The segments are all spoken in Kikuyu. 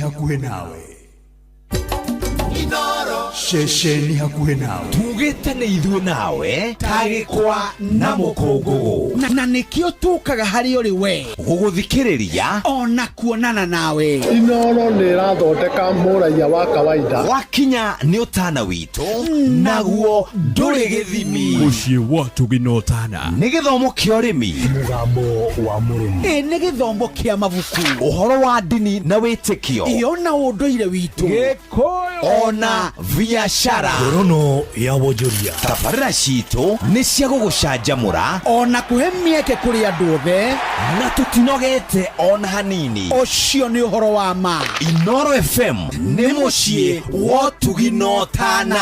Hakuhĩ nawe, ceceni hakuhĩ nawe. Tugĩte nĩ ithuĩ nawe ta gĩkwa na mũkũngũgũ. Na nĩkĩo tũkaga harĩ ũrĩ we. Gũgũthikĩrĩria. Ona kuonana nawe. Inooro nĩ ĩrathondeka mũraiya wa kawaida. Gwakinya nĩ ũtana witũ, naguo ndũrĩ gĩthimi. Mũciĩ wa Tũgina Ũtana. Nĩ gĩthomo kĩa ũrĩmi. Mũgambo wa mũrĩmi. Ĩ nĩ gĩthomo kĩa mabuku. Ũhoro wa ndini na wĩtĩkio. Iyo na ũndũire witũ. Ona biacara. Ngorono ya wonjoria. Tabarĩra citũ nĩ cia gũgũcanjamũra. Ona kũhe mĩeke kũrĩ andũ othe. Na tũtinogete ona hanini. Ũcio nĩ ũhoro wa ma. Inoro FM nĩ mũciĩ wa ũtugi na ũtana.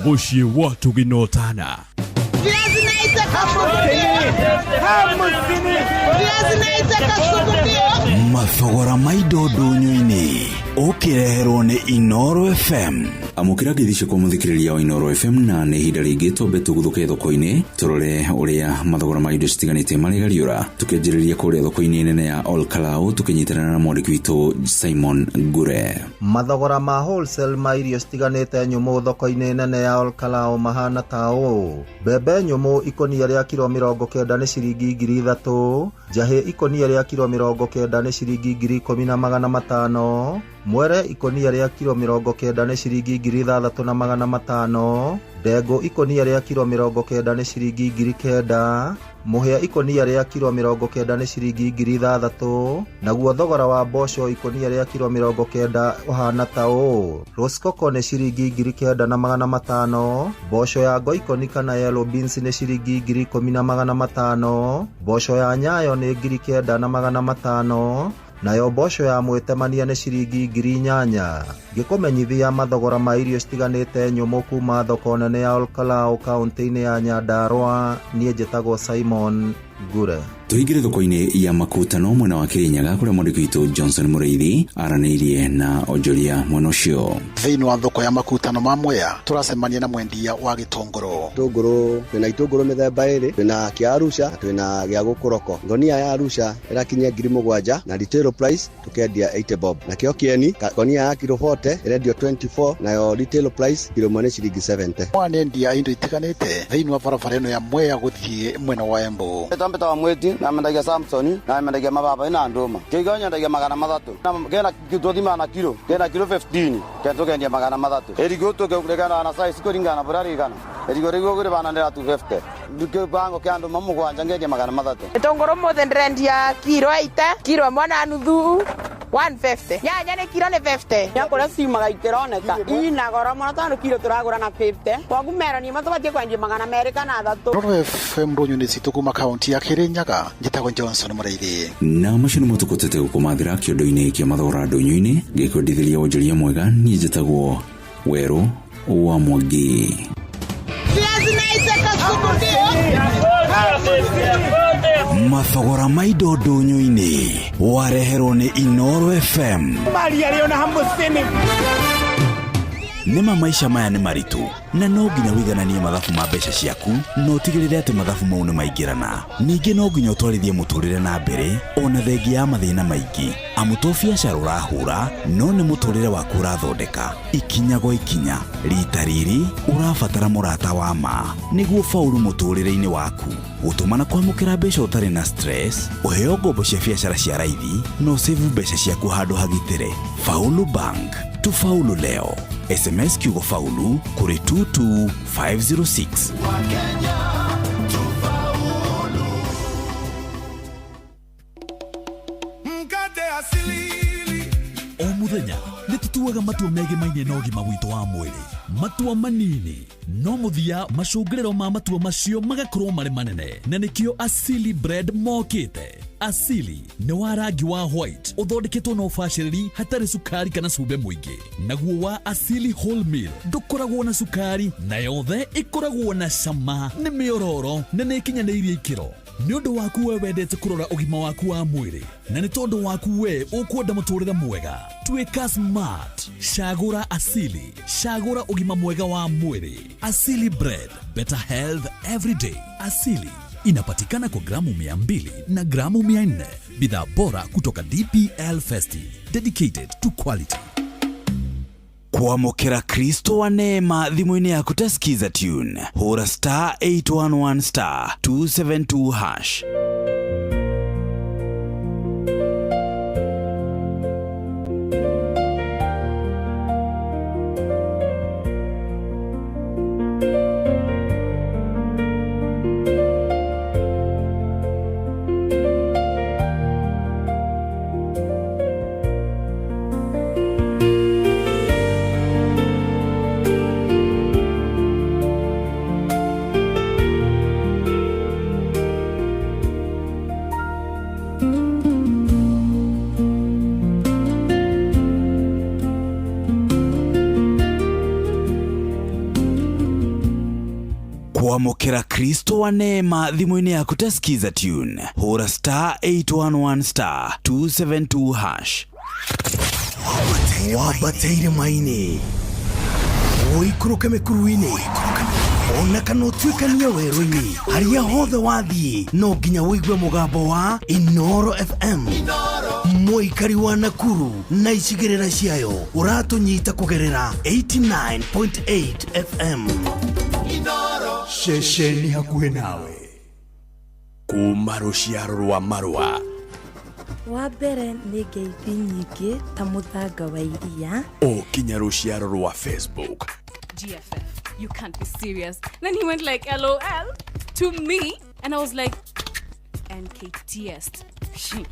Mũciĩ wa Tũgina Ũtana. Viazi naitaka viazi naitaka sugudio. Mathogora ma indo ndũnyũ-inĩ ũkĩreherwo nĩ Inoro FM. Amũkĩra ngeithi kwa mũthikĩrĩria wa Inoro FM, na nĩ ihinda rĩngĩ twambe tũguthũke thoko-inĩ tũrore ũrĩa mathogora ma indo citiganĩte marĩ gariũra, tũkĩanjĩrĩria kũrĩa thoko-inĩ nene ya Ol Kalou, tũkĩnyitanĩra na mwandĩki witũ Simon Ngure. Mathogora ma wholesale ma irio citiganĩte nyũmũ thoko-inĩ nene ya Olkalou mahana ta ũũ: mbembe nyũmũ ikũnia rĩa kiro 90 nĩ ciringi 3,000, njahĩ ikũnia rĩa kiro 90 nĩ ciringi 10,500, mwere ikũnia rĩa kiro 90 nĩ ciringi 6,500, ndengũ ikũnia rĩa kiro 90 nĩ ciringi 9,000, mũhĩa ikũnia rĩa kiro 90 nĩ ciringi 6,000, naguo thogora wa mboco ikũnia rĩa kiro 90 ũhana ta ũũ: roskoko nĩ ciringi 9,500, mboco ya ngoikoni kana yellow beans nĩ ciringi 10,500, mboco ya nyayo nĩ 9,500, nayo mboco ya mwĩtemania nĩ ciringi 8,000. Ngĩkũmenyithia mathogora ma irio citiganĩte nyũmũ kuma thoko nene ya Olkalou, kaũntĩ-inĩ ya Nyandarua, niĩ njĩtagwo Simon Ngure. Tũingĩre thoko-inĩ ya Makutano mwena wa Kirinyaga, kũrĩa mwandĩki witũ Johnson Mũrĩithi aranĩirie na onjoria mwena ũcio. Thĩinĩ wa thoko ya Makutano ma Mwea, tũracemania na mwendia wa gĩtũngũrũ. Itũngũrũ, twĩna itũngũrũ mĩthemba ĩrĩ, twĩna kĩa Arusha, twĩna gĩa gũkũroko. Ngonia ya Arusha ĩrakinyia 7,000 na retail price tukendia 80 bob. Nakĩo kĩeni ngonia ya kiro 40 ĩrendio 24, nayo retail price kiro ĩmwe nĩ ciringi 70. Mwanendia indo itiganĩte thĩinĩ wa barabara ĩno ya Mwea gũthiĩ mwena wa Embu. Ĩtambĩta wa mwĩti na mendagia Samson na mendagia mababa na ndũma kĩigo nyendagia 300 na kena tũthimaga na kiro, kena kiro 15 ke tũkendia 300. Ĩrigũ tũkĩrĩkana na size kũringana bũrĩa rĩigana. Ĩrigũ rĩu ũgũrĩbana 250, kĩbango kĩa ndũma 7 ngendia 300. Gĩtũngũrũ mũthĩ ndĩrendia kiro 80, kiro 1.5 150. Nyanya nĩ kiro nĩ 50. Nyakũrĩa ciumaga itironeka ina goro mũno, tondũ kiro tũragũra na 50, kwoguo meroni imwe tũbatiĩ kwendia 203. Inooro FM, ndũnyũ-inĩ citũ kuma kaunti ya Kirinyaga, njĩtagwo Johnson Mũrĩithi. Na macio nĩmo tũkũtete gũkũmathĩra kĩondo-inĩ kĩa mathogora ndũnyũ-inĩ. Ngĩkwendithĩria wonjoria mwega, niĩ njĩtagwo Werũ wa Mwangi. Viazi naitaka sugudio. Mathogora ma indo ndũnyũ-inĩ wareherwo nĩ Inoro FM. Maria rĩ ona 50. Nĩma maisha maya nĩ maritũ, na no nginya wĩigananie mathabu ma mbeca ciaku na ũtigĩrĩre atĩ mathabu mau nĩ maingĩrana. Ningĩ no nginya ũtwarithie mũtũrĩre na mbere ona thengia ya mathĩna maingĩ, amu to biacara ũrahũra, no nĩ mũtũrĩre waku ũrathondeka ikinya gwa ikinya. Rita rĩrĩ ũrabatara mũrata wa ma nĩguo faulu mũtũrĩre-inĩ waku. Gũtũma na kwamũkĩra mbeca ũtarĩ na stress, ũheo ngombo cia biacara cia raithi na ũsave mbeca ciaku handũ hagitĩre. Faulu Bank, tufaulu leo. SMS kiugo faulu kũrĩ 22506. Mkate asili. O mũthenya nĩ tũtuaga matua megemainie na ũgima witũ wa mwĩrĩ, matua manini no mũthia macũngĩrĩro ma matua macio magakorwo marĩ manene, na nĩkĩo Asili Bread mokĩte. Asili nĩ wa rangi wa white, ũthondeketwo na ũbacĩrĩri, hatarĩ cukari kana cumbĩ mũingĩ. Naguo wa Asili Wholemeal ndũkoragwo na cukari, na yothe ĩkoragwo na cama, nĩ mĩororo na nĩ ĩkinyanĩirie ikĩro. Nĩ ũndũ waku we wendete kũrora ũgima waku wa mwĩrĩ, na nĩ tondũ waku we ũkwenda mũtũrĩre mwega, tuĩka smart, cagũra Asili, cagũra ũgima mwega wa mwĩrĩ. Asili Bread, better health every day. Asili inapatikana kwa gramu 200 na gramu 400. Bidhaa bora kutoka DPL Festive, dedicated to quality. Kwamũkĩra Kristo wa neema thimũ-inĩ yaku ta Skiza tune, hũra star 811 star 272 hash. Kwamũkĩra Kristo wa neema thimũ-inĩ yaku ta Skiza tune, hũra star 811 star 272 hash. Wambateire maini, ũikũrũke mĩkuru-inĩ, ona kana ũtuĩkanie werũ-inĩ, harĩa hothe wathiĩ no nginya ũigue mũgambo wa Inoro FM. Mũikari wa Nakuru na icigĩrĩra ciayo ũratũnyita kũgerera 89.8 FM. Ceceni hakuhĩ nawe kuma rũciaro rwa marũa. Wa mbere nĩ ngeithi nyingĩ ta mũthanga wa iria. O kinya rũciaro rwa Facebook. GFF, you can't be serious. Then he went like LOL to me, and I was like, NKTS.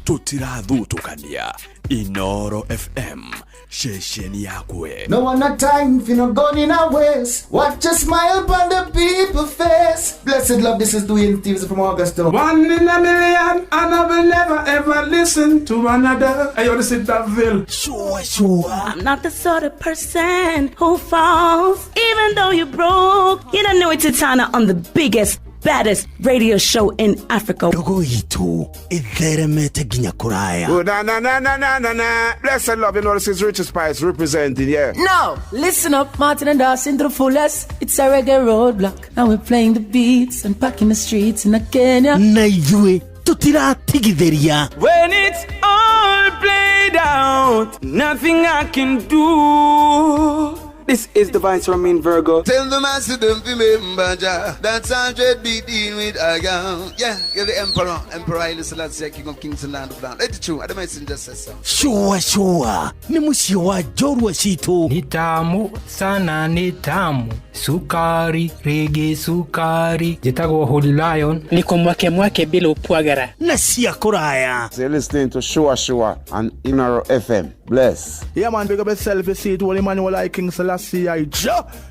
Tũtirathutũkania. Inoro FM, ceceni yakwe. No one a time for no gun in a waste. Watch a smile upon the people face. Blessed love, this is Dwayne Stevens from Augusta. One in a million, and I will never ever listen to another. Hey, yo, this is Daville. Sure, sure. I'm not the sort of person who falls, even though you're broke. You don't know it's Titana on the biggest, baddest radio show in Africa. Ndogo itu itheremete nginya kuraya. Oh, na na na na na na na. Blessed love, you know this is Richard Spice representing, yeah. Now, listen up, Martin and Dawson to the fullest. It's a reggae roadblock. Now we're playing the beats and packing the streets in Kenya. Na ithuĩ tũtiratigithĩria. When it's all played out, nothing I can do. This is the Vice Ramin Virgo. Tell the master don't remember Jah. That's 100 be dealing with a girl. Yeah, you're the emperor. Emperor Haile Selassie, King of Kings and Land of Land. Let it true. I don't just say so. Shua shua. Ni mũciĩ wa njorua citũ. Ni tamu sana, ni tamu. Sukari, rege sukari. Njĩtagwo Holy Lion. Niko mwake mwake bila upwagara. Na cia kũraya. So you're listening to Shua Shua on Inoro FM. Bless. Yeah man, big up yourself, you see it. Holy man, like King Selassie, I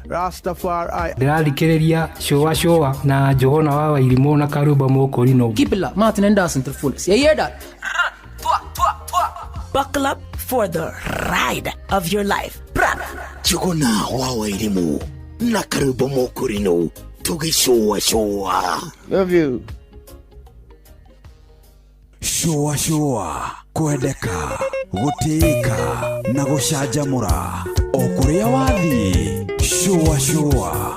Rastafari. Ndĩrathikĩrĩria Shua Shua na Njũgũna wa Wairimũ na Karumba Mũkũrinũ. Keep it locked, Martin and Dawson to the fullest. You hear that? Buckle up for the ride of your life. Njũgũna wa Wairimũ na Karumba Mũkũrinũ tũgĩcũa cũa. Love you. Shua shua, kwendeka, gũtĩĩka na gũcanjamũra o kũrĩa wathiĩ. Shua shua.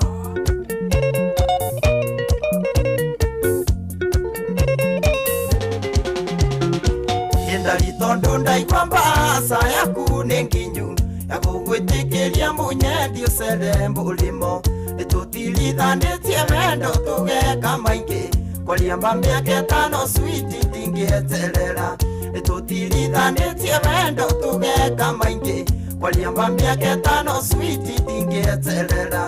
Ndari tondu ndaigua mbaca yaku nĩ nginyu ya gũgwĩtĩkĩria mũnyendi ũcere mũrĩmo nĩtũtirithanĩtie wendo tũgeka maingĩ kwaria ma mĩaka ĩtano switi ndingĩeterera nĩtũtirithanĩtie wendo tũgeka maingĩ kwaria ma mĩaka ĩtano switi ndingĩeterera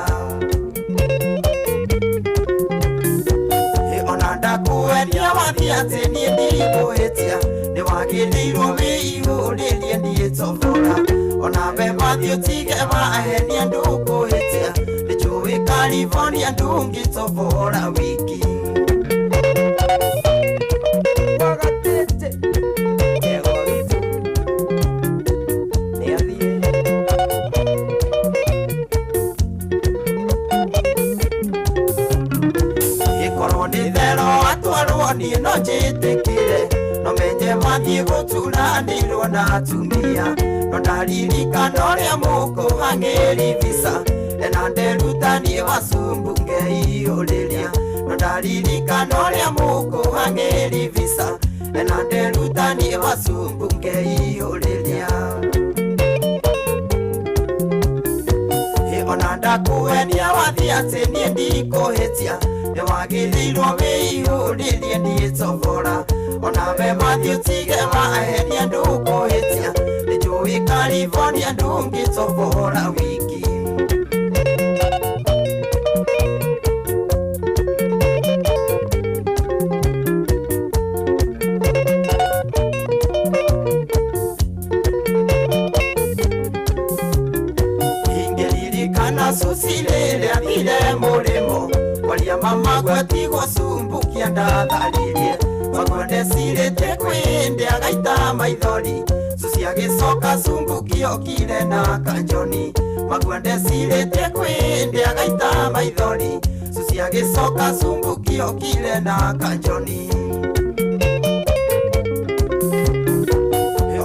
ona ndakuendia wathiĩ atĩ niĩ ndigũhĩtia nĩwagĩrĩirwo wĩihũrĩrie niĩ tobora ona we wathiĩ ũtige wahenia ndũkũhĩtia nĩnjũĩ California ndũngĩtobora wiki. Ĩkorwo nĩ thero atwarwo niĩ no njĩtĩkĩre no menye mathiĩ gũturanĩrwo na atumia no ndaririkana ũrĩa mũkũhang'ĩri visa ena nderutanie wacumbu ngeiyũrĩria no ndaririkana ũrĩa mũkũhang'ĩri visa Na nderutani wacumbu ngeihũrĩria. Ona ndakuhenia wathiĩ atĩ niĩ ndikũhĩtia, nĩwagĩrĩirwo wĩihũrĩrie ndiĩtobora. Ona we mathiĩ ũtige mahenia ndũkũhĩtia, nĩnjũĩ California ndũngĩtobora wiki. Ingĩririkana cucirĩrĩa thire mũrĩmo, kwaria mama gwatigwo cumbukia ndatharirie. Magua ndecirĩtie kwĩndĩ agaita maithori, cuci agĩcoka cumbukia okire na kanjoni. Magua ndecirĩtie kwĩndĩ agaita maithori, cuci agĩcoka cumbukia okire na kanjoni.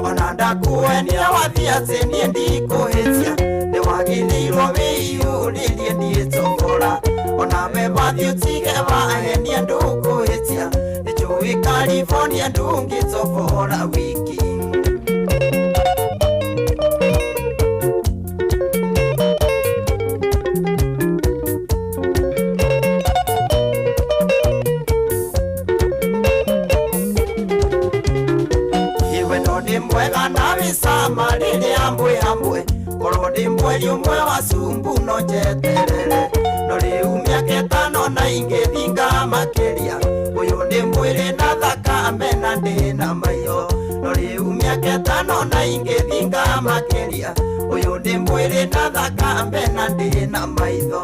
Ona ndakuhenia wathiĩ atĩ niĩ ndikũhĩtia, nĩwagĩrĩirwo wĩihũrĩrie ndiĩtobora. Ona we mathiĩ ũtige mahenia ndũkũhĩtia, nĩnjũĩ California ndũngĩtobora wiki. Iwe no ndĩ mwega na wĩ cama rĩrĩa mwĩ hamwe, korwo ndĩ mweri ũmwe wa cumbu no njeterere. No rĩu mĩaka ĩtano na ingĩthinga makĩria, ũyũ nĩ mwĩrĩ na thakame na ndĩ na maitho. No rĩu mĩaka ĩtano na ingĩthinga makĩria, ũyũ nĩ mwĩrĩ na thakame na ndĩ na maitho.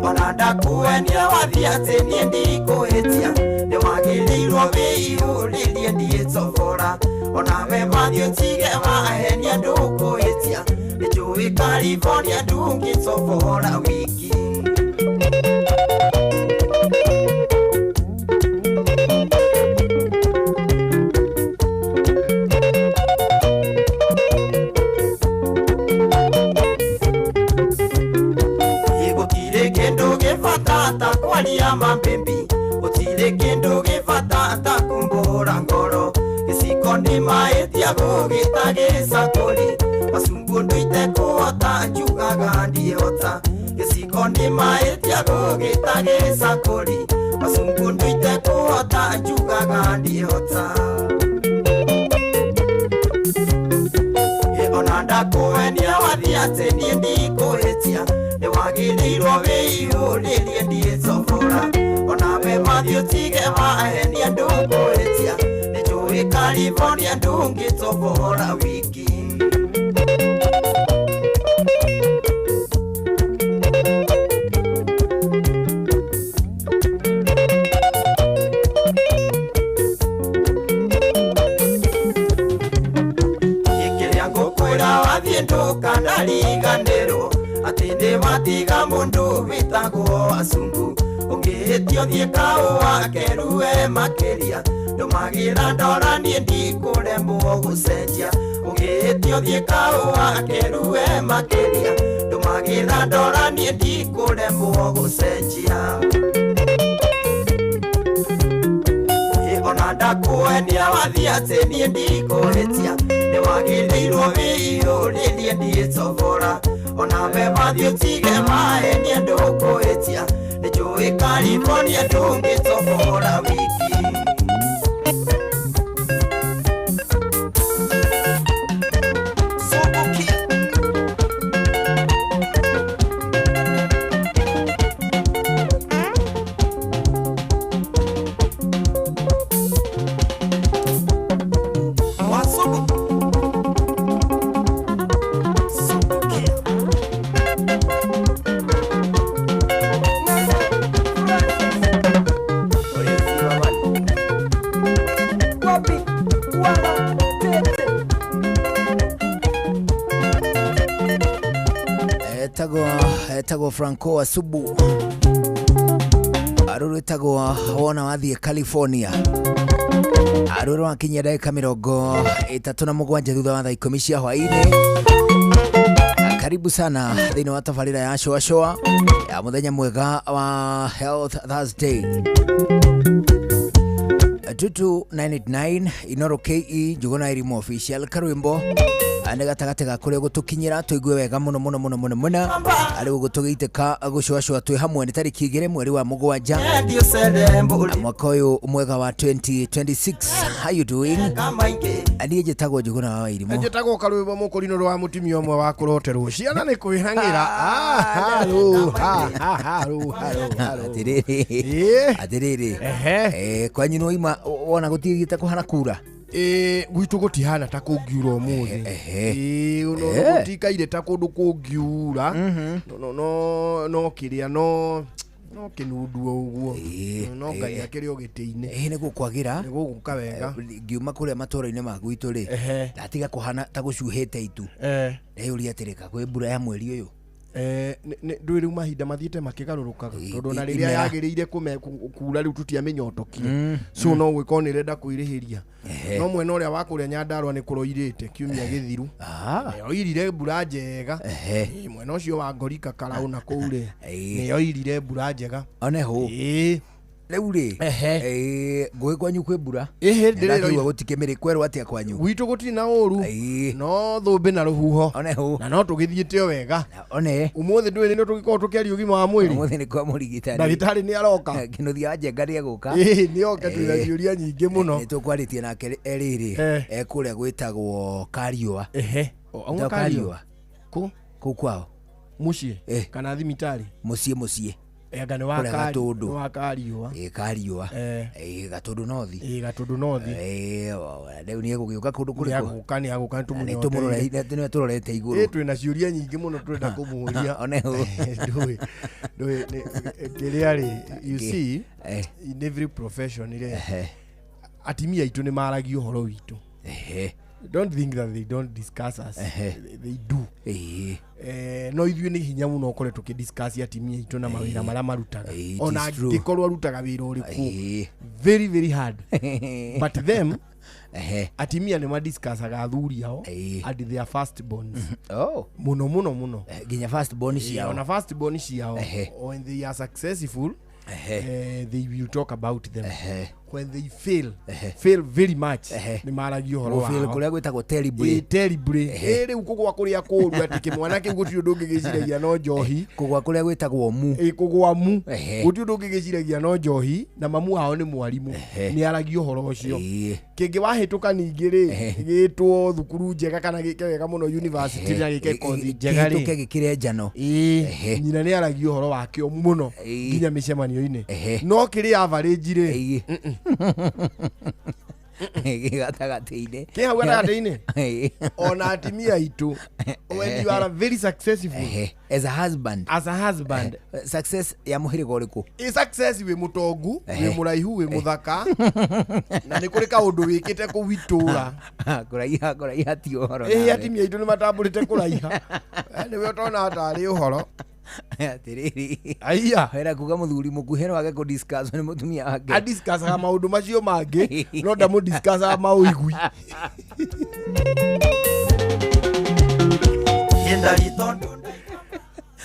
Ona ndakuhenia wathiĩ atĩ niĩ ndikũhĩtia, nĩwagĩrĩirwo wĩihũrĩrie ndiĩtobora. Ona we mathiĩ ũtige mahenia ndũkũhĩtia, nĩnjũĩ California ndũngĩtobora wiki. Gũtirĩ kĩndũ gĩbata ta kwaria mambĩmbi, gũtirĩ kĩndũ gĩbata ta kumbũra ngoro. Gĩciko nĩ mahĩtia gũgĩta gĩcakũri, macumbu ndũite kũhota njugaga ndiĩhota. Gĩciko nĩ mahĩtia gũgĩta gĩcakũri, macumbu ndũite kũhota njugaga ndiĩhota. Ona ndakuhenia wathiĩ atĩ niĩ ndikũhĩtia, nĩwagĩrĩirwo wĩihũrĩrie ndiĩtobora. Ona we mathiĩ ũtige mahenia ndũkũhĩtia, nĩnjũĩ California ndũngĩtobora wiki. Kĩrĩa ngũkwĩra wathiĩ ndũkanariganĩrwo, atĩ nĩwatiga mũndũ wĩtagwo acumbu. Ũngĩhĩtio thiĩ kaũa kerue makĩria, ndũmagĩra ndora niĩ ndikũremwo gũcenjia. Ũngĩhĩtio thiĩ kaũa kerue makĩria, ndũmagĩra ndora niĩ ndikũremwo gũcenjia. Ona ndakuhenia wathiĩ atĩ niĩ ndikũhĩtia, nĩwagĩrĩirwo wĩihũrĩrie ndiĩtobora. Ona we mathiĩ ũtige mahenia ndũkũhĩtia, nĩnjũĩ California ndũngĩtobora wiki. Etagwo Franco Wasubu aruru etagwo wona wathiĩ California aruru wakinyia ndagĩka 37 thutha wa thaa 10 cia hwaĩ-inĩ. Karibu sana thĩinĩ wa tabarĩra ya Shoa Shoa ya mũthenya mwega wa Health Thursday. 22989 Inoro KE Njuguna Elimu Official karwimbo nĩ gatagatĩ ga kũrĩa gũtũkinyĩra tũigue wega mũno mũno mũno mũno mũno arĩ gũtũgĩitĩka gũcũacũa twĩ hamwe nĩ tarĩki 2 mweri wa 7 mwaka ũyũ mwega wa 2026. How you doing? Niĩ njĩtagwo Njuguna wa Wairimu. Njĩtagwo Karwĩmbo mũkũrinũ rwa mũtumia ũmwe wa kũroterwo ciana nĩ kwĩhang'ĩra. Atĩrĩrĩ, atĩrĩrĩ, kwanyu nĩwaima wona gũtigĩte kũhana kura? Gwitũ gũtihana ta kũngiura ũmũthĩ. Gũtikaire ta kũndũ kũngiura, no kĩrĩa no kĩnundu ũguo, no Ngai akĩrĩ o gĩtĩ-inĩ. Nĩ gũkwagĩra, nĩ gũgũka wega. Ngiuma kũrĩa matũũra-inĩ ma gwitũ rĩ, ndatiga kũhana ta gũcuhĩte itu. Ndeyũria atĩrĩ, ka kwĩ mbura ya mweri ũyũ? Ndũĩ rĩu mahinda mathiĩte makĩgarũrũkaga, tondũ ona rĩrĩa yagĩrĩire kura rĩu tũtiamĩnyotokire, so no gwĩkorwo nĩ ĩrenda kwĩrĩhĩria. No mwena ũrĩa wa kũrĩa Nyandarua nĩ kũroirĩte kiumia gĩthiru, nĩyoirire mbura njega. Mwena ũcio wa Ngorika Karaũ na kũu rĩ, nĩyoirire mbura njega. One hũ rĩu rĩ, ngũĩ kwanyu kwĩ mbura? Ndĩraigua gũtikĩmĩrĩ kwerwo atĩa kwanyu? Gwitũ gũtirĩ na ũru, no thũmbĩ na rũhuho, na no tũgĩthiĩte o wega. One ũmũthĩ ndũĩ nĩ tũgĩkorwo tũkĩaria ũgima wa mwĩrĩ. Ũmũthĩ nĩ kwa mũrigitani, ndagĩtarĩ nĩ aroka. Kĩnuthia wa Njenga nĩ egũka. Nĩ oke, twĩna ciũria nyingĩ mũno. Nĩ tũkwarĩtie nake rĩrĩ, kũrĩa gwĩtagwo Kariũa. Kariũa kũ? Kũu kwao mũciĩ kana thibitarĩ? Mũciĩ anga nĩ wa Gatũndũ. Wa Kariũa. Kariũa. Gatũndũ North. Gatũndũ North. Rĩu nĩ egũgĩũka kũndũ kũrĩkũ? Nĩ egũka, nĩ tũmũrorete igũrũ. Twĩna ciũria nyingĩ mũno tũrenda kũmũria. One hũ. Ndũĩ kĩrĩa rĩ, you see, in every profession rĩ, atimia aitũ nĩ maragia ũhoro witũ. Don't think that they don't discuss us. They do. No ithuĩ nĩ hinya mũno ũkore tũkĩdiscuss atimia aitũ na mawĩra marĩa marutaga. Ona angĩkorwo arutaga wĩra ũrĩkũ, very very hard. But them, atimia nĩ madiscussaga athuri ao and their first borns. Mũno mũno mũno. Nginya first born ciao. Ona first born ciao. When they are successful, they will talk about them. When they fail, fail very much, nĩ maragia ũhoro wao. Fail kũrĩa gwĩtagwo terribly. Terribly. Rĩu kũgwa kũrĩa kũũru atĩ kĩmwana kĩu gũtirĩ ũndũ ũngĩgĩciragia no njohi. Kũgwa kũrĩa gwĩtagwo mu. Kũgwa mu. Gũtirĩ ũndũ ũngĩgĩciragia no njohi, na mamu wao nĩ mwarimũ. Nĩ aragia ũhoro ũcio. Kĩngĩ wahĩtũka ningĩ rĩ, gĩtwo thukuru njega kana gĩke wega mũno university na gĩke kothi njega rĩ. Kĩhĩtũke gĩkĩre njano. Nyina nĩ aragia ũhoro wakĩo mũno nginya mĩcemanio-inĩ. No kĩrĩ average rĩ, gatagatĩ-inĩ. Kĩ hau gatagatĩ-inĩ? Ona atimia aitũ, when you are very successful as a husband, as a husband, success ya mũhĩrĩga ũrĩkũ? Success wĩ mũtongu, wĩ mũraihu, wĩ mũthaka, na nĩ kũrĩ kaũndũ wĩkĩte kũu itũũra. Kũraiha, kũraiha ti ũhoro. Atimia aitũ nĩ matambũrĩte kũraiha. Nĩwe ũtona tarĩ ũhoro. Atĩrĩrĩ, aiya wera kuga mũthuri mũkuhĩ no age kũdiscuss nĩ mũtumia wake. Adiscussaga maũndũ macio mangĩ, no ndamũdiscussaga maũigui.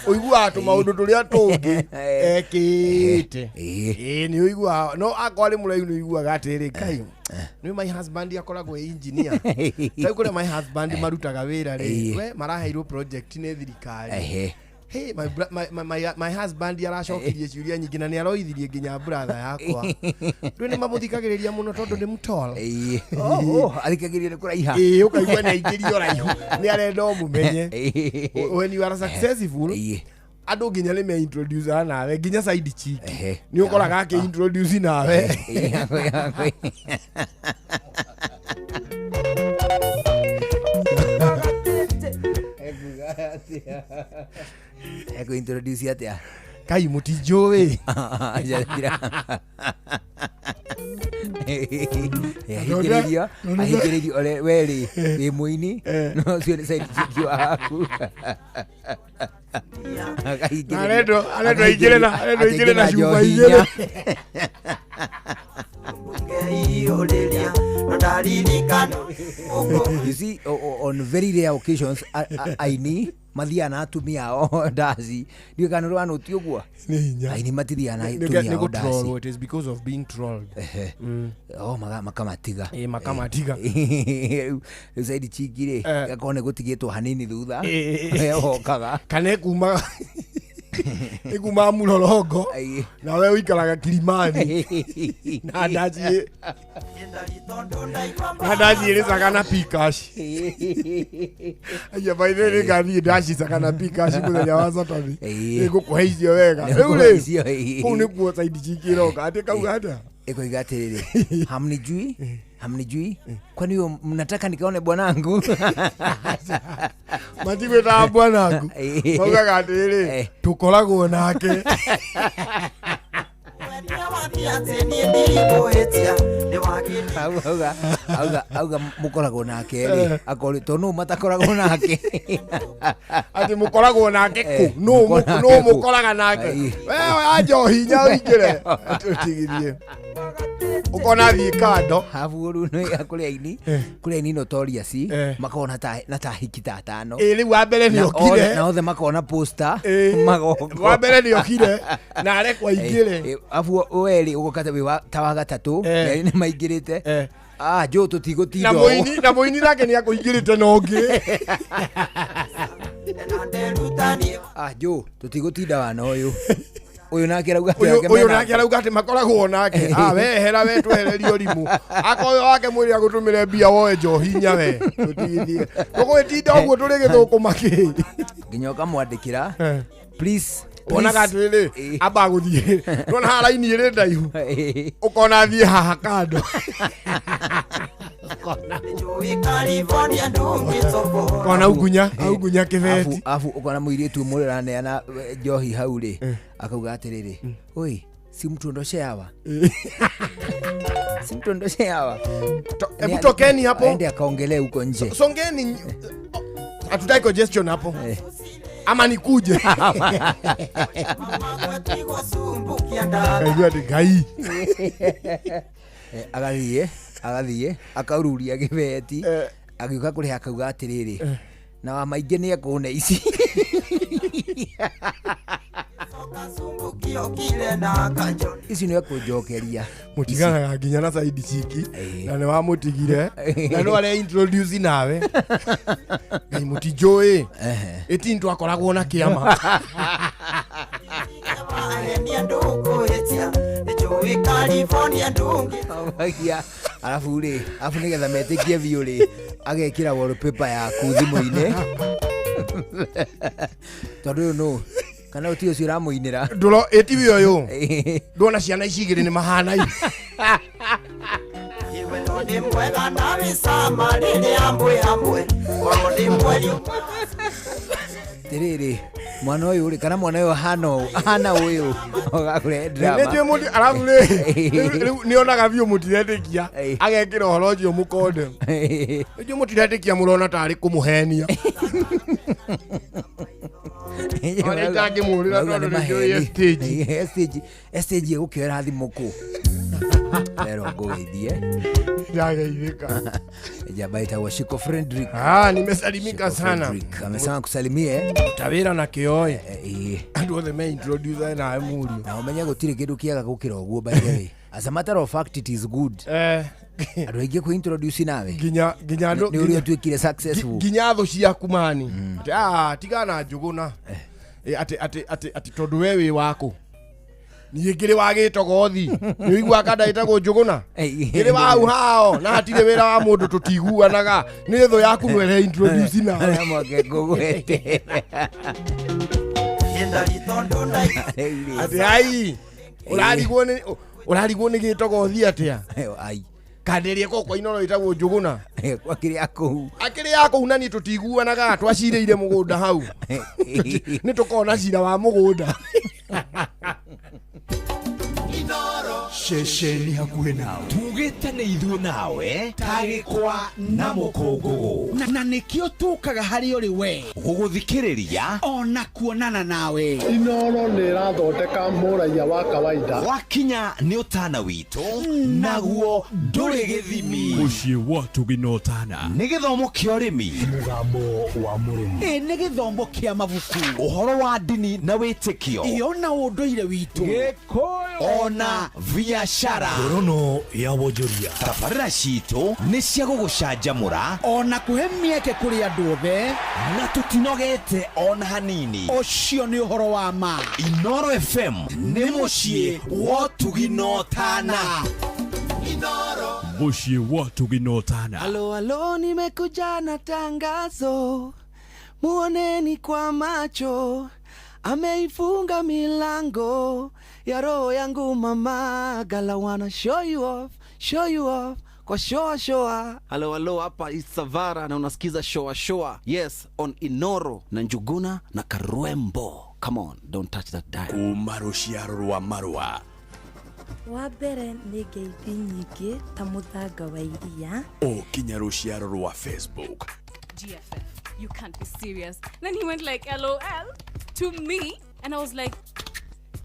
Ũiguaga tũmaũndũ tũrĩa tũngĩ ekĩte. Nĩ ũiguaga, no akorwo arĩ mũraihu nĩ ũiguaga atĩrĩrĩ, Ngai, nĩ my husband akoragwo e engineer. Rĩu kũrĩa my husband marutaga wĩra rĩ, we maraheirwo project nĩ thirikari. Hey, my husband aracokirie ciũria nyingĩ na nĩ aroithirie nginya brother yakwa. Ndũĩ nĩ mamũthikagĩrĩria mũno tondũ nĩ mũtall. Athikagĩrĩria nĩ kũraiha. Ũkaigua nĩ aingĩrio ũraihu, nĩ arenda ũmũmenye. When you are successful, andũ nginya nĩ me-introduce nawe, nginya side chick. Nĩ ũkoraga akĩ-introduce nawe. Ekũ-introduce atĩa? Kai mũtinjũĩ. Ahingĩrĩrio, ahingĩrĩrio we rĩ, wĩ mũini, no ũcio nĩ side chick waku. Arendwo aingĩre na, arendwo aingĩre na cuba igĩrĩ. Ndeiyũrĩria no ndaririkana You see, on very rare occasions aini mathiaga na atumia ao ndaci. Ndiũĩ kana nĩ ũrona ti ũguo. Nĩ hinya. Aini matithiaga na atumia Nĩ ao ndaci. gũtrollwo, it is because of being trolled. Oh, makamatiga. Ĩ, makamatiga. Rĩu side chick rĩ, gakorwo nĩ gũtigĩtwo hanini thutha. Hokaga. Kana ĩkumaga ĩkumaga mũrorongo nawe ũikaraga Kilimani na ndaci na ndaci ĩrĩ Sagana Pikash. Aya, by the way, nĩngathiĩ ndaci Sagana Pikash mũthenya wa Saturday. Nĩngũkũhe icio wega. Nĩngũkũhe Rĩu rĩ, icio, ĩĩ. kũu nĩkuo side chick ĩroka atĩ kauga atĩa? Ĩkoiga atĩrĩrĩ, hamnijui, hamnijui, kwani huyo mnataka nikaone bwanangu? Matigwĩtaga bwanangu, maugaga atĩrĩrĩ, tũkoragwo nake. Auga, auga, auga mũkoragwo nake rĩ, akorwo to nũ matakoragwo nake. Atĩ mũkoragwo nake kũ? Nũ Mũkoragwo nũ nake kũ? mũkoraga nake? Wewe anja ũhinya ũingĩre ũtigithie ũkona thiĩ kando. Habu ũru nĩ kũrĩ aini, kũrĩ aini notorious makoragwo na ta hiki ta atano. Ĩ, rĩu wa mbere nĩ Na okire. na othe makoragwo na poster magoka. Wa mbere nĩ okire na arekwo aingĩre. Abu werĩ ũgoka ta wĩ ta wa gatatũ, erĩ nĩ maingĩrĩte. Ah, Joe tũtigũtinda Na ũũ. mũini, na mũini nake nĩ akũingĩrĩte na ũngĩ. Ah, Joe tũtigũtinda wana ũyũ. Ũyũ nake arauga atĩ Ũyũ ake ũyũ mena- nake arauga atĩ makoragwo nake. Ah, we hera we twehererie ũrimũ. Akorwo wake mwĩrĩ agũtũmĩre mbia woe njohi nya we. Tũtigithie. Tũgwĩtinda ũguo tũrĩ gĩthũkũma kĩ. Nginya ũkamwandĩkĩra, please, Wonaga please. atĩrĩrĩ, amba gũthiĩ. Nĩwona haha raini ĩrĩ ndaihu. Ũkona athiĩ haha kando. Kona augunya, augunya kĩbeti. Abu ũkona mũirĩtu ũmwe ũraneana njohi hau rĩ, akauga atĩrĩrĩ, oi, si mtuondoshe hawa. Si mtuondoshe hawa. Hebu tokeni hapo. Aende akaongelee huko nje. Songeni. Hatutaki congestion hapo. Ama nikuje. Kaigua atĩ Ngai. Agathiĩ, agathiĩ, akaururia gĩbeti, agĩũka kũrĩha akauga atĩrĩrĩ, na wa maingĩ nĩ ekũne ici. Ici nĩ ekũnjokeria. Mũtiganaga nginya na side chick na nĩ wamũtigire na no are introduce nawe. Ngai mũtinjũĩ. Ĩti twakoragwo na kĩama. Amagia, arabu rĩ, arabu nĩgetha metĩkie biũ rĩ, agekĩra wallpaper yaku thimũ-inĩ. Tondũ ũyũ nũ? Kana ũti ũcio ũramũinĩra? Ndũro, ĩti we ũyũ. Ndwona ciana ici igĩrĩ nĩ mahanaine. Atĩrĩrĩ, mwana ũyũ rĩ, kana mwana ũyũ ahana ũũ, ahana ũyũ. Ũgakũrehe drama. Nĩ njũĩ mũndũ, arabu rĩ, rĩu nĩonaga biũ mũtiretĩkia, agekĩra ũhoro ũcio mũkonde. Nĩ njũĩ mũtiretĩkia mũrona tarĩ kũmũhenia. Ona itangĩmũrĩra Auga tondũ nĩ nĩ njũĩ maheni. stage. Stage, stage ĩgũkĩoera thimũ kũ? Rero ngũgeithie. Ndageithĩka. Jamaa ĩtagwo Shiko Frederick. Ah, nimesalimika Shiko sana. Frederick amesema kusalimie. Tawĩra na kĩoĩ. Andũ othe me introduce nawe mũriũ. Na ũmenye gũtirĩ kĩndũ kĩega gũkĩra ũguo by the way. As a matter of fact it is good. Andũ aingĩ kwĩ introduce nawe. Nginya nginya andũ Nĩ ũrĩa ũtuĩkire successful. Nginya thũ ciaku mani. Atĩ ah tigana na Njũgũna. Atĩ atĩ atĩ atĩ tondũ we wĩ wakũ. Niĩ ngĩrĩ wa gĩtogothi. Nĩ ũiguaga kanda ĩtagwo Njũgũna? Ngĩrĩ wa hau hao na hatirĩ wĩra wa mũndũ tũtiguanaga. Nĩ thũ yaku no ĩre introduce nawe. Arĩa mwake ngũgwete. Atĩ ai ũrarigwo nĩ ũrarigwo nĩ gĩtogothi atĩa? Ai. Kanda ĩrĩa ĩkoragwo kwa Inooro ĩtagwo Njũgũna. Akĩrĩ ya kũu. Akĩrĩ ya kũu na niĩ tũtiguanaga twacirĩire mũgũnda hau. Nĩ tũkoragwo na cira wa mũgũnda. Ceceni hakuhĩ nawe. Tugĩte nĩ ithuĩ nawe ta gĩkwa na mũkũngũgũ. Na nĩkĩo tũkaga harĩ ũrĩ we gũgũthikĩrĩria ona kuonana nawe. Inoro nĩ ĩrathondeka mũraiya wa kawaida. Wakinya nĩ ũtana witũ naguo ndũrĩ gĩthimi. Mũciĩ wa Ũtugi na Ũtana. Nĩ gĩthomo kĩa ũrĩmi. Mũgambo wa mũrĩmi. Ĩ nĩ gĩthomo kĩa mabuku. Ũhoro wa ndini na wĩtĩkio. Iyo na ũndũire witũ. Gĩkũyũ ona biashara. Ngorono ya wonjoria. Tabarĩra citũ nĩ cia gũgũcanjamũra ona kũhe mĩeke kũrĩ andũ othe na tũtinogete ona hanini. Ũcio nĩ ũhoro wa ma. Inoro FM nĩ mũciĩ wa Ũtugi na Ũtana. Inoro. Mũciĩ wa Ũtugi na Ũtana. Halo halo, nimekuja na tangazo, muoneni kwa macho, ameifunga milango ya roho yangu mama. Gala wanna show you off, show you off kwa shoa shoa. Halo halo, hapa Isavara na unasikiza shoa shoa. Yes, on Inoro na Njuguna na Karwembo. Come on, don't touch that dial. Kuma rũciaro rwa marũa. Wa mbere nĩ ngeithi nyingĩ ta mũthanga wa iria. O kinya rũciaro rwa Facebook. GFF, you can't be serious. Then he went like LOL to me and I was like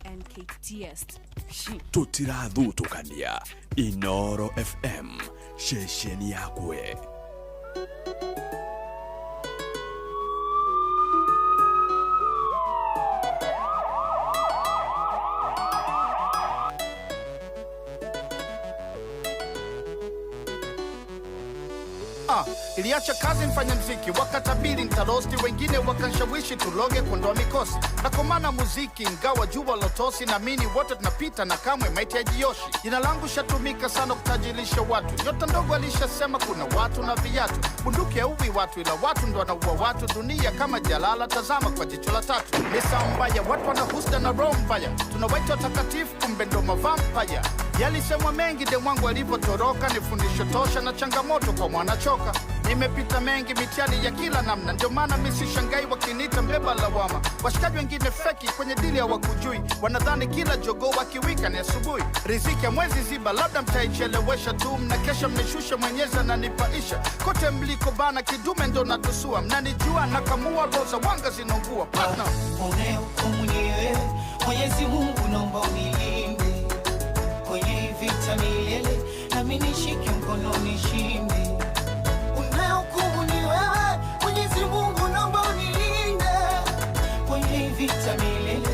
NKTS. Tũtirathutũkania. Inoro FM, ceceni yakwe. Iliacha kazi mfanya mziki, wakatabiri nitarosti, wengine wakanshawishi tuloge kuondoa mikosi. Nakomana muziki ingawa jua lotosi, na mini wote tunapita na kamwe maiti hajioshi. Jina langu shatumika sana kutajilisha watu, nyota ndogo alishasema kuna watu na viatu. Bunduki hauwi watu ila watu ndo wanaua watu, dunia kama jalala tazama kwa jicho la tatu. Ni mbaya, watu wanahusda na roho mbaya, tunawaita watakatifu kumbe ndo mavampaya. Yalisemwa mengi dem wangu alipotoroka, ni fundisho tosha na changamoto kwa mwanachoka. Nimepita mengi mitihani ya kila namna, ndio maana mimi sishangai wakiniita mbeba lawama. Washikaji wengine feki kwenye dili hawakujui, wanadhani kila jogoo wakiwika ni asubuhi. Riziki ya mwezi ziba labda mtaichelewesha tu, mnakesha mnishushe Mwenyezi ananipaisha. Kote mliko bana kidume ndo natusua, mnanijua nakamua roza wanga zinongua partner. Unayehukumu ni wewe, Mwenyezi Mungu naomba unilinde kwenye vita milele, nami nishike mkono nishinde. Unayehukumu ni wewe, Mwenyezi Mungu naomba unilinde kwenye vita milele,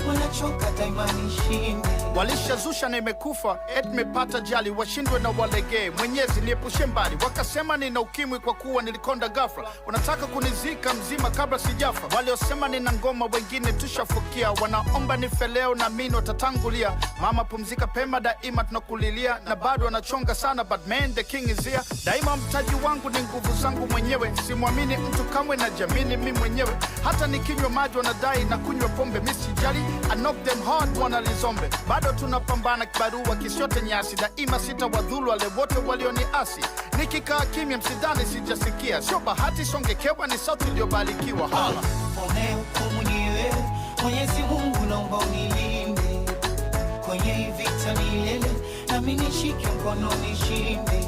wanachoka daima nishinde. Walishazusha na imekufa, et mepata jali, washindwe na walegee, Mwenyezi niepushe mbali. Wakasema nina ukimwi kwa kuwa nilikonda ghafla, wanataka kunizika mzima kabla sijafa. Waliosema nina ngoma wengine tushafukia, wanaomba nife leo na mimi watatangulia. Mama pumzika pema daima tunakulilia, na bado wanachonga sana but man the king is here. Daima mtaji wangu ni nguvu zangu mwenyewe, simwamini mtu kamwe na jamini mimi mwenyewe. Hata nikinywa maji wanadai na kunywa pombe mimi sijali, I knock them hard wanalizombe. Bado tunapambana kibarua kisiote nyasi, daima sitawadhulu wale wote walioniasi. Nikikaa kimya msidhani sijasikia, sio bahati songekewa ni sauti iliyobarikiwa. Hala. Unayehukumu ni wewe, Mwenyezi Mungu naomba unilinde kwenye vita milele, nami nishike mkono nishinde.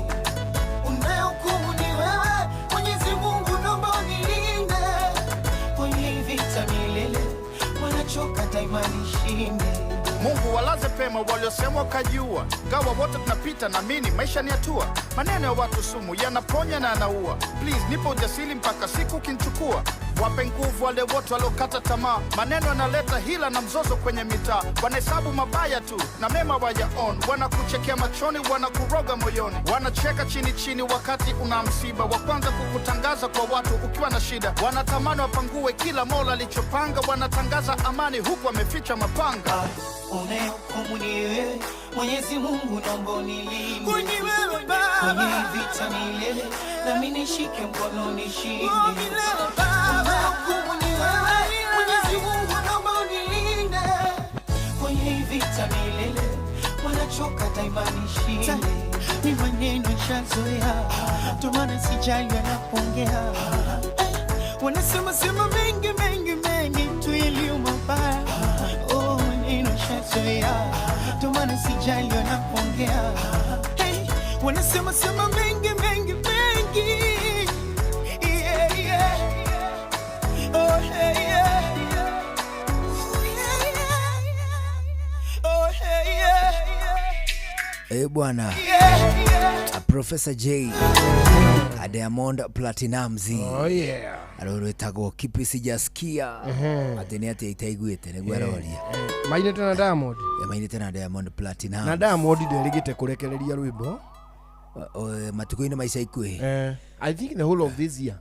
Unayehukumu ni wewe, Mwenyezi Mungu naomba unilinde kwenye vita milele, wanachoka daima nishinde. Mungu walaze pema waliosema wakajiua, gawa wote tunapita na mini maisha ni hatua. Maneno ya watu sumu yanaponya na yanaua, please nipo ujasiri mpaka siku kinchukua. Wape nguvu wale wote waliokata tamaa, maneno yanaleta hila na mzozo kwenye mitaa. Wanahesabu mabaya tu na mema wayaon, wanakuchekea machoni wanakuroga moyoni. Wanacheka chini chini wakati una msiba, wa kwanza kukutangaza kwa watu ukiwa na shida. Wanatamani wapangue kila Mola alichopanga, wanatangaza amani huku wameficha mapanga. Unayehukumu ni wewe, Mwenyezi Mungu naomba unilinde kwenye vita milele, nami nishike mkono nishinde. Unayehukumu ni wewe, Mwenyezi Mungu naomba unilinde kwenye vita milele, wanachoka daima nishinde. Ni maneno nishazoea, ndio maana sijali wanapoongea. Wanasema sema mengi mengi mengi tu yaliyo mabaya. Oh, maneno nishazoea, ndo maana sijali wanapoongea. Hey, wanasema sema mengi mengi mengi, yeah, yeah. Oh, hey, yeah. Oh, yeah, yeah. Oh, hey, yeah. Eh bwana Yeah, yeah. Professor J a Diamond Platnumz. Oh, yeah. Arorwetagwo kipi sijasikia atĩ nĩ atĩa itaiguĩte nĩguo aroria. Mainĩte na Diamond. Mainĩte na Diamond Platnumz. Na Diamond nderĩgĩte kũrekereria rwĩmbo matukũ-inĩ ma ica ikuhĩ. I think the whole of this year.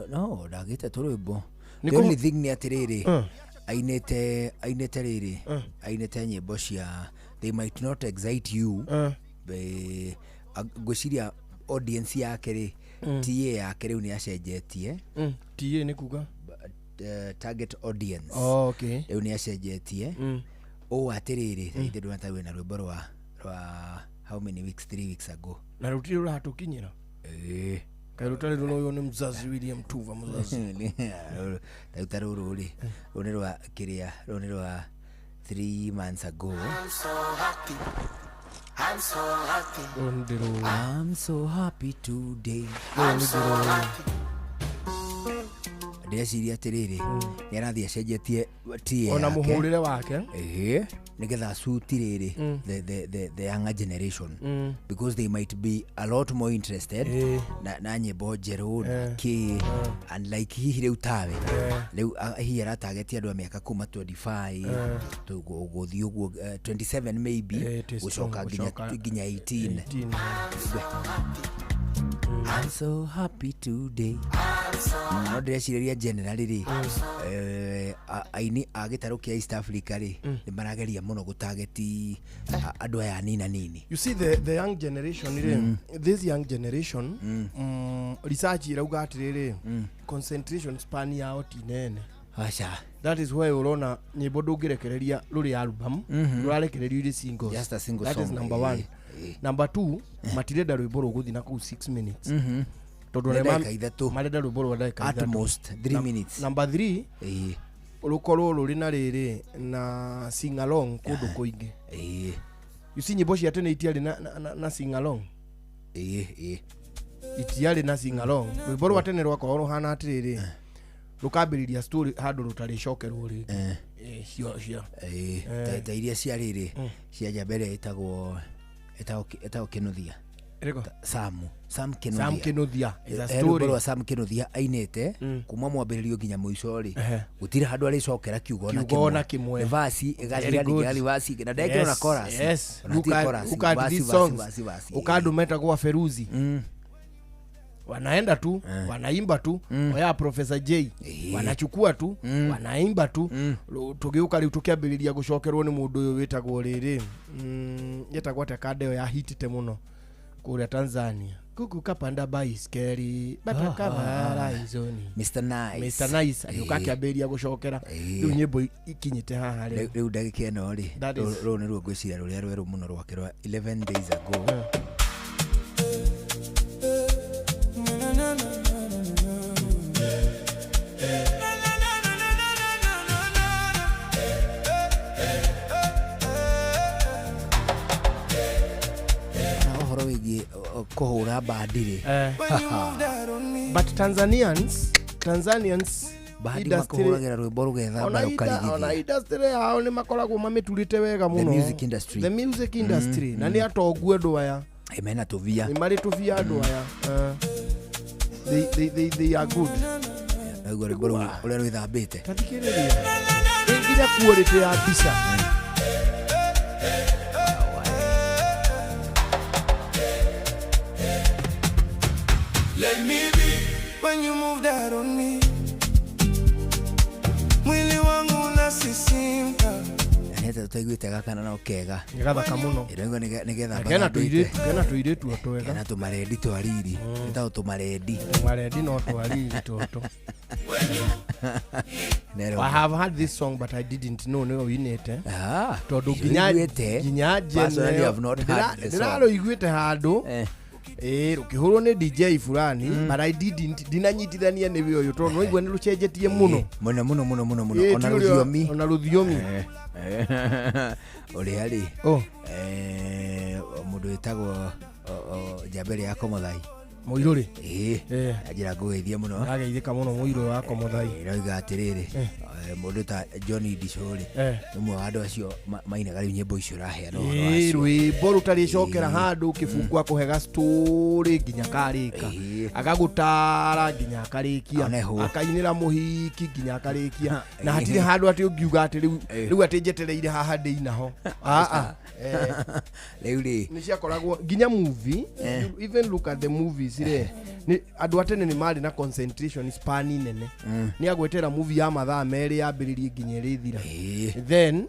No, ndagĩte tũrwĩmbo. Nĩ The kũ- only thing nĩ atĩrĩrĩ, ainĩte rĩrĩ, ainĩte nyĩmbo cia they might not excite you. Ngwĩciria audience yake rĩ, TA yake rĩu nĩ acenjetie. TA nĩ kuga? Target audience. Oh, okay. Rĩu nĩ acenjetie. Ũũ atĩrĩrĩ, ithe ndũrona ta wĩna rwĩmbo rwa how many weeks, 3 weeks ago. Na rũtirĩ rũratũkinyĩra. Ĩĩ. Kaĩ rũtarĩ rũroywo nĩ mzazi William Tuva mzazi. Rĩu ta rũrũ rĩ, rũu nĩ rwa kĩrĩa, rũu nĩ rwa 3 months ago. I'm so happy. I'm so happy. Rũrũ nĩ ndĩrũĩ. I'm so happy today. I'm so happy. Ndĩreciria atĩrĩrĩ, nĩ arathiĩ acenjetie TA Ona yake. mũhũrĩre wake. Ĩĩ, nĩgetha suit rĩrĩ the younger generation, because they might be a lot more interested na nyĩmbo njerũ na kĩ, and like hihi rĩu tawe rĩu hihi aratagetia andũ a mĩaka kuma 25 gũthiĩ ũguo, 27 maybe, it is gũcoka true, nginya gũcoka nginya 18. 18. I'm so happy today. No ndĩrecirĩria generally rĩ, aini a gĩtarũ kĩa East Africa rĩ, nĩ marageria mũno gũtageti andũ aya anini anini. You see the young generation rĩ, this young generation, research irauga atĩrĩrĩ, concentration span yao ti nene. Aca. That is why ũrona nyĩmbo ndũngĩrekereria rũrĩ album, rũrarekererio irĩ singles. Just a single That is song, number one. Number two, matirenda rwĩmbo rũgũthiĩ na kũu 6 minutes. Tondũ Nĩ arĩa ndagĩka ithatũ. marenda rwĩmbo rwa ndagĩka At ithatũ. most 3 minutes. Number 3, rũkorwo rũrĩ na rĩrĩ na sing along kũndũ kũingĩ. You see nyĩmbo cia tene itiarĩ na sing along. Itiarĩ na sing along. Rwĩmbo rwa tene rwakoragwo rũhana atĩrĩrĩ, rũkambĩrĩria story handũ rũtarĩcokerwo rĩngĩ. Cio. Ta iria cia rĩrĩ cia njamba ĩrĩa ĩtagwo Kĩnuthia. Ĩrĩkũ? Sam Kĩnuthia. Sam Kĩnuthia is a He rwĩmbo story. rwa Sam Kĩnuthia ainĩte kuma mwambĩrĩrio nginya mũico rĩ, gũtirĩ handũ arĩcokera kiugo ona Kiugo ona kĩmwe. Nĩ verse ĩgathira Very good. ningĩ ĩgathiĩ verse ĩngĩ, na ndekĩra ona Yes, chorus. yes. Ona ti Look at- chorus, look at verse, these verse, songs. verse, verse. Ukandu metagwo Feruzi. Wanaenda tu, wanaimba tu, oya Professor J wanachukua tu, wanaimba tu. Tũgĩũka rĩu tũkĩambĩrĩria gũcokerwo nĩ mũndũ ũyũ wĩtagwo rĩrĩ, yetagwo atĩa kanda ĩyo yahitĩte mũno kũrĩa Tanzania, kuku kapanda baiskeli batakabara izoni. Mr Nice. Mr Nice agĩũka akĩambĩrĩria gũcokera. Rĩu nyĩmbo ikinyĩte haha rĩu. Rĩu ndagĩka ĩno rĩ, That is- rũrũ nĩruo ngwĩciria rũrĩa rwerũ mũno rwake rwa 11 days ago. Na ũhoro wĩgiĩ kũhũra mbandi rĩ. But Tanzanians Mbandi industry- makũhũragĩra rwĩmbo rũgethamba ona rũkarigithia. industry yao nĩ makoragwo mamĩturĩte wega The mũno. music industry. The music industry. Na nĩ atongu andũ aya. Mena tũvia. Nĩ marĩ tũvia andũ aya. They are good. Naguo rwĩmbo rũu ũrĩa rwĩthambĩte. Ta thikĩrĩria. Nĩ nginya quality ya mbica. Let me be when you move that on me. Mwili wangu unasisimka. Na nĩ atĩa tũtaiguĩte gaka na no kega. Nĩ gathaka mũno. Ĩraigua nĩ getha Kena mathambĩte. kena tũirĩtu o twega. Kena tũmarendi twa riri. Ĩtagwo tũmarendi. Tũmarendi no twa riri tũtũ. Nero. I have heard this song but I didn't know nĩwe ũinĩte. Tondũ ũiguĩte? nginya Personally, I've not heard the song. ndĩrarũiguĩte handũ. Ĩĩ, rũkĩhũrwo nĩ DJ fulani, but I didn't, ndinanyitithania nĩ we ũyũ tondũ waigua nĩ rũcenjetie mũno. Mũno mũno mũno mũno mũno. Ĩĩ, Ona ti ũrĩa- rũthiomi. Ona rũthiomi. Ũrĩa rĩ Oh. Mũndũ wĩtagwo njamba ĩrĩa ya Komothai. Mũirũrĩ. Ĩĩ, njĩra ngũgeithie mũno. Ndageithĩka mũno mũirũ wa Komothai. Ĩroiga atĩrĩrĩ, mũndũ ta John Ndicũrĩ nĩ ũmwe wa andũ acio mainaga rĩu nyĩmbo icio ũraheana ũhoro Ĩĩ, wacio. rwĩmbo rũtarĩcokera handũ kĩbungu akũhe gacitũrĩ nginya karĩka, agagũtara nginya akarĩkia, akainĩra mũhiki nginya akarĩkia, na hatirĩ handũ atĩ ũngiuga atĩ rĩu rĩu atĩ njetereire haha ndĩinaho. Aa, rĩu rĩ nĩ ciakoragwo nginya movie. You even look at the movies rĩ, andũ a tene nĩ marĩ na concentration span nene. Nĩ agwetera movie ya mathaa 2 yambĩrĩrie nginya ĩrĩthira, then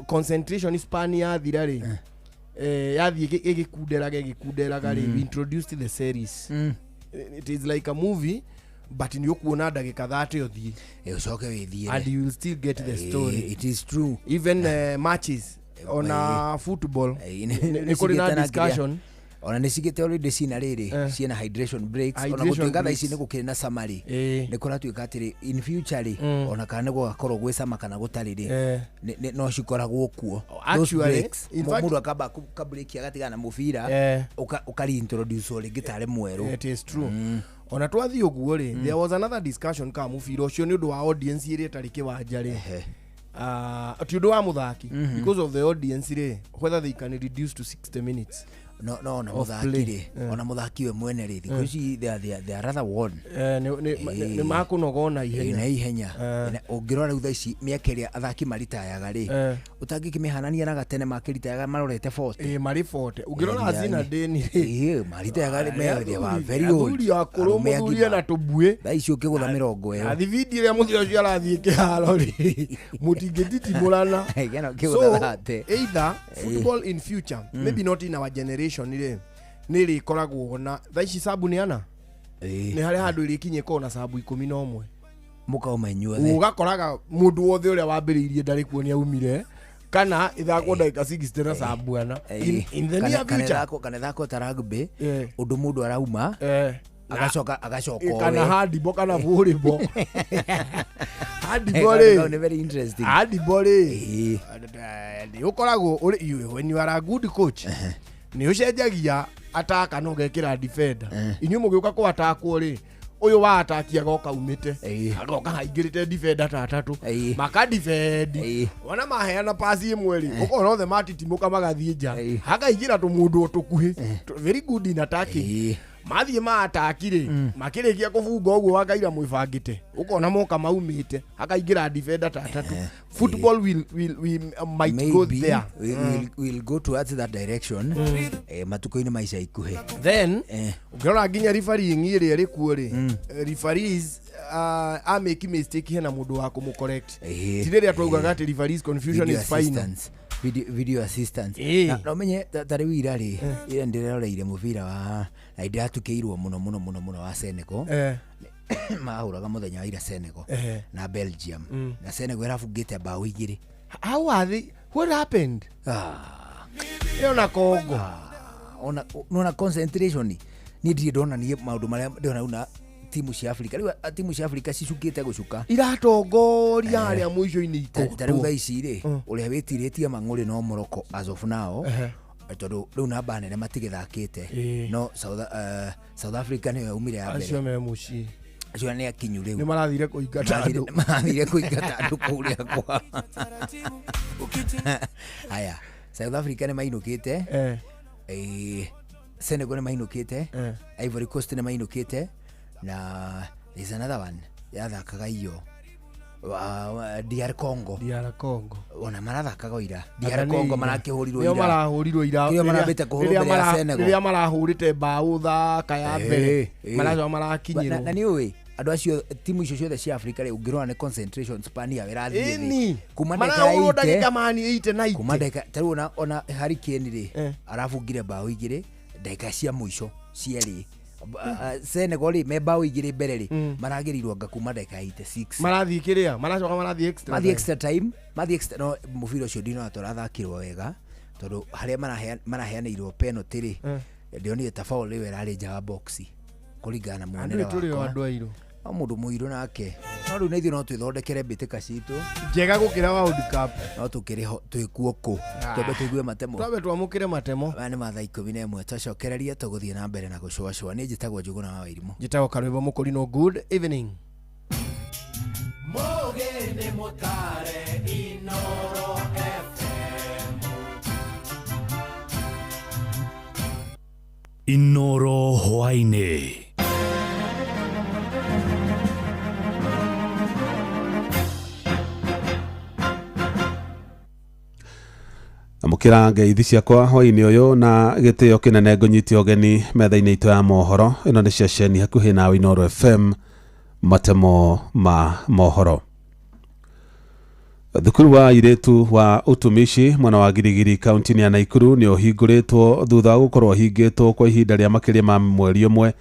concentration span yathira rĩ, yathiĩ ĩgĩkunderaga ĩgĩkunderaga rĩ, we introduced the series. It is like a movie, but nĩ ũkuona ndagĩka 30 ũthiĩ ũcoke wĩthiĩre and you will still get the story. It is true. Even matches ona football nĩ kũrĩ na discussion. Ona nĩ cigĩte already cina rĩrĩ, ciĩna hydration breaks, ona Hydration gũtuĩka thaa ici breaks. nĩ gũkĩrĩ na summer rĩ, nĩ kũratuĩka atĩrĩ in future rĩ, ona kana nĩ gũgakorwo gwĩ summer kana gũtarĩ rĩ, no cikoragwo kuo those Actually, breaks. in fact- Mũndũ akamba ka break agatigana na mũbira, ũka reintroduce rĩngĩ tarĩ mwerũ. It is true. Ona twathiĩ ũguo rĩ, there was another discussion ka mũbira ũcio nĩ ũndũ wa audience ĩrĩa ĩtarĩ kĩwanja rĩ, ti ũndũ wa mũthaki, because of the audience rĩ, whether they can reduce to 60 minutes No ona of mũthaki play. rĩ, ona mũthaki we mwene rĩ, thikũ ici they are rather worn. Nĩ makũnoga na ihenya. Na ihenya. Na ũngĩrora rĩu thaa ici mĩaka ĩrĩa athaki maritayaga rĩ, ũtangĩkĩmĩhanania na gatene makĩritayaga marorete 40. Ĩ, marĩ 40. Ũngĩrora Zinedine rĩ, Ĩ, maritayaga rĩ, they were very old. Athuri akũrũ, Arũme mũthuri agima. ena tũbuĩ. Thaa ici ũkĩgũtha 20. Athibindi ĩrĩa mũthuri ũcio arathiĩ kĩharo rĩ, mũtingĩtitimũrana. Kena So ũkĩgũtha thate. either football in future, maybe not in our generation rĩ, nĩ ĩrĩkoragwo na thaa ici sabu nĩ ana, nĩ harĩ handũ ĩrĩkinyie ĩkorwo na sabu 11. Mũkauma inyuothe. Ũgakoraga mũndũ wothe ũrĩa wambĩrĩirie ndarĩ kuo, nĩ aumire, kana ĩthakwo ndagĩka 60 na sabu ana in the near future. Kana ĩthakwo ta rugby, ũndũ mũndũ arauma agacoka agacoka Kana owe. handball kana volleyball. Handball Kaũndũ kau rĩ, nĩ very interesting. Handball rĩ, nĩ ũkoragwo ũrĩ when you are a good coach, nĩ ũcenjagia ataka na ũgekĩra defender. Inyuĩ mũgĩũka kũ atakwo rĩ, ũyũ wa ataki agoka umĩte, agoka haingĩrĩte defender ta atatũ makadifendi, ona maheana pasi ĩmwe rĩ, ũkona othe matitimũka magathiĩ nja, hakaingĩra tũmũndũ o tũkuhĩ very good in attacking, mathiĩ maataki rĩ, makĩrĩkia kũbunga ũguo wakaira mwĩbangĩte, ũkona moka maumĩte, hakaingĩra defender ta atatũ. Football will might go Maybe there. we'll go towards that direction matukũ-inĩ ma ica ikuhĩ. Then ũngĩrora nginya refereeing ĩrĩa ĩrĩ kuo rĩ, referees amake mistake, hena mũndũ wa kũmũ correct. Ti rĩrĩa twaugaga atĩ referees confusion Video is final. assistance. Video assistance. Na ũmenye ta rĩu ira rĩ, ira ndĩreroreire mũbira wa na ndĩratukĩirwo mũno mũno mũno mũno wa Senegal. Mahũraga mũthenya wa ira Senegal na Belgium, na Senegal ĩrabungĩte mbaũ 2. How are they? What happened? Ĩyo na Congo. Ona nona concentration niĩ ndirĩ ndona niĩ maũndũ marĩa ndĩrona rĩu na timu cia Africa rĩu, timu cia Africa cicukĩte gũcuka. Iratongoria harĩa mũico-inĩ. Ta rĩu ikũtwo. Thaa ici rĩ, ũrĩa wĩtirĩtie mang'ũrĩ no Morocco as of now, tondũ rĩu namba nene matigĩthakĩte, no South Africa nĩyo yaumire ya mbere. Acio me mũciĩ. Acio nĩ akinyu rĩu. Nĩ marathire kũingata andũ. Marathire kũingata andũ kũrĩa kwa haya. South Africa nĩ mainũkĩte, Senegal nĩ mainũkĩte, Ivory Coast nĩ mainũkĩte, na there's another one yathakaga iyo DR Congo. DR Congo. Ona marathakaga ira. Anga DR nĩ Congo ira. marakĩhũrirwo Nĩo ira. marahũrirwo ira. Kĩrĩa marambĩte kũhũrwo mbere ya Senegal. Rĩrĩa marahũrĩte mbaũ thaka ya mbere, maracoka marakinyĩrwo. Na nĩ ũĩ andũ acio, timu icio ciothe cia Africa rĩ, ũngĩrora nĩ concentration span yao ĩrathiĩ thĩ. Ĩni. Kuma ndagĩka Marahũrwo 80 ndagĩka mani 80 na kuma 80. ndagĩka ta rĩu ona Harry Kane rĩ, arabungire mbaũ 2 ndagĩka cia mũico cierĩ. Senegal rĩ, me mbaũ 2 mbere rĩ, maragĩrĩirwo anga kuma ndagĩka 86. Marathiĩ kĩrĩa maracoka marathiĩ extra Mathiĩ time. extra time, mathiĩ extra, no mũbira ũcio ndinona tũrathakirwo wega, tondũ harĩa maraheanĩirwo penalty rĩ, Ndionire ta foul ĩyo ĩrarĩ nja wa box kũringana na muonere Andũ tũrĩ o wakwa. andũ airũ. No mũndũ mũirũ nake no rĩu na ithuĩ no twĩthondekere mbĩtĩka citũ Njega gũkĩra World Cup. No tũkĩrĩ ho twĩkuo kũ twambe tũigue matemo. Twambe twamũkĩre matemo. Maya nĩ ma thaa 11 twacokereria tũgũthiĩ na mbere na gũcũacũa. Niĩ njĩtagwo Njũgũna wa Wairimũ. Njĩtagwo Karwĩmbo Mũkũrinũ. Good evening. Mũgĩ nĩ mũtare Inoro FM. Inoro hwainĩ. Amũkĩra ngeithi ciakwa hwainĩ ũyũ na gĩtĩo kĩnene ngũnyite ũgeni metha-inĩ itũ ya mohoro. Ĩno nĩ ceceni hakuhĩ nawe Inoro FM, matemo ma mohoro. Thukuru wa airĩtu wa utumishi mwena wa Girigiri kaunti-inĩ ya Naikuru nĩ ũhingũrĩtwo thutha wa gũkorwo ũhingĩtwo kwa ihinda rĩa makĩria ma mweri ũmwe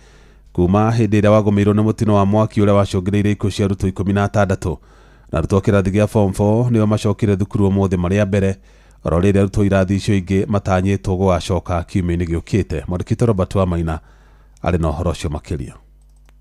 kuma hĩndĩ ĩrĩa wagũmĩirwo nĩ mũtino wa mwaki ũrĩa wacũngĩrĩirie ikuũ cia arutwo 16. Na arutwo a kĩrathi gĩa form 4 nĩo macokire thukuru ũmũthĩ marĩ a mbere, oro rĩrĩa arutwo irathi icio ingĩ matanyĩtwo gũgacoka kiumia-inĩ gĩũkĩte. Mwandĩki witũ Robert Wamaina arĩ na ũhoro ũcio makĩria.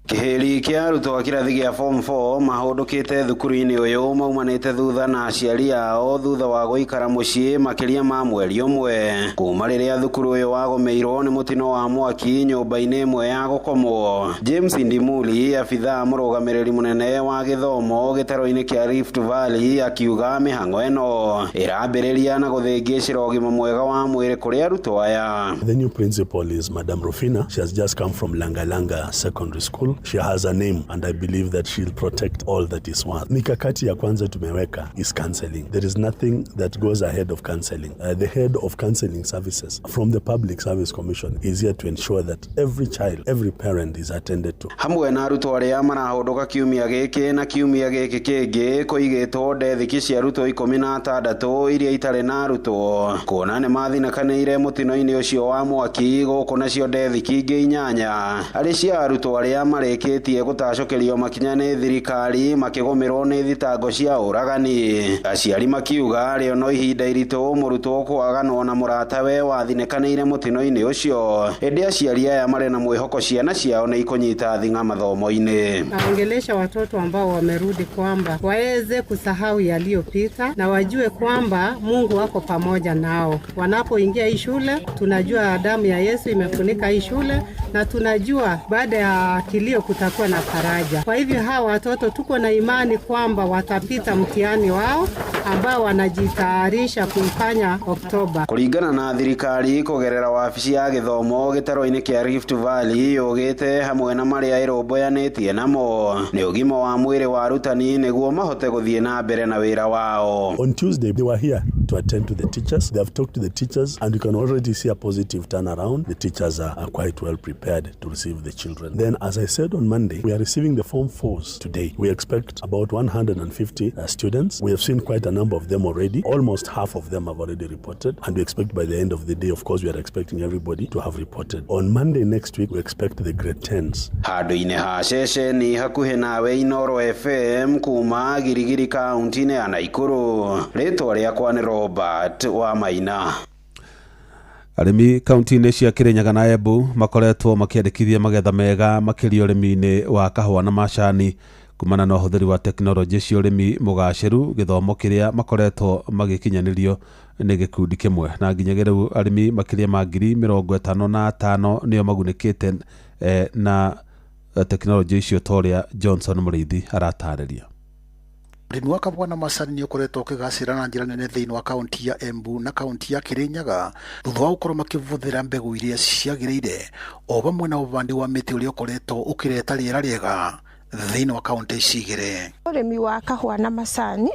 Kĩhĩri kĩa arutwo a kĩrathi gĩa form 4 mahũndũkĩte thukuru-inĩ ũyũ maumanĩte thutha na aciari ao thutha wa gũikara mũciĩ makĩria ma mweri ũmwe kuma rĩrĩa thukuru ũyũ wagũmĩirwo nĩ mũtino wa mwaki nyũmba-inĩ ĩmwe ya gũkomwo. James Ndimuli, abithaa mũrũgamĩrĩri mũnene wa gĩthomo gĩtaro-inĩ kĩa Rift Valley, akiuga mĩhang'o ĩno ĩrambĩrĩria na gũthĩngĩcĩra ũgima mwega wa mwĩrĩ kũrĩ arutwo aya. The new principal is Madam Rufina. She has just come from Langalanga Secondary School. She has a name and I believe that she'll protect all that is worth. Mikakati ya kwanza tumeweka is counseling. There is nothing that goes ahead of counseling. The head of counseling services from the Public Service Commission is here to ensure that every child, every parent is attended to. Hamwe na arutwo arĩa marahũndũka kiumia gĩkĩ na kiumia gĩkĩ kĩngĩ kũigĩtwo ndethiki cia arutwo 16 iria itarĩ na arutwo kuona nĩ mathinakanĩire mũtino-inĩ ũcio wa mwaki gũkũ nacio ndethiki ingĩ 8 arĩ cia arutwo arĩa marĩkĩtie gũtacũkĩrio makinya nĩ thirikari makĩgũmĩrwo nĩ thitango cia ũragani. Aciari makiuga rĩo no ihinda iritũ mũrutwo kwaganwo na mũratawe wathinĩkanĩire mũtino-inĩ ũcio, ĩndĩ aciari aya marĩ na mwĩhoko ciana ciao nĩ ikũnyita thing'a mathomo-inĩ. Naongelesha watoto ambao wamerudi kwamba waweze kusahau yaliyopita na wajue kwamba Mungu wako pamoja nao. Wanapoingia hii shule, tunajua damu ya Yesu imefunika hii shule na tunajua baada ya kilio kutakuwa na faraja. Kwa hivyo hawa watoto tuko na imani kwamba watapita mtihani wao ambao wanajitayarisha kuifanya Oktoba. Kũringana na thirikari kũgerera wabici ya gĩthomo gĩtaro-inĩ kĩa Rift Valley yugĩte hamwe na marĩa ĩrũmbũyanĩtie namo nĩ ũgima wa mwĩrĩ wa arutani nĩguo mahote gũthiĩ na mbere na wĩra wao. On Tuesday, they were here to attend to the teachers. They have talked to the teachers and you can already see a positive turnaround. The teachers are quite well prepared to receive the children. Then, as I said on Monday, we are receiving the Form 4s today. We expect about 150 students. We have seen quite a number of them already. Almost half of them have already reported, and we expect by the end of the day, of course, we are expecting everybody to have reported. On Monday next week, we expect the grade 10s. Handũ-inĩ ha ceceni hakuhĩ nawe Inoro FM kuma Girigiri kaunti-inĩ ya Naikuru, rĩtwa rĩakwa nĩ Robert wa Maina. Arĩmi kaunti-inĩ cia Kirinyaga na Embu makoretwo makĩandĩkithia magetha mega makĩria ũrĩmi-inĩ wa kahũa na macani kumana na ũhũthĩri wa tekinoronjĩ cia ũrĩmi mũgacĩru, gĩthomo kĩrĩa makoretwo magĩkinyanĩrio nĩ gĩkundi kĩmwe. Na nginyagia rĩu arĩmi makĩria ma 55,000 nĩo magunĩkĩte na tekinoronjĩ icio ta ũrĩa Johnson Mũrĩithi aratarĩria. Ũrĩmi wa kahũa na macani nĩ ũkoretwo ũkĩgacĩra na njĩra nene thĩinĩ wa kaunti ya Embu na kaunti ya Kirinyaga thutha wa gũkorwo makĩhũthĩra mbegũ iria ciagĩrĩire o vamwe na ũbandi wa mĩtĩ ũrĩa ũkoretwo ũkĩreta rĩera rĩega thĩinĩ wa kaunti ici igĩrĩ. Ũrĩmi wa kahũa na macani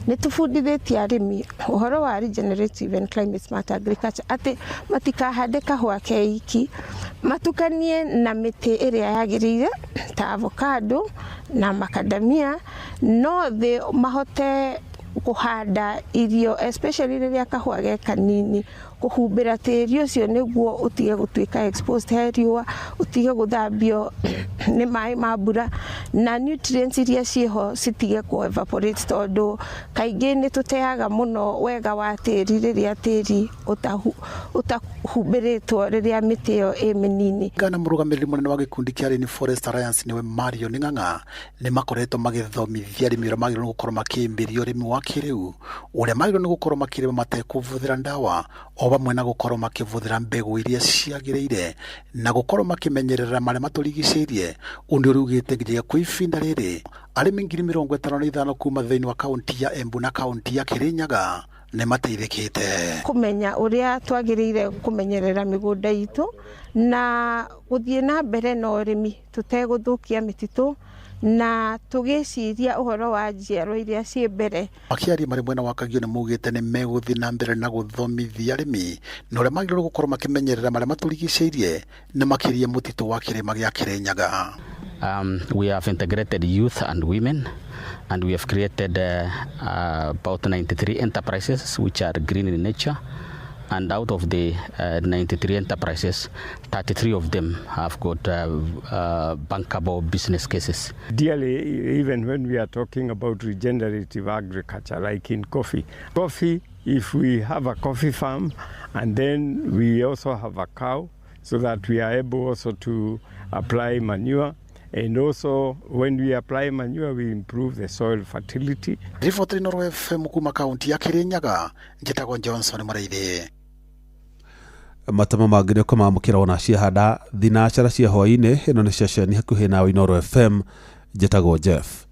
nĩ tũbundithĩtie arĩmi ũhoro wa regenerative and climate smart agriculture atĩ matikahande kahũa keiki, matukanie na mĩtĩ ĩrĩa yagĩrĩire ta avocado na macadamia no thĩ mahote kũhanda irio especially rĩrĩa kahũa ge kanini kũhumbĩra tĩri ũcio nĩguo ũtige gũtuĩka exposed he riũa, ũtige gũthambio nĩ maĩ ma mbura Na nutrients iria ciĩho citige kũ evaporate, tondũ kaingĩ nĩ tũteaga mũno wega wa tĩri rĩrĩa tĩri ũtahumbĩrĩtwo rĩrĩa mĩtĩ ĩyo ĩ mĩnini. Gana mũrũgamĩrĩri mũnene wa gĩkundi kĩa Rain Forest Alliance nĩwe Mario Ng'ang'a nĩ makoretwo magĩthomithia arĩmi ũrĩa magĩrĩirwo nĩ gũkorwo makĩmbĩria ũrĩmi wa kĩrĩu, ũrĩa magĩrĩirwo nĩ gũkorwo makĩrĩma matekũbũthĩra ndawa, o vamwe na gũkorwo makĩbũthĩra mbegũ iria ciagĩrĩire na gũkorwo makĩmenyerera marĩa matũrigicĩirie. Ũndũ ũrĩa ugĩte nginyagia kwa ibinda rĩrĩ arĩmi 55,000 kuma thĩinĩ wa kaunti ya Embu na kaunti ya Kirinyaga nĩ mateithĩkĩte. Kũmenya ũrĩa twagĩrĩire kũmenyerera mĩgũnda itũ na gũthiĩ na mbere na ũrĩmi tũtegũthũkia mĩtitũ na tũgĩciria ũhoro wa njiarwa iria ciĩ mbere. Makĩaria marĩ mwena wa Kagio nĩ maugĩte nĩ megũthiĩ na mbere na gũthomithia arĩmi na ũrĩa magĩrĩirwo gũkorwo makĩmenyerera marĩa matũrigicĩirie na makĩria mũtitũ wa kĩrĩma gĩa Kirinyaga. We have integrated youth and women, and we have created about 93 enterprises which are green in nature. And out of the 93 enterprises, 33 of them have got bankable business cases. Ideally, even when we are talking about regenerative agriculture, like in coffee. Coffee, if we have a coffee farm, and then we also have a cow, so that we are able also to apply manure. And also, when we apply manure, we improve the soil fertility. Riboti Inooro FM kuma kaunti ya Kirinyaga, njĩtagwo Johnson Mũrĩithi. Matama mangĩ nĩ ũkũmamũkĩra ona ciahanda thinacara cia hwaĩ-inĩ. Ĩno nĩ ceceni hakuhĩ nawe Inooro FM, njĩtagwo Jeff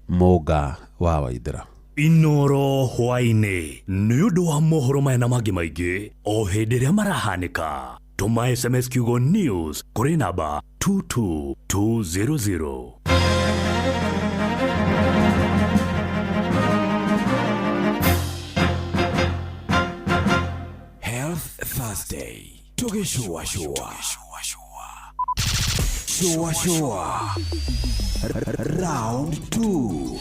Mũnga wa Waithĩra. Inooro hwaĩ-inĩ nĩ ũndũ wa mohoro maya na mangĩ maingĩ o hĩndĩ ĩrĩa marahanĩka. Tũma SMS kiugo news kũrĩ namba 22200. Health Thursday. Tugishua shua. Shua shua. Round 2.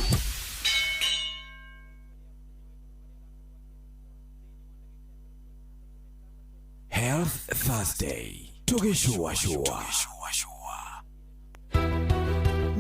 Health Thursday. Tugishua shua.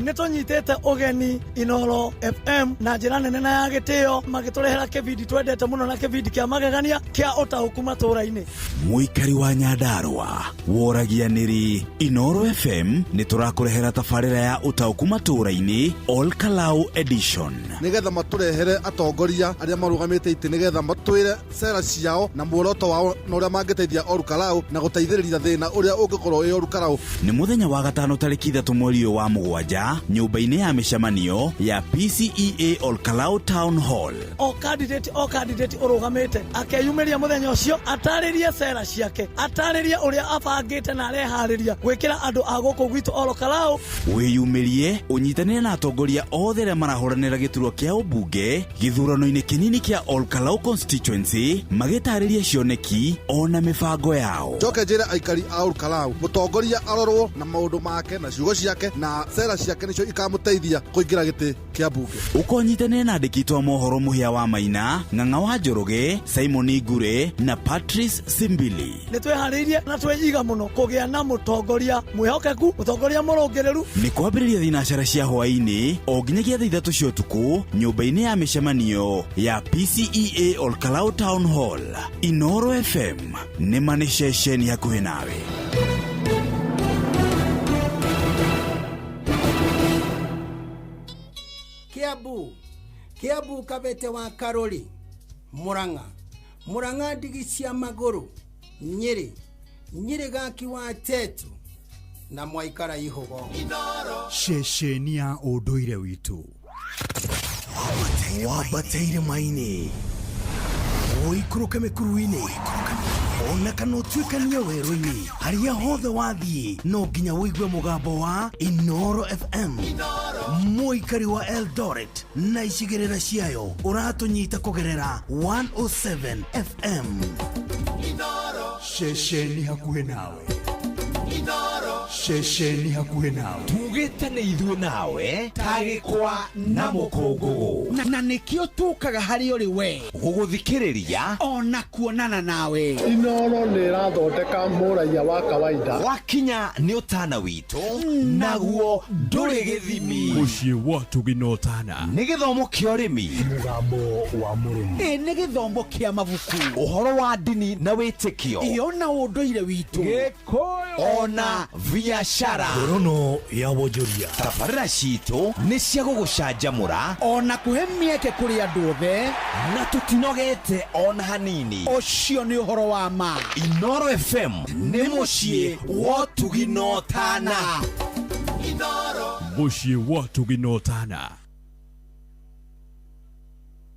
Nĩ tũnyitĩte ũgeni Inooro FM na njĩra nene na ya gĩtĩo, magĩtũrehera kĩbindi twendete mũno na kĩbindi kĩa magegania kĩa ũtaũku matũũra-inĩ. Mũikari wa Nyandarũa woragia nĩrĩ Inooro FM nĩ tũrakũrehera tabarĩra ya ũtaũku matũũra-inĩ All Kalau Edition, nĩgetha matũrehere atongoria arĩa marũgamĩte itĩ, nĩgetha matwĩre cera ciao na muoroto wao na ũrĩa mangĩteithia Ol Kalou na gũteithĩrĩria thĩna ũrĩa ũngĩkorwo wĩ Ol Kalou. Nĩ mũthenya wa gatano tarĩki 3 mweri ũyũ wa 7 nyũmba-inĩ ya mĩcemanio ya PCEA Ol Kalou Town Hall. O candidate ũrũgamĩte akeyumĩria mũthenya ũcio atarĩrie cera ciake, atarĩrie ũrĩa abangĩte na areharĩria gwĩkĩra andũ a gũkũ gwitũ Ol Kalou. Wĩyumĩrie ũnyitanĩre na atongoria othe arĩa marahũranĩra gĩturwa kĩa ũmbunge gĩthurano-inĩ kĩnini kĩa Ol Kalou constituency, magĩtarĩria cioneki ona mĩbango yao. Njoke njĩre aikari a Ol Kalou mũtongoria arorwo na maũndũ make na ciugo ciake na cera ciake nĩcio ikamũteithia kũingĩra gĩtĩ kĩa mbunge. Ũkonyitanĩre na andĩki a mohoro Mũhĩa wa Maina, Ng'ang'a wa Njoroge, Simon Ngure na Patrice Simbili. Nĩ twĩharĩirie na twĩiga mũno kũgĩa na mũtongoria mwĩhokeku, mũtongoria mũrũngĩrĩru. Nĩ kwambĩrĩria thinacara cia hwaĩ-inĩ o nginyagia thaa 3 cia ũtukũ nyũmba-inĩ ya mĩcemanio ya PCEA Ol Kalou Town Hall. Inooro FM nĩ ma nĩ ceceni hakuhĩ nawe. Kiambu Kabete wa Karori, Murang'a, Murang'a ndigi cia magũrũ, Nyĩrĩ, Nyĩrĩ gaki wa Tetu na mwaikara ihogo. Ceceni ya ũndũire witũ. Wambateire maini, ũikũrũke mĩkuru-inĩ, ona kana ũtuĩkanie werũ-inĩ, harĩa hothe wathiĩ no nginya ũigue mũgambo wa Inooro FM. Mũikari wa Eldoret na icigĩrĩra ciayo ũratũnyita kũgerera 107 FM. Ceceni hakuhĩ nawe. Ceceni hakuhĩ nawe. Tugĩte nĩ ithuĩ nawe tagĩkwa na mũkũngũgũ. Na nĩkĩo tũkaga harĩ ũrĩ we gũgũthikĩrĩria ona kuonana nawe. Inoro nĩ ĩrathondeka mũraiya wa kawaida. Wakinya nĩ ũtana witũ naguo ndũrĩ gĩthimi. Mũciĩ wa Tugina Ũtana. Nĩ gĩthomo kĩa ũrĩmi. Mũgambo wa mũrĩmi. Ĩ nĩ gĩthomo kĩa mabuku. Ũhoro wa ndini na wĩtĩkio. Ĩ ona ũndũire witũ. Gĩkũyũ. Ona biacara. Ngorono ya wonjoria. Tabarĩra citũ nĩ cia gũgũcanjamũra ona kũhe mĩeke kũrĩ andũ othe na tũtinogete ona hanini. Ũcio nĩ ũhoro wa ma. Inoro FM nĩ mũciĩ wa ũtugi na ũtana. Mũciĩ wa ũtugi na ũtana.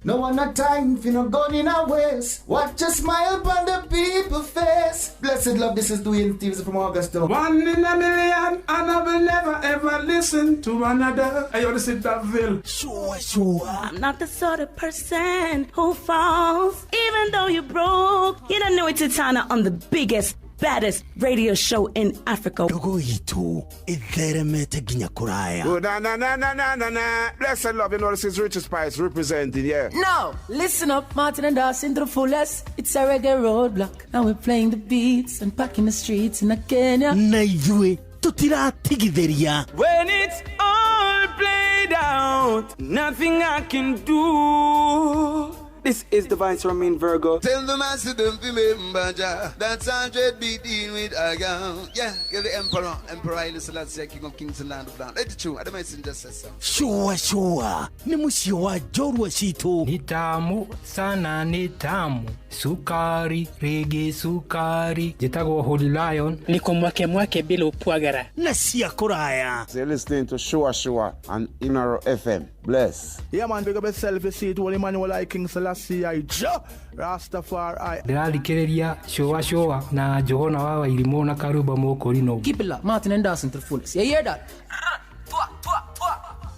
No one a time for no gun in our waist. Watch a smile upon the people face. Blessed love, this is Dwayne Stevens from Augusta. One in a million, and I will never ever listen to another. I want to sit that bill. Sure, sure. I'm not the sort of person who falls, even though you're broke. You don't know it's Titana on the biggest, baddest radio show in Africa. Ndogo itu itheremete nginya kuraya. Oh, na na na na na na na. Blessed love, you know this is Richard Spice representing, yeah. Now, listen up, Martin and Dawson to the fullest. It's a reggae roadblock. Now we're playing the beats and packing the streets in Kenya. Na ithuĩ tutiratigithĩria. When it's all played out, nothing I can do. This is the Vice Ramin Virgo. Tell the master don't remember Jah. That's 100 be dealing with I go. Yeah, you're the emperor. Emperor Haile Selassie, King of Kings and Land of Land. Let the true. I don't just say so. Sure, sure. Ni mũciĩ wa njorua citũ. Ni tamu sana, ni tamu. Sukari, rege sukari. Njĩtagwo Holy Lion. Niko mwake mwake bila upwagara. Na cia kũraya. So you're listening to Sure Sure and Inoro FM. Bless. Yeah man, big up yourself, you see it, Holy Emmanuel I King Selassie I Jah Rastafari. Ndĩrathikĩrĩria Sure Sure na Johana wa Wairimũ na Karuba Mũkũrinũ. Keep it locked, Martin and Dawson to the fullest. You hear that?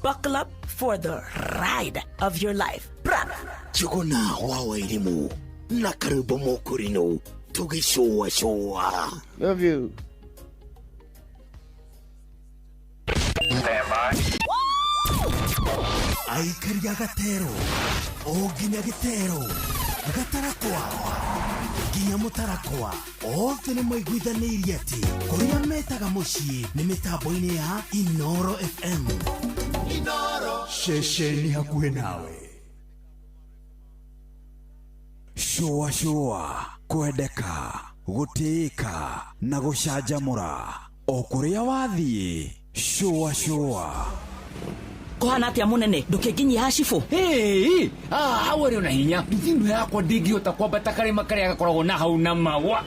Buckle up for the ride of your life. Johana wa Wairimũ na Karuba Mũkũrinũ tũgĩcũa cũa. Love you. Stand by. Aikaria gatero o nginya gĩtero gatarakwa nginya mũtarakwa othe nĩ maiguithanĩirie atĩ kũrĩa metaga mũciĩ nĩ mĩtambo-inĩ ya Inoro FM. Inoro ceceni hakuhĩ nawe. Shũa shũa, kwendeka, gũtĩĩka na gũcanjamũra o kũrĩa wathiĩ. Shũa shũa. Kuhana atia munene ndukinginyia hacibũ. Hey, hau arĩ ona hinya nduthi ĩno yakwa ndĩngĩhota kwambata karĩma karĩa gakoragwo na hau na mawa.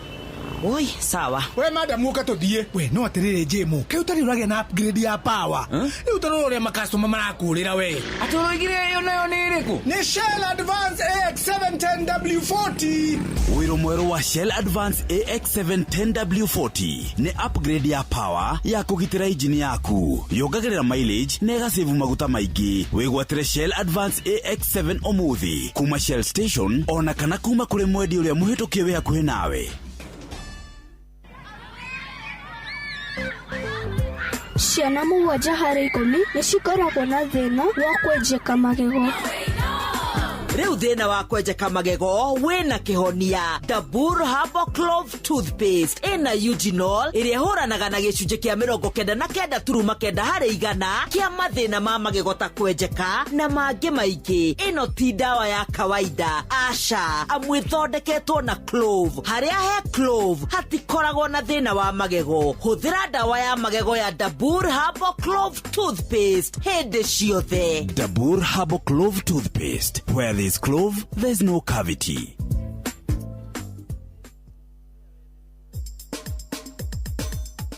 Oi, sawa. We madam uka tuthie. We no atiriri Jimu. Kai utari uragia na upgrade ya power. Riu utarora uria makastoma marakurira we. Ati uroigire iyo nayo ni iriku? Ni Shell Advance AX710W40. Wiro mweru wa Shell Advance AX710W40 ni upgrade ya power ya kugitira injini yaku. Yongagirira mileage na ĩgasave maguta maingĩ. Wĩgwatĩre Shell Advance AX7 ũmũthĩ kuma Shell Station ona kana kuma kũrĩ mwendia ũrĩa mũhĩtũkie wĩ hakuhĩ nawe. Ciana 7 harĩ 10 nĩ cikoragwo na thĩna wa kwenjeka magego. Rĩu thĩna wa kwenjeka magego wĩna kĩhonia. Dabur Herbal Clove Toothpaste ĩna eugenol ĩrĩa ĩhũranaga na gĩcunjĩ kĩa 99.9 harĩ igana kĩa mathĩna ma magego ta kwenjeka na mangĩ maingĩ. Ĩno ti ndawa ya kawaida, aca, amu ĩthondeketwo na clove. Harĩa he clove hatikoragwo na thĩna wa magego. Hũthĩra ndawa ya magego ya Dabur Herbal Clove Toothpaste hĩndĩ ciothe. Dabur Herbal Clove Toothpaste. Where there's clove, there's no cavity.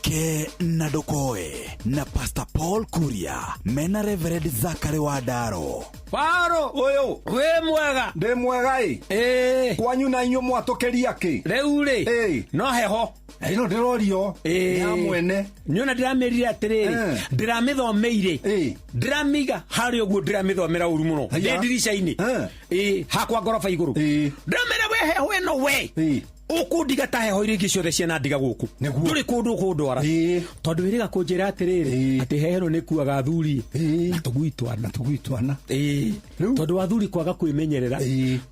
Ke na Ndokoe na Pastor Paul Kuria mena Reverend Zachary Wadaro. Paro uyu wi mwega ndi mwega i kwanyu na inyu mwatukiria ki riu ri no heho ino ndirorio ya mwene niona ndiramirire atiriri ndiramithomeire ndiramiga hari uguo ndiramithomera uru muno ndi ndirica-ini hakwa ngoroba iguru ndiramera we heho ino we Ũkũndiga ta heho iria ingĩ ciothe ciana ndiga gũkũ. Ndũrĩ kũndũ ũkũndwara. Tondũ wĩrĩga kũnjĩra atĩrĩrĩ, atĩ heho ĩno nĩ kuaga athuri na tũgui twana. Tũgui twana. Ĩĩ. Tondũ athuri kwaga kwĩmenyerera.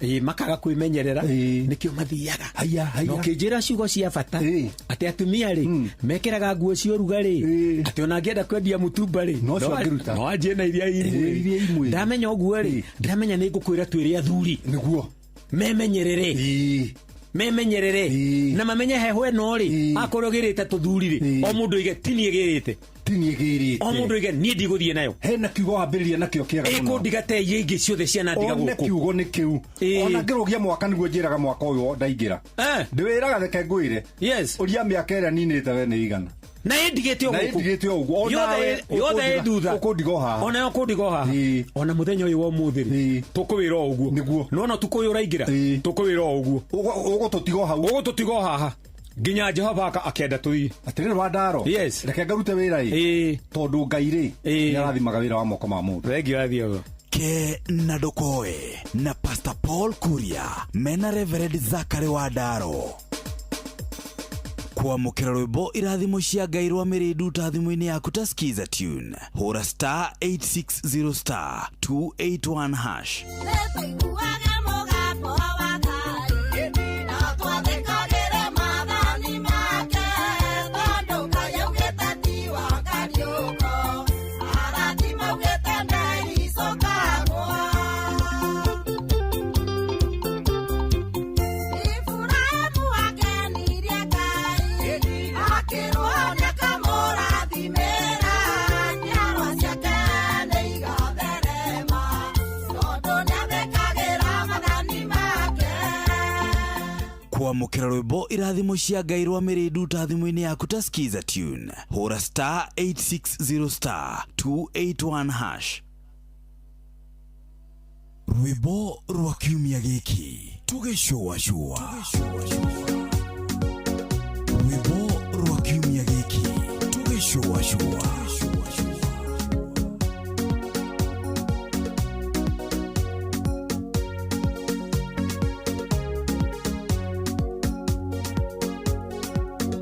Ĩĩ, makaga kwĩmenyerera nĩkĩo mathiaga. Haya. Na ũkĩnjĩra ciugo cia bata atĩ atumia rĩ mekĩraga nguo cia ũrugarĩ, atĩ ona angĩenda kwendia mũtumba rĩ, No cio angĩruta. no anjie na iria Ĩĩ, iria imwe. Ndamenya ũguo rĩ, ndamenya nĩ ngũkwĩra twĩre athuri nĩguo memenyerere, memenyerere na mamenye heho ĩno rĩ, akorwo gĩrĩte tũthuri rĩ, o mũndũ oige tinie gĩrĩte, tinie gĩrĩte, o mũndũ oige niĩ ndigũthiĩ nayo. Hena kiugo wambĩrĩria nakĩo kĩega mũno. Ĩkũndiga ta iria ingĩ ciothe ciana ndiga One gũkũ. kiugo nĩ kĩu. Ona ngĩrũgia mwaka nĩguo njĩraga mwaka ũyũ ndaingĩra. Ndĩwĩraga reke ngwĩre. Yes. Ũria mĩaka ĩrĩa ninĩte we nĩ igana. Na ĩndigĩte o Na gũkũ. ĩndigĩte o ũguo. Ona Yothe we yothe ĩ thutha. Ũkũndiga o haha. Ona yo ũkũndiga o haha. Ona mũthenya ũyũ wa ũmũthĩ rĩ, tũkũwĩra o ũguo. Nĩguo. Nĩwona ũtukũ ũyũ ũraingĩra, tũkũwĩra o ũguo. Ũgũtũtiga o hau. Ũgũtũtiga o haha nginya Jehova akenda tũthiĩ. Atĩrĩrĩ Wandaro. Yes. Reke ngarute wĩra ĩ. Tondũ Ngai rĩ, nĩ arathimaga wĩra wa moko ma mũndũ. Thengiũ athiaga. Ke na Ndokoe na Pastor Paul Kuria mena Reverend Zachary Wandaro. Kwamũkĩra rwĩmbo irathimo cia Ngai rwa mĩrĩndu ta thimũ-inĩ yaku ta Skiza Tune, hũra star 860 star 281 hash. Kwamũkĩra rwĩmbo irathimo cia Ngai rwa mĩrĩndu ta thimũ-inĩ yaku ta Skiza Tune, hũra star 860 star 281 hash. Rwĩmbo rwa kiumia gĩkĩ tũgĩcũacũa. Rwĩmbo rwa kiumia gĩkĩ tũgĩcũacũa.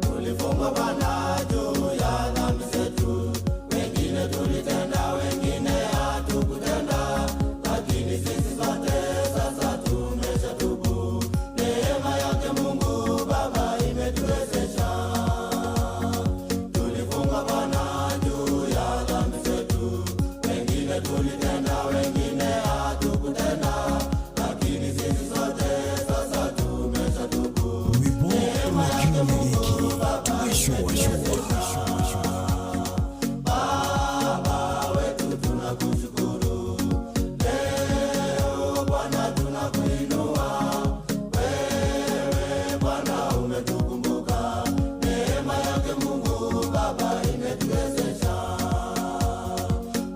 Tulifungwa Bwana juu ya dhambi zetu, wengine tulitenda, wengine hatukutenda, lakini sisi sote sasa tumeshatubu. Neema yake Mungu Baba imetuwezesha. Tulifungwa Bwana juu ya dhambi zetu, wengine tulitenda, wengine hatukutenda, lakini sisi sote sasa tumeshatubu. Rwĩmbo rwa kiumia gĩkĩ tũgĩcũacũa. Baba wetu tunakushukuru, leo Bwana tunakuinua, wewe Bwana umetukumbuka, neema yake Mungu Baba imetuwezesha.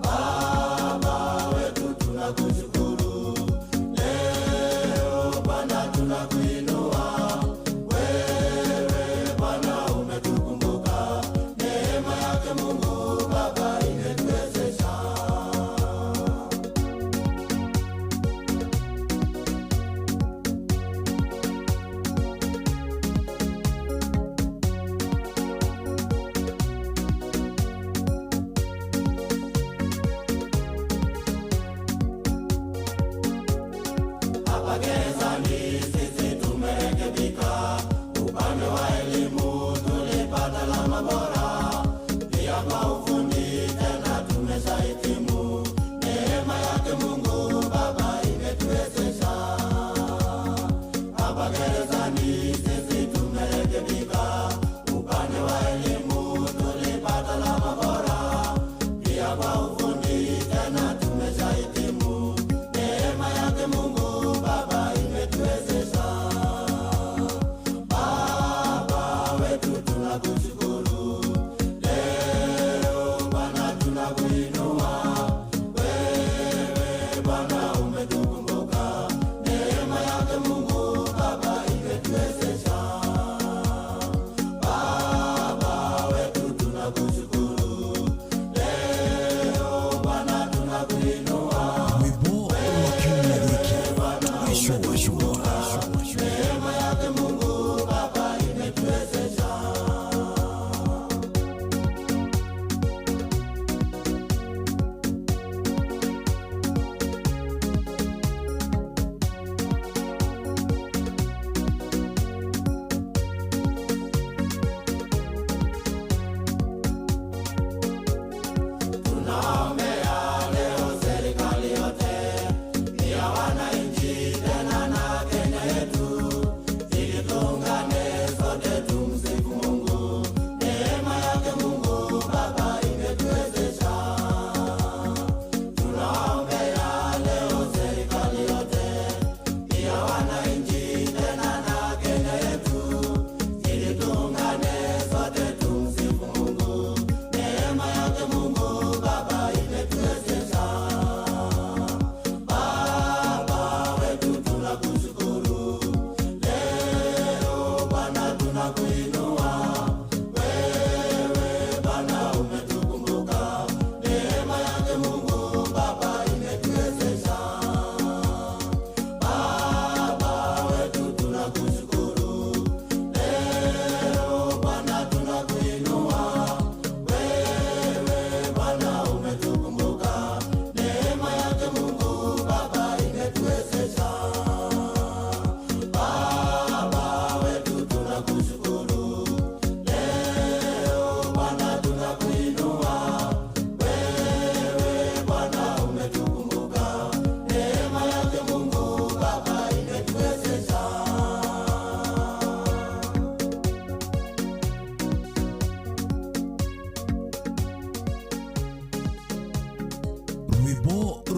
Baba wetu tunakushukuru, leo Bwana tunakuinua, wewe Bwana umetukumbuka, neema yake Mungu Baba imetuwezesha. Hapa gerezani sisi tumerekebika, upande wa elimu tulipata alama bora, pia kwa ufundi tena tumeshahitimu. Neema yake Mungu Baba imetuwezesha. Hapa gerezani sisi tumerekebika, upande wa elimu tulipata alama bora, pia kwa ufundi tena tumeshahitimu. Neema yake Mungu Baba imetuwezesha. Baba wetu tunakushukuru, leo Bwana tunakuinua, wewe Bwana umetukumbuka, neema yake Mungu Baba imetuwezesha. Baba wetu tunakushukuru, leo Bwana tunakuinua, Rwĩmbo rwa kiumia gĩkĩ tũgĩcũacũa. neema yake Mungu Baba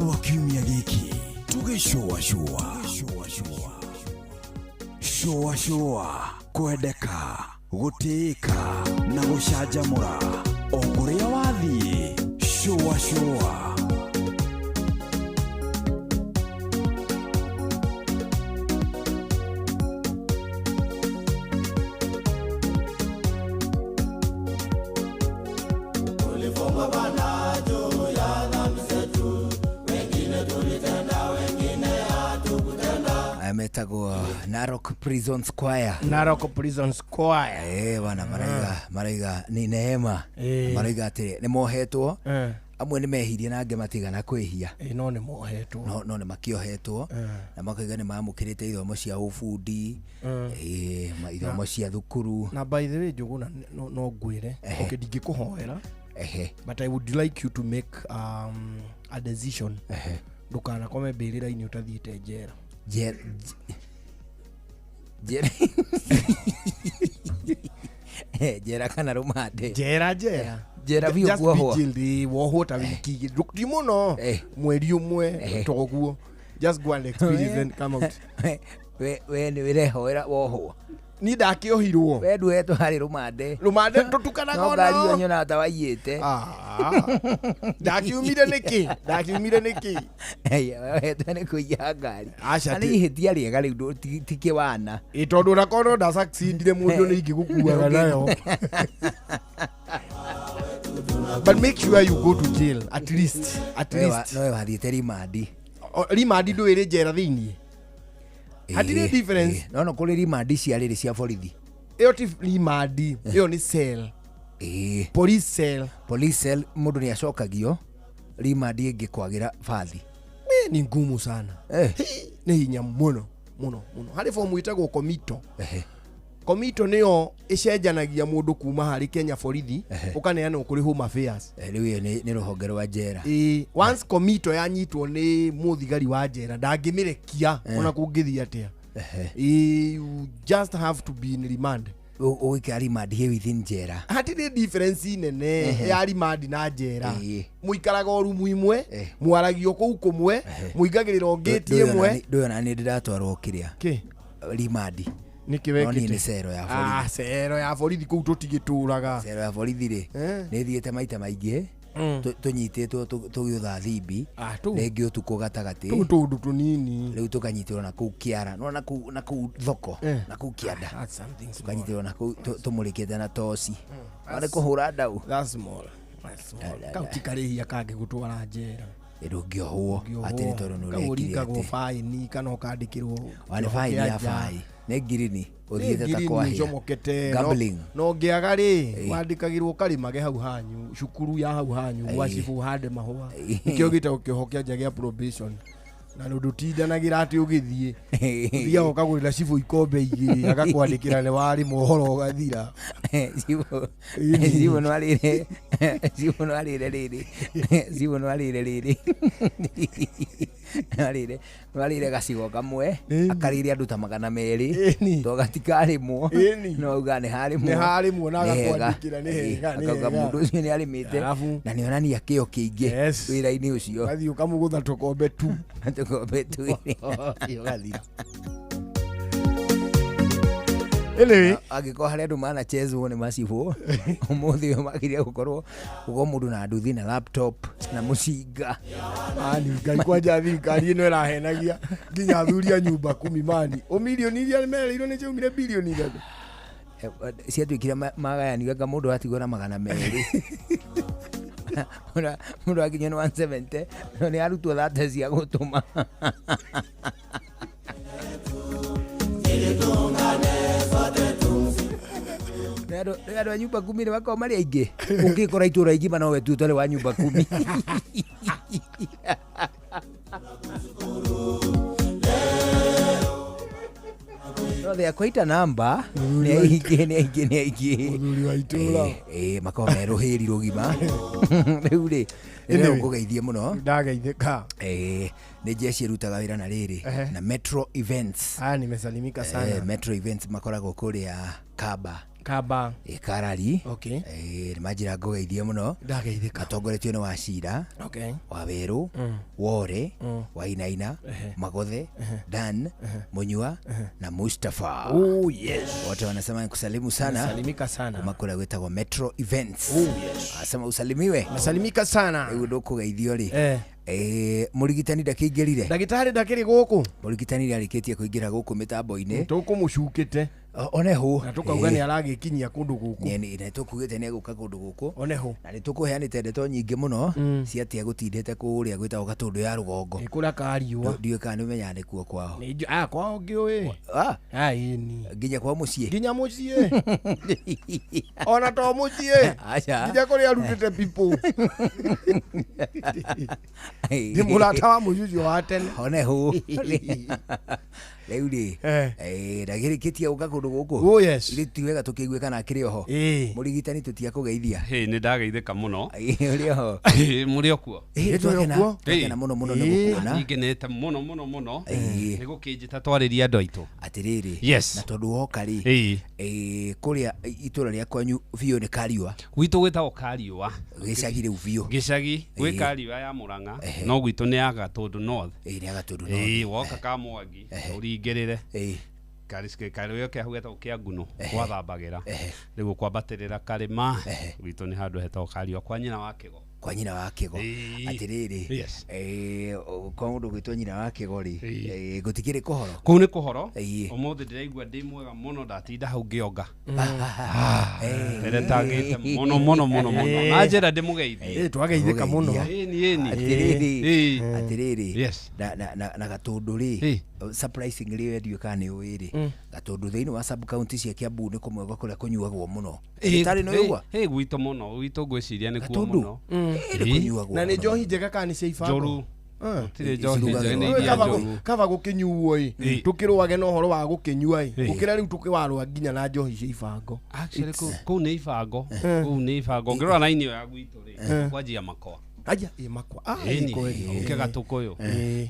Rũcinĩ rwa kiumia gĩkĩ tũgĩcũacũa cũacũa kwendeka gũtĩĩka na gũcanjamũra o kũrĩa wathiĩ cũacũa. Tulifungwa Bwana juu ya dhambi zetu, wengine tulitenda, wengine hatukutenda. Aya metagwo Narok Prison Square. Narok Prison Square. Eh, bana maraiga maraiga ni neema. Eh. Maraiga atĩ nĩ mohetwo. Eh. Amwe nĩ mehirie na angĩ matigana kwĩhia. Ĩ no nĩ mohetwo. No nĩ makĩohetwo na makauga nĩ mamũkĩrĩte ithomo cia ũbundi, eh, ithomo cia thukuru. Na by the way Njũgũna no ngwĩre okay ndingĩkũhoera but I would like you to make a decision ndũkanakome mbĩrĩra-inĩ ũtathiĩte njera. Njera njera njera kana rũmande. Njera njera. Njera biũ Just be kuohwo. jailed, ĩ, wohwo ta wiki igĩrĩ ti mũno mweri ũmwe toguo just go and experience and come out. We nĩ wĩrehoera wohwo. Niĩ ndakĩohirwo. We nduohetwo harĩ rũmande. Rũmande tũtukanaga No ona. ngari ĩyo nyonaga ta waiyĩte. Ndakiumire nĩkĩ? Ndakiumire nĩkĩ? Wohetwo nĩ kũiya ngari. Aca Na nĩ ihĩtia rĩega rĩu ti kĩwana. Ĩ tondũ onakorwo no ndasucceedire mũndũ nĩ ingĩgũkuaga nayo. But make sure you go to jail at least. At least. Nowe wathiĩte rimandi. Rimandi ndũĩ ĩrĩ njera thĩiniĩ. Hatirĩ difference. No no kũrĩ rimandi cia rĩrĩ cia borithi. Ĩyo ti rimandi, ĩyo nĩ cell. Police cell. Police cell mũndũ nĩ acokagio rimandi ĩngĩkwagĩra bathi. Ni ngumu sana. Nĩ hinya mũno mũno mũno. Harĩ fomu ĩtagwo komito. Komito nĩyo ĩcenjanagia mũndũ kuma harĩ Kenya borithi ũkaneanwo kũrĩ Home Affairs. Rĩu ĩyo nĩ rũhonge rwa njera. Ĩ, once komito yanyitwo nĩ mũthigari wa njera ndangĩmĩrekia ona kũngĩthiĩ atĩa. Ĩ, you just have to be in remand. Ũgũikara remand here within njera. Hatirĩ difference nene ya remand na njera. Mũikaraga o rumu imwe, mwaragio kũu kũmwe, mũingagĩrĩra o ngĩti ĩmwe. Ndũyũ ona nĩ ndĩratwarwo kĩrĩa. Kĩ? Rimandi. Nĩkĩ No niĩ wekĩte? nĩ cero ya borithi. Ah, cero ya borithi kũu tũtigĩtũraga. Cero ya borithi rĩ, nĩ thiĩte maita maingĩ tũnyitĩtwo tũgĩũtha thimbi rĩngĩ ũtukũ gatagatĩ Tũu tũũndũ tũnini rĩu tũkanyitĩrwo na kũu kĩara no na kũu na kũu thoko na kũu kĩanda tũkanyitĩrwo na kũu tũmũrĩkĩte na toci arĩ kũhũra ndau. That's small. That's small. Kau ti karĩhia kangĩgũtwara njera. Ndũngĩohwo atĩ nĩ tondũ nĩ Kau ũrekire ũringagwo atĩ baĩni kana ũkandĩkĩrwo Wa nĩ kĩoho baĩni kĩa ya nja. baĩ nĩ ngirini Nĩ ũthiĩte ta ngirini kwahĩa ũcomokete. Gambling. No ngĩaga rĩ wandĩkagĩrwo ũkarĩmage hau hanyu cukuru ya hau hanyu gwa cibũ ũhande mahũa nĩkĩo gĩtagwo kĩoho kĩa nja gĩa probation na ndũtindanagĩra atĩ ũgĩthiĩ ũthiaga ũkagũrĩra cibũ ikombe igĩrĩ agakwandĩkĩra nĩ warĩma ũhoro ũgathira. Cibũ nĩwarĩre cibũ nĩwarĩre rĩrĩ cibũ nĩwarĩre rĩrĩ nĩwarĩre nĩwarĩre gacigo kamwe akarĩire andũ ta 200 to gatikarĩmwo no auga nĩ harĩmwo Nĩ harĩmwo na Nĩ hega. agakwandĩkĩra nĩ hega, nĩ Akauga hega. mũndũ ũcio nĩ arĩmĩte na nĩonania kĩo kĩingĩ wĩra-inĩ ũcio. Ũgathiĩ ũkamũgũtha tũkombe tu tũkombe tu ũgathira. Anyway. Angĩkorwo harĩ andũ manachezwo nĩ macibũ ũmũthĩ ũyũ magĩrĩire gũkorwo mũndũ na nduthi na laptop na mũcinga. Mani ngai kwanja thirikari ĩno ĩrahenagia nginya athuri a nyumba kumi mani ũmirioni iria mereirwo nĩ ciaumire birioni 3. Ciatuĩkire magayanio anga mũndũ atigwo na 200. Mũndũ akinyio nĩ 170 no nĩ arutwo thate cia gũtũma. Ili tuungane sote tumsifu. Nĩ andũ a nyumba kumi nĩ makoragwo marĩ aingĩ ũngĩkora itũra igima nowe tu ũtarĩ wa nyumba kumi. No they are quite a number. Nĩ aingĩ nĩ aingĩ nĩ aingĩ. Mũthuri wa itũra. Makoragwo me rũhĩri rũgima. Rĩu rĩ Anyway. nĩ ngũgeithie mũno. Ndageithĩka. Nĩ jeshi ĩrutaga wĩra na rĩrĩ na Metro Events. Aya nimesalimika sana. Metro Events makoragwo kũrĩa Kaba. Kamba. Karari. Okay. Nĩ manjĩra ngũgeithie mũno. Ndageithĩka. Matongoretio nĩ Wacira. Okay. Wawerũ, Wore, Wainaina, Magothe, Dan, Munyua na Mustafa. Oh, yes. Wote wanasema nikusalimu sana. Nasalimika sana. Kuma kũrĩa gwĩtagwo Metro Events. Oh, yes. Anasema usalimiwe. Nasalimika sana. Rĩu ndũkũgeithio rĩ. Mũrigitani ndakĩingĩrire. Ndagĩtarĩ ndakĩrĩ gũkũ. Mũrigitani nĩarĩkĩtie kũingĩra gũkũ mĩtambo-inĩ. Tũkũmũcukĩte. Oneho. Na tũkauga nĩ aragĩkinyia kũndũ gũkũ. Nĩ tũkugĩte nĩ egũka kũndũ gũkũ. Oneho. Na nĩ tũkũheanĩte ndeto nyingĩ mũno cia atĩ egũtindĩte kũrĩa gwĩtagwo Gatũndũ ya rũgongo. Nĩ kũrĩa kariũa. Ndiũĩ kana nĩ ũmenyaga nĩkuo kwao. Nĩ kwao ngĩũĩ. Ĩni. Nginya kwao mũciĩ. Nginya mũciĩ. Ona to mũciĩ. Aca. Nginya kũrĩa arutĩte people. Nĩ mũrata wa mũciĩ ũcio wa tene. Oneho. Rĩu rĩ ndagĩrĩkĩtie gũka kũndũ gũkũ. Oh, yes. Rĩu ti wega tũkĩigue kana akĩrĩ oho. Mũrigitani tũtiakũgeithia. Nĩ ndageithĩka mũno. Ũrĩ oho. Mũrĩ o kuo. Nĩ twakena mũno mũno nĩ gũkuona. Nginĩte mũno mũno mũno. Nĩ gũkĩnjĩta twarĩria andũ aitũ. Atĩrĩrĩ. Yes. Na tondũ woka rĩ. Kũrĩa itũra rĩa kwanyu biũ nĩ Kariũa. Gwitũ gwĩtagwo Kariũa. Gĩcagi rĩu biũ. Gĩcagi gwĩ Kariũa ya Mũrang'a no gwitũ nĩ ya Gatũndũ North. Nĩ ya Gatũndũ North. Woka Kamwangi ũringĩrĩre. Karũĩ kĩa hau getagwo kĩa Nguno gwathambagĩra rĩu ũkwambatĩrĩra karĩma gwitũ nĩ handũ hetagwo Kariũa kwa nyina wa Kĩgo. Kwa nyina wa Kĩgo. Atĩrĩrĩ, kwa mũndũ gwĩtwo nyina wa Kĩgo rĩ, gũtikĩrĩ kũhoro. Kũu nĩ kũhoro. Ũmũthĩ ndĩraigua ndĩ mwega mũno ndatinda hau ngĩonga. Ndĩretangĩte mũno mũno mũno mũno. Na njĩra ndĩmũgeithie. Twageithĩka mũno. Ĩni ĩni. Atĩrĩrĩ, atĩrĩrĩ, na Gatũndũ rĩ, surprisingly we ndiũĩ kana nĩ ũĩ rĩ, Gatũndũ thĩinĩ wa sub county cia Kiambu nĩ kũmwe gwa kũrĩa kũnyuagwo mũno. Ndagĩtarĩ nĩ ũigua? Gwitũ mũno, gwitũ ngwĩciria nĩkuo mũno. Na nĩ njohi njega kana nĩ cia ibango? Njũru. Gũtirĩ njohi njega, nĩ iria njũru. Kaba gũkĩnyuo ĩ, tũkĩrũage na ũhoro wa gũkĩnyua ĩ, gũkĩra rĩu tũkĩwarũa nginya na njohi cia ibango. Actually kũu nĩ ibango, kũu nĩ ibango. Ũngĩrora raini ĩyo ya gwitũ rĩ, kwanjia makwa. Aja, makwa. Ũke Gatũkũyũ,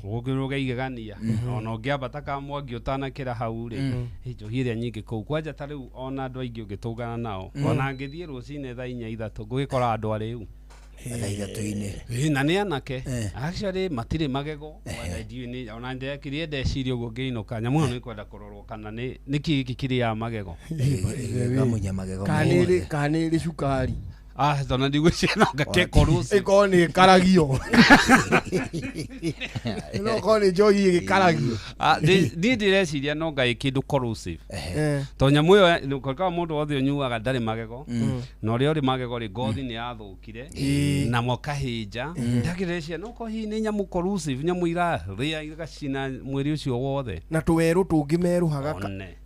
ũgũkĩrũga igegania, ona ũngĩambata Kamwangi ũtanakĩra hau rĩ, njohi ĩrĩa nyingĩ kũu. Kwanja ta rĩu ona andũ aingĩ ũngĩtũngana nao, ona ngĩthiĩ rũcinĩ thaa inya ithatũ ngũgĩkora andũ arĩu. Thaa ithatũ-inĩ. Na nĩ anake. Actually matirĩ magego. Ona ndekire ndeciria ũguo ngĩinũka nyamũ ĩyo nĩ kwenda kũrorwo kana nĩ nĩkĩ gĩkĩ kĩrĩaga magego. Gamunya magego. Kana nĩ ĩrĩ cukari. Tondũ ndigwĩciria no ngakĩkorwo ĩkorwo nĩ ĩkaragio. No ĩkorwo nĩ njohi ĩgĩkaragio. Niĩ ndĩreciria no ngai kĩndũ corrosive. Tondũ nyamũ ĩyo korwo mũndũ wothe ũnyuaga ndarĩ magego, na ũrĩa ũrĩ magego rĩ ngothi nĩ yathũkire na makahĩnja. Ndakĩreciria no korwo hihi nĩ nyamũ corrosive, nyamũ irarĩa igacina mwĩrĩ ũcio wothe. Na tũwerũ tũngĩ meruhaga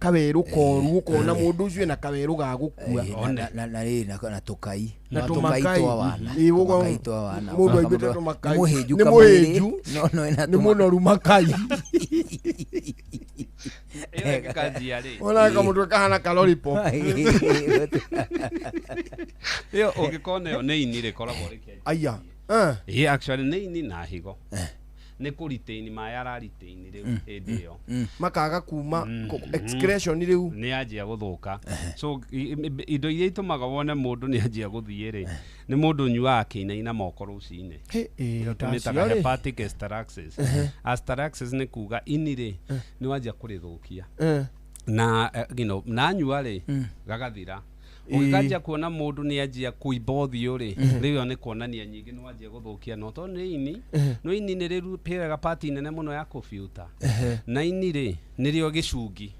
kawerũ koru ũkona mũndũ ũcio ena kawerũ ga gũkua. Na rĩrĩ na tũkai. Na tũmakai twa wana. Tũmakai twa wana. Mũndũ aiguĩte tũmakai. Nĩ mũhĩnju Nĩ mũhĩnju. No Nĩ mũnoru makai. Ĩyo ĩkanjia rĩ. Ona kamũtwe kahana ka lollipop. Ĩyo ũngĩkona ĩyo nĩ ini rĩkoragwo rĩkĩanjia. Aya. Ĩĩ actually nĩ ini na higo. Nĩ kũretain maĩ araretain rĩu hĩndĩ ĩyo. Makaga kuma excretion rĩu. Nĩ yanjia gũthũka. So indo iria itũmaga wone mũndũ nĩ anjia gũthiĩ rĩ, nĩ mũndũ ũnyuaga akĩinaina moko rũcinĩ. Tũmĩtaga hepatic asterixis. Asterixis nĩ kuga ini rĩ nĩ wanjia kũrĩthũkia. Na nanyua rĩ gagathira. Ũngĩkanjia kuona mũndũ nĩ anjia kũimba ũthiũ rĩ, rĩu ĩyo nĩ kuonania nyingĩ nĩ wanjia gũthũkia no tondũ nĩ ini, no ini nĩ rĩrupĩraga part nene mũno ya kũbiuta. Na ini rĩ nĩrĩo gĩcungi.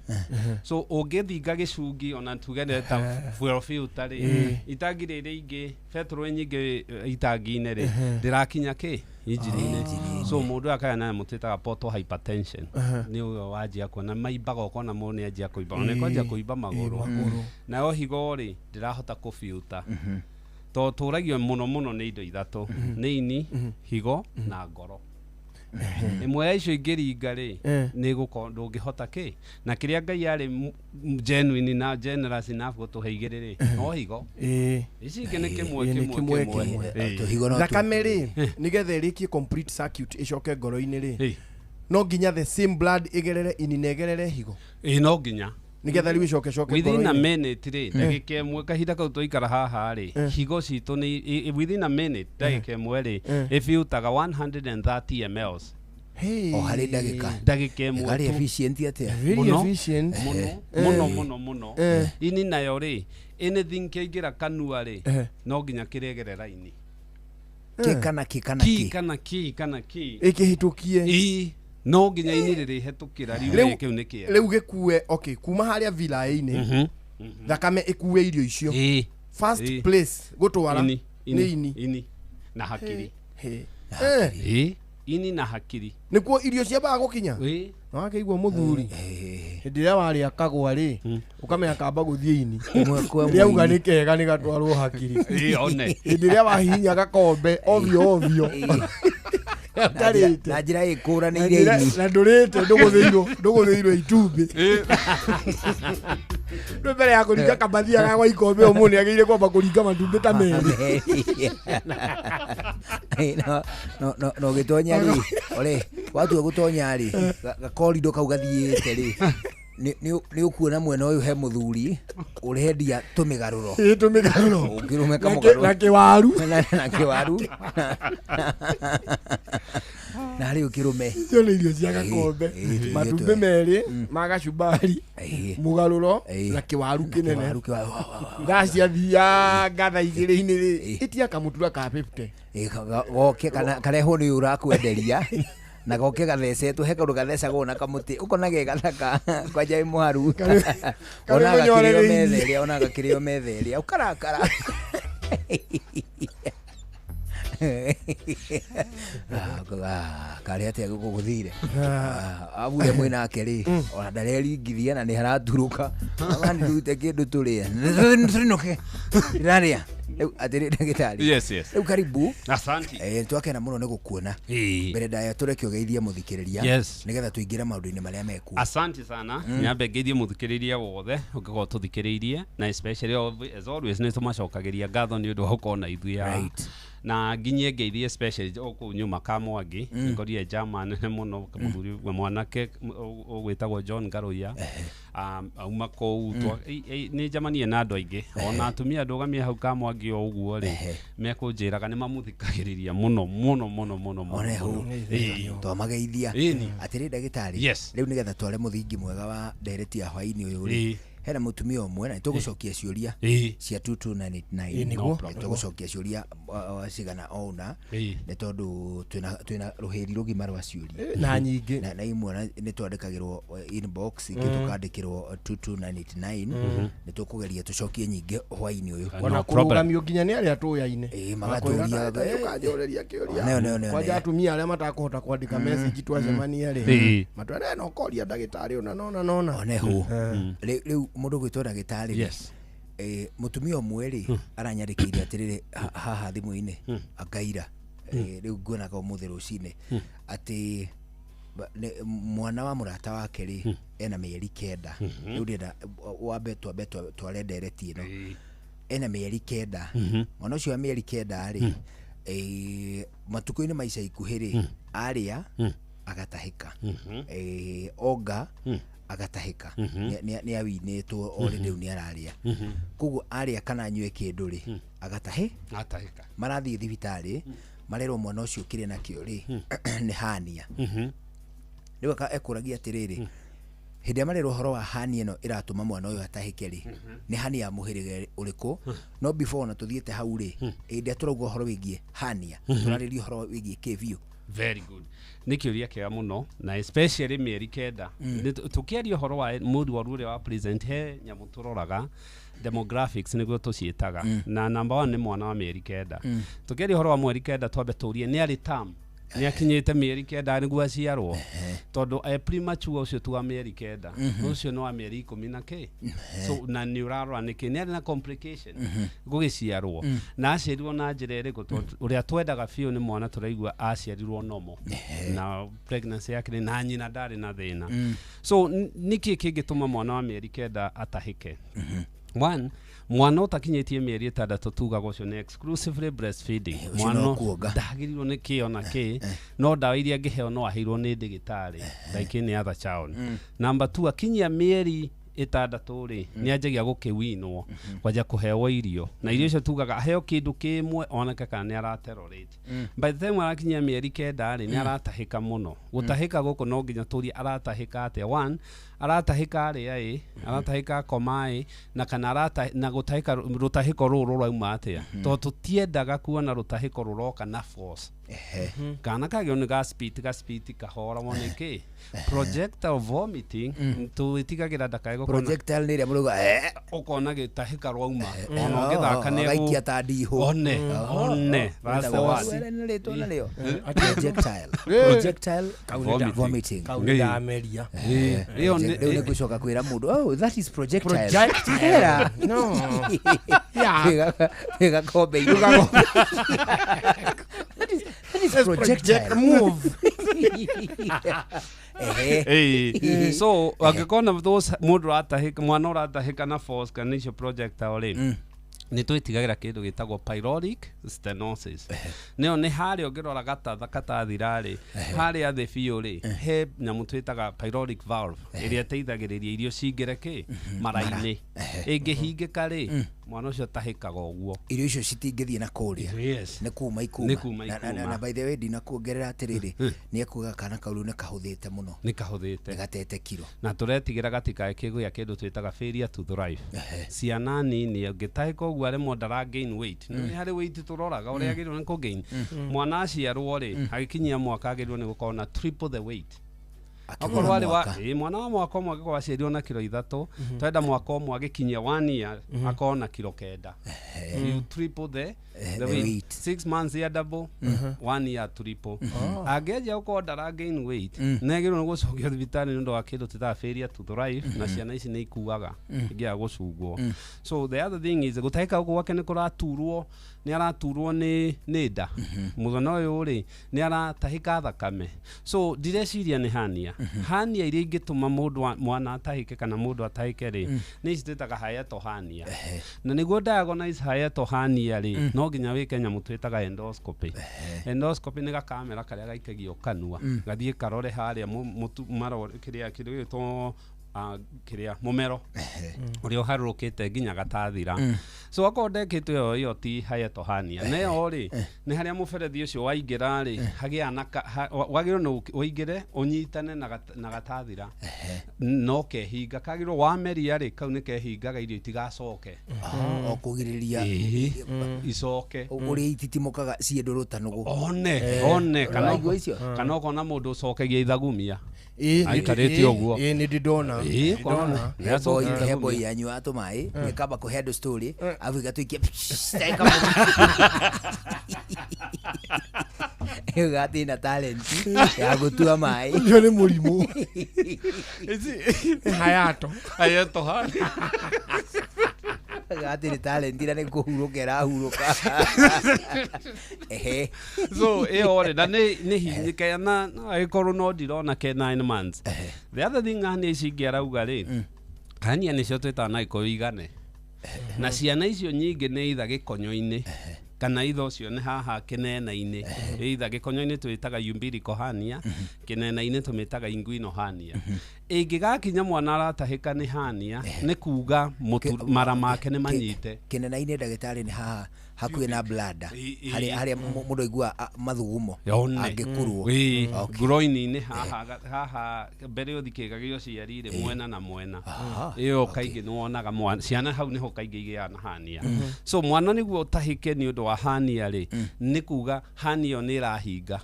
So ũngĩthinga gĩcungi ona tuge nĩ ta fuel filter rĩ, itangi rĩrĩ ingĩ petrol nyingĩ itangi-inĩ rĩ ndĩrakinya kĩ injini-inĩ. So mũndũ akaya na mũtĩtaga portal hypertension. Nĩ ũyũ wanjia kuona maimbaga ũkona mũndũ nĩ anjia kũimba, ona ĩkwanjia kũimba magũrũ. Nayo higo rĩ ndĩrahota kũbiuta. Tondũ tũragio mũno mũno nĩ indo ithatũ, nĩ ini, higo na ngoro. Ĩmwe ya icio ingĩringa rĩ nĩ gũkorwo ndũngĩhota kĩ na kĩrĩa Ngai arĩ genuine na generous enough gũtũhe igĩrĩ rĩ no higo. Ici ingĩ nĩ kĩmwe kĩmwe kĩmwe. Thakame rĩ nĩgetha ĩrĩkie complete circuit ĩcoke ngoro-inĩ rĩ no nginya the same blood ĩgerere ini na ĩgerere higo. Ĩĩ no nginya. Nĩgetha rĩu ĩcoke coke Within a ngoro-inĩ. minute rĩ, ndagĩka ĩmwe, kahinda kau twaikara haha rĩ, higo citũ nĩ within a minute, ndagĩka ĩmwe rĩ, ĩbiutaga 130 mls. Hey. O harĩ ndagĩka. Ndagĩka ĩmwe Ĩkarĩ tu. efficient atĩa? Very Mũno, efficient. mũno, mũno mũno mũno. Ini nayo rĩ, anything kĩaingĩra kanua rĩ, no nginya kĩregerera ini. Kĩ kana kĩ kana ki kĩ? Kana ki kana ki. Ĩkĩhĩtũkie. Ĩ, no nginya ini rĩrĩhetũkĩra riu kĩu nĩ kĩega. Rĩu gĩkue, okay, kuma harĩa vilai-inĩ thakame ĩkue irio icio. First place gũtwara Ini, nĩ ini. Ini na hakiri. Hey. Ĩ, ini na hakiri. Nĩkuo irio ciambaga gũkinya. Ĩ. Na wakĩigua mũthuri hĩndĩ ĩrĩa warĩa kagwa rĩ, ũkamenya kamba gũthiĩ ini. Ĩmwe kwa ĩmwe. Rĩauga Ini. nĩ kega nĩ gatwarwo hakiri. Ĩ, one. Hĩndĩ ĩrĩa wahihinya gakombe ovyo ovyo ũtarĩte. Na njĩra Na ĩkũranĩire ini. Na ndũrĩte, ndũgũthĩirwo itumbĩ. Rĩu mbere ya kũringa kambathia ga gwa ikombe ũmũthĩ nĩ agĩrĩire kwamba kũringa matumbĩ ta merĩ. No no no ũgĩtonya rĩ, ore watua gũtonya rĩ, gakorindo kau gathiĩte rĩ, nĩ ũkuona mwena ũyũ he mũthuri ũrendia tũmĩgarũro. Ĩ, tũmĩgarũro. Ũngĩrũme kamũgarũro. Na kĩwaru. Na kĩwaru. Na rĩu kĩrũme. Icio nĩ irio cia gakombe. Ĩ, Matumbĩ merĩ ma gacumbari, mũgarũro na kĩwaru kĩnene. Kĩwaru, kĩwaru. Thaa ciathianga thaa igĩrĩ-inĩ rĩ, ĩtia kamũtura ka 50. Ĩ, goke kana karehwo nĩ ũyũ ũrakwenderia, na goke gathecetwo, he kaũndũ gathecagwo na kamũtĩ, ũkona ge gathaka kwanja ĩ mũharu. Onaga kĩrĩo metha ĩrĩa, onaga kĩrĩo metha ĩrĩa, ũkarakara. Ah, karĩ atĩa gũkũ gũthire? Ah, abu ũrĩa mwĩnake rĩ, ona ndareringithia na nĩ haraturũka, ndirute kĩndũ tũrĩe, tũrinũke, ndĩrarĩa rĩu. Atĩrĩ ndagĩtarĩ. Yes. Rĩu karibu. Asante. Twakena mũno nĩ gũkuona. Mbere ndaya tũreke ũgeithie mũthikĩrĩria, nĩgetha tũingĩre maũndũ-inĩ marĩa mekuo. Asante sana. Nyambe ngeithie mũthikĩrĩria wothe ũngĩkorwo tũthikĩrĩirie, na especially as always nĩ tũmacokagĩria ngatho nĩ ũndũ wa gũkorwo na ithuĩ haha. Na nginyie ngeithie especially o kũu nyuma Kamwangi, ngorire njama nene mũno, mũthuri mwanake ũgwĩtagwo John Ngaruiya. Auma kũu, nĩ njamanie na andũ aingĩ, ona atumia ndũgamie hau Kamwangi o ũguo rĩ, mekũnjĩraga nĩ mamũthikagĩrĩria mũno mũno mũno mũno mũno. Onehu. Mũno. Twamageithia. Ĩni. Atĩrĩ ndagĩtarĩ, rĩu nĩgetha tware mũthingi mwega wa ndereti ya hwainĩ ũyũ rĩ, hena mũtumia ũmwe na nĩtũgũcokia ciũria cia 22989. Ĩĩ, nĩguo. Tũgũcokia ciũria cigana o ũna, nĩ tondũ twĩna rũhĩri rũgima rwa ciũria. Na nyingĩ. Na imwe nĩ twandĩkagĩrwo inbox, ingĩ tũkandĩkĩrwo 22989. Nĩ tũkũgeria tũcokie nyingĩ hwainĩ ũyũ. Ona kũrũgamio nginya nĩ arĩa tũyaine. Ĩ, magatũria. Ũkanjoreria kĩũria. Neo, neo, neo, Kwanja neo. atumia arĩa matakũhota kwandĩka message twacemania rĩ, matwĩre no koria ndagĩtarĩ ũna nona nona. Onehu. Rĩu mũndũ gwĩtwo ndagĩtarĩ rĩ, mũtumia ũmwe rĩ, aranyandĩkĩire atĩrĩrĩ haha thimũ-inĩ akaira. Rĩu nguonaga ũmũthĩ rũcinĩ atĩ mwana wa mũrata wake rĩ, ena mĩeri 9. Rĩu ndĩrenda wambe twambe tware ndereti ĩno. Ena mĩeri 9. Mwana ũcio wa mĩeri 9 rĩ, matukũ-inĩ ma ica ikuhĩ rĩ, arĩa agatahĩka. Onga agatahĩka. Nĩ awinĩtwo already, rĩu nĩ ararĩa. Koguo arĩa kana anyue kĩndũ rĩ, agatahĩ. Atahĩka. Marathiĩ thibitarĩ, marerwo mwana ũcio kĩrĩa nakĩo rĩ nĩ hernia. Rĩu ekũragia atĩrĩrĩ, hĩndĩ ĩrĩa marerwo ũhoro wa hernia ĩno ĩratũma mwana ũyũ atahĩke rĩ, nĩ hernia ya mũhĩrĩga ũrĩkũ? No before ona tũthiĩte hau rĩ, hĩndĩ ĩrĩa tũrauga ũhoro wĩgiĩ hernia, tũrarĩria ũhoro wĩgiĩ kĩ biũ? Very good, nĩ kĩũria kĩega mũno, na especially mĩeri 9. Nĩ tũkĩaria ũhoro wa mũrwaru ũrĩa wa present, he nyamũ tũroraga, demographics nĩguo tũciĩtaga. Na number one nĩ mwana wa mĩeri 9. Tũkĩaria ũhoro wa mweri 9, twambe tũrie nĩ arĩ term, nĩ akinyĩte mĩeri 9 nĩguo aciarwo? Tondũ e premature ũcio tu wa mĩeri 9, ũcio nĩ wa mĩeri 10 na kĩ. So na nĩ ũrarora nĩkĩ nĩ arĩ na complication gũgĩciarwo, na aciarirwo na njĩra ĩrĩkũ? Tondũ ũrĩa twendaga biũ nĩ mwana tũraigua aciarirwo normal na pregnancy yake na nyina ndarĩ na thĩna. So nĩkĩ kĩngĩtũma mwana wa mĩeri 9 atahĩke? One, mwana ũtakinyĩtie mĩeri 6 tugaga ũcio nĩ exclusively breastfeeding. Ũcio Mwana no kuonga. ndagĩrĩirwo nĩ kĩ ona kĩ, no ndawa iria angĩheo no aheirwo nĩ ndĩgĩtarĩ like any other child. Number two, akinyia mĩeri Ĩtandatũ rĩ, nĩ anjagia gũkĩwinwo, kwanjia kũheo irio, na irio icio tugaga aheo kĩndũ kĩmwe oneke kana nĩ araterorate. By the time arakinyia mĩeri 9 rĩ, nĩ aratahĩka mũno. Gũtahĩka gũkũ no nginya tũrie aratahĩka atĩa. One, aratahĩka arĩa ĩ, aratahĩka akoma ĩ, na kana arata na gũtahĩka rũtahĩko rũrũ rũrauma atĩa, tondũ tũtiendaga kuona rũtahĩko rũroka na force. Kana kagĩrĩirwo nĩ ga speed, ga speed kahora wone kĩ projectile vomiting. Tũĩtigagĩra ndakae gũkorwo na- Projectile nĩ ĩrĩa mũrauga eh. Ũkona gĩtahĩka rwauma ona ũngĩthaka nĩ Agaikia ta ndihũ. One one, that's the word. Nĩ rĩtwa narĩo projectile, projectile Vomiting. vomiting. Kau nĩ ndameria. Ĩyo nĩ- Rĩu nĩ ngũcoka kwĩra mũndũ, "Oh, that is projectile." Projectile. Era. No. Yeah. Wĩ gakombe-inĩ. That is That's projectile. project move. Ehe. Ĩĩ. So angĩkorwo those mũndũ ũratahĩka, mwana ũratahĩka na force kana icio projectile rĩ, nĩ twĩtigagĩra kĩndũ gĩtagwo pyloric stenosis. Nĩyo nĩ harĩa ũngĩrora gatatha katathira rĩ, harĩa thĩ biũ rĩ, he nyamũ twĩtaga pyloric valve ĩrĩa ĩteithagĩrĩria irio cingĩre kĩ mara-inĩ. Ĩngĩhingĩka rĩ, mwana ũcio atahĩkaga ũguo. Irio icio citingĩthiĩ na kũrĩa. Yes. Nĩ kuma ikuma. Nĩ kuma Na ikuma. Na by the way, ndinakuongerera atĩrĩrĩ, nĩ ekuga kana kau rĩu nĩ kahũthĩte mũno. Nĩ kahũthĩte. Nĩ gatete kiro. Na tũretigĩra gatikae kĩgĩa kĩndũ twĩtaga failure to thrive. Ciana nini ũngĩtahĩka ũguo aremwo ndara gain weight, nĩ harĩ weight tũroraga ũrĩa agĩrĩirwo nĩ kũgain. Mwana aciarwo rĩ, agĩkinyia mwaka agĩrĩirwo nĩ gũkorwo na triple the weight. Okorwo arĩ wa Mwaka. ĩĩ, mwana wa mwaka ũmwe angĩkorwo aciarirwo na kiro 3, twenda mwaka ũmwe agĩkinyia one year akorwo na kiro 9. You triple the the weight. Weight. 6 months ya double, one year triple. Angĩanjia gũkorwo ndara gain weight, nĩ agĩrĩirwo nĩ gũcokio thibitarĩ nĩ ũndũ wa kĩndũ twĩtaga failure to thrive, na ciana ici nĩ ikuaga ingĩaga gũcungwo. So the other thing is gũtahĩka gũkũ gwake nĩ kũraturwo, nĩ araturwo nĩ nda. Mũthenya ũyũ rĩ, nĩ aratahĩka thakame. So ndireciria nĩ hernia. Hernia iria ingĩtũma mũndũ mwana atahĩke kana mũndũ atahĩke rĩ, nĩ ici twĩtaga hiatal hernia. Na nĩguo diagnose hiatal hernia rĩ, no nginya wĩke nyamũ twĩtaga endoscopy. Endoscopy nĩ gakamera karĩa gaikagio kanua, gathiĩ karore harĩa marore kĩrĩa kĩndũ gĩgĩtwo kĩrĩa mũmero ũrĩa ũharũrũkĩte nginya gatathira. So akorwo ndekĩtwo ĩyo ti hiatal hernia. Nayo rĩ, nĩ harĩa mũberethi ũcio waingĩra rĩ, hagĩa na wagĩrĩirwo nĩ ũingĩre ũnyitane na gatathira, no kehinga kagĩrĩirwo wameria rĩ, kau nĩ kehingaga irio itigacoke. O kũgirĩrĩria Ĩĩ, icoke. Ũrĩa ititimokaga ciĩ ndũrũ ta nũgũ. One one kana Ũraigua icio? Kana ũkona mũndũ ũcokegia ithagumia Ĩĩ, aikarĩte ũguo. Ĩĩ, nĩ ndĩ ndona. Ĩĩ, Nĩ ũkona ndona. nĩ acokia He boy ithagumia. yanyuaga tũmaĩ, ĩkamba kũhe andũ story, arabu ĩgatũikia. Ĩgatĩ na talent ya gũtua maĩ. Ũcio nĩ mũrimũ. Nĩ hayato. Hayato hernia. Gatĩ nĩ talent ira nĩ kũhurũka ĩrahurũka. Ehe. So ĩyo rĩ, na nĩ hinyĩke na agĩkorwo no ndirona ke 9 months. The other thing, hernia ici ingĩ arauga rĩ, hernia nĩcio twĩtaga na Gĩkũyũ igane, na ciana icio nyingĩ nĩ itha gĩkonyo-inĩ kana itha ũcio nĩ haha kĩnena-inĩ. Itha gĩkonyo-inĩ twĩtaga umbilical hernia, kĩnena-inĩ tũmĩtaga inguinal hernia. Ĩngĩgakinya mwana aratahĩka nĩ hernia, nĩ kuga mara make nĩ manyite. Kĩnena-inĩ, ndagĩtarĩ, nĩ haha hakuhĩ na blada, harĩa mũndũ aiguaga mathugumo One. angĩkurwo. Ĩĩ, groin-inĩ haha haha mbere ũthi kĩga gĩa ũciari rĩ, mwena na mwena. Ĩyo kaingĩ nĩ wonaga ciana hau nĩho kaingĩ igĩaga na hernia. So mwana nĩguo ũtahĩke nĩ ũndũ wa hernia rĩ, nĩ kuga hernia ĩyo nĩ ĩrahinga,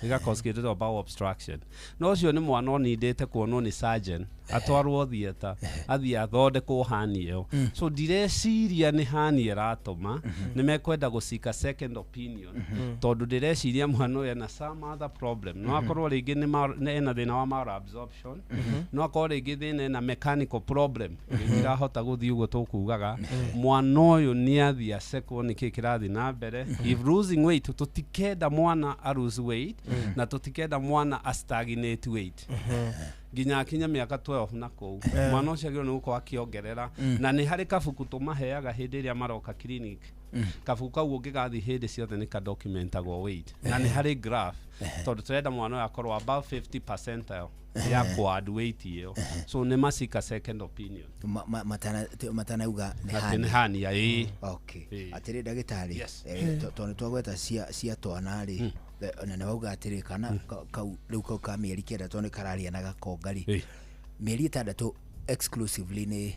ĩgacause kĩndũ ta bowel obstruction. No ũcio nĩ mwana onindĩte kuonwo nĩ surgeon, atwarwo theatre, athiĩ athondekwo hernia ĩyo. So ndireciria nĩ hernia ĩratũma. Nĩ mekwenda gũcika second opinion, tondũ ndĩreciria mwana ũyũ ena some other problem. No akorwo rĩngĩ nĩ ena thĩna wa malabsorption, no akorwo rĩngĩ thĩna ena mechanical problem ĩtirahota gũthiĩ ũguo. Tũkugaga mwana ũyũ nĩ athiĩ acekwo nĩkĩ kĩrathiĩ na mbere. If losing weight, tũtikenda mwana a lose weight, na tũtikenda mwana a stagnate weight nginya akinye mĩaka 12 na kũu. Mwana ũcio agĩrĩirwo nĩ gũkorwo akĩongerera, na nĩ harĩ kabuku tũmaheaga hĩndĩ ĩrĩa maroka clinic. Kabuku kau ũngĩgathiĩ hĩndĩ ciothe nĩ kadocumentagwo weight na nĩ harĩ graph, tondũ tũrenda mwana ũyũ akorwo above 50 percentile ya kũ weight ĩyo, so nĩ macika second opinion. Matanauga nĩ atĩ nĩ hernia. Hernia, ĩĩ. Okay. Ĩĩ. Atĩrĩ ndagĩtarĩ, Yes. tondũ nĩ twagweta cia twana rĩ, na nĩ wauga atĩrĩ kana kau rĩu kau ka mĩeri 9 tondũ nĩ kararia na gakonga rĩ, mĩeri 6 exclusively nĩ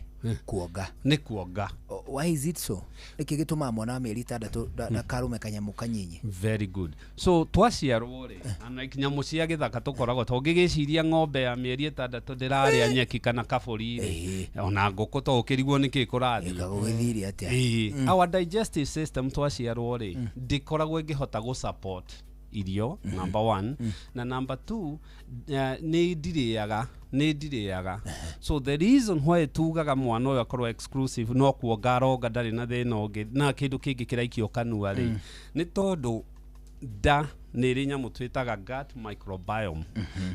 kuonga. Nĩ kuonga. Why is it so? Nĩkĩ gĩtũmaga mwana wa mĩeri 6 ndakarume kanyamũ kanyinyi? Very good. So twaciarwo rĩ, unlike nyamũ cia gĩthaka, tũkoragwo to ũngĩgĩciria ng'ombe ya mĩeri 6 ndĩrarĩa nyeki kana kabũri rĩ, ona ngũkũ, to ũkĩrigwo nĩkĩ kũrathiĩ. Gũgĩthire atĩa? Ĩĩ. Our digestive system twaciarwo rĩ, ndĩkoragwo ĩngĩhota gũ support irio, number one, na number two, nĩ ndirĩaga, nĩ ndirĩaga. So the reason why tugaga mwana ũyũ akorwo exclusive no kuonga aronga, ndarĩ na thĩna ũngĩ na kĩndũ kĩngĩ kĩraikio kanua rĩ, nĩ tondũ nda nĩ ĩrĩ nyamũ twĩtaga gut microbiome,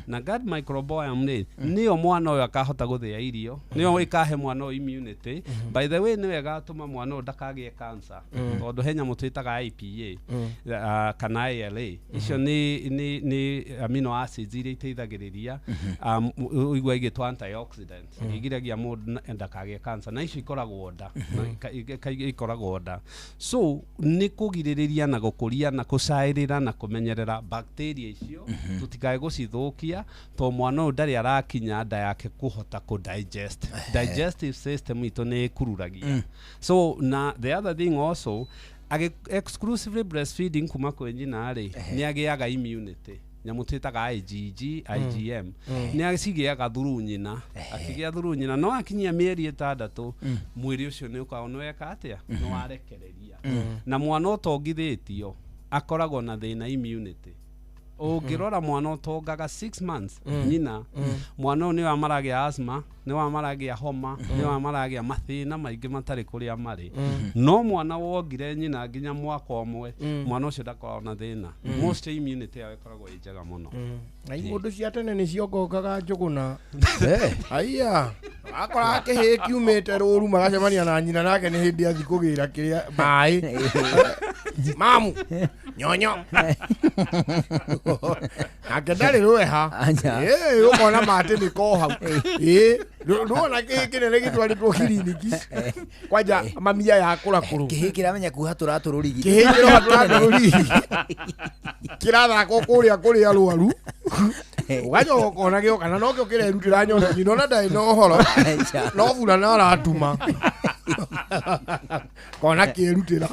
na gut microbiome rĩ, nĩyo mwana ũyũ akahota gũthĩa irio, nĩyo ĩkahe mwana ũyũ immunity. By the way, nĩyo ĩgatũma mwana ũyũ ndakagĩe cancer, tondũ he nyamũ twĩtaga IPA kana ALA. Icio nĩ amino acids iria iteithagĩrĩria ũigua igĩtwo antioxidant, igiragia mũndũ ndakagĩe cancer, na icio ikoragwo nda na ikoragwo nda. So nĩ kũgirĩrĩria na gũkũria na kũcaĩrĩra na kũmenyerera bacteria icio tũtikae gũcithũkia, to mwana ũyũ ndarĩ arakinya nda yake kũhota kũ digest. Digestive system itũ nĩ ĩkururagia. So na the other thing also, exclusively breastfeeding kuma kwĩ nyina rĩ, nĩ agĩaga immunity, nyamũ twĩtaga IgG, IgM. Nĩ acigĩaga through nyina. Akĩgĩa through nyina, no akinyia mĩeri 6, mwĩrĩ ũcio nĩ ũkoragwo nĩ weka atĩa, nĩ warekereria. Na mwana ũtongithĩtio akoragwo na thĩna immunity. Ũngĩrora mwana ũtongaga 6 months nyina, mwana ũyũ nĩ wa maragĩa asthma, nĩ wa maragĩa homa, nĩ wa maragĩa mathĩna maingĩ matarĩ kũrĩa marĩ. No mwana wongire nyina nginya mwaka ũmwe, mwana ũcio ndakoragwo na thĩna. Most immunity yao ĩkoragwo ĩ njega mũno. Na imũndũ cia tene nĩ ciongongaga njũgũna. Aiya, akora kĩhĩ kiumĩte rũru magacemania na nyina nake nĩ hĩndĩ athi kũgĩra kĩrĩa maĩ mamu nyonyo, nake ndarĩ rweha. Anja. Ĩ, ũkona matĩ nĩ ko hau. Ĩ, ndũona kĩhĩ kĩnene gĩtwarĩtwo kiriniki kwanja mamia ya kũra kũrũ. Kĩhĩ kĩramenya kuha tũratũ rũrigi. Kĩhĩ kĩroha tũratũ rũrigi kĩrathakwo kũrĩa kũrĩa rwaru, ũgacoka ũkona gĩoka na nokĩo kĩrerutĩra nyonyo nyina, ona ndarĩ na ũhoro, no burana aratuma kona kĩrutĩra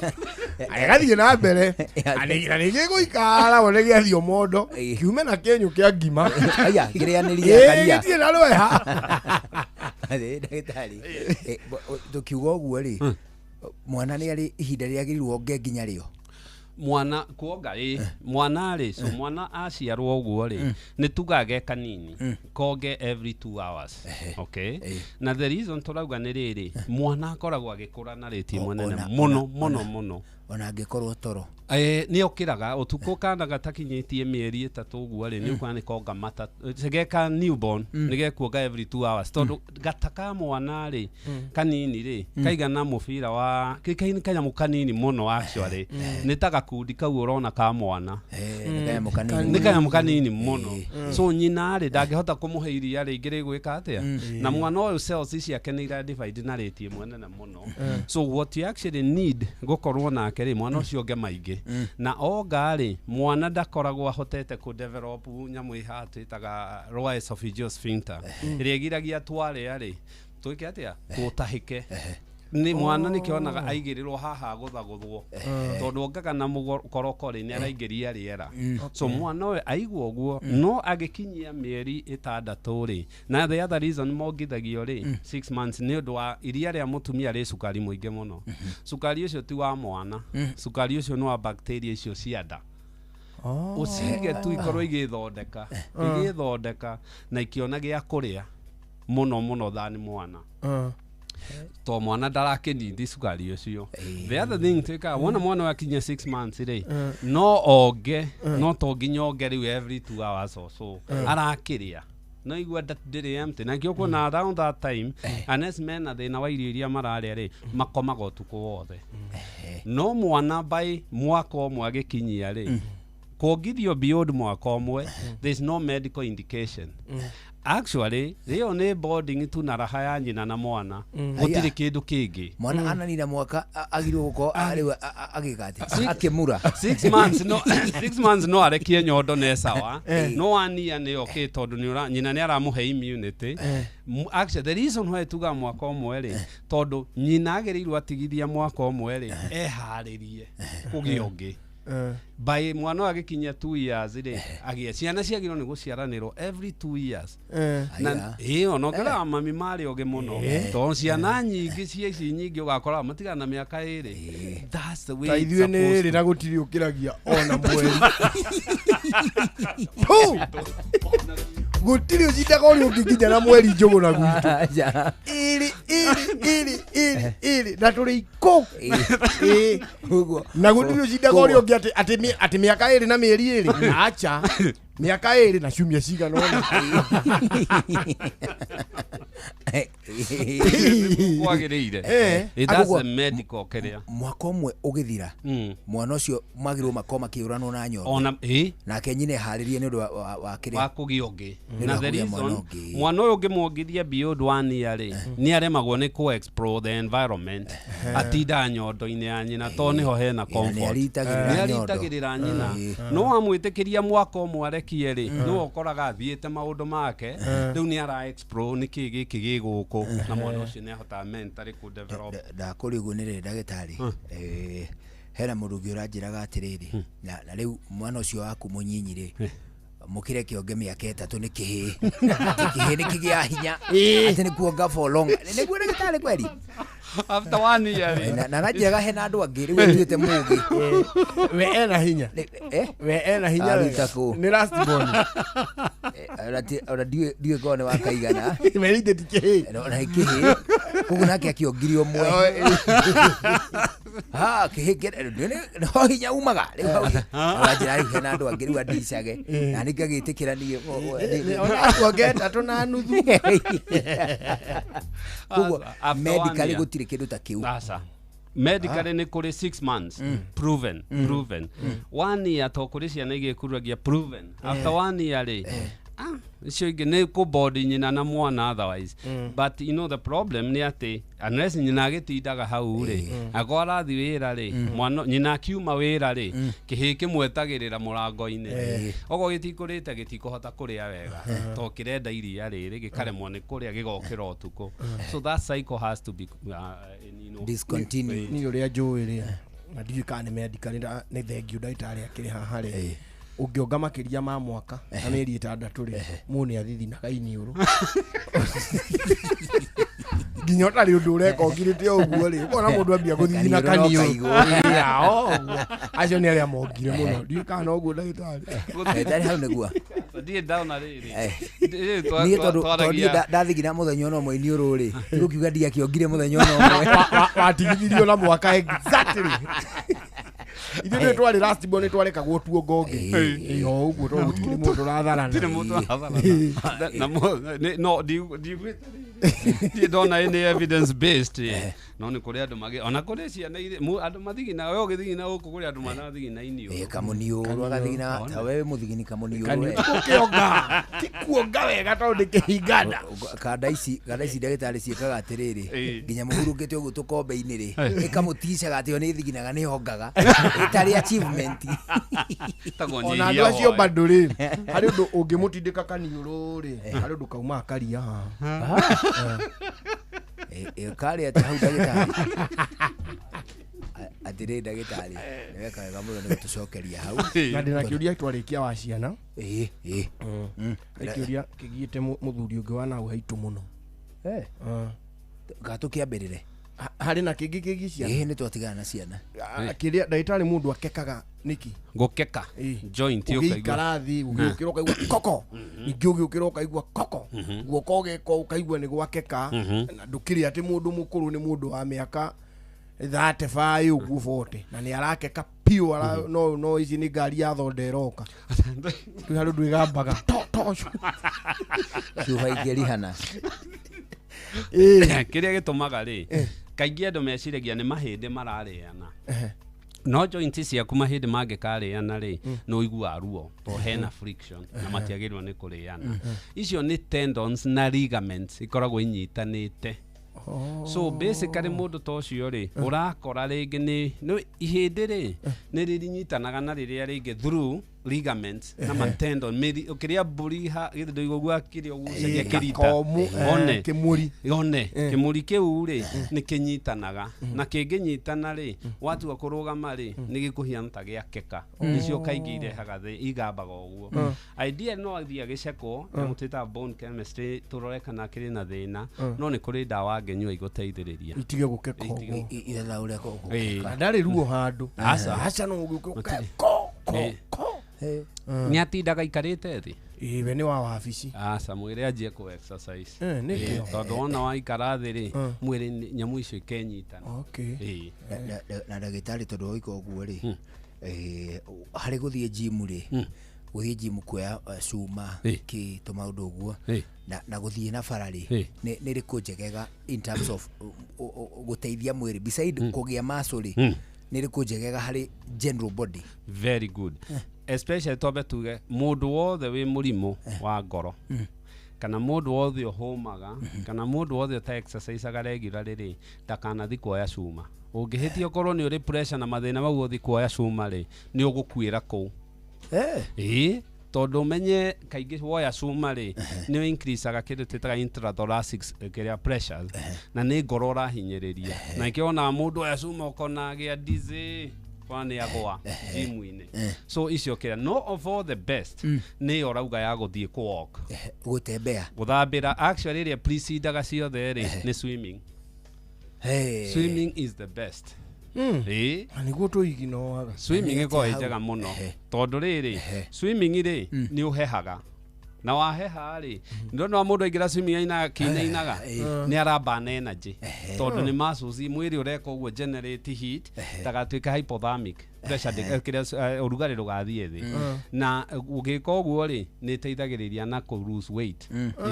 agĩgathiĩ na mbere na nĩ gĩgũikara wone gĩathiĩ mondo kiume na kĩenyũ kĩa ngima. Aya, kĩrĩanĩria Ĩ, karia. gĩtirĩ na rweha. Ĩ, ndagĩtarĩ, tũkiuga ũguo rĩ, mwana nĩ arĩ ihinda rĩagĩrĩirwo onge nginya rĩo? Mwana kuonga, ĩ, mwana rĩ, so mwana aciarwo ũguo rĩ, nĩ tugaga ge kanini konge every 2 hours, okay? Na the reason tũrauga nĩ rĩrĩ, mwana akoragwo agĩkũra na rĩti ĩmwe nene mũno mũno mũno. Ona angĩkorwo toro? Nĩ okĩraga ũtukũ. Kana gatakinyĩtie mĩeri 3 ũguo rĩ, nĩ ũkuona nĩ konga matatũ geka newborn, nĩ gekuonga every 2 hours, tondũ gata ka mwana rĩ, kanini rĩ, kaigana mũbira wa nĩ kanyamũ kanini mũno. Actually nĩ ta gakundi kau ũrona ka mwana. Nĩ kanyamũ kanini. Nĩ kanyamũ kanini mũno. So nyina rĩ, ndangĩhota kũmũhe iria rĩingĩ rĩgwĩka atĩa, na mwana ũyũ cells ciake nĩ ira divide na rate ĩmwe nene mũno. So what you actually need gũkorwo nake rĩ, mwana ũcio onge maingĩ, na onga rĩ, mwana ndakoragwo ahotete kũ develop nyamũ ĩhaha twĩtaga lower esophageal sphincter, ĩrĩa ĩgiragia twarĩa rĩ, twĩke atĩa, tũtahĩke. Nĩ mwana nĩkĩonaga aigĩrĩrwo haha gũthagũthwo, tondũ ongaga na mũkoroko rĩ, nĩ araingĩria rĩera. So mwana ũyũ aigua ũguo no agĩkinyia mĩeri 6 rĩ, na the other reason mongithagio rĩ 6 months nĩ ũndũ wa iria rĩa mũtumia rĩ cukari mũingĩ mũno. Cukari ũcio ti wa mwana, cukari ũcio nĩ wa bacteria icio cia nda, ũcige tu ikorwo igĩthondeka igĩthondeka na ikĩona gĩa kũrĩa mũno mũno than mwana, to mwana ndarakĩnindi cukari ũcio. The other thing twĩkaga, wona mwana wakinyia 6 months rĩ, no onge, no to nginya onge rĩu every 2 hours or so. Arakĩrĩa No igua nda ndĩrĩ empty na kĩo kuona around that time, unless mena thĩna wa irio iria mararĩa rĩ, makomaga ũtukũ wothe. No mwana by mwaka ũmwe agĩkinyia rĩ, kuongithio beyond mwaka ũmwe, there is no medical indication. Actually ĩyo nĩ bonding tu na raha ya nyina na mwana. Gũtirĩ Aya. kĩndũ kĩngĩ. Mwana ananina mwaka agirwo gukorwo rĩu agĩka atĩ akĩmura. 6 months, no, 6 months no arekie nyondo ne sawa. No 1 year nĩ okay, tondũ nĩ nyina nĩ aramũhe immunity. Actually the reason why tuga mwaka ũmwe rĩ, tondũ nyina agĩrĩirwo atigithia mwaka ũmwe rĩ, eharĩrie kũgĩa ũngĩ. By mwana ũyũ agĩkinyia 2 years rĩ, agĩe ciana ciagĩrĩirwo nĩ gũciaranĩrwo every 2 years. Na Aya. ĩĩ, ona ũngĩrora mami marĩ ogĩ mũno, tondũ ciana nyingĩ cia ici nyingĩ ũgakora matigana na mĩaka 2. That's the way Ta it's ithuĩ nĩ supposed ĩrĩ to. na gũtirĩ ũkĩragia ona mweri. Hũ! Gũtirĩ ũcindaga ũrĩa ũngĩ nginya na mweri njũgũ na gwitũ. Aja. Ĩrĩ, ĩrĩ, ĩrĩ, ĩrĩ, ĩrĩ, na tũrĩ ikũ. Ĩĩ. Ũguo. Na gũtirĩ ũcindaga ũrĩa ũngĩ atĩ mĩaka 2 na mĩeri 2, acha, mĩaka 2 na ciumia cigana ũna. Kwagĩrĩire. That's Aguo- a medical kĩrĩa. Mwaka ũmwe ũgĩthira, mwana ũcio magĩrĩirwo makorwo makĩũranwo na nyondo. Ona ĩ. Nake nyina eharĩrie nĩ ũndũ wa kĩrĩa wa kũgĩa ũngĩ. Nĩ ũndũ Na wa the kũgĩa mwana reason ũngĩ. mwana ũyũ ũngĩmuongithia beyond 1 year rĩ, nĩ aremagwo nĩ kũ explore the environment. Atindaga nyondo-inĩ ya nyina tondũ nĩho hena comfort. Nĩ aritagĩrĩra Nĩ nyondo. aritagĩrĩra nyina. No wamwĩtĩkĩria mwaka ũmwe arekie rĩ, nĩwe ũkoraga athiĩte maũndũ make. Rĩu nĩ ara explore nĩkĩ gĩkĩ gĩ gũkũ, na mwana ũcio nĩ ahotaga mentally kũ develop. Ndakũria ũguo nĩ rĩrĩ, ndagĩtarĩ, hena mũndũ ũngĩ ũranjĩraga atĩrĩrĩ, na rĩu mwana ũcio waku mũnyinyi rĩ, mũkĩre kĩonge mĩaka 3 nĩ kĩhĩ, atĩ kĩhĩ nĩ kĩgĩa hinya, atĩ nĩ kuonga for long. Nĩguo ndagĩtarĩ kweri? After 1 year rĩ. Na nanjĩraga hena andũ angĩ rĩu ĩtuĩte mũgĩ. We ena hinya. We ena hinya Aruta wega. kũ? Nĩ last born. Ona ndiũĩ korwo nĩ wakaigana. We ithe ti kĩhĩ. Na kĩhĩ koguo nake akĩongire ũmwe. Ha kĩhĩ no hinya umaga rĩu hau. Ũranjĩra rĩu hena andũ angĩ rĩu andicage na nĩ ngagĩtĩkĩra niĩ. Ona akuonge 3 na nuthu. Koguo After one medically year. gũtirĩ kĩndũ ta kĩu. Aca. Medically nĩ kũrĩ 6 months proven, proven. 1 year to kũrĩ ciana igĩkuragia proven. After 1 year rĩ, icio ingĩ nĩ kũbodi nyina na mwana otherwise. But you know the problem nĩ atĩ unless nyina agĩtindaga hau rĩ, akorwo arathiĩ wĩra rĩ, mwana nyina akiuma wĩra rĩ, kĩhĩ kĩmwetagĩrĩra mũrango-inĩ. Okorwo gĩtikũrĩte gĩtikũhota kũrĩa wega to kĩrenda iria rĩrĩ, gĩkaremwo nĩ kũrĩa, gĩgokĩra ũtukũ. So that cycle has to be Discontinue. Niĩ ũrĩa njũĩ rĩ, na ndiũĩ kana nĩ medically, nĩ thengiũ ndagĩtarĩ akĩrĩ haha rĩ, ũngĩonga makĩria ma mwaka na mĩeri 6 rĩ, mũndũ nĩ athithinaga iniũrũ nginya ũtarĩ ũndũ ũreka ũngirĩte o ũguo rĩ, ũkona mũndũ ambia gũthithina. Kaniũrũ no Kaniũrũ. kaigũ. Ĩĩ, o ũguo. Acio nĩ arĩa mongire mũno, ndiũĩ kana noguo ndagĩtarĩ. Ndagĩtarĩ hau nĩguo. Ndirĩ ndona rĩrĩ. Rĩrĩ Niĩ tondũ niĩ ndathigina mũthenya ona ũmwe iniũrũ rĩ, tigũkiuga ndiakĩongire mũthenya ona ũmwe. Watigithirio na mwaka exactly. Ithuĩ nĩ twarĩ last born, nĩ twarekagwo tuongonge. Ĩĩ, o ũguo tondũ gũtikĩrĩ mũndũ ũratharana. Gũtirĩ mũndũ ũratharana. Na no ndiugĩte rĩrĩ, ndirĩ ndona any evidence based ĩ. No nĩ kũrĩ andũ magĩ ona kũrĩ ciana irĩ andũ mathigina, we ũgĩthigina gũkũ kũrĩ andũ manathigina iniũrũ. Kamuniũrũ agathigina ta wewe mũthigini kamuniũrũ we. Kĩonga ti kuonga wega tondũ nĩ kĩhinganda. Kanda ici ndagĩtarĩ ciĩkaga atĩrĩrĩ, nginya mũhurũkĩte ũguo tũkombe-inĩ rĩ, ĩkamũticaga atĩ yo nĩ thiginaga, nĩ hongaga ĩtarĩ achievement. Ona andũ acio bado rĩ, harĩ ũndũ ũngĩmũtindĩka kaniũrũ rĩ, harĩ ũndũ kaumaga karia haha. Karĩ atĩ hau ndagĩtarĩ? Atĩrĩ ndagĩtarĩ, nĩ weka wega mũno nĩ gũtũcokeria hau. Na ndĩna kĩũria twarĩkia wa ciana. Ĩĩ ĩĩ. Harĩ kĩũria kĩgiĩte mũthuri ũngĩ wa nau haitũ mũno. Ga tũkĩambĩrĩre. Harĩ na kĩngĩ kĩgiĩ ciana? Ĩĩ, nĩ twatigana na ciana. Kĩrĩa ndagĩtarĩ, mũndũ akekaga nĩkĩ? Gũkeka joint ũkaigua. Ũgĩikara thĩ, ũgĩũkĩra ũkaigua koko, ningĩ ũgĩũkĩra ũkaigua koko, guoko ũgeka ũkaigua nĩ gwakeka. Na ndũkĩrĩ atĩ mũndũ mũkũrũ, nĩ mũndũ wa mĩaka 35 ũguo 40 na nĩ arakeka piũ no no ici nĩ ngari ya thonda ĩroka twĩ handũ ndwĩgambaga to to cuba ingĩrihana. Kĩrĩa gĩtũmaga rĩ, kaingĩ andũ meciragia nĩ mahĩndĩ mararĩana, no joint ciaku mahĩndĩ mangĩkarĩana rĩ, nĩ ũiguaga ruo to hena friction na matiagĩrĩirwo nĩ kũrĩana. Icio nĩ tendons na ligaments ikoragwo inyitanĩte. So basically mũndũ ta ũcio rĩ, ũrakora rĩngĩ nĩ ihĩndĩ rĩ nĩ rĩrinyitanaga na rĩrĩa rĩngĩ through ligaments na matendon mĩri ũkĩrĩa mbũri ha githĩ ndũigua kĩrĩa ũgucagia kĩrita. Kakomu, one kĩmũri. One kĩmũri kĩu rĩ nĩ kĩnyitanaga, na kĩngĩnyitana rĩ, watua kũrũgama rĩ, nĩ gĩkũhiana ta gĩakeka. Nĩcio kaingĩ irehaga thĩ igambaga ũguo. Idea no athiĩ agĩcekwo nyamũ twĩtaga bone chemistry tũrore kana kĩrĩ na thĩna, no nĩ kũrĩ ndawa angĩnyua igũteithĩrĩria itige gũkeka ũguo. Ithatha ũrĩa Ĩĩ. Na ndarĩ ruo handũ. Aca. Aca, no ũgĩũke Matirĩ. ko ko Ĩĩ. ko. Nĩ atindaga aikarĩte thĩ? Ĩĩ, we nĩ wa wabici. Aca, mwĩre anjie kũ exercise. Nĩkĩ? Ĩĩ, tondũ wona waikara thĩ rĩ, mwĩrĩ nyamũ icio ikenyitana. Okay. Ĩĩ. Na ndagĩtarĩ, tondũ woika ũguo rĩ, harĩ gũthiĩ gym rĩ, gũthiĩ gym kuoya cuma kĩ tũmaũndũ ũguo na gũthiĩ na bara rĩ, nĩ rĩkũ njegega in terms of gũteithia mwĩrĩ beside kũgĩa muscle rĩ, nĩ rĩkũ njegega harĩ general body? Very good. Especially twambe tuge mũndũ wothe wĩ mũrimũ wa ngoro kana mũndũ wothe ũhũmaga kana mũndũ wothe ũta exerciseaga regularly rĩ, ndakanathi kuoya cuma. Ũngĩhĩtia ũkorwo nĩ ũrĩ pressure na mathĩna mau, ũthi kuoya cuma rĩ, nĩ ũgũkuĩra kũu. Ĩĩ, tondũ ũmenye kaingĩ woya cuma rĩ, nĩ increaseaga kĩndũ twĩtaga intrathoracic kĩrĩa pressure, na nĩ ngoro ũrahinyĩrĩria, na nĩkĩo wonaga mũndũ oya cuma ũkona agĩa dizzy, kona nĩ agwa gym-inĩ. So icio kĩrĩa, no of all the best nĩ ĩyo ũrauga ya gũthiĩ kũ walk. Gũtembea. Gũthambĩra. Actually ĩrĩa precedaga ciothe rĩ nĩ swimming. Swimming is the best. Ĩĩ. Na nĩguo tũiginoaga. Swimming ĩkoragwo ĩ njega mũno tondũ rĩrĩ, swimming rĩ, nĩ ũhehaga, na waheha rĩ, ndona wa mũndũ aingĩra swimming ainaga kĩinainaga nĩ arabana energy tondũ nĩ muscles mwĩrĩ ũreka ũguo generate heat ndagatuĩke hypothermic pressure kĩrĩa ũrugarĩ ndũgathiĩ thĩ. Na ũgĩka ũguo rĩ, nĩ ĩteithagĩrĩria na kũ lose weight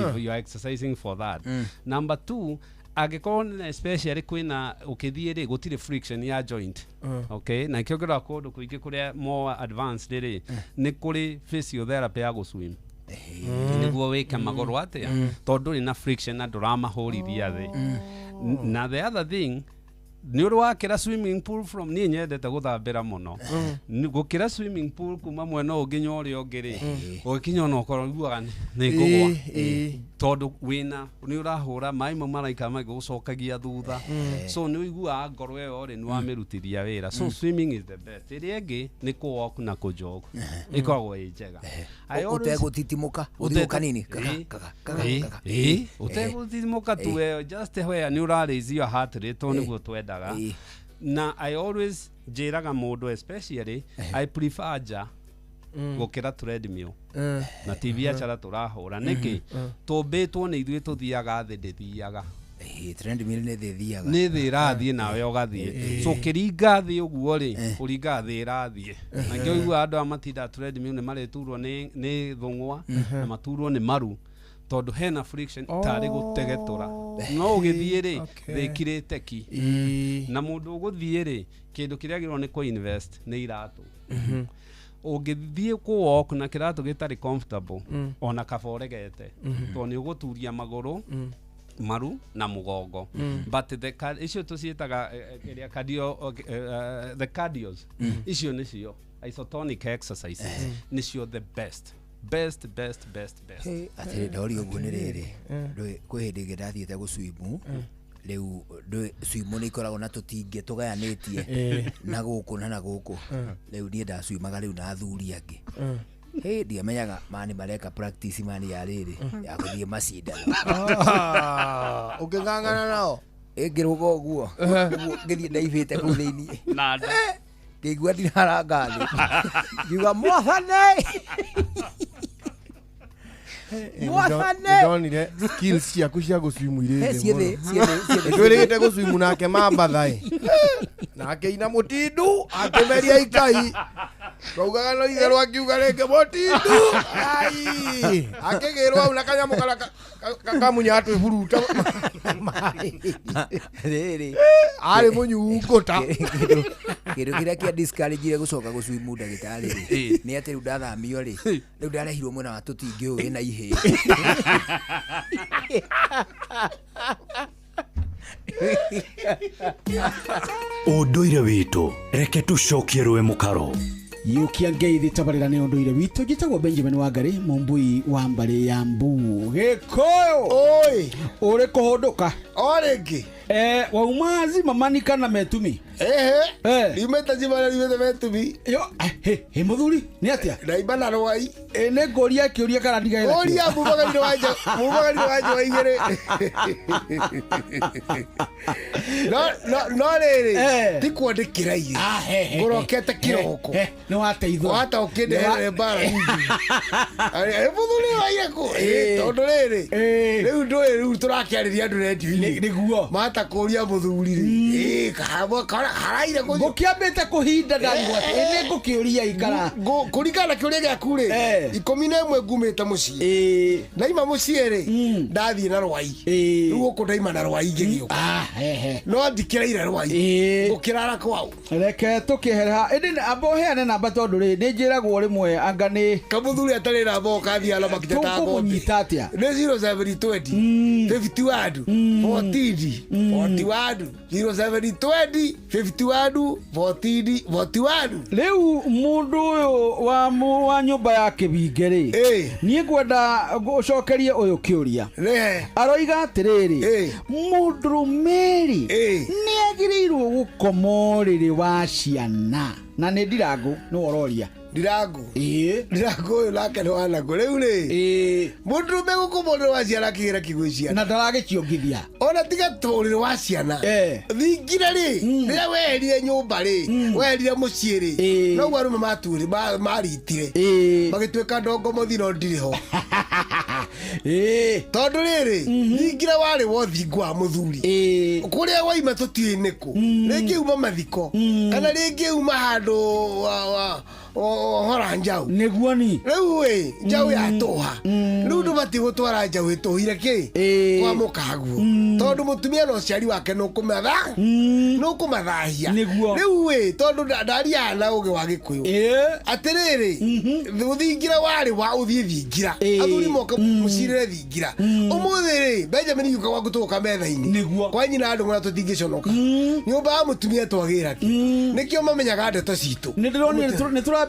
if you are exercising for that. Number two, angĩkorwo nĩ especially kwĩna ũkĩthiĩ rĩ, gũtirĩ friction ya joint. Okay, na ikĩo ngĩrora kũndũ kũingĩ kũrĩa more advanced rĩ, nĩ kũrĩ physiotherapy ya gũswim nĩguo wĩke magũrũ atĩa, tondũ ndũrĩ na friction na ndũramahũrithia thĩ. Na the other thing, nĩ ũrĩ wakĩra swimming pool from, niĩ nyendete gũthambĩra mũno. Gũkĩra swimming pool kuma mwena ũyũ nginya ũrĩa ũngĩ rĩ, ũgĩkinya ona ũkorwo ũiguaga nĩ ngũgwa tondũ wĩna nĩ ũrahũra maĩ mau maraikara magĩgũcokagia thutha. So nĩ ũiguaga ngoro ĩyo rĩ, nĩ wamĩrutithia wĩra. So swimming is the best. Ĩrĩa ĩngĩ nĩ kũ walk na kũ jog, ĩkoragwo ĩ njega. I always- Ũtegũtitimũka, ũthiĩ kanini kaka kaka kaka kaka. Ĩĩ, ũtegũtitimũka tu, just where nĩ ũra raise your heart rate tondũ nĩguo twendaga. Na I always njĩraga mũndũ, especially I prefer nja gũkĩra treadmill na ti biacara tũrahũra nĩkĩ, tũmbĩtwo nĩ ithuĩ tũthiaga thĩ, ndĩthiaga. Treadmill nĩ thĩ thiaga. Nĩ thĩ ĩrathiĩ nawe ũgathiĩ. So ũkĩringa thĩ ũguo rĩ, ũringaga thĩ ĩrathiĩ, na nĩkĩo ũiguaga andũ aya matindaga treadmill nĩ marĩturwo nĩ thũng'wa na maturwo nĩ maru tondũ hena friction tarĩ gũtegetũra. No ũgĩthiĩ rĩ, thĩ ĩkirĩte ki. Na mũndũ ũgũthiĩ rĩ, kĩndũ kĩrĩa agĩrĩirwo nĩ kũ invest nĩ iratũ. Ũngĩthiĩ kũ walk na kĩratũ gĩtarĩ comfortable, ona kaba ũregete, tondũ nĩ ũgũturia magũrũ, maru na mũgongo. But the icio tũciĩtaga kĩrĩa cardio, the cardios, icio nĩcio isotonic exercises, nĩcio the best best best best best. Atĩrĩ, ndori ũguo nĩ rĩrĩ, ndũĩ kwĩ hĩndĩ ĩngĩ ndathiĩte gũswimu. Rĩu ndũĩ swimu nĩ ikoragwo na tũtingĩ tũgayanĩtie na gũkũ na na gũkũ. Rĩu niĩ ndaswimaga rĩu na athuri angĩ. Hĩ, ndiamenyaga mani mareka practice mani ya rĩrĩ ya gũthiĩ macindano. Ũkĩng'ang'ana nao. Ĩngĩrũga ũguo ũguo ngĩthiĩ ndaibĩte kũu thĩiniĩ na nda. Ngĩigua ndiraranga thĩ, ngiuga mwathani. Mwathane! Ndonire skills ciaku cia gũcwimu irĩ Eh, thĩ ciĩ thĩ, mũno. ciĩ thĩ, ciĩ thĩ. Nĩtwĩrĩgĩte gũcwimu nake mambatha ĩ na akĩina mũtindu akĩmeria ikai twaugaga no itherũ akiuga rĩngĩ mũtindu ai akĩgĩrwo hau na kanyamũ karĩa kamunya twĩburuta Rĩrĩ. arĩ mũnyuu ngũta Kĩndũ kĩrĩa kĩa discourage gũcoka gũcwimu ndagĩtarĩ rĩ nĩ atĩ rĩu ndathamio rĩ rĩu ndarehirwo mwena wa tũtingĩ ũyũ wĩna ihĩĩ. Ũndũire witũ reke tũcokie rũĩ mũkaro. Yũkia ngeithi tabarĩra nĩ ũndũire witũ. Njĩtagwo Benjamin Wangari, mũmbui wa mbarĩ ya Mbu Gĩkũyũ. Oi, ũrĩ kũhũndũka o rĩngĩ. Wauma zimamani kana metumi? Ehe, rimĩte cimana rimĩte metumi. Yo, he mũthuri nĩ atĩa? Ndaimba na rwai. Nĩ ngũria kĩũria kana ndigage nakĩo? Ũria mumagarinĩ wa nja, mumagarinĩ wa nja wa igĩrĩ. No rĩrĩ, ti kuo ndĩkĩraire. Ngũrokete kĩroko. Nĩ wateithũra. Wahota ũkĩndehere mbara nyingĩ. Mũthuri waire kũ? Tondũ rĩrĩ, rĩu ndũĩ rĩu tũrakĩarĩria andũ rendio-inĩ. Nĩguo. Mahota kũria mũthuri rĩ. Haraire kũ? Ngũkĩambĩte kũhinda ndarigwo atĩ nĩ ngũkĩũria ikara. Kũringana na kĩũria gĩaku rĩ, 11 ngumĩte mũciĩ. Ndaima mũciĩ rĩ, ndathiĩ na rwai. Rĩu gũkũ ndaima na rwai ngĩgĩũka. No ndikĩraire rwai. Ngũkĩrara kwao. Reke tũkĩehere ha ĩndĩ amba ũheane namba tondũ rĩ nĩ njĩragwo rĩmwe anga nĩ Kamũthuri atarĩ namba ũkathiĩ na makita ta ng'ombe. Tũkũmũnyita atĩa? Nĩ 0720 51 14 41 0720 51 14 41. Rĩu mũndũ ũyũ wa nyũmba ya kĩbinge rĩ, niĩ ngwenda ũcokerie ũyũ kĩũria. Aroiga atĩrĩrĩ, mũndũrũme rĩ nĩ agĩrĩirwo gũkoma ũrĩrĩ wa ciana? Na nĩ Ndirangũ nĩwe ũroria. Ndirangũ. Ndirangũ ũyũ nake nĩ wanangũ. Rĩu rĩ, mũndũrũme gũkoma ũrĩrĩ wa ciana akĩgĩra kĩgwĩ ciana. Na ndaragĩciongithia. Ona tiga ũrĩrĩ wa ciana. Thingira rĩ, rĩrĩa weherire nyũmba rĩ, weherire mũciĩ rĩ, noguo arũme mature maritire. Magĩtuĩka ndongo mũthiro ndirĩ ho. Tondũ rĩrĩ, thingira warĩ wa ũthingu wa mũthuri. Kũrĩa waima tũtiũĩ nĩkũ. Rĩngĩ uma mathiko, kana rĩngĩ uma handũ hora njaũ. Nĩguo ni. Rĩu ĩ, njaũ yatũha. Rĩu ndũbatiĩ gũtwara njaũ ĩtũhire kĩ? Kwa mũkaguo. Tondũ mũtumia na ũciari wake nũkũmathahia. Nĩguo. Rĩu ĩ, tondũ ndariaga na ũgĩ wa Gĩkũyũ. Atĩrĩrĩ, thingira warĩ wa ũthiĩ thingira. Athuri moka mũcirĩre thingira. Ũmũthĩ rĩ, Benjamin gĩũka gwaku tũgũka metha-inĩ. Nĩguo. Kwa nyina andũ ng'ona tũtingĩconoka. Nyũmba ya mũtumia twagĩra kĩ? Nĩkĩo mamenyaga ndeto citũ. Nĩ ndĩronire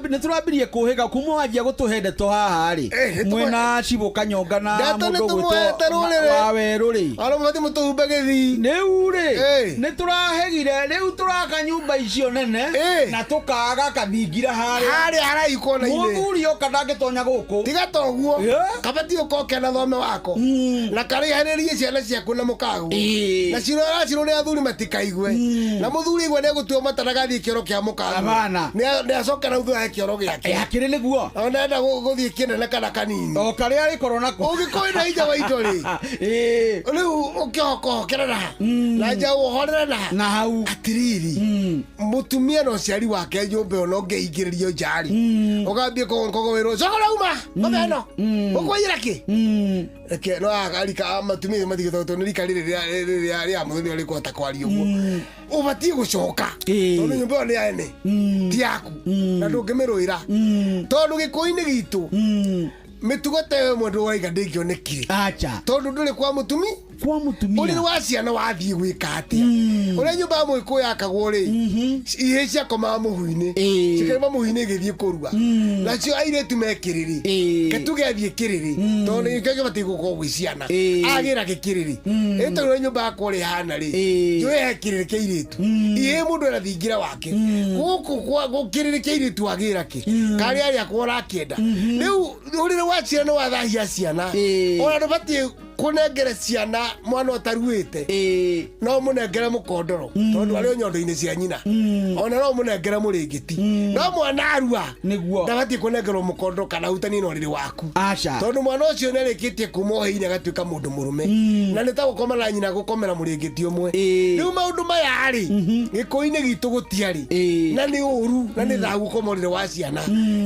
nĩ tũrambirie kũhĩga kuma wanjia gũtũhe ndeto haha rĩ, mwĩna cibũ Kanyonga na Ndeto nĩ mũndũ tũmũhete rũrĩrĩ. wa werũ rĩ. Ona mũbatiĩ mũtũhumbe gĩthii. Rĩu rĩ, nĩ tũrahegire rĩu tũraka nyũmba icio nene na tũkaga kathingira harĩa. Harĩa haraihu kona-inĩ. Mũthuri oka ndangĩtonya gũkũ. Tiga ta ũguo, kabatiĩ ũkoke na thome wako na karĩhanĩrie ciana ciaku na mũkaguo na ciro aracirwo nĩ athuri matikaigue na mũthuri aigua nĩegũtua mata ndagathiĩ kĩoro kĩa mũkaguo. Abana. Nĩ acoke na thutha he kĩoro gĩake. Hakĩrĩ nĩguo. Ona enda gũthiĩ kĩnene kana kanini. O karĩa arĩkorwo nako. Ũngĩkorwo wĩna hinya wa indo rĩ, rĩu ũkĩhokohokera na ha na njaũ ũhorere na ha na hau. Atĩrĩrĩ, mũtumia na ũciari wake nyũmba ĩyo no ngĩingĩrĩrio nja rĩ, ũgambie kũgwĩrwo coka ũrauma ng'ombe ĩno ũkũiyĩra kĩ? Reke no arika matumia matigĩtwo tondũ nĩ rika rĩrĩ rĩa mũthuri rĩkũhota kwaria ũguo. Ũbatiĩ gũcoka tondũ nyũmba ĩyo nĩ ya ene ti yaku na ndũngĩmĩrũĩra tondũ gĩkũyũ-inĩ gitũ mĩtugo ta ĩyo ĩmwe ndũraiga ndĩngĩonekire. Acha. Tondũ ndũrĩ kwa mũtumi. Kwa mũtumia. Ũrĩrĩ wa ciana wathiĩ gwĩka atĩa? Ũrĩa nyũmba ya mũgĩkũyũ yakagwo rĩ, ihĩĩ ciakomaga mũhu-inĩ, cikaima mũhu-inĩ igĩthiĩ kũrua. Nacio airĩtu me kĩrĩrĩ. Ke tuge athiĩ kĩrĩrĩ, tondũ nĩkĩo gĩbatiĩ gũkorwo gwĩ ciana. Agĩra gĩkĩrĩrĩ. Ĩ tondũ ũrĩa nyũmba yakwa ũrĩa ĩhana rĩ, njũĩ he kĩrĩrĩ kĩa airĩtu. Ihĩĩ mũndũ ena thingira wake. Gũkũ kwa kĩrĩrĩ kĩa airĩtu agĩra kĩ? Karĩa rĩakwa ũrakĩenda. Rĩu ũrĩrĩ wa ciana nĩ wathahia ciana. Ona ndũbatiĩ Kũnengere ciana mwana ũtaruĩte no mũnengere mũkondoro tondũ arĩ o nyondo-inĩ cia nyina, ona no mũnengere mũrĩngĩti, no mwana arua nĩguo ndabatiĩ kũnengerwo mũkondoro kana hutanie na ũrĩrĩ waku. Aca. Tondũ mwana ũcio nĩarĩkĩtie kuma ũhĩinĩ agatuĩka mũndũ mũrũme, na nĩ ta gũkoma na nyina gũkomera mũrĩngĩti ũmwe. Rĩu maũndũ maya rĩ, gĩkũyũ-inĩ gitũ gũtiarĩ, na nĩ ũru na nĩ thahu gũkoma ũrĩrĩ wa ciana.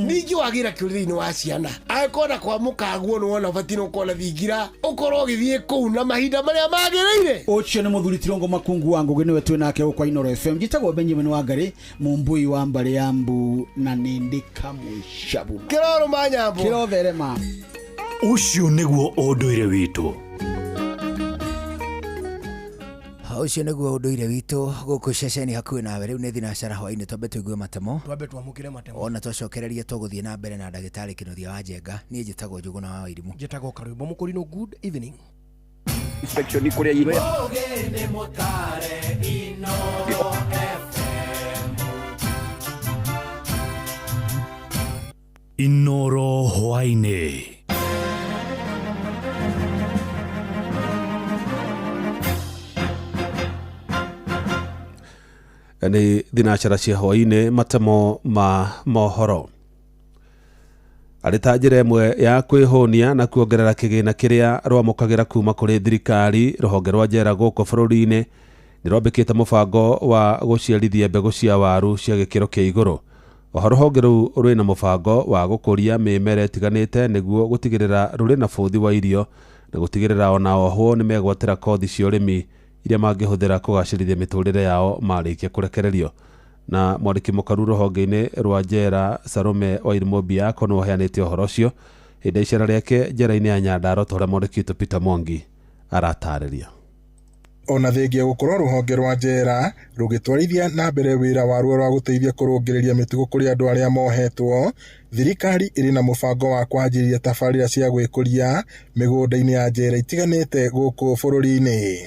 Ningĩ wagĩra kĩũrĩrĩ-inĩ wa ciana, angĩkorwo na kwa mũkaguo nĩ wona ũbatiĩ nĩ gũkorwo na thingira, ũkorwo ũgĩthiĩ kũu na mahinda marĩa magĩrĩire. Ũcio nĩ mũthuri Tirongo Makungu wa Ngũgĩ, nĩwe twĩ nake gũkũ Inooro FM. Njĩtagwo Benjamin Wangari, mũmbui wa mbarĩ ya mbu, na nĩ ndĩ kamũcabu. Kĩrorũma nyambo. Kĩrotherema. Ũcio nĩguo ũndũire witũ. Ũcio nĩguo ũndũire witũ gũkũ ceceni hakuhĩ nawe. Rĩu nĩ thinacara hwainĩ, twambe tũigue matemo. Twambe twamũkĩre matemo. Ona twacokereria tũgũthiĩ na mbere na ndagĩtarĩ Kĩnuthia wa Njenga. Niĩ njĩtagwo Njũgũna wa Wairimũ. Njĩtagwo Karwĩmbo Mũkũrinũ. Good evening. Inspection kũrĩa Ũgĩ nĩ mũtare Inooro FM. Inoro hwainĩ. Nĩ thinacara cia hwainĩ, matemo ma mohoro. Arĩ ta njĩra ĩmwe ya kwĩhũnia na kuongerera kĩgĩna kĩrĩa rwamũkagĩra kuma kũrĩ thirikari, rũhonge rwa njera gũkũ bũrũri-inĩ nĩ rwambĩkĩte mũbango wa gũciarithia mbegũ cia waru cia gĩkĩro kĩa igũrũ. Oho rũhonge rũu rwĩna mũbango wa gũkũria mĩmera ĩtiganĩte nĩguo gũtigĩrĩra rũrĩ na bũthi wa irio na gũtigĩrĩra ona ohwo nĩ megwatĩra kothi cia ũrĩmi iria mangĩhũthĩra kũgacĩrithia mĩtũrĩre yao marĩkia kũrekererio. Na mwandĩki mũkaru rũhonge-inĩ rwa njera Salome Wairimu Biako nĩwe ũheanĩte ũhoro ũcio hĩndĩ ya icera rĩake njera-inĩ ya Nyandarua, ta ũrĩa mwandĩki witũ Peter Mwangi aratarĩria. Ona thengia gũkorwo rũhonge rwa njera rũgĩtwarithia na mbere wĩra waruo rwa gũteithia kũrũngĩrĩria mĩtugo kũrĩ andũ arĩa mohetwo, thirikari ĩrĩ na mũbango wa kwanjĩrĩria tabarĩra cia gwĩkũria mĩgũnda-inĩ ya njera itiganĩte gũkũ bũrũri-inĩ.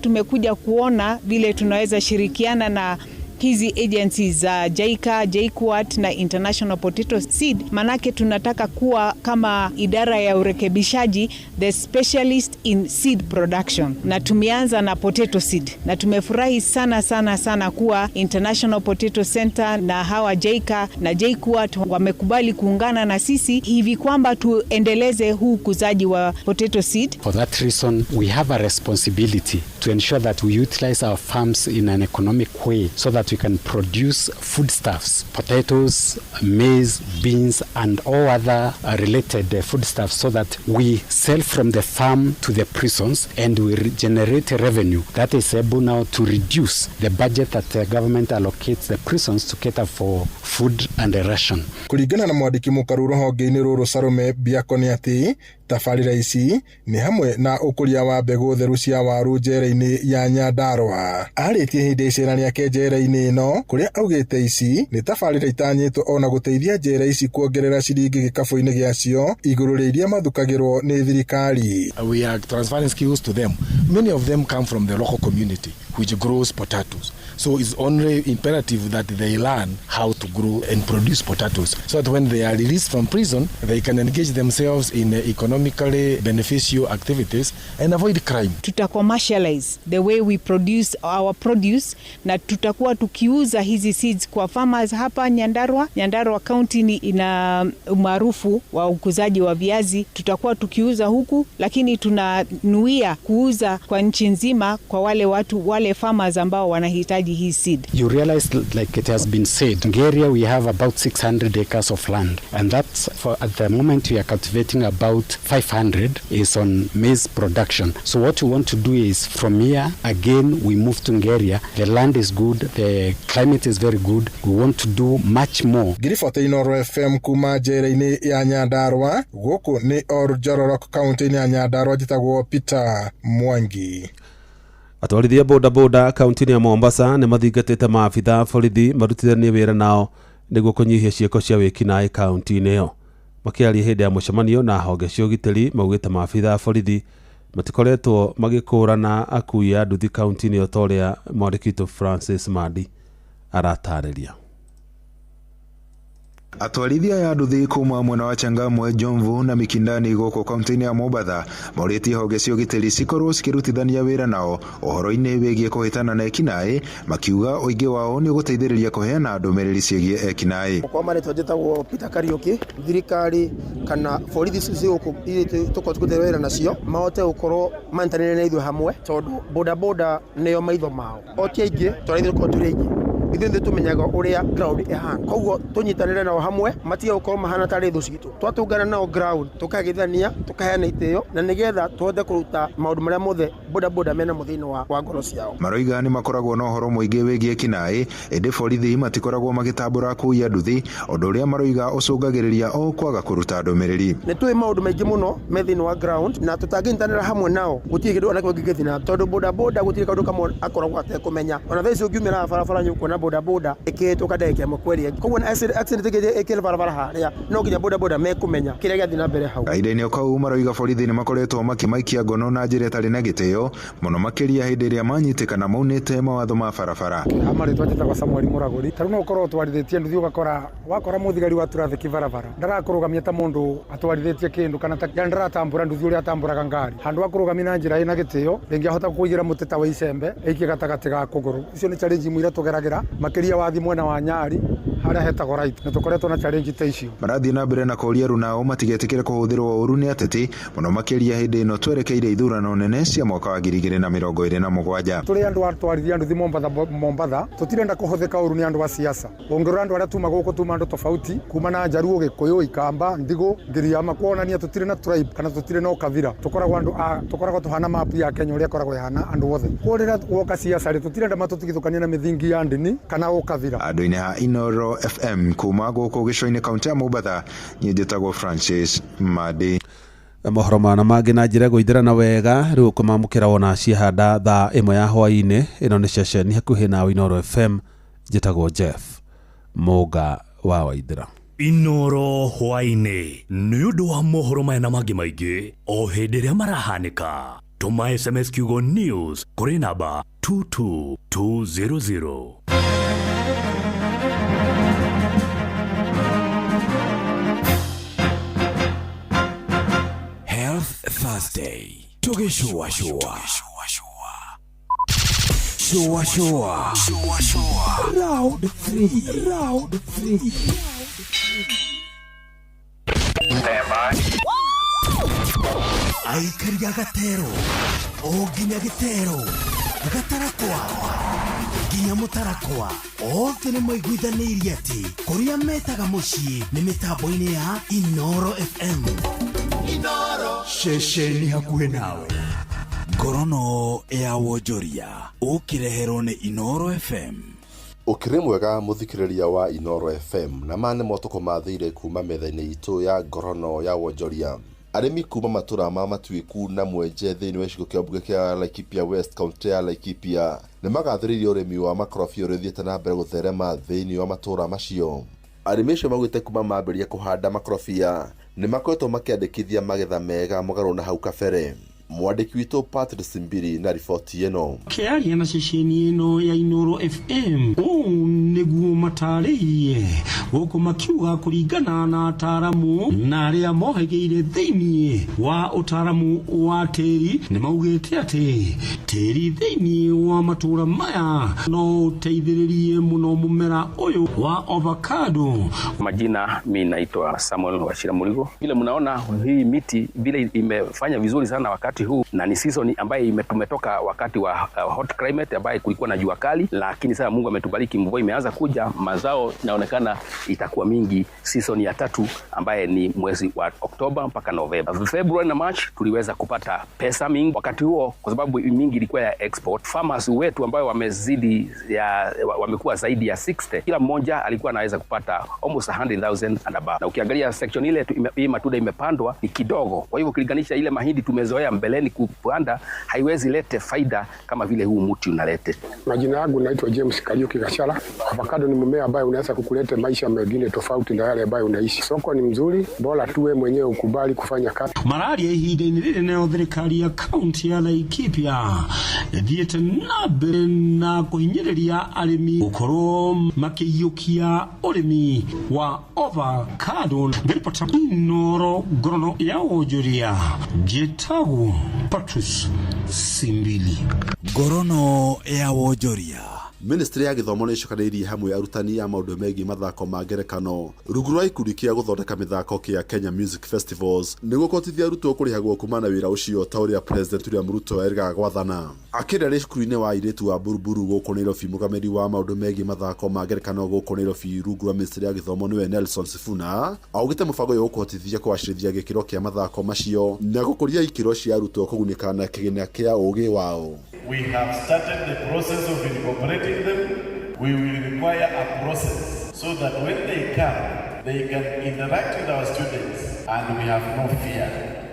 Tumekuja kuona vile tunaweza shirikiana na hizi agencies za JICA, JKUAT na International Potato Seed, manake tunataka kuwa kama idara ya urekebishaji, the specialist in seed production, na tumeanza na potato seed na tumefurahi sana sana sana kuwa International Potato Center na hawa JICA na JKUAT wamekubali kuungana na sisi hivi kwamba tuendeleze huu ukuzaji wa potato seed. For that reason, we have a responsibility to ensure that we utilize our farms in an economic way so that we can produce foodstuffs, potatoes, maize, beans, and all other related foodstuffs, so that we sell from the farm to the prisons and we generate revenue that is able now to reduce the budget that the government allocates the prisons to cater for food and a ration. Kũringana na mwandĩki mũkaru rũhonge-inĩ rũrũ Salome Biako nĩ atĩ tabarĩra ici nĩ hamwe na ũkũria wa mbegũ theru cia waru njera-inĩ ya Nyandarua. Arĩtie hĩndĩ ya icera rĩake njera-inĩ ĩno, kũrĩa augĩte ici nĩ tabarĩra itanyĩtwo ona gũteithia njera ici kuongerera ciringi gĩkabũ-inĩ gĩacio igũrũ rĩa iria mathukagĩrwo nĩ thirikari. We are transferring skills to them. Many of them come from the local community which grows potatoes. So it's only imperative that they learn how to grow and produce potatoes so that when they are released from prison, they can engage themselves in economically beneficial activities and avoid crime. Tuta commercialize the way we produce our produce, na tutakuwa tukiuza hizi seeds kwa farmers hapa Nyandarua. Nyandarua County ni ina umaarufu wa ukuzaji wa viazi, tutakuwa tukiuza huku, lakini tunanuia kuuza kwa nchi nzima kwa wale watu, wale farmers ambao wanahitaji hii seed. You realize, like it has been said, Ngeria we have about 600 acres of land, and that's for at the moment we are cultivating about 500 is on maize production. So what we want to do is from here again we move to Ngeria. The land is good, the climate is very good. We want to do much more. Ngiribota Inooro FM kuma njera-inĩ ya Nyandarua, gũkũ nĩ Oljororok kaunti-inĩ ya Nyandarua, njĩtagwo Peter Mwangi. Atwarithia bodaboda kaunti-inĩ ya Mombasa nĩ mathingatĩte maabitha a borithi marutithanie wĩra nao nĩguo kũnyihia ciĩko cia wĩkinaĩ kaunti-inĩ ĩyo. Makĩaria hĩndĩ ya mũcemanio na honge cia ũgitĩri, maugĩte maabitha a borithi matikoretwo magĩkũrana akui a nduthi kaunti-inĩ ĩyo ta ũrĩa mwandĩki witũ Francis Mandi aratarĩria. Atwarithia aya a nduthi kuma mwena wa Changamwe, Jomvu na Mikindani gũkũ kaunti-inĩ ya Mombatha morĩtie honge cia ũgitĩri cikorwo cikĩrutithania wĩra nao ũhoro-inĩ wĩgiĩ kũhĩtana na ekinaĩ, makiuga ũingĩ wao nĩ ũgũteithĩrĩria kũheana ndũmĩrĩri ciĩgiĩ ekinaĩ. Kwa marĩtwa njĩtagwo Peter Kariuki. Thirikari kana borithi ici ciĩ gũkũ iria tũkoragwo tũkĩruta wĩra nacio mahote gũkorwo manyitanĩire na ithuĩ hamwe, tondũ bodaboda nĩo maitho mao. O ti aingĩ, tondũ ithuĩ tũkoragwo tũrĩ aingĩ, ithuĩ nĩ tũmenyaga ũrĩa ground ĩhana, koguo tũnyitanĩre nao hamwe matige gũkorwo mahana tarĩ thũ citũ. Twatũngana nao ground tũkagithania, tũkaheana itĩo, na nĩgetha tũhote kũruta maũndũ marĩa mothe bodaboda menamo thĩinĩ wa ngoro ciao. Maroiga nĩ makoragwo na ũhoro mũingĩ wĩgiĩ ekinaĩ, ĩndĩ borithi matikoragwo magĩtambũra akui a nduthi, ũndũ ũrĩa maroiga ũcũngagĩrĩria o kwaga kũruta ndũmĩrĩri. Nĩ tũĩ maũndũ maingĩ mũno me thĩinĩ wa ground, na tũtangĩnyitanĩra hamwe nao gũtirĩ kĩndũ ona kĩmwe kĩngĩthiĩ na mbere, tondũ bodaboda gũtirĩ kaũndũ kamwe akoragwo atekũmenya. Ona thaa ici ũngiumĩra barabara nĩ ũkuona bodaboda ĩkĩhĩtũka ndagĩka ĩmwe kwa ĩrĩa ĩngĩ, koguo accident ĩngĩ barabara harĩa no nginya bodaboda mekũmenya kĩrĩa gĩathiĩ na mbere hau. Kahinda-inĩ o kau maroiga borithi nĩ makoretwo makĩmaikia ngono na njĩra ĩtarĩ na gĩtĩo mũno makĩria hĩndĩ ĩrĩa manyitĩkana maunĩte mawatho ma barabara. Ha marĩtwa njĩtagwo Samuel Mũragũri. Ta rĩu no ũkorwo ũtwarithĩtie nduthi, ũgakora wakora mũthigari wa traffic barabara ndarakũrũgamia ta mũndũ atwarithĩtie kĩndũ, kana ta yani ndaratambũra nduthi ũrĩa atambũraga ngari. Handũ ha kũrũgamia na njĩra ĩna gĩtĩo, rĩngĩ ahota gũkũigĩra mũtĩ ta wa icembe aikie gatagatĩ ga kũgũrũ. Icio nĩ challenge imwe iria tũgeragĩra, makĩria wathiĩ mwena wa Nyari harĩa hetagwo right, na tũkoretwo na challenge ta icio. Marathiĩ na mbere na kũũria aruna matigetĩkĩre kũhũthĩrwo ũru nĩ ateti mũno makĩria hĩndĩ ĩno twerekeire ithurano nene cia mwaka wa 2027. Tũrĩ andũ atwarithia nduthi Mombatha, tũtirenda kũhũthĩka ũru nĩ andũ a siasa. Ũngĩrora andũ arĩa tuma gũkũ tuma andũ tofauti, kuma na Njaruo, Gĩkũyũ, Ikamba, Ndigũ, Ngiriama, kuonania tũtirĩ na tribe kana tũtirĩ na ũkabira. Tũkoragwo andũ a tũkoragwo tũhana mapu ya Kenya ũrĩa ĩkoragwo ĩhana andũ othe. Koguo rĩrĩa woka siasa rĩ, tũtirenda matũtigithũkanie na mĩthingi ya ndini kana ũkabira. Andũ-inĩ ha Inooro FM kuma gũkũ gĩcũa-inĩ kaunti ya Mombatha, niĩ njĩtagwo Francis Madi. Mohoro mana mangĩ na njĩra ĩgũithĩrana wega rĩu ũkũmamũkĩra wona ciahanda thaa 1 ya hwaĩ-inĩ. Ĩno nĩ ceceni hakuhĩ nawe Inooro FM, njĩtagwo Jeff Mũnga wa Waithĩra. Inooro hwaĩ-inĩ nĩ ũndũ wa mohoro maya na mangĩ maingĩ o hĩndĩ ĩrĩa marahanĩka. Tũma SMS kiugo news kũrĩ namba 22200. Health Thursday. Tugishua shua. Shua shua. Shua shua. Round 3. Round 3. Stand by. Aikaria gatero. O nginya gĩtero. Gatarakwa. Nginya mũtarakwa. Othe nĩ maiguithanĩirie atĩ kũrĩa metaga mũciĩ nĩ mĩtambo-inĩ ya Inooro FM. Inooro. Ceceni hakuhĩ nawe. Ngorono ya wonjoria ũkĩreherwo nĩ Inooro FM. Ũkĩrĩ mwega mũthikĩrĩria wa Inooro FM, na ma nĩ motoko mathĩire kuma metha-inĩ itũ ya ngorono ya wonjoria. Arĩmi kuma matũra ma Matuĩku na Mwenje thĩinĩ wa gĩcigo kĩa mbunge kĩa Laikipia West kaunti ya Laikipia nĩ magathĩrĩirie ũrĩmi wa makorobia ũrĩa ũthiĩte na mbere gũtherema thĩinĩ wa matũra macio. Arĩmi acio maugĩte kuma mambĩrĩria kũhanda makorobia nĩ makoretwo makĩandĩkithia magetha mega mũgarũ na hau kabere. Mwandĩki witũ Patrice Mbiri na riboti ĩno. Kĩaria na ceceni ĩno ya Inooro FM ũũ nĩguo matarĩirie gũkũ makiuga kũringana na ataramu na arĩa mohĩgĩire thĩinĩ wa ũtaramu wa tĩri nĩ maugĩte atĩ tĩri thĩinĩ wa matũra maya no ũteithĩrĩrie mũno mũmera ũyũ wa avocado. Majina mi naitwa Samuel Wachira Murigo. Vile mnaona hii miti vile imefanya vizuri sana wakati huu, na ni season ambaye tumetoka wakati wa hot climate ambaye kulikuwa na jua kali, lakini sasa Mungu ametubariki, mvua imeanza kuja, mazao inaonekana itakuwa mingi season ya tatu ambaye ni mwezi wa Oktoba mpaka Novemba. February na March tuliweza kupata pesa mingi wakati huo, kwa sababu mingi ilikuwa ya export. Farmers wetu ambao wamezidi ya wamekuwa zaidi ya 60, kila mmoja alikuwa anaweza kupata almost 100,000 and above. Na ukiangalia section ile hii matunda imepandwa ni kidogo, kwa hivyo ukilinganisha ile mahindi tumezoea mbele mbeleni kupanda haiwezi lete faida kama vile huu mti unalete. Majina yangu naitwa James Kariuki Gachara. Avocado ni mmea ambaye unaweza kukuleta maisha mengine tofauti na yale ambayo unaishi. Soko ni mzuri, bora tuwe mwenyewe ukubali kufanya kazi. Mararia ihinda-inĩ rĩrĩ nayo thirikari ya kaunti ya Laikipia ĩthiĩte na mbere na kũhinyĩrĩria arĩmi gũkorwo makĩiyũkia ũrĩmi wa avocado. Ngĩribota Inoro Ngorono ya wonjoria, njĩtagwo Patrice Simbili. Ngorono ya wonjoria. Ministry ya gĩthomo nĩ ĩcokanĩrĩirie hamwe arutani a maũndũ megiĩ mathako ma ngerekano rungu rwa gĩkundi kĩa gũthondeka mĩthako kĩa Kenya Music Festivals nĩguo kũhotithia arutwo kũrĩhagwo kumana na wĩra ũcio ta ũrĩa President William Ruto erĩgaga gwathana. Akĩaria arĩ cukuru-inĩ wa airĩtu wa Buruburu gũkũ Nairobi, mũrũgamĩrĩri wa maũndũ megiĩ mathako ma ngerekano gũkũ Nairobi rungu rwa Ministry ya gĩthomo nĩwe Nelson Sifuna augĩte mũbango ũyũ ũkũhotithia kũgacĩrithia gĩkĩro kĩa mathako macio na gũkũria ikĩro cia arutwo kũgunĩka na kĩgĩna kĩa ũgĩ wao. We have started the process of incorporating them. We will require a process so that when they come, they can interact with our students and we have no fear.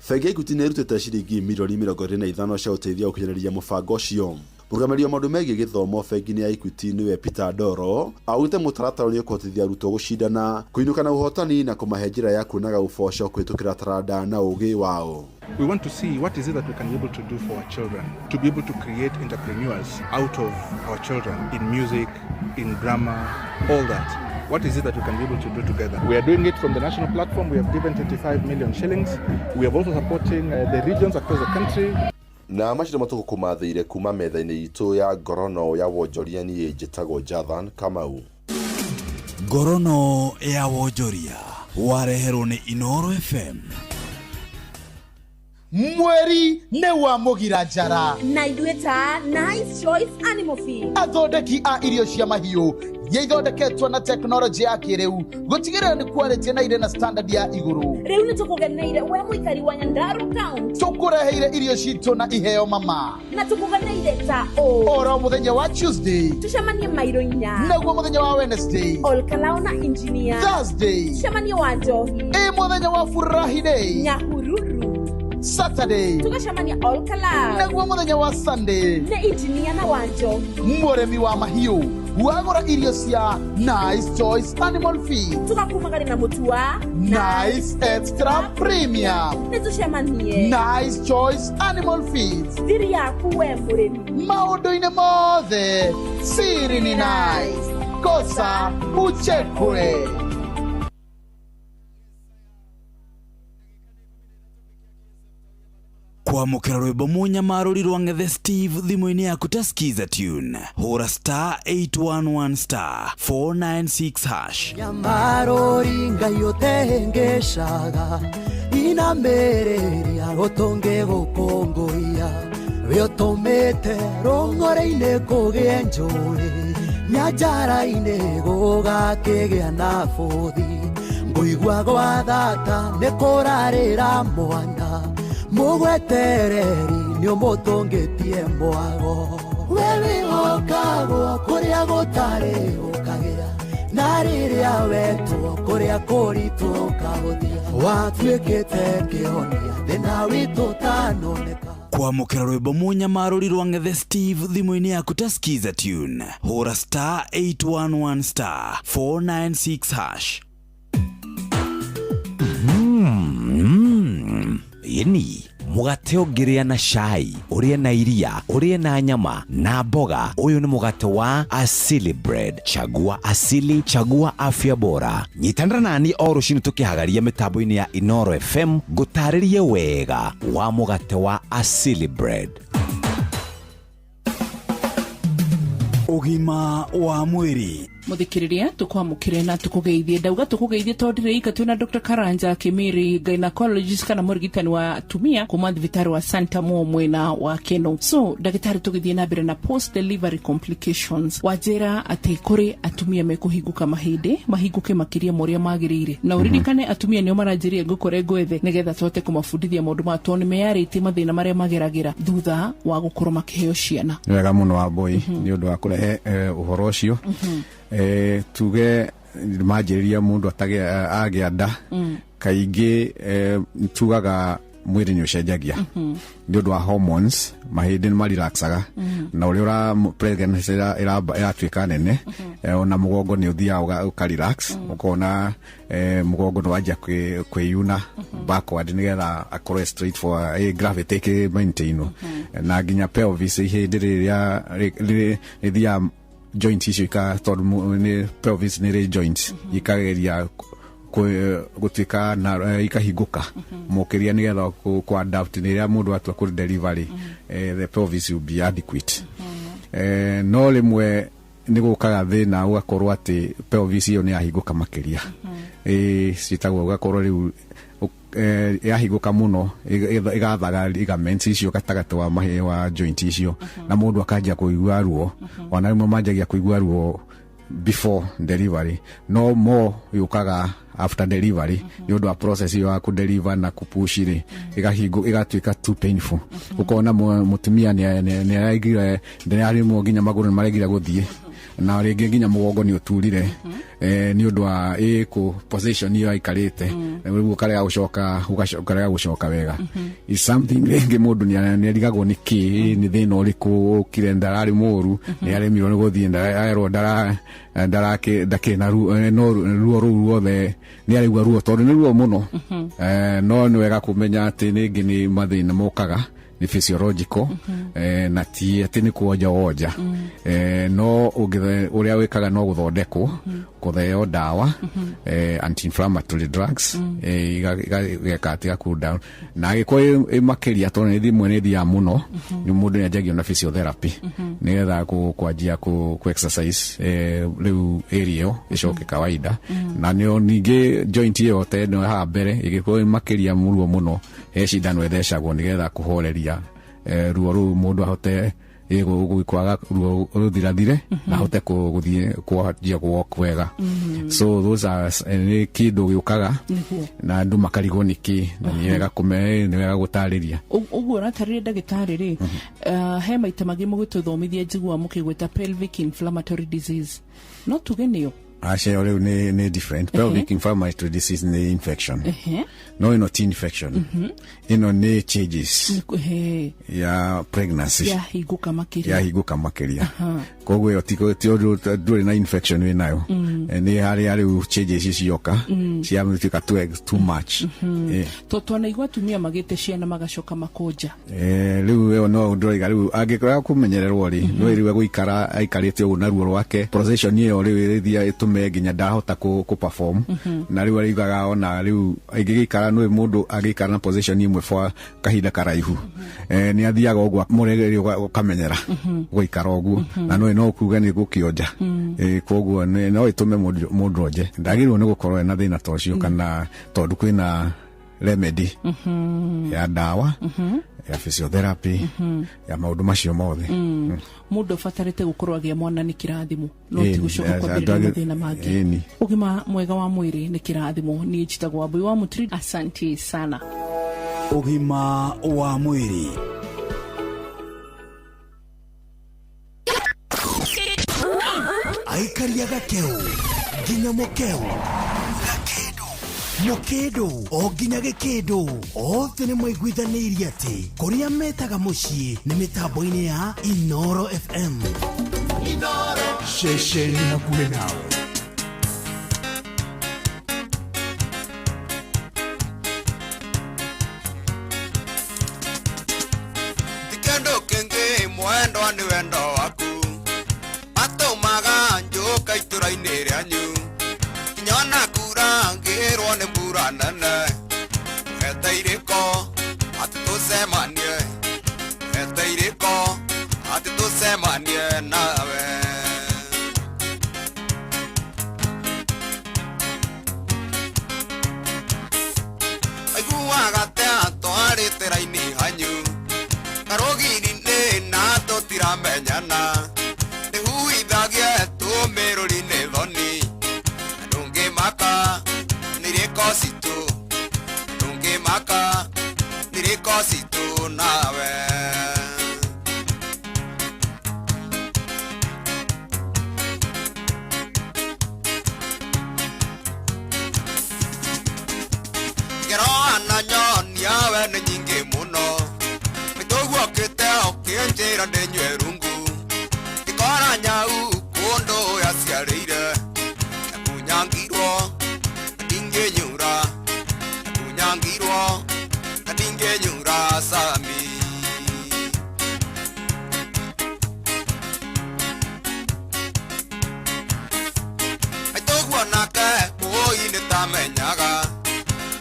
Bengi ya Equity nĩ ĩrutĩte ciringi mirioni 25 cia gũteithia gũkinyanĩria mũbango ũcio. Mũrũgamĩrĩri wa maũndũ megiĩ gĩthomo bengi-inĩ ya Equity nĩwe Peter Ndoro augĩte mũtaratara nĩ ũkũhotithia arutwo gũcindana, kũinũka na ũhotani na kũmahe njĩra ya kuonaga ũboco kũhĩtũkĩra taranda na ũgĩ wao. We want to see what is it that we can be able to do for our children, to be able to create entrepreneurs out of our children in music, in drama, all that. What is it that we can be able to do together? We are doing it from the national platform. We have given 25 million shillings. We are also supporting the regions across the country. Na macio matukũ kũmathĩire kuma metha-inĩ itũ ya ngorono ya wonjoria niĩ njĩtagwo Jathan Kamau. Ngorono ya wonjoria wareherwo nĩ Inoro FM. Mweri nĩ wa mũgira njara na ithuĩ ta Nice Choice Animal Feed, athondeki a irio cia mahiũ iria ithondeketwo na tekinoronjĩ ya kĩrĩu gũtigĩrĩra nĩ quality na irĩ na standard ya igũrũ. Rĩu nĩ tũkũgeneire we mũikari wa Nyandarua County, tũkũreheire irio citũ na iheo mama, na tũkũgeneire ta ũ oro mũthenya wa Tuesday tũcemanie mairo inya, naguo mũthenya wa Wednesday Olkalao na engineer, Thursday tũcemanie wa Njohi, ĩ mũthenya wa Furahi Day Nyahururu, Saturday tũgacemania Olkalao, naguo mũthenya wa Sunday nĩ engineer na wa Njohi. Mũrĩmi wa mahiũ wagũra irio cia Nice Choice Animal Feed tũgakumagari na mũtu wa Nice Extra Premium. Nĩ tũcemanie Nice Choice Animal Feed, thiri yaku we mũrĩmi maũndũ-inĩ mothe siri ni nice, kosa uchekwe. Kwamũkĩra rwĩmbo mũnyamarũri rwa Ng'ethe Steve thimũ-inĩ yaku ta Skiza Tune, hũra star 811 star 496 hash. Nyamarũri Ngai ũtehĩngĩcaga inamĩrĩria ũtũngĩ gũkũngũiya we ũtũmĩte rũng'ore-inĩ kũgĩe njũĩ nyanjara-inĩ gũgakĩgĩa na bũthi ngũigua gwa thata nĩ kũrarĩra mwana mũgwetereri nĩ ũmũtũngĩtie mwago we wĩhokagwo kũrĩa gũtarĩ ũkagĩa na rĩrĩa wetwo kũrĩa kũritũ ũkahũthia watuĩkĩte kĩhonia thĩna witũ ũtanoneka. Kwamũkĩra rwĩmbo mũnyamarũri rwa Ng'ethe Steve thimũ-inĩ yaku ta Skiza Tune, hũra star 811 star 496 hash. Yeni mũgate ũngĩrĩa na cai, ũrĩe na iria, ũrĩe na nyama na mboga. Ũyũ nĩ mũgate wa Asili Bread. Chagua Asili, chagua afya bora. Nyitanĩra nani o rũcinĩ tũkĩhagaria mĩtambo-inĩ ya Inoro FM ngũtarĩrie wega wa mũgate wa Asili Bread. Ũgima wa mwĩrĩ. Muthikiriria tukwamukire na tukugeithie ndauga tukugeithie tondu ndire twina Dr. Karanja Kimiri, gynecologist kana murigitani wa atumia kuma thibitari wa Santa Mo mwena wa Keno. So ndagitari tugithie na mbere na post delivery complications, wanjira ati kuri atumia mekuhinguka mahindi mahinguke makiria moria magirire, na uririkane atumia nio maranjirie ngukore ngwethe nigetha tuhote kumabundithia maundu ma tondu nimeyaritie mathina maria mageragira thutha wa gukorwo makiheo ciana. Ni wega muno wa boy ni undu wa kurehe uhoro ucio. Tuge manjĩrĩria mũndũ agĩa nda kaingĩ tugaga Mwĩrĩ nĩ ũcenjagia nĩ ũndũ wa hormones, mahĩndĩ nĩ marelaxaga na ũrĩa ũra pregnancy ĩratuĩka nene, ona mũgongo nĩ ũthiaga ũka relax, ũkona mũgongo nĩ wanjia kwĩyuna backward nĩgetha akorwo straight for gravity ĩkĩ maintainwo, na nginya pelvis, ihĩndĩ rĩrĩa rĩthiaga joint icio tondũ nĩ pelvis nĩ rĩ joint ikageria gũtuĩka na ikahingũka mũkĩria nĩgetha kũ adapt rĩrĩa mũndũ atua kũ delivery, the pelvis will be adequate. No rĩmwe nĩ gũkaga thĩna, ũgakorwo atĩ pelvis ĩyo nĩ yahingũka makĩria, ciĩtagwo ũgakorwo rĩu yahingũka mũno, ĩgathaga ligaments icio gatagatĩ wa mahĩ wa joint icio, na mũndũ akanjia kũigua ruo. Ona rĩmwe manjagia kũigua ruo before delivery, no more yũkaga after delivery nĩ ũndũ wa process ĩyo ya kũdeliver na kũpush rĩ, ĩgahingũ ĩgatuĩka too painful. Ũkona mũtumia nĩ araigire nĩ nginya magũrũ nĩ maregire gũthiĩ, na rĩngĩ nginya mũgongo nĩ ũturire nĩ ũndũ wa kũ position ĩyo aikarĩte rĩu, ũkarega gũcoka, ũkarega gũcoka wega. Is something rĩngĩ mũndũ nĩ arigagwo nĩ kĩ, nĩ thĩna ũrĩkũ ũkire, ndararĩ mũru, nĩ aremirwo nĩ gũthiĩ, ndarerwo ndakĩrĩ na ruo, no ruo rũu ruothe nĩ araigua ruo tondũ nĩ ruo mũno. No nĩ wega kũmenya atĩ rĩngĩ nĩ mathĩna mokaga nĩ physiological, na ti atĩ nĩ kuonja wonja. No ũrĩa wĩkaga no gũthondekwo, kũtheo ndawa, anti-inflammatory drugs, igeka atĩ ga cool down, na angĩkorwo ĩ makĩria, tondũ nĩ rĩmwe nĩ ĩthiaga mũno, nĩ mũndũ nĩ anjagia na physiotherapy nĩgetha kwanjia kũ exercise, rĩu area ĩyo ĩcoke kawaida. Na nĩo ningĩ joint ĩyo te ĩno haha mbere ĩgĩkorwo ĩ makĩria mũruo mũno, he cindano ĩthecagwo nĩgetha kũhoreria ruo rũu, mũndũ ahote kwaga ruo rũthirathire na ahote gũthiĩ kwanjia kũ walk wega. So those are nĩ kĩndũ gĩũkaga na andũ makarigwo nĩ kĩ, na nĩ wega nĩ wega gũtarĩria. Ũguo ũratarĩria, ndagĩtarĩ rĩ, he maita mangĩ mũgĩtũthomithia njigua mũkĩgwĩta pelvic inflammatory disease, no tuge nĩyo? Aca, ĩyo rĩu nĩ different. Pelvic inflammatory disease nĩ infection, no ĩno ti infection, ĩno nĩ changes ya pregnancy. Yahingũka makĩria. Yahingũka makĩria. Koguo ĩyo ti ũndũ ndũrĩ na infection wĩ nayo. Nĩ harĩa rĩu changes cioka ciatuĩka too much. To twanaigua atumia magĩte ciana magacoka makonja. Rĩu ĩyo no ndũraiga rĩu angĩkorwo kũmenyererwo rĩ, no rĩu egũikara aikarĩte ũguo na ruo rwake, position ĩyo rĩu ĩthia ĩtũme nginya ndahota kũ perform, na rĩu arĩugaga ona rĩu angĩgĩikara, nĩ mũndũ angĩikara na position ĩmwe for kahinda karaihu, nĩ athiaga ũguo mũregerio ũkamenyera gũikara ũguo, na no kuga nĩ gũkĩonja. Koguo no ĩtũme mũndũ onje. Ndagĩrĩirwo nĩ gũkorwo ena thĩna ta ũcio, kana tondũ kwĩna remedy ya ndawa, ya physiotherapy, ya maũndũ macio mothe. Mũndũ abatarĩte gũkorwo agĩa mwana nĩ kĩrathimo, no ti gũcoka kwambĩrĩria mathĩna mangĩ. Ũgima mwega wa mwĩrĩ nĩ kĩrathimo. Niĩ njĩtagwo Wambui wa Mũtiri, asante sana. Ũgima wa mwĩrĩ. Aikaria gakeu nginya mukeu, gakindu mukindu o nginya gikindu, othe nĩ maiguithanĩirie atĩ kũrĩa metaga mũciĩ nĩ mĩtambo-inĩ ya Inoro FM. Ceceni hakuhĩ nawe. Kĩndũ kĩngĩ mwendwa nĩ wendo waku atũmaga njũka itũra-inĩ rĩanyu, kinyona kura ngĩrwo nĩ mbura nene, eteirĩko atĩ tũcemanie, eteirĩko atĩ tũcemanie nawe. Aiguaga ta twarĩte raini hanyu karũgiri-inĩ na tũtiramenyana, ndĩhuithagie tũmĩrũri-inĩ thoni, na ndũngĩmaka nĩ irĩko citũ, ndũngĩmaka nĩ irĩko citũ nawe. Ngero ananyonia we nĩ nyingĩ. Ngĩnjĩra ndĩnyue rungu ngĩkora nyau kũndũ yaciarĩire nakunyangirwo ndingĩnyura nakunyangirwo ndingĩnyura Sami. Aitoguo nake ũi nĩtamenyaga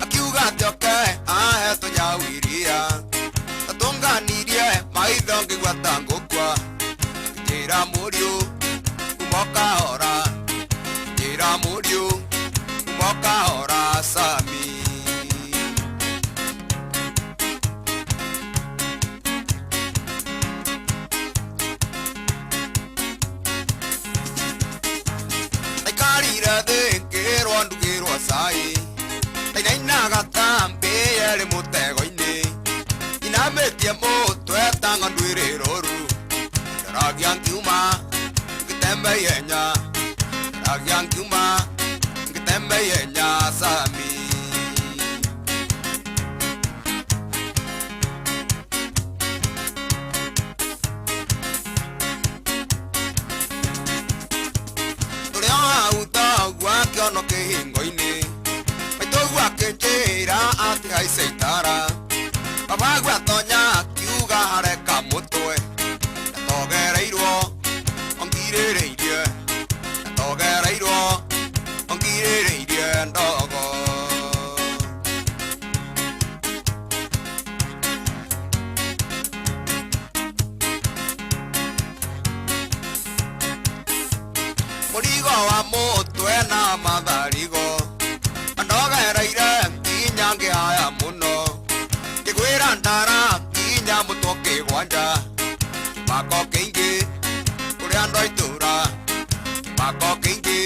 akiuga atĩ oke ahe tũnyau iria tatũnganirie maitho ngĩigua ta ngũkua njĩra mũriũ kuma ũkahora njĩra mũriũ kuma ũkahora Sami. Ndaikarire thĩ ngĩrwo ndugĩrwo cai ndainainaga ta mbĩya ĩrĩ mũtego-inĩ inamĩtie mũtwe ta ng'ondu ĩrĩ rũru ndaragia ngiuma ngĩtembe ihenya ndaragia ngiuma ngĩtembe ihenya Sami. Tũrĩ o hau thoguo akĩonwo kĩhingo-inĩ maitũguo akĩnjĩra atĩ haice itara babaguo atonya akiuga hareka mũtwe ndatogereirwo ongirĩrĩirie ndatogereirwo ongirĩrĩirie ndogo. Mũrigo wa mũtwe na matharigo andogereire nginya ngĩhaya mũno ngĩgwĩra ndara nginya mũtwe ũkĩgwanja kĩmako kĩingĩ kũrĩ andũ a itũra kĩmako kĩingĩ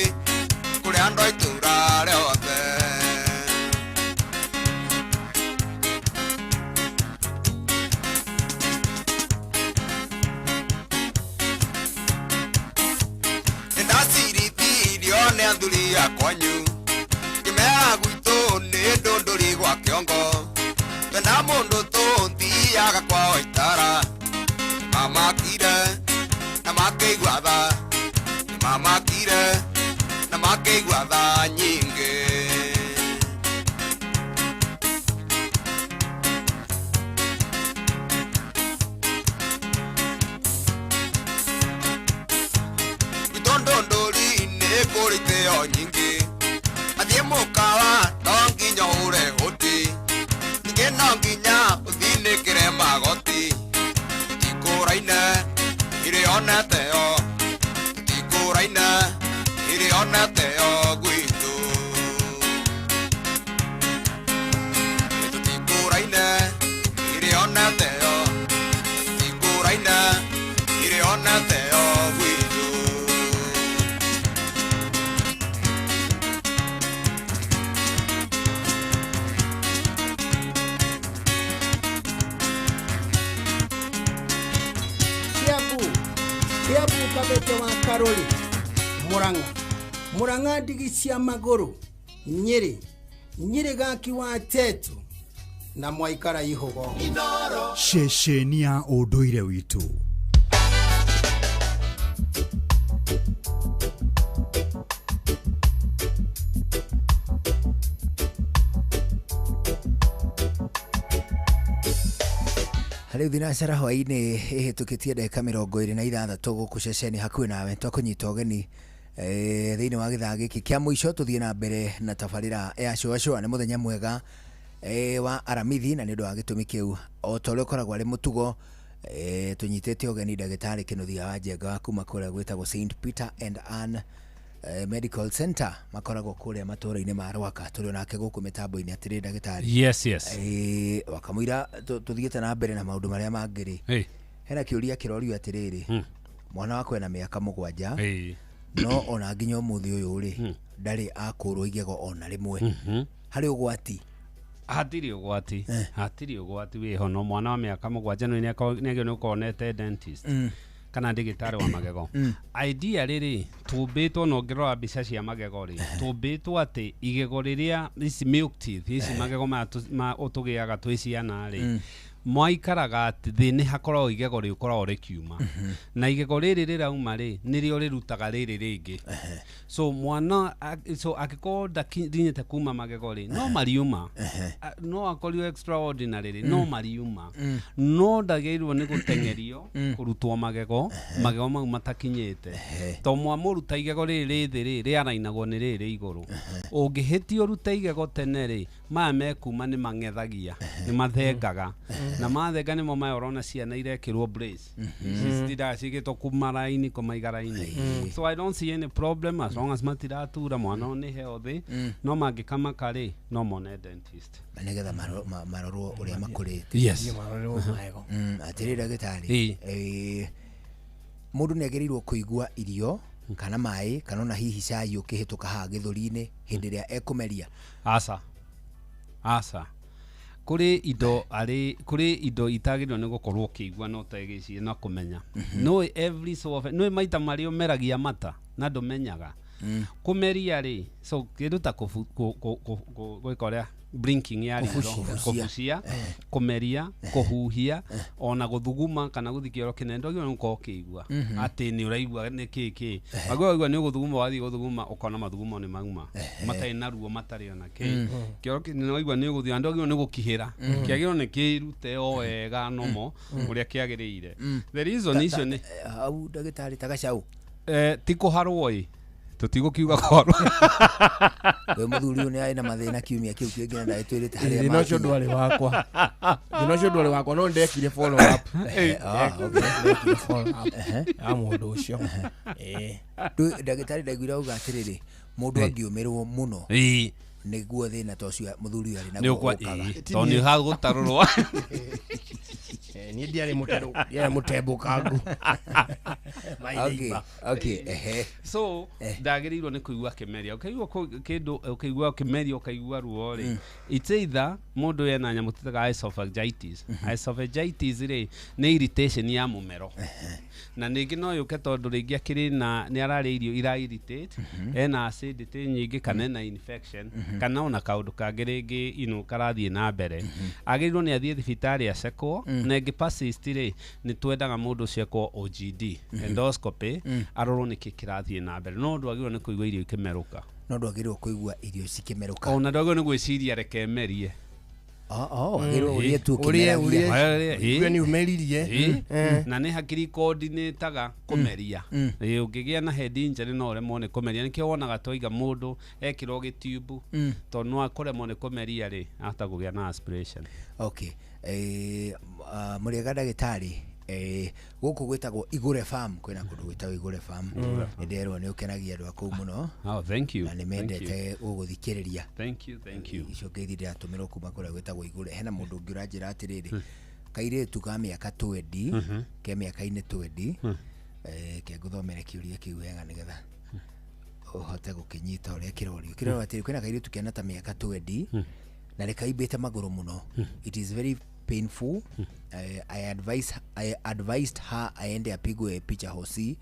kũrĩ andũ a itũra rĩothe. Nĩndacirithirio nĩ athuri a kwanyu ngĩmera gwitũ nĩ ndũndũri gwa kĩongo twenda mũndũ tũthiaga kwao itara nĩmamakire na makĩigua tha nĩmamakire na makĩigua tha nyingĩ. Gwitũ ndũndũri nĩ kũrĩ itĩo nyingĩ athiĩ mũkawa no nginya ũhũre hũti ningĩ no nginya ũthinĩkĩre magoti tũtikũraine irĩ oneteo tũtikũraine irĩ oneteo gwitũ tũtikũraine irĩ oneteo tũtikũraine irĩ oneteo gwitũ. Kiambu Kiambu kabete wa Karoli Murang'a Murang'a ndigi cia magũrũ Nyĩrĩ Nyĩrĩ gaki wa Tetu na mwaikara ihũgo. Ceceni ya ũndũire witũ. Rĩu thinacara hwaĩ-inĩ ĩhĩtũkĩtie ndagĩka 26 gũkũ ceceni hakuhĩ nawe twakũnyita ũgeni thĩinĩ wa gĩthaa gĩkĩ kĩa mũico tũthiĩ na mbere na tabarĩra ya cũacũa. Nĩ mũthenya mwega wa aramithi na nĩ ũndũ wa gĩtũmi kĩu o ta ũrĩa ũkoragwo arĩ mũtugo tũnyitĩte ũgeni ndagĩtarĩ Kĩnuthia wa Njenga wa kuma kũrĩa gwĩtagwo St Peter and Ann Medical Center makoragwo kũrĩa matũũra-inĩ ma Rwaka. Tũrĩ onake gũkũ mĩtambo-inĩ atĩrĩ ndagĩtarĩ. Yes, yes. Wakamũira tũthiĩte na mbere na maũndũ marĩa mangĩ rĩ, Hey. hena kĩũria kĩrorio atĩrĩrĩ, mwana wakwa ena mĩaka 7 Hey. no ona nginya ũmũthĩ ũyũ rĩ ndarĩ akũrwo igego ona rĩmwe. Harĩ ũgwati? Hatirĩ ũgwati, hatirĩ ũgwati wĩho. No mwana wa mĩaka 7 nĩ nĩagĩrĩirwo nĩ gũkorwo onete dentist kana ndagĩtarĩ wa magego. Idea rĩrĩ tũmbĩtwo na ũngĩrora mbica cia magego rĩ tũmbĩtwo atĩ igego rĩrĩa ici milk teeth ici magego maya tũgĩaga twĩ ciana rĩ Mwaikaraga atĩ thĩ nĩ hakoragwo igego rĩkoragwo rĩkiuma, na igego rĩrĩ rĩrauma rĩ, nĩrĩo rĩrutaga rĩrĩ rĩngĩ. So mwana so angĩkorwo ndakinyĩte kuma magego rĩ, no mariuma. No akorirwo extraordinary rĩ, no mariuma. No ndagĩrĩirwo nĩ gũteng'erio kũrutwo magego, magego mau matakinyĩte, to mwamũruta igego rĩrĩ rĩ thĩ rĩ, rĩarainagwo nĩ rĩrĩ igũrũ. Ũngĩhĩtia ũrute igego tene rĩ, maya mekuma nĩ mang'ethagia, nĩ mathengaga, na mathenga nĩmo maya ũrona ciana irekĩrwo brace. Ici citindaga ciĩkĩtwo kuma raini kũmaiga raini. So I don't see any problem as long as matiratura. Mwana ũyũ nĩ healthy. No mangĩkamaka rĩ, no mone dentist. Na nĩgetha marorwo ũrĩa makũrĩte. Yes. Atĩrĩ ndagĩtarĩ, mũndũ nĩ agĩrĩirwo kũigua irio kana maĩ kana ona hihi cai ũkĩhĩtũka haha gĩthũri-inĩ hĩndĩ ĩrĩa ekũmeria? Aca, aca. Kũrĩ indo arĩ kũrĩ indo itagĩrĩirwo nĩ gũkorwo ũkĩigua na ũtegĩciria na kũmenya. No every so often, no maita marĩa ũmeragia mata na ndũmenyaga kũmeria rĩ, so kĩndũ ta gwĩka ũrĩa blinking ya ritho, Kũbucia. Kũbucia, kũmeria, kũhuhia, ona gũthuguma kana gũthiĩ kĩoro kĩnene, ndwagĩrĩirwo nĩ gũkorwo ũkĩigua atĩ nĩ ũraigua nĩ kĩ kĩ. Wagĩrĩirwo waigua nĩ ũgũthuguma, wathiĩ gũthuguma ũkona mathugumo nĩ mauma matarĩ na ruo, matarĩ ona kĩ. Kĩoro kĩnene waigua nĩ ũgũthiĩ, na ndwagĩrĩirwo nĩ gũkihĩra. Kĩagĩrĩirwo nĩ kĩrute o wega nomo ũrĩa kĩagĩrĩire. The reason icio nĩ Hau ndagĩtarĩ, ta gacaũ? Ti kũharwo ĩ, tũtigũkiuga kũharwo. We mũthuri ũyũ nĩ arĩ na mathĩna kiumia kĩu kĩngĩ na ndagĩtwĩrĩte harĩa Thĩna ũcio makinya. ndwarĩ wakwa, thĩna ũcio ndwarĩ wakwa, no ndekire follow up. Ah, okay. Ndekire follow up ya mũndũ ũcio. Ndagĩtarĩ, ndaiguire auga atĩrĩrĩ, mũndũ angĩũmĩrwo mũno nĩguo thĩna ta ũcio mũthuri ũyũ arĩ nĩ naguo ũkwa ũkaga. Tondũ nĩ hagũtarũrwo. Niĩ ndiarĩ mũterũ, ndiarĩ mũtembũkangu. Okay, ehe. So ndagĩrĩirwo nĩ kũigua kĩmeria. Ũkaigua kĩndũ, ũkaigua kĩmeria, ũkaigua ruo rĩ, it's either mũndũ ena nyamũ tũtaga esophagitis. Esophagitis rĩ, nĩ irritation ya mũmero, na ningĩ no yũke tondũ rĩngĩ akĩrĩ na nĩ ararĩa irio ira irritate, ena acidity nyingĩ, kana ena infection, kana ona kaũndũ kangĩ rĩngĩ ino karathiĩ na mbere. Agĩrĩirwo nĩ athiĩ thibitarĩ acekwo, na ĩngĩ persist rĩ, nĩ twendaga mũndũ ũcio ekwo OGD, endoscopy, arorwo nĩkĩ kĩrathiĩ na mbere. No ndwagĩrĩirwo nĩ kũigua irio ikĩmerũka. No ndwagĩrĩirwo kũigua irio cikĩmerũka. Ona ndwagĩrĩirwo nĩ gwĩciria reke merie. Oh, wagĩrĩirwo ũrĩe tu Ũrĩe, ũkĩmeragia. ũrĩe. Ũrĩe nĩ ũmeririe. Na nĩ hakiri coordinataga kũmeria. Ũngĩgĩa na head injury no ũremwo nĩ kũmeria. Nĩkĩo wonaga twaiga mũndũ ekĩrwo gĩtiubu, tondũ no akũremwo nĩ kũmeria rĩ, ahota kũgĩa na aspiration. Okay. Mũrĩega ndagĩtarĩ, gũkũ gwĩtagwo Igũre Farm, kwĩna kũndũ gwĩtagwo Igũre Farm. Nĩ nderwo nĩ ũkenagia andũ a kũu mũno. Oh, thank you. Na nĩ Thank you. mendete gũgũthikĩrĩria. Thank you, thank you. Icio ngeithi ndĩratũmĩrwo kuma kũrĩa gwĩtagwo Igũre. Hena mũndũ ũngĩ ũranjĩra atĩrĩrĩ, kairĩtu ka mĩaka 20, ke mĩaka-inĩ 20, ke ngũthomere kĩũria kĩu wega nĩgetha ũhote gũkĩnyita ũrĩa kĩrorio. Kĩrorio atĩrĩ, kwĩna kairĩtu kena ta mĩaka 20 na nĩ kaimbĩte magũrũ mũno. It is very painful. I advised her aende apigwe picha hosi.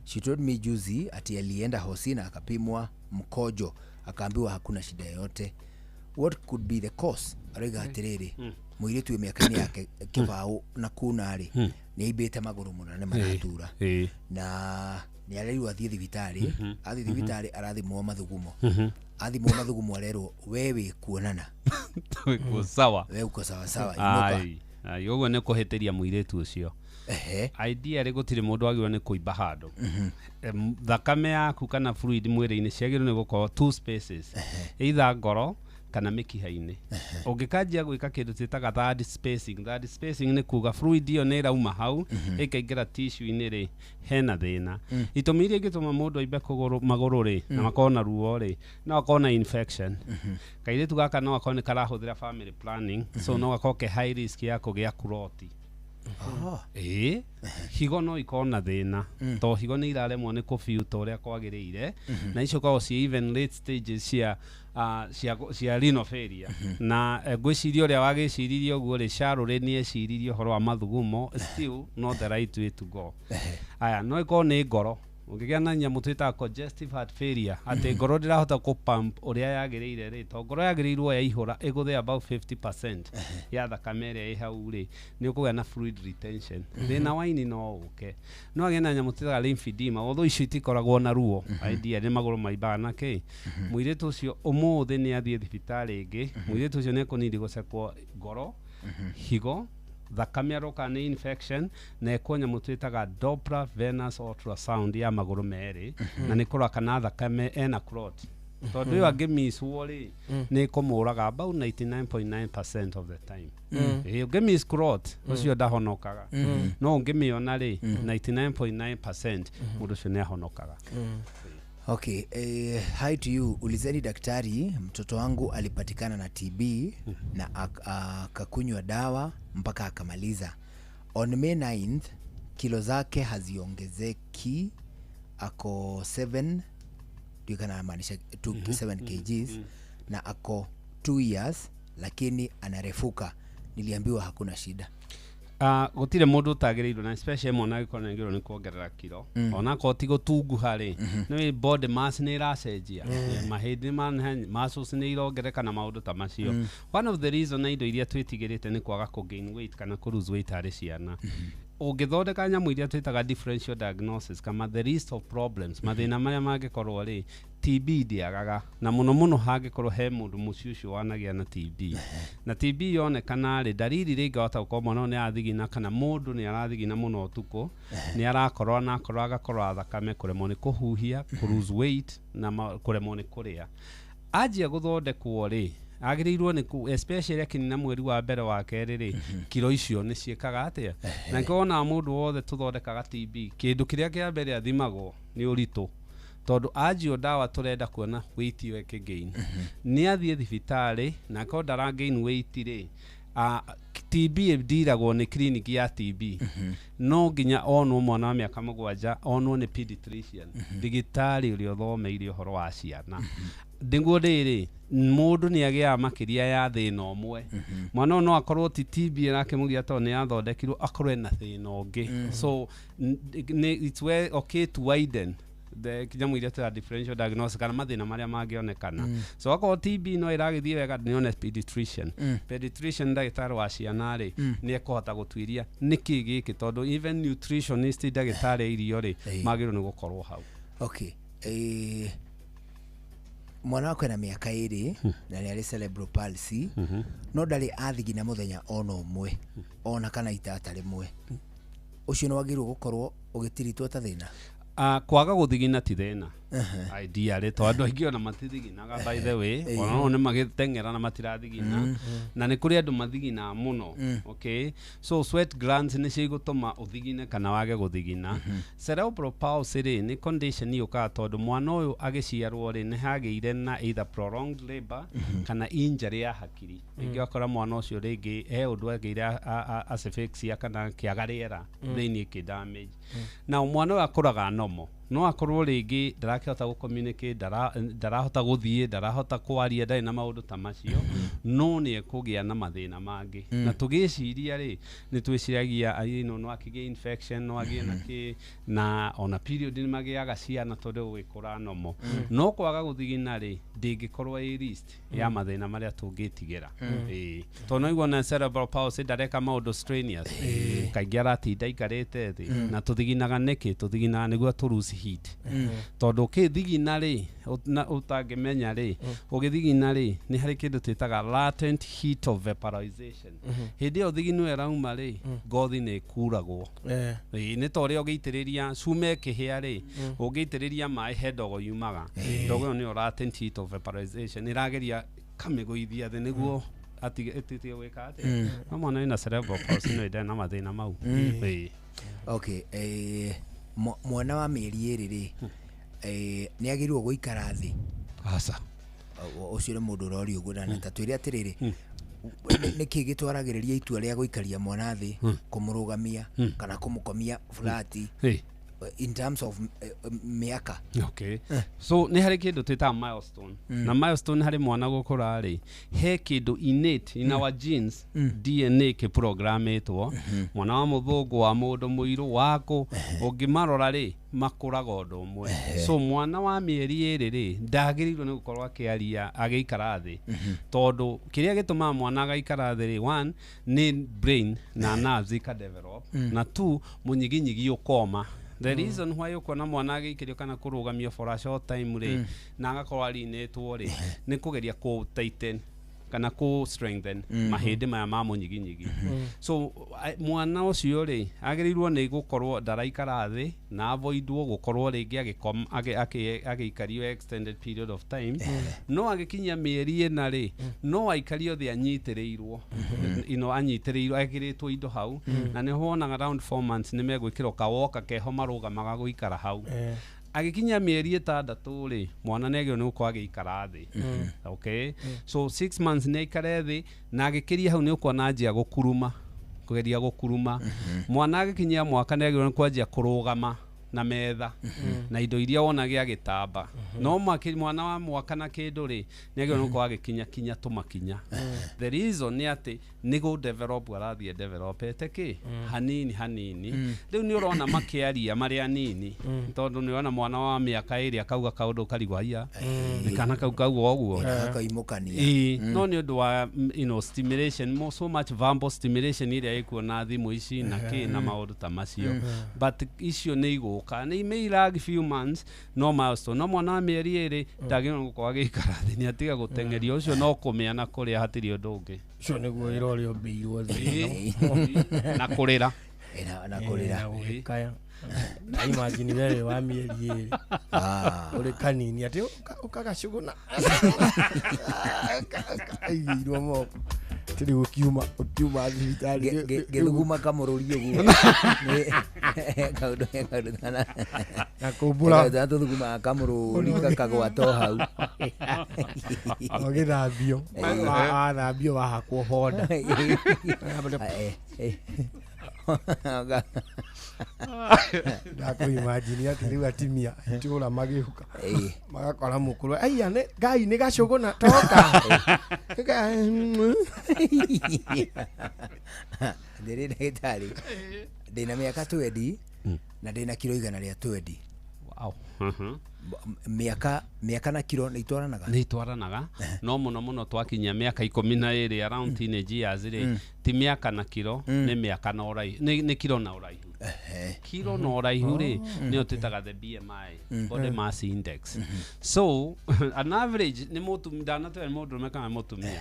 She told me juzi ati alienda hosi na akapimwa mkojo, akaambiwa hakuna shida yoyote. What could be the cause? Arauga atĩrĩrĩ, mũirĩtu wĩ mĩaka-inĩ yake kĩbaũ na kuna rĩ, nĩ aimbĩte magũrũ mũno na nĩ maratura, na nĩ arerirwo athiĩ thibitarĩ. Athiĩ thibitarĩ arathimwo mathugumo. Athimwo mathugumo arerwo we wĩ kuonana. Wĩ sawa. We uko sawa sawa, inũka. Ai, ai, ũguo nĩ kũhĩtĩria mũirĩtu ũcio. Ideally gũtirĩ mũndũ wagĩrĩirwo nĩ kũimba handũ. Thakame yaku kana fluid mwĩrĩ-inĩ ciagĩrĩirwo nĩ gũkorwo two spaces, either ngoro kana mĩkiha-inĩ. Ũngĩkanjia gwĩka kĩndũ twĩtaga third spacing, third spacing nĩ kuga fluid ĩyo nĩ ĩrauma hau ĩkaingĩra tissue-inĩ rĩ, hena thĩna. Itũmi iria ingĩtũma mũndũ aimbe kũgũrũ magũrũ rĩ, na makorwo na ruo rĩ, no akorwo na infection. Kairĩtu gaka no akorwo nĩ karahũthĩra family planning, so no gakorwo ke high risk ya kũgĩa clot. Ĩĩ, higo no ikorwo na thĩna, to higo nĩ iraremwo nĩ kũbiuta ũrĩa kwagĩrĩire, na icio ikoragwo ci even late stages cia renal failure. Na ngwĩciria ũrĩa wagĩciririe ũguo rĩ, Charũrĩ, nĩ eciririe ũhoro wa mathugumo, still not the right way to go. Aya, no ĩkorwo nĩ ngoro. Ũngĩgĩa na nyamũ twĩtaga congestive heart failure, atĩ ngoro ndĩrahota kũ pump ũrĩa yagĩrĩire rĩ, to ngoro yagĩrĩirwo yaihũra ĩgũthe about 50% ya thakame ĩrĩa ĩ hau rĩ, nĩ ũkũgĩa na fluid retention. Thĩna wa ini no ũke, no agĩe na nyamũ twĩtaga lymphedema, although icio itikoragwo na ruo, idea nĩ magũrũ maimbaga na kĩ. Mũirĩtu ũcio ũmũthĩ nĩ athiĩ thibitarĩ ĩngĩ, mũirĩtu ũcio nĩ ekũnindi gũcekwo ngoro, higo, thakame aroka nĩ infection, na ekwo nyamũ twĩtaga Doppler venous ultrasound ya magũrũ merĩ, na nĩ kũrora kana thakame ena clot, tondũ ĩyo angĩmicwo rĩ, nĩ ĩkũmũraga about 99.9% of the time. Ĩĩ, ũngĩmiss clot ũcio ndahonokaga, no ũngĩmĩona rĩ, 99.9% mũndũ ũcio nĩ ahonokaga. Okay, hi to you. Ulizeni daktari, mtoto wangu alipatikana na TB na akakunywa dawa mpaka akamaliza. On May 9th, kilo zake haziongezeki, ako 7, kana maanisha 7 kgs, na ako 2 years lakini anarefuka. Niliambiwa hakuna shida. Gũtirĩ mũndũ ũtagĩrĩirwo, na especially mwana angĩkorwo nĩ agĩrĩirwo nĩ kuongerera kiro, onakorwo ti gũtunguha rĩ, nĩ body mass nĩ ĩracenjia, mahĩndĩ muscles nĩ irongereka na maũndũ ta macio. One of the reason na indo iria twĩtigĩrĩte nĩ kwaga kũ gain weight kana kũ lose weight harĩ ciana. Ũngĩthondeka nyamũ iria twĩtaga differential diagnosis kama the list of problems, mathĩna marĩa mangĩkorwo rĩ, TB ndĩagaga, na mũno mũno hangĩkorwo he mũndũ mũciĩ ũcio wanagĩa na TB, na TB yonekana rĩ, ndariri rĩngĩ wahota gũkorwo mwana ũyũ nĩ arathigina, kana mũndũ nĩ arathigina mũno ũtukũ, nĩ arakorora na akorora agakorora thakame, kũremwo nĩ kũhuhia, kũ lose weight na kũremwo nĩ kũrĩa. Anjia gũthondekwo rĩ, agĩrĩirwo nĩ especially akinina mweri wa mbere wa kerĩ rĩ, kiro icio nĩ ciĩkaga atĩa. Na nĩkĩo wonaga mũndũ wothe tũthondekaga TB, kĩndũ kĩrĩa kĩa mbere athimagwo nĩ ũritũ, tondũ anjio ndawa tũrenda kuona weight ĩyo ĩkĩgain. Nĩ athiĩ thibitarĩ, na akorwo ndara gain weight rĩ, TB ĩndiragwo nĩ clinic ya TB, no nginya onwo mwana wa mĩaka 7 onwo nĩ pediatrician, ndagĩtarĩ ũrĩa ũthomeire ũhoro wa ciana. Nĩguo rĩrĩ, mũndũ nĩ agĩaga makĩria ya thĩna ũmwe. Mwana ũyũ no akorwo ti TB ĩrakĩmũgia tondũ nĩ yathondekirwo, akorwo ena thĩna ũngĩ. So it's well okay to widen the nyamũ iria twĩra differential diagnosis kana mathĩna marĩa mangĩonekana. So akorwo TB no ĩragĩthiĩ wega, nĩ one pediatrician. Pediatrician, ndagĩtarĩ wa ciana rĩ, nĩ ekũhota gũtuĩria nĩkĩ gĩkĩ, tondũ even nutritionist, ndagĩtarĩ a irio rĩ, magĩrĩirwo nĩ gũkorwo hau. Okay. Mwana wakwa ena mĩaka 2 na nĩ arĩ cerebral palsy, no ndarĩ athigina mũthenya ona ũmwe, ona kana itata rĩmwe. Ũcio nĩ wagĩrĩirwo gũkorwo ũgĩtiritwo ta thĩna? Kwaga gũthigina ti thĩna ideally, tondũ andũ aingĩ ona matithiginaga, by the way, ona no nĩ magĩteng'era na matirathigina, na nĩ kũrĩ andũ mathiginaga mũno. Okay, so sweat glands nĩcio igũtũma ũthigine kana wage gũthigina. Cerebral palsy rĩ, nĩ condition yũkaga tondũ mwana ũyũ agĩciarwo rĩ, nĩ hagĩire na either prolonged labor kana injury ya hakiri. Rĩngĩ wakora mwana ũcio rĩngĩ he ũndũ agĩire asphyxia kana kĩaga rĩera thĩinĩ kĩ damage, na mwana ũyũ akũraga normal, no akorwo rĩngĩ ndarakĩhota gũ communicate, ndarahota gũthiĩ, ndarahota kwaria, ndarĩ na maũndũ ta macio, no nĩ ekũgĩa na mathĩna mangĩ. Na tũgĩciria rĩ, nĩ twĩciragia no akĩgĩe infection, no agĩe na kĩ, na ona period nĩ magĩaga ciana tondũ gũgĩkũra normal. No kwaga gũthigina rĩ, ndĩngĩkorwo ĩ list ya mathĩna marĩa tũngĩtigĩra. Ĩĩ, tondũ no igua na cerebral palsy ndareka maũndũ strenuous, kaingĩ aratinda aikarĩte thĩ. Na tũthiginaga nĩkĩ? Tũthiginaga nĩguo tũ lose heat, tondũ ũkĩthigina rĩ, na ũtangĩmenya rĩ, ũgĩthigina rĩ, nĩ harĩ kĩndũ twĩtaga latent heat of vaporization. Hĩndĩ ĩyo thigino ĩrauma rĩ, ngothi nĩ ĩkuragwo. Ĩĩ, nĩ ta ũrĩa ũngĩitĩrĩria cuma ĩkĩhĩa rĩ, ũngĩitĩrĩria maĩ he ndogo yumaga. Ndogo ĩyo nĩyo latent heat of vaporization, ĩrageria kamĩgũithia thĩ nĩguo atige ĩtige gwĩka atĩa. No mwana wĩna cerebral palsy no ĩndare na mathĩna mau. Ĩĩ. Okay, mwana wa mĩeri 2 rĩ, nĩ agĩrĩirwo gũikara thĩ? Aca. Ũcio nĩ mũndũ ũroria ũguo, na ta twĩre atĩrĩrĩ, nĩkĩ gĩtwaragĩrĩria itua rĩa gũikaria mwana thĩ, kũmũrũgamia kana kũmũkomia flat? In terms of mĩaka. Okay, so nĩ harĩ kĩndũ twĩtaga milestone. Na milestone harĩ mwana gũkũra rĩ, he kĩndũ innate in our genes, DNA kĩprogramĩtwo. Mwana wa mũthũngũ, wa mũndũ mũirũ, wakũ ũngĩmarora rĩ, makũraga ũndũ ũmwe. So mwana wa mĩeri 2 rĩ, ndagĩrĩirwo nĩ gũkorwo akĩaria agĩikara thĩ, tondũ kĩrĩa gĩtũmaga mwana agaikara thĩ rĩ, one nĩ brain na nerves ikadevelop, na two, mũnyiginyigi ũkoma. The reason why ũkuona mwana agĩikĩrio kana kũrũgamio for a short time rĩ, na agakorwo arinĩtwo rĩ, nĩ kũgeria kũ tighten kana kũ strengthen mahĩndĩ maya ma mũnyiginyigi. So mwana ũcio rĩ, agĩrĩirwo nĩ gũkorwo ndaraikara thĩ na avoidwo gũkorwo rĩngĩ agĩikario extended period of time. No agĩkinyia mĩeri 4 rĩ, no aikario thĩ anyitĩrĩirwo, anyitĩrĩirwo, ekĩrĩtwo indo hau. Na nĩho wonaga around 4 months nĩ megwĩkĩrwo kawoka keho marũgamaga gũikara hau. Agĩkinyia mĩeri 6 rĩ, mwana nĩ agĩrĩirwo nĩ gũkorwo agĩikara thĩ. Okay, so 6 months nĩ aikare thĩ, na agĩkĩria hau nĩ ũkuona anjia gũkuruma, kũgeria gũkuruma. Mwana agĩkinyia mwaka nĩ agĩrĩirwo nĩ kwanjia kũrũgama na metha na indo iria wona gĩa gĩtamba. No mwana wa mwaka na kĩndũ rĩ, nĩ agĩrĩirwo nĩ gũkorwo agĩkinya kinya tũmakinya. The reason nĩ atĩ nĩ gũ develop arathiĩ developete kĩ hanini hanini. Rĩu nĩ ũrona makĩaria marĩ anini, tondũ nĩ ũrona mwana wa mĩaka 2 akauga kaũndũ karigwo aya nĩ kana kau kauga ũguo. Gakaimũkania. Ĩĩ, no nĩ ũndũ wa stimulation, so much verbal stimulation ĩrĩa ĩkuo na thimũ ici na kĩ na maũndũ ta macio. But icio nĩ igũka, nĩ may lag few months, no milestone. No mwana wa mĩeri 2 ndagĩrĩirwo gũkorwo agĩikara thĩ, nĩ atiga gũteng'erio ũcio, no kũmĩa na kũrĩa, hatirĩ ũndũ ũngĩ. Ũcio nĩguo wĩra ũrĩa ũmbĩirwo thĩ. Ĩĩ, na kũrĩra. Na kũrĩra. Na gũgĩkaya. Na imagine we wĩ wa mĩeri 2, ũrĩ kanini atĩ ũkagacũgũna aigĩirwo moko atĩ rĩu ũkiuma thibitarĩ. Gĩthuguma kamũrũri ũguo. Kaũndũ kana Na kũmbũra. Kaũndũ kana tũthugumaga kamũrũri gakagwata o hau. Ũgĩthambio, wathambio, wahakwo honda. Ndakũimagine atĩ rĩu atimia itũra magĩũka magakora mũkũrũ, aiya, nĩ ngai nĩ gacũgũna toka. Ndĩrĩ ndagĩtarĩ, ndĩna mĩaka 20 na ndĩna kiro 120. Wow. Mĩaka na kiro nĩ itwaranaga? Nĩ itwaranaga, no mũno mũno twakinyia mĩaka 12, around teenage years rĩ, ti mĩaka na kiro, nĩ mĩaka na ũraihu, nĩ kiro na ũraihu. Kiro na ũraihu rĩ, nĩyo twĩtaga the BMI, body mass index. So an average nĩ mũtumia, ndanatwĩra nĩ mũndũrũme kana mũtumia.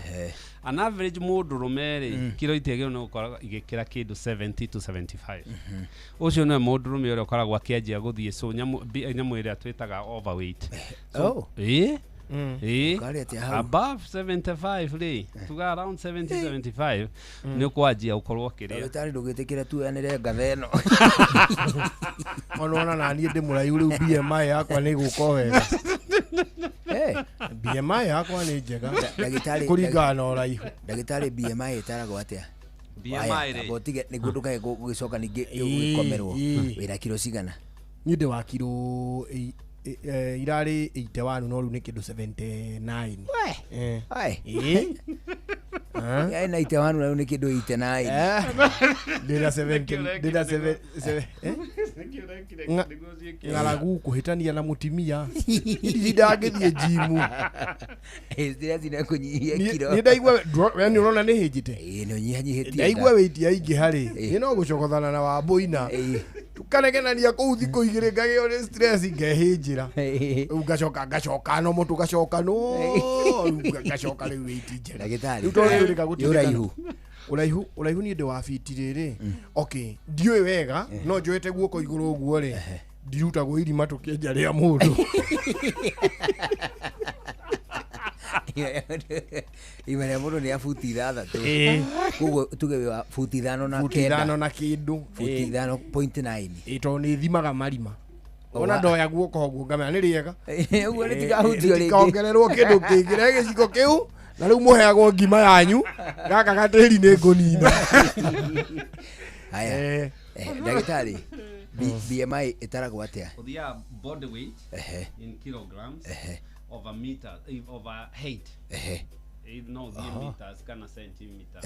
An average mũndũrũme rĩ, kiro itiagĩrĩirwo nĩ gũkorwo igĩkĩra kĩndũ 70 to 75. Ũcio nĩwe mũndũrũme ũrĩa ũkoragwo akĩanjia gũthiĩ, so nyamũ ĩrĩa twĩtaga overweight. So, ĩĩ ĩĩ. Ũkarĩa atĩa hau? Above 75 rĩ, tuga around 70 75, nĩ ũkwanjia ũkorwo ũkĩrĩa. Ndagĩtarĩ, ndũgĩtĩkĩre tuoyanĩre ngatha ĩno. Ona naniĩ ndĩ mũraihu rĩu, BMI yakwa nĩ ĩgũka o wega. BMI yakwa nĩ njega Ndagĩtarĩ, kũringana na ũraihu. Ndagĩtarĩ, BMI ĩtaragwo atĩa? BMI Aya, rĩ? amba ũtige nĩguo ndũkae gũgĩcoka ningĩ gũgĩkomerwo. Wĩna kiro cigana? Niĩ ndĩ wa kiro irarĩ 81, no rĩu nĩ kĩndũ 79. Ai. Ĩĩ. Yaĩ na 81 na rĩu nĩ kĩndũ 89. Ndĩna 70, ndĩna 7, ng'aragu kũhĩtania na mũtimia ici ndangĩthiĩ njimu. Ndĩracina kũnyihia kiro. Niĩ ndaigua we nĩ ũrona nĩ hĩnjĩte. Ĩĩ, nĩ ũnyihanyihĩtie. Ndaigua wĩiti yaingĩha rĩ, nĩ no gũcokothana na wambũina, tukanegenania kũu thikũ 2, ngagĩo nĩ stress, ngehĩnjĩra. Rĩu ngacoka ngacoka no mũtũ ngacoka, no rĩu ngacoka rĩu wĩiti njega. Ndagĩtarĩ, Rĩu tondũ nĩ nĩ gũtindĩkana. ũraihu. Ũraihu niĩ ndĩ wa biti rĩrĩ, okay, ndiũĩ wega, no njoete guoko igũrũ ũguo rĩ, ndirutagwo irima tũkĩenja rĩa mũndũ. Irima rĩa mũndũ nĩ ya buti 6. Ĩĩ. Koguo tuge wĩ wa buti 5 na Buti 9. 5 na kĩndũ. Buti 5.9. Ĩĩ, tondũ nĩ thimaga marima. Ona Wa- ndoya guoko ũguo ngamenya nĩ rĩega. Ũguo rĩtikahutio rĩngĩ. Rĩtikongererwo kĩndũ kĩngĩ rĩ gĩciko kĩu, na rĩu mũheagwo ngima yanyu gaka gatĩri nĩ ngũnina. Haya. Ndagĩtarĩ, BMI ĩtaragwo atĩa? Ũthiaga body weight Ehe. in kilograms Ehe. over meter, over height. Ehe. No thiĩ Aha. meters kana centimeters.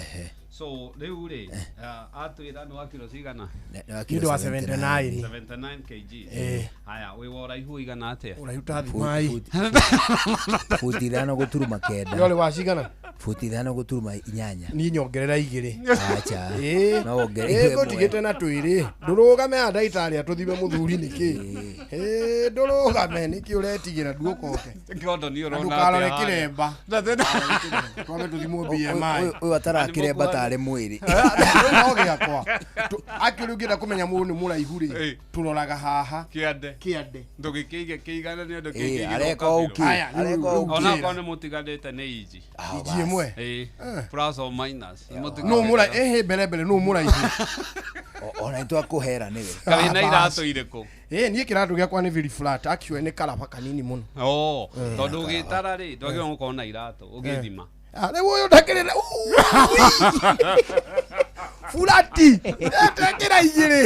So rĩu rĩ, atwĩra nĩ wa kiro cigana? Nĩ wa kiro Nĩ wa 79. 79 kg. Eh. Haya, wĩ wa ũraihu ũigana atĩa? Ũraihu ta thimai. Buti 5.9. Nĩ ũrĩ wa cigana? Buti 5.8. Niĩ nyongerera igĩrĩ. Acha. Ĩĩ. No wongerere Ĩĩ, ĩmwe. ngũtigĩte na twĩrĩ. Ndũrũgame haha ndagĩtarĩ atũthime mũthuri nĩkĩ? Ĩĩ, ndũrũgame nĩkĩ ũretigĩra nduũkoke? Kĩondo nĩ Na ũrona ndũkarore atĩa harĩa? kĩremba. Twambe tũthimwo BMI. Ũyũ atarakĩremba tarĩ mwĩrĩ. Rĩu no gĩakwa. Actually ũngĩenda kũmenya mũndũ nĩ mũraihu rĩ, tũroraga haha. Kĩande. Kĩande. Ndũgĩkĩige kĩigana nĩ ũndũ Ĩĩ, areka ũkĩ, Aya, rĩu- areka rĩu ũkĩ. Onakorwo nĩ mũtiganĩte nĩ inji. Inji ĩmwe? Ĩĩ. Plus or minus. Nũ mũraihu? Ĩhĩ, mbere mbere nũ mũraihu? Ona nĩ twakũhera nĩwe. Karĩ na iratũ irĩkũ? Ĩĩ, niĩ kĩratũ gĩakwa nĩ very flat. Actually nĩ karaba kanini mũno. Oh, tondũ ũgĩtara rĩ, ndwagĩrĩirwo gũkorwo na iratũ ũgĩthima. Ah, rĩu ũyũ ndakĩrĩ na burati etekĩra igĩrĩ.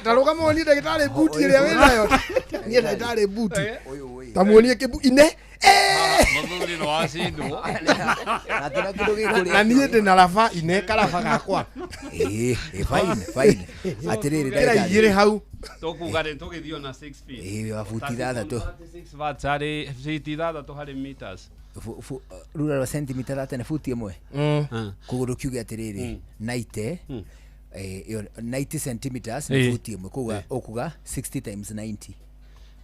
Ta rũgama wonie ndagĩtarĩ buti ĩrĩa wĩnayo. Niĩ ndagĩtarĩ buti. Ta muonie kĩbu ine. Mũthuri nĩ wacindwo. Na niĩ ndĩ na raba ine karaba gakwa. Ĩĩ, ĩ, fine, fine. Atĩrĩrĩ Kĩra ndagĩtarĩ. igĩrĩ hau. Tũkuga rĩ tũgĩthiĩ ona 6 feet. Ĩĩ, wa buti ithathatũ. 36 watts harĩ feet ithathatũ harĩ meters. Rura rwa sentimita thate nĩ buti ĩmwe. Koguo ndũkiuge atĩrĩrĩ, 90 ĩyo 90 centimeters nĩ Ĩĩ. buti ĩmwe. Koguo ũkuga 60 times 90.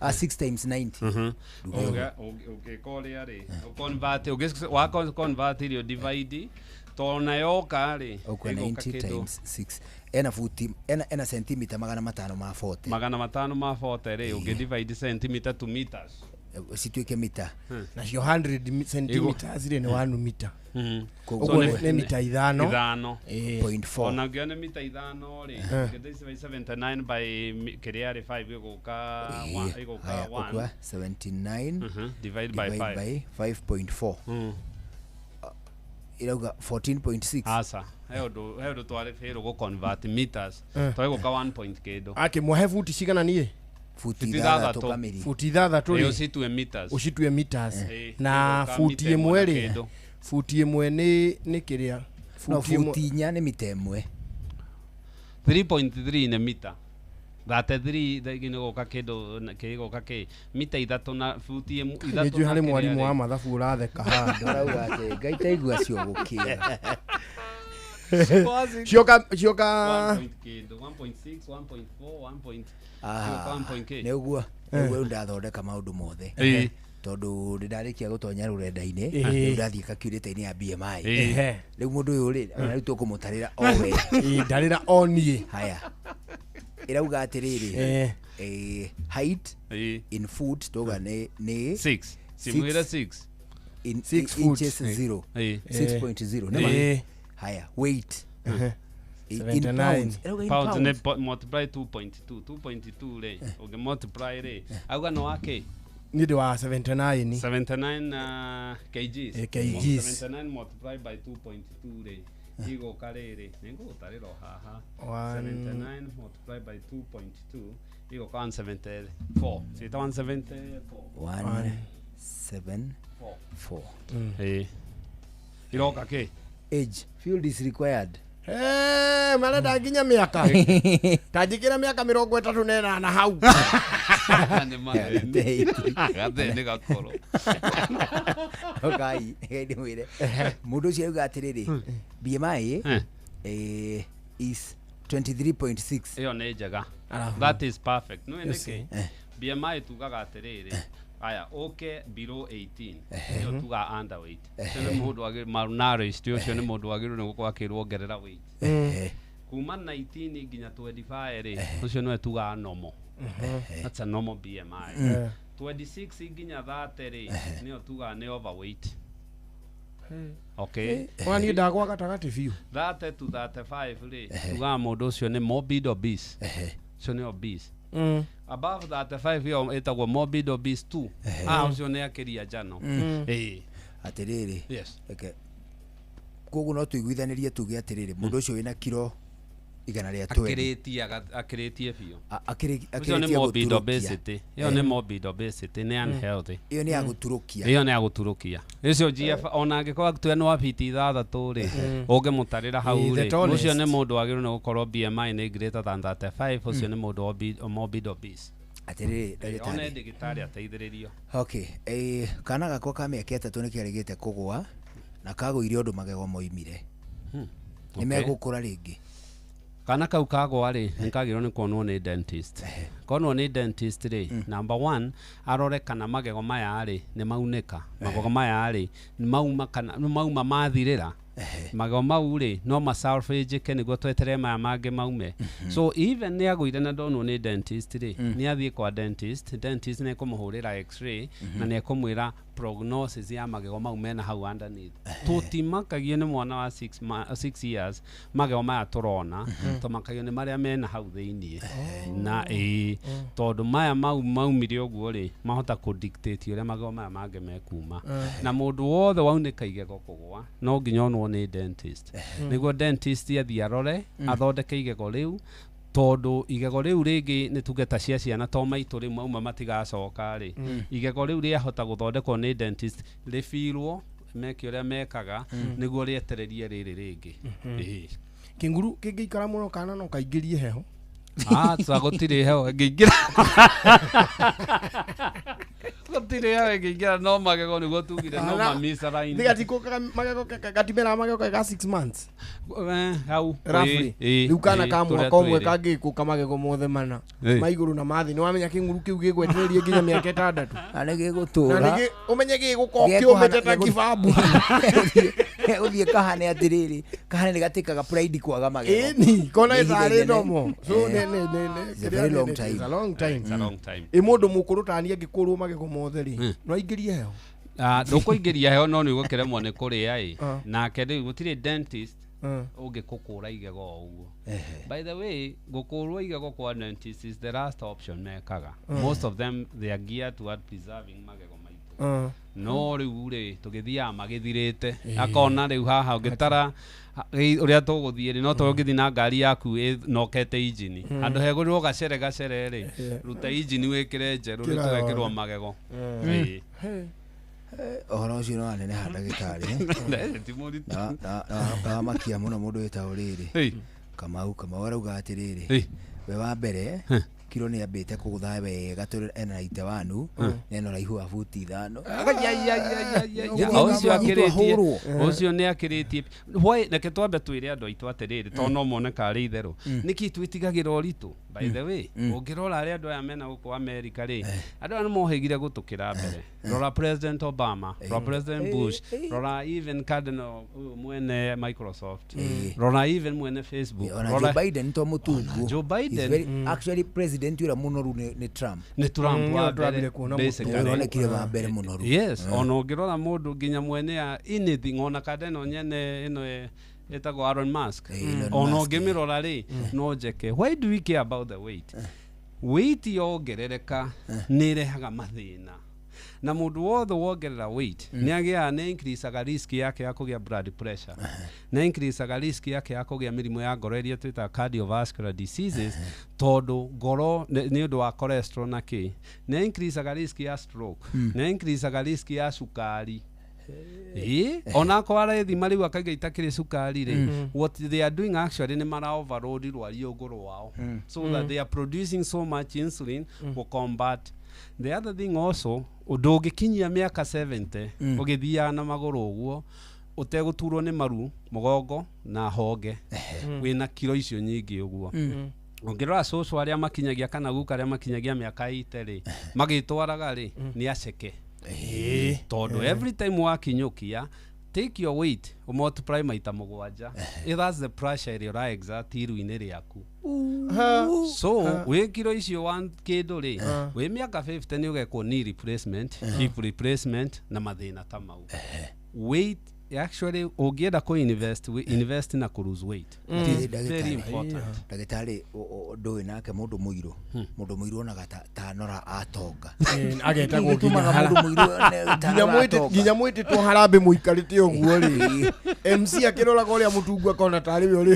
Ah, 6 times 90. Nduge ũguo. Ũngĩka ũrĩa rĩ, ũconvert, wa convert irio divide, tondũ na yoka rĩ, Ũkuga ĩgũka 90 kĩndũ times 6. Ena buti, ena sentimita 540. 540 rĩ, ũngĩ divide centimeter to meters. Cituĩke mita. Nacio 100 centimeters rĩ nĩ 1 mita. Koguo Ũguo nĩ mita ithano. Ithano. Ĩĩ. Point four. Ona ngĩona nĩ mita ithano rĩ, ũngĩ 79 by kĩrĩa rĩ 5 ĩgũka ĩgũka Haya, 1. ũkua 79 Divide by divide 5. by 5.4. Irauga 14.6. Aca, he ũndũ twarĩ bĩrũ gũ convert meters. Twagũka 1 point kĩndũ. Akĩmũhe buti cigana niĩ? Buti Buti ithathatũ ithathatũ. kamiri. Buti ithathatũ Ĩĩ, rĩ. ũcitue meters. Ũcitue meters. Ĩĩ, Na ĩgũka buti mita ĩmwe ĩmwe na rĩ. kĩndũ. Buti ĩmwe nĩ kĩrĩa. No Buti ĩmwe- buti inya nĩ mita ĩmwe. 3.3 nĩ mita 33 thaingĩ nĩ gũka kĩndũ kĩgũka kĩ mita ithatũ na buti ithatũ Nĩ njũĩ na harĩ kĩrĩa mwarimũ rĩ. wa mathabu ũratheka handũ. Arauga atĩ Ngai taigua cio gũkĩra. Cioka cioka 1 point kĩndũ 1.6 1.4 1 point Ah, 1 point kĩ nĩ ũguo nĩ ũguo rĩu ndathondeka maũndũ mothe. Ĩĩ. Tondũ nĩ ndarĩkia gũtonya rũrenda-inĩ Ĩĩ. rĩu ndathiĩ calculator-inĩ ya BMI. Ĩĩ. Rĩu mũndũ ũyũ rĩ ona rĩu tũkũmũtarĩra o we. Ĩĩ, ndarĩra o niĩ. Haya. Ĩrauga atĩrĩrĩ. Ĩĩ. Height Ĩĩ. in foot tuga nĩ nĩ 6 simwĩre 6 in Six foot. inches 0. Ĩĩ. 6.0 nĩ ma? Ĩĩ. Haya, weight. In 79. pounds. Ĩrauga in pounds nĩ pounds. multiply 2.2 2.2 rĩ ũngĩ multiply rĩ auga nĩ wa kĩ Niĩ ndĩ wa 79. 79 kgs. Eh, kgs. 79 multiply by 2.2 rĩ igũka rĩrĩ nĩ ngũgũtarĩra o haha. 79 multiply by 2.2 igũka 174 ciĩta 174. 1 7 4. Ĩĩ. Iroka kĩ? Age field is required. Eh, marenda nginya mĩaka. Ta njĩkĩra mĩaka 38 hau. Nĩ mathĩni. Gathĩni gakũrũ. Ngai, ngai ndĩmwĩre. Mũndũ ũcio auga atĩrĩrĩ, BMI is 23.6. Ĩyo nĩ njega. Arabu. That is perfect. Nĩũĩ You see. nĩkĩ? BMI tugaga atĩrĩrĩ, aya ũke below 18 ĩyo tugaga underweight. Ũcio nĩ mũndũ wagĩrĩirwo malnourished, ũcio nĩ mũndũ wagĩrĩirwo nĩ gũkorwo akĩrwo ongerera weight. Kuma 19 nginya 25 rĩ, ũcio nĩwe tugaga normal. That's a normal BMI. 26 nginya 30 rĩ, nĩyo tugaga nĩ overweight. Okay. Ona niĩ ndagwa gatagatĩ biũ. 30 to 35 rĩ, tugaga mũndũ ũcio nĩ morbid obese. Ũcio nĩ obese. Above 35 ĩyo ĩtagwo morbid obese 2. Ah, ũcio nĩ akĩria njano. Ĩĩ. Atĩrĩrĩ. Yes. Reke. Koguo no tũiguithanĩrie tuge atĩrĩrĩ, mũndũ ũcio wĩna kiro Igana rĩa 20. Akĩrĩtie akĩrĩtie biũ. Akĩrĩtie Ũcio nĩ morbid gũturũkia. obesity. Ĩyo nĩ morbid obesity, nĩ unhealthy. Ĩyo nĩ ya gũturũkia. Ĩyo nĩ ya gũturũkia. Ũcio GF ona angĩkorwo twe nĩ wa fiti 6 rĩ, ũngĩmũtarĩra hau Eh, the rĩ, tallest. ũcio nĩ mũndũ wagĩrĩirwo nĩ gũkorwo BMI nĩ greater than 35, ũcio nĩ mũndũ morbid obese. Atĩrĩrĩ, ndagĩtarĩ. One ndagĩtarĩ ateithĩrĩrio. Okay, kana gakwa ka mĩaka 3 nĩ kĩarĩgĩte kũgũa na kagũire ũndũ magego moimire. Nĩ megũkũra rĩngĩ? Kana kau kagwa rĩ, nĩ kagĩrĩirwo nĩ kuonwo nĩ dentist. Konwo nĩ dentist rĩ, number one, arore kana magego maya rĩ nĩ maunĩka, magego maya rĩ nĩ mauma kana nĩ mauma mathirĩra. Magego mau rĩ no masalvageke nĩguo tweterere maya mangĩ maume. So even nĩ agũire na ndonwo nĩ dentist rĩ, nĩ athiĩ kwa dentist, dentist nĩ ekũmũhũrĩra x-ray na nĩ ekũmwĩra prognosis ya magego mau mena hau underneath. Tũtimakagio nĩ mwana wa 6 years magego maya tũrona, tũmakagio nĩ marĩa mena hau thĩiniĩ. Na ĩĩ, tondũ maya mau maumire ũguo rĩ, mahota kũ dictate ũrĩa magego maya mangĩ mekuma. Na mũndũ wothe waunĩka igego kũgũa no nginya onwo nĩ dentist, nĩguo dentist athiĩ arore, athondeke igego rĩu, tondũ igego rĩu rĩngĩ nĩ tuge ta cia ciana to maitũ rĩu mauma matigacoka rĩ, igego rĩu rĩahota gũthondekwo nĩ dentist, rĩbirwo meke ũrĩa mekaga nĩguo rĩetererie rĩrĩ rĩngĩ. Ĩĩ. Kĩnguru kĩngĩikara mũno kana no kaingĩrie heho? Ah, ta gũtirĩ heho ĩngĩingĩra, gũtirĩ heho ĩngĩingĩra, no magego nĩguo tugire no mamicaraini. Nĩgatikũkaga magego, gatimeraga magego ka 6 months. Hau. Roughly. Ĩĩ, Rĩu kana ĩĩ, ka tũrĩa mwaka ũmwe twĩrĩ. kangĩkũka magego mothe mana Ĩĩ. ma igũrũ na mathĩ, nĩ wamenya kĩnguru kĩu gĩgwetererie nginya mĩaka 6. Na nĩ gĩgũtũra. Na nĩgĩ ũmenye gĩgũkorwo kĩũmĩte ta kĩbabu. Gũthiĩ kahane atĩrĩrĩ, kahane nĩ gatĩkaga pride kwaga magego. Ĩni kona Nĩ ihinda ĩtarĩ inene. nomo so It's a very long time. It's a long time. It's a long time. Ĩ mũndũ mũkũrũ tani angĩkũrwo magego mothe rĩ, no aingĩrie heho? Ah, ndũkũingĩria heho no nĩ ũgũkĩremwo nĩ kũrĩa ĩ. Ah. Nake rĩu gũtirĩ dentist Ah. ũngĩkũkũra igego o ũguo. By the way, gũkũrwo igego kwa dentist is the last option mekaga. Most of them, they are geared toward preserving magego maitũ. No rĩu rĩ, tũgĩthiaga magĩthirĩte, akona rĩu haha ũngĩtara ũrĩa tũgũthiĩ rĩ, no tondũ ũngĩthiĩ na ngari yaku ĩnokete injini, handũ hegũrĩrwo gacere gacere rĩ, ruta injini wĩkĩre njerũ rĩ, Kĩra tũgekĩrwo yothe. magego. Ĩĩ. Ũhoro ũcio no waneneha ndagĩtarĩ. Ti mũritũ. Na wamakia mũno mũndũ wĩtagwo rĩrĩ Kamau arauga atĩrĩrĩ, we wa mbere kiro nĩ ambĩte kũgũtha wega tondũ ena 91 na ena ũraihu wa buti 5. Ũcio akĩrĩtie, ũcio nĩ akĩrĩtie. Why? Reke twambe twĩre andũ aitũ atĩrĩrĩ, tondũ no mone karĩ itherũ, nĩkĩ twĩtigagĩra ũritũ? By the way, ũngĩrora arĩa andũ aya mena gũkũ Amerika rĩ, andũ aya nĩ mohĩgire gũtũkĩra mbere. Rora President Obama, rora President Bush, rora even Cardinal ũyũ mwene Microsoft, rora even mwene Facebook, Ona rora Joe Biden to mũtungu. Joe Biden. He's very- actually president ũrĩa mũnoru nĩ Trump. Nĩ Trump wa mbere, basically. Ũronekire wa mbere mũnoru. Yes, ona ũngĩrora mũndũ nginya mwene ya anything, ona Cardinal nyene ĩno ĩtagwo Elon Musk, Elon ona Musk, ũngĩmĩrora rĩ, no njeke. Why do we care about the weight? Weight yongerereka nĩ ĩrehaga mathĩna, na mũndũ wothe wongerera weight nĩ agĩaga, nĩ increaseaga risk yake ya kũgĩa blood pressure, nĩ increaseaga risk yake ya kũgĩa mĩrimũ ya ngoro ĩrĩa twĩtaga cardiovascular diseases, tondũ ngoro nĩ ũndũ wa cholesterol na kĩ, nĩ increaseaga risk ya stroke, nĩ increaseaga risk ya cukari. Ĩĩ, onakorwo arethima rĩu akaiga itakĩrĩ cukari rĩ, what they are doing actually nĩ mara overload rwariũngũ rwao, so that they are producing so much insulin to combat the other thing. Also, ndũngĩkinyia mĩaka 70 ũgĩthiaga na magũrũ ũguo ũtegũturwo nĩ maru, mũgongo na honge, wĩna kiro icio nyingĩ ũguo. Ũngĩrora cũcũ arĩa makinyagia kana guka arĩa makinyagia mĩaka 80 rĩ, magĩtwaraga rĩ, nĩ aceke, tondũ every time wakinyũkia, take your weight multiply maita 7. That's the pressure ĩrĩa ũra exert iru-inĩ rĩaku. So wĩ kiro icio wa kĩndũ rĩ, wĩ mĩaka 50 nĩ ũgekwo knee replacement, hip replacement na mathĩna ta mau. Weight Actually ũngĩenda kũ invest, we invest na kũ lose weight. It is very important. Ndagĩtarĩ, ndũĩ nake mũndũ mũirũ, mũndũ mũirũ onaga ta nora atonga. Agetagwo Gĩtũmaga nginya hara- mũndũ mũirũ one ta nginya nora mwĩtĩ- atonga. nginya mwĩtĩtwo harambĩ mũikarĩte ũguo rĩ, MC akĩroraga ũrĩa mũtungu akona tarĩ we ũrĩ.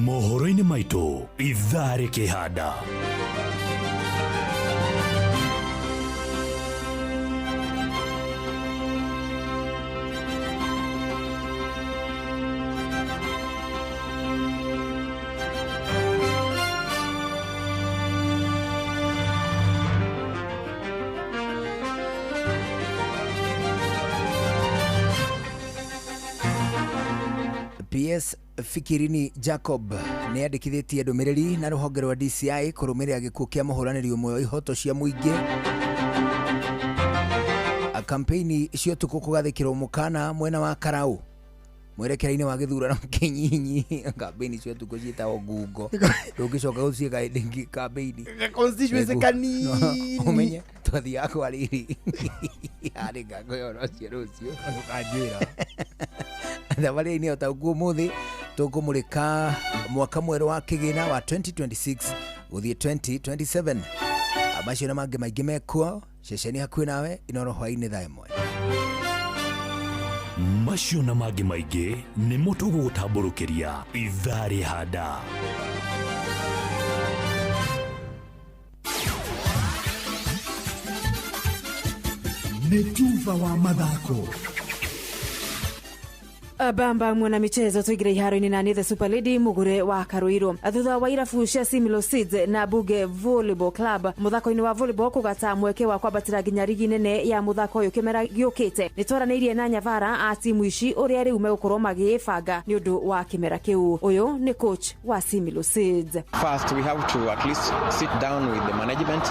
Mohoro-inĩ maitũ ithaa rĩkĩhanda. PS Fikirini Jacob nĩ andĩkithĩtie ndũmĩrĩri na rũhonge rwa DCI kũrũmĩrĩra gĩkuũ kĩa mũhũranĩri ũmwe wa ihoto cia mũingĩ. Kampeini cia ũtukũ kũgathĩkĩrwo mũkana mwena wa Karau mwerekera-inĩ wa gĩthurano kĩnyinyi. Kampeini cia ũtukũ ciĩtagwo ngungo, ndũngĩcoka gũciĩka hĩndĩ ĩngĩ kampeini. Constituency Nĩguo. kanini. Ũmenye twathiaga kwa riri harĩ ngango ya ũhoro ũcio rũciũ ũkanjĩra. Thabarĩ-inĩ o ta ũguo ũmũthĩ tũkũmũrĩka mwaka mwerũ wa kĩgĩna wa 2026 gũthiĩ 2027. Macio na mangĩ maingĩ mekuo ceceni hakuhĩ nawe Inoro hwaĩ-inĩ thaa 1. Macio na mangĩ maingĩ nĩmo tũgũgũtambũrũkĩria ithaa rĩhanda. Nĩ tuba wa mathako. Bamba mwana michezo tuingire iharo-inĩ na nĩ the super lady mugure wa Karuiru thutha wa irabu cia Similo Seeds na Buge Volleyball Club muthako-inĩ wa volleyball kũgata mweke wa kwambatĩra nginya rigi nene ya muthako ũyũ kĩmera gĩũkĩte. Nĩ twaranĩirie na Nyavara a timu ici ũrĩa rĩu megũkorwo magĩĩbanga nĩ ũndũ wa kĩmera kĩu. Ũyũ nĩ coach wa Similo Seeds. First, we have to at least sit down with the management,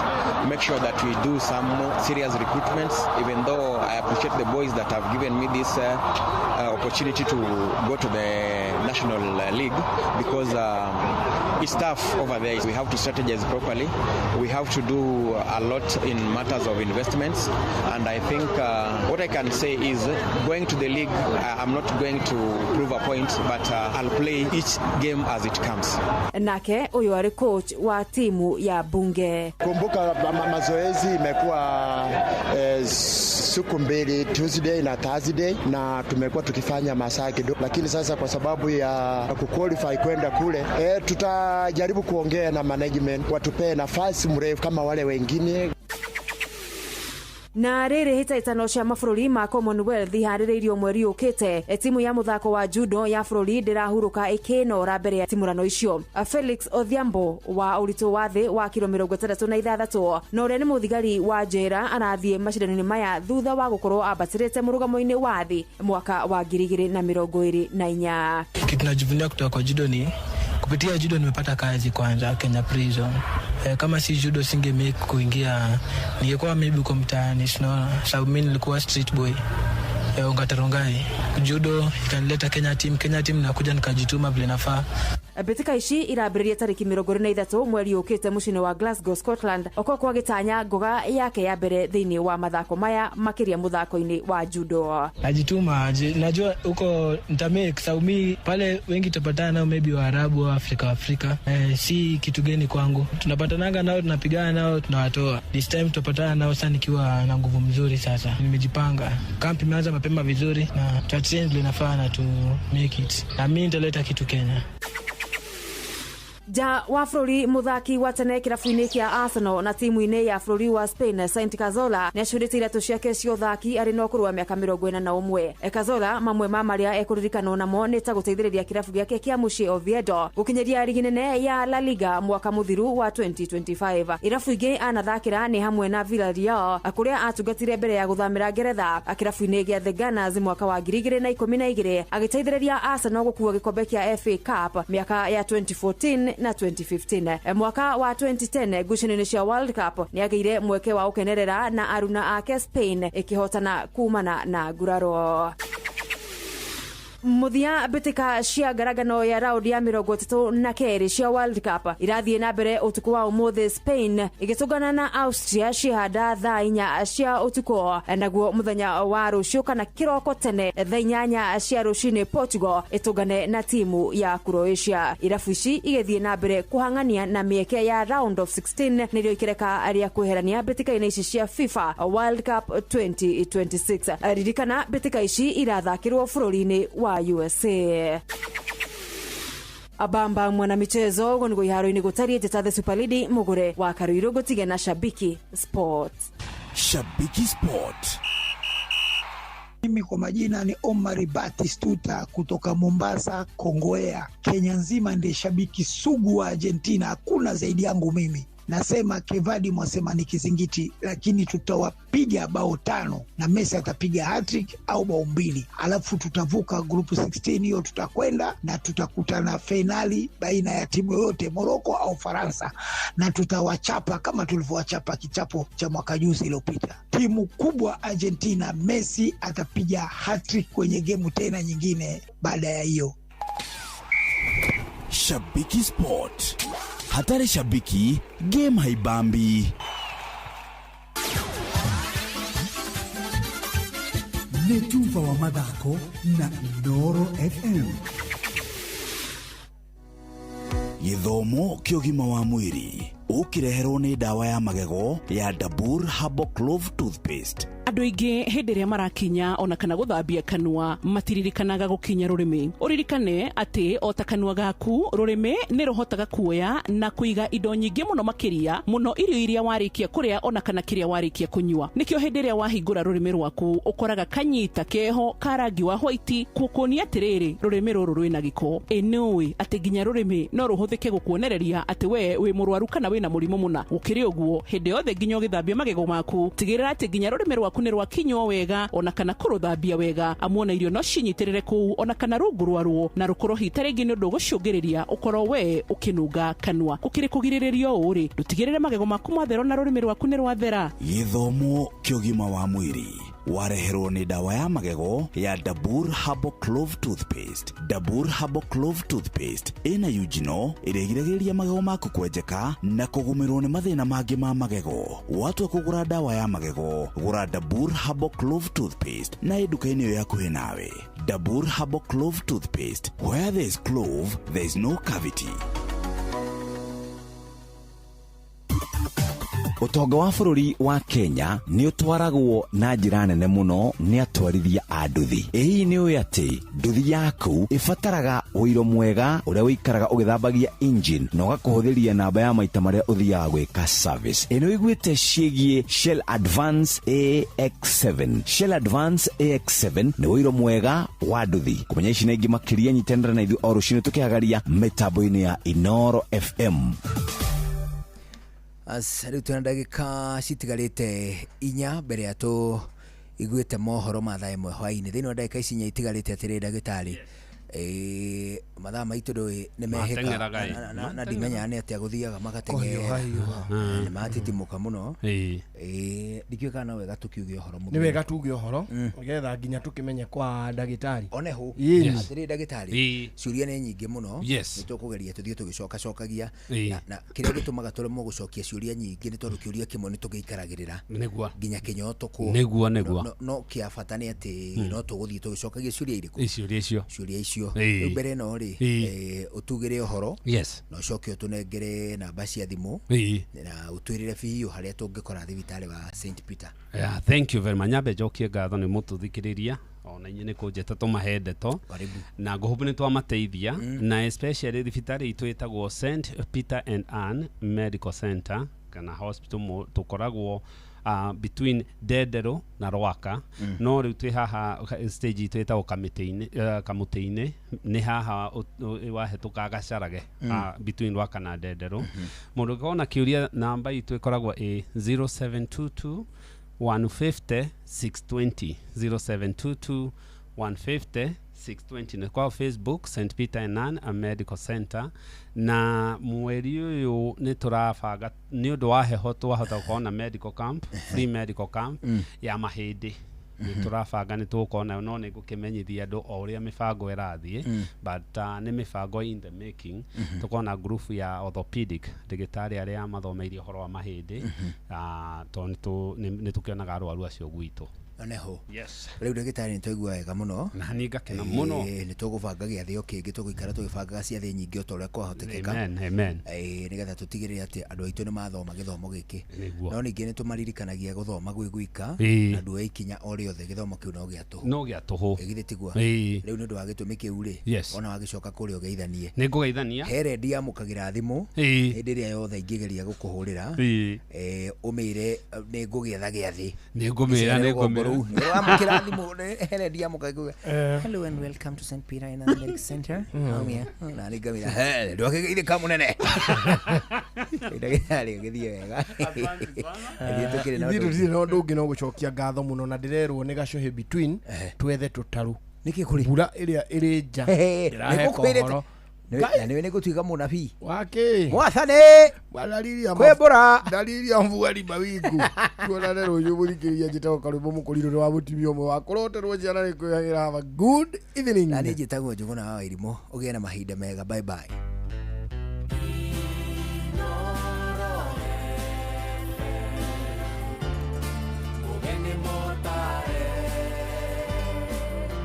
make sure that we do some more serious recruitments, even though I appreciate the boys that have given me this opportunity to go to the National League, because it's tough over there. We have to strategize properly. We have to do a lot in matters of investments. And I think what I can say is going to the league, I'm not going to prove a point, but I'll play each game as it comes. Nake ũyũ arĩ coach wa timu ya Bunge. Kumbuka mazoezi imekuwa siku mbili, Tuesday na Thursday, na tumekuwa tukifanya masaa kidogo, lakini sasa kwa sababu ya kuqualify kwenda kule, tutajaribu kuongea na management watupee nafasi mrefu kama wale wengine. Na rĩrĩ hĩtahĩtano cia mabũrũri ma Commonwealth iharĩrĩirio mweri ũkĩte. Timu ya mũthako wa judo ya bũrũri ndĩrahurũka ĩkĩnora mbere ya timũrano icio. Felix Odhiambo wa ũritũ wa thĩ wa kiro 66 na ũrĩa nĩ mũthigari wa njera arathiĩ macindano-inĩ maya thutha wa gũkorwo ambatĩrĩte mũrũgamo-inĩ wa thĩ mwaka wa 2024. Kitu najivunia kutoka kwa judo ni kupitia judo nimepata kazi kwanza Kenya Prison. Kama si judo singe make kuingia, ningekuwa maybe kwa mtaani, sinaona, sababu mimi nilikuwa street boy. Ongata-Rongai. Judo ikanileta Kenya team, Kenya team nakuja nikajituma vile nafaa. Mbĩtĩka ici irambĩrĩria tarĩki 23 mweri ũkĩte mũciĩ-inĩ wa Glasgow, Scotland, Okonkwo agĩtanya ngoga yake ya mbere thĩinĩ wa mathako maya makĩria mũthako-inĩ wa judo. Najituma, najua huko nitamake, sababu mi pale wengi tutapatana nao maybe Waarabu au Afrika. Si kitu geni kwangu. Tunapatananga nao, tunapigana nao, tunawatoa. This time tutapatana nao sasa nikiwa na nguvu mzuri sasa. Nimejipanga. Kamp imeanza mapema vizuri na tutatrain vile nafaa na to make it. Na mimi nitaleta kitu Kenya. Ja wa bũrũri mũthaki wa tene kĩrabu-inĩ kĩa Arsenal na timu-inĩ ya bũrũri wa Spain Saint Cazorla nĩacũrĩte iratũ ciake cia ũthaki arĩ na ũkũrũ wa mĩaka 41. Cazorla mamwe ma marĩa ekũririkanwo namo nĩ ta gũteithĩrĩria kĩrabu gĩake kĩa mũciĩ Oviedo gũkinyĩria rigi nene ya La Liga mwaka mũthiru wa 2025. Irabu ingĩ anathakĩra nĩ hamwe na Villarreal kũrĩa atungatire mbere ya gũthamĩra Ngeretha kĩrabu-inĩ gĩa The Gunners mwaka wa 2012 agĩteithĩrĩria Arsenal gũkua gĩkombe kĩa FA Cup mĩaka ya 2014 na 2015. Mwaka wa 2010 ngucanio-inĩ cia World Cup nĩagĩire mweke wa gũkenerera na aruna ake Spain ĩkĩhotana kumana na nguraro. Muthia mbĩtĩka cia ngarangano ya raundi ya 32 cia World Cup irathiĩ na mbere ũtukũ wa ũmũthĩ, Spain ĩgĩtũngana na Austria cihanda thaa 4 cia ũtukũ, naguo mũthenya wa rũciũ kana kĩroko tene thaa 8 cia rũcinĩ Portugal ĩtũngane na timu ya Croatia. Irabu ici igĩthiĩ na mbere kũhang'ania na mĩeke ya round of 16 nĩrĩo ikereka rĩa kwĩherania mbĩtĩka-inĩ ici cia FIFA World Cup 2026. Ririkana mbĩtĩka ici irathakĩrwo bũrũri-inĩ wa USA. Abamba mwana michezo ugo niguo iharo-inĩ gũtariĩ njĩta the Super Lady Mugure wa Karuiru gũtige na Shabiki Sport. Shabiki Sport. Mimi kwa majina ni Omar Batistuta kutoka Mombasa, Kongowea. Kenya nzima ndiye shabiki sugu wa Argentina, hakuna zaidi yangu mimi. Nasema Kevadi mwasema ni kizingiti, lakini tutawapiga bao 5 na Messi atapiga hat-trick au bao 2, alafu tutavuka group 16 hiyo, tutakwenda na tutakutana finali baina ya timu yoyote Morocco au Faransa, na tutawachapa kama tulivyowachapa kichapo cha mwaka juzi iliyopita. Timu kubwa Argentina, Messi atapiga hat-trick kwenye gemu tena nyingine baada ya hiyo. Shabiki Sport. Hatari shabiki, game haibambi. Nĩ tuba wa mathako na Inooro FM. Gĩthomo kĩa ũgima wa mwĩrĩ ũkĩreherwo nĩ ndawa ya magego ya Dabur Herbal Clove Toothpaste. Andũ aingĩ hĩndĩ ĩrĩa marakinya ona kana gũthambia kanua matiririkanaga gũkinya rũrĩmĩ. Ũririkane atĩ o ta kanua gaku, rũrĩmĩ nĩ rũhotaga kuoya na kũiga indo nyingĩ mũno makĩria mũno irio iria warĩkia kũrĩa ona kana kĩrĩa warĩkia kũnyua. Nĩkĩo hĩndĩ ĩrĩa wahingũra rũrĩmĩ rwaku ũkoraga kanyita keho ka rangi wa white kukuonia atĩrĩrĩ rũrĩmĩ rũrũ rwĩna gĩko. Ĩ nĩũĩ atĩ nginya rũrĩmĩ no rũhũthĩke gũkuonereria atĩ we wĩ mũrwaru kana wĩna mũrimũ mũna. Gũkĩrĩ ũguo, hĩndĩ yothe nginya ũgĩthambia magego maku tigĩrĩra atĩ nginya rũrĩmĩ rwaku nĩ rwakinywo wega ona kana kũrũthambia wega, amu ona irio no cinyitĩrĩre kũu ona kana rungu rwaruo na rũkorwo hita rĩngĩ nĩ ũndũ ũgũcũngĩrĩria ũkorwo we ũkĩnunga kanua. Gũkĩrĩ kũgirĩrĩrio ũũ rĩ, ndũtigĩrĩre magego maku mathera na rũrĩmĩ rwaku nĩ rwathera. Gĩthomo kĩa ũgima wa mwĩrĩ wareherwo nĩ ndawa ya magego ya Dabur Herbal Clove Toothpaste. Dabur Herbal Clove Toothpaste ĩna eugenol ĩrĩa ĩgiragĩrĩria magego maku kwenjeka na kũgũmĩrwo nĩ mathĩna mangĩ ma magego. Watua kũgũra ndawa ya magego, gũra Dabur Herbal Clove Toothpaste na ĩ nduka-inĩ ĩyo hakuhĩ nawe. Dabur Herbal Clove Toothpaste, where there is clove, there is no cavity. Ũtonga wa bũrũri wa Kenya nĩ ũtwaragwo na njĩra nene mũno nĩ atwarithia a nduthi. Ĩ hihi nĩ ũĩ atĩ nduthi yaku ĩbataraga ũiro mwega ũrĩa ũikaraga ũgĩthambagia engine na ũgakũhũthĩria namba ya maita marĩa ũthiaga gwĩka service. Ĩ nĩ ũiguĩte ciĩgiĩ Shell Advance AX7? Shell Advance AX7 nĩ ũiro mwega wa nduthi. Kũmenya ici na ingĩ makĩria nyitanĩra na ithuĩ o rũcinĩ tũkĩhagaria mĩtambo-inĩ ya Inooro FM. As rĩu twĩna ndagĩka citigarĩte 4 mbere ya tũ iguĩte mohoro ma thaa 1 hwaĩ-inĩ. Thĩinĩ wa ndagĩka ici 4 itigarĩte atĩrĩ ndagĩtarĩ, mathaa maitũ ndũĩ nĩ mehĩka na ndimenyaga nĩ atĩa gũthiaga magateng'era, nĩ matitimũka mũno. Ndikĩũĩ kana no wega tũkiuge ũhoro. Nĩ wega tuge ũhoro nĩgetha nginya tũkĩmenye kwa ndagĩtarĩ oneho. Atĩrĩ ndagĩtarĩ, ciũria nĩ nyingĩ mũno, nĩ tũkũgeria tũthiĩ tũgĩcokacokagia, na kĩrĩa gĩtũmaga tũremwo gũcokia ciũria nyingĩ nĩ tondũ kĩũria kĩmwe nĩ tũgĩikaragĩrĩra nginya kĩnyotokwo. Nĩguo no kĩa bata nĩ atĩ no tũgũthiĩ tũgĩcokagia ciũria irĩkũ? Ciũria icio. Rĩu mbere ĩno rĩ, ũtugĩre ũhoro na ũcoke ũtũnengere namba cia thimũ na ũtwĩrĩre biũ harĩa tũngĩkora thibitarĩ wa St Peter. Yeah, thank you very much. Nyambe njokie ngatho nĩ mũtũthikĩrĩria ona inyuĩ nĩ kũnjĩta tũmahe ndeto na ngũhũbu nĩ twamateithia, na especially thibitarĩ itũ ĩtagwo St Peter and Ann Medical Center kana hospital, tũkoragwo between Ndenderũ na Rwaka. No rĩu twĩ haha stage itũ ĩtagwo Kamũtĩ-inĩ, nĩ haha wahĩtũka Gacarage, between Rwaka na Ndenderũ. Mũndũ ũngĩkorwo na kĩũria, namba itũ ĩkoragwo ĩ 0722 150 620, 0722 150 620. Nĩ kwa Facebook St Peter and Ann a Medical Center. Na mweri ũyũ nĩ tũrabanga nĩ ũndũ wa heho twahota gũkorwo na medical camp, free medical camp ya mahĩndĩ. Nĩ tũrabanga nĩ tũgũkorwo nayo, no nĩ ngũkĩmenyithia andũ o ũrĩa mĩbango ĩrathiĩ, but nĩ mĩbango in the making. Tũkorwo na group ya orthopedic, ndagĩtarĩ arĩa mathomeire ũhoro wa mahĩndĩ, tondũ nĩ tũkĩonaga arwaru acio gwitũ. Oneho. Yes. Rĩu ndagĩtarĩ, nĩ twaigua wega mũno. Na niĩ ngakena mũno. Nĩ tũgũbanga gĩathĩ o kĩngĩ, tũgũikara tũgĩbangaga ciathĩ nyingĩ o ta ũrĩa kwahotekeka. Amen, amen. Nĩgetha tũtigĩrĩre atĩ andũ aitũ nĩ mathoma gĩthomo gĩkĩ. Nĩguo. No ningĩ nĩ tũmaririkanagia gũthoma gwĩ gwika, na nduoe ikinya o rĩothe, gĩthomo kĩu no gĩa tũhũ. No gĩa tũhũ. Ĩ, githĩ tiguo? Rĩu nĩ ũndũ wa gĩtũmi kĩu rĩ, ona wagĩcoka kũrĩa ũgeithanie. Nĩ ngũgeithania. He rendi yamũkagĩra thimũ hĩndĩ ĩrĩa yothe ingĩgeria gũkũhũrĩra, ũmĩre nĩ ngũgĩetha gĩathĩ. Nĩ ngũmĩra, Icere nĩ rũgongo ngũmĩra. rũu. Nĩ wamũkĩra thimũ, he rendi yamũkagĩra. Hello and welcome to St. Peter in Medical Center. How may I? Na nĩ ngamĩra, "He, ndwakĩgeithĩka mũnene." Ndagĩtarĩ, ũgĩthiĩ wega. Ithuĩ tũkĩrĩ na Ithuĩ ũndũ tũtirĩ na ũndũ ũngĩ no gũcokia ngatho mũno, na ndĩrerwo nĩ gacũhĩ between twethe tũtarũ. Nĩkĩ kũrĩ mbura ĩrĩa ĩrĩ nja ĩraheka Nĩngũkwĩrĩte. ũhoro. Na nĩwe nĩ ngũtuĩka mũnabii. Wakĩ Mwathani Kwĩ mbura. Dalili ya mvua ni mawingu. Tuonane rũciũ, mũthikĩrĩria. Njĩtagwo Karwĩmbo Mũkũrirũ nĩ wa mũtumia ũmwe wa kũroterwo ciana nĩ kwĩhagĩra. Have a good evening. Na niĩ njĩtagwo Njũgũna wa Wairimũ. Ũgĩe na mahinda mega. Bye bye. Mũgeni mũtare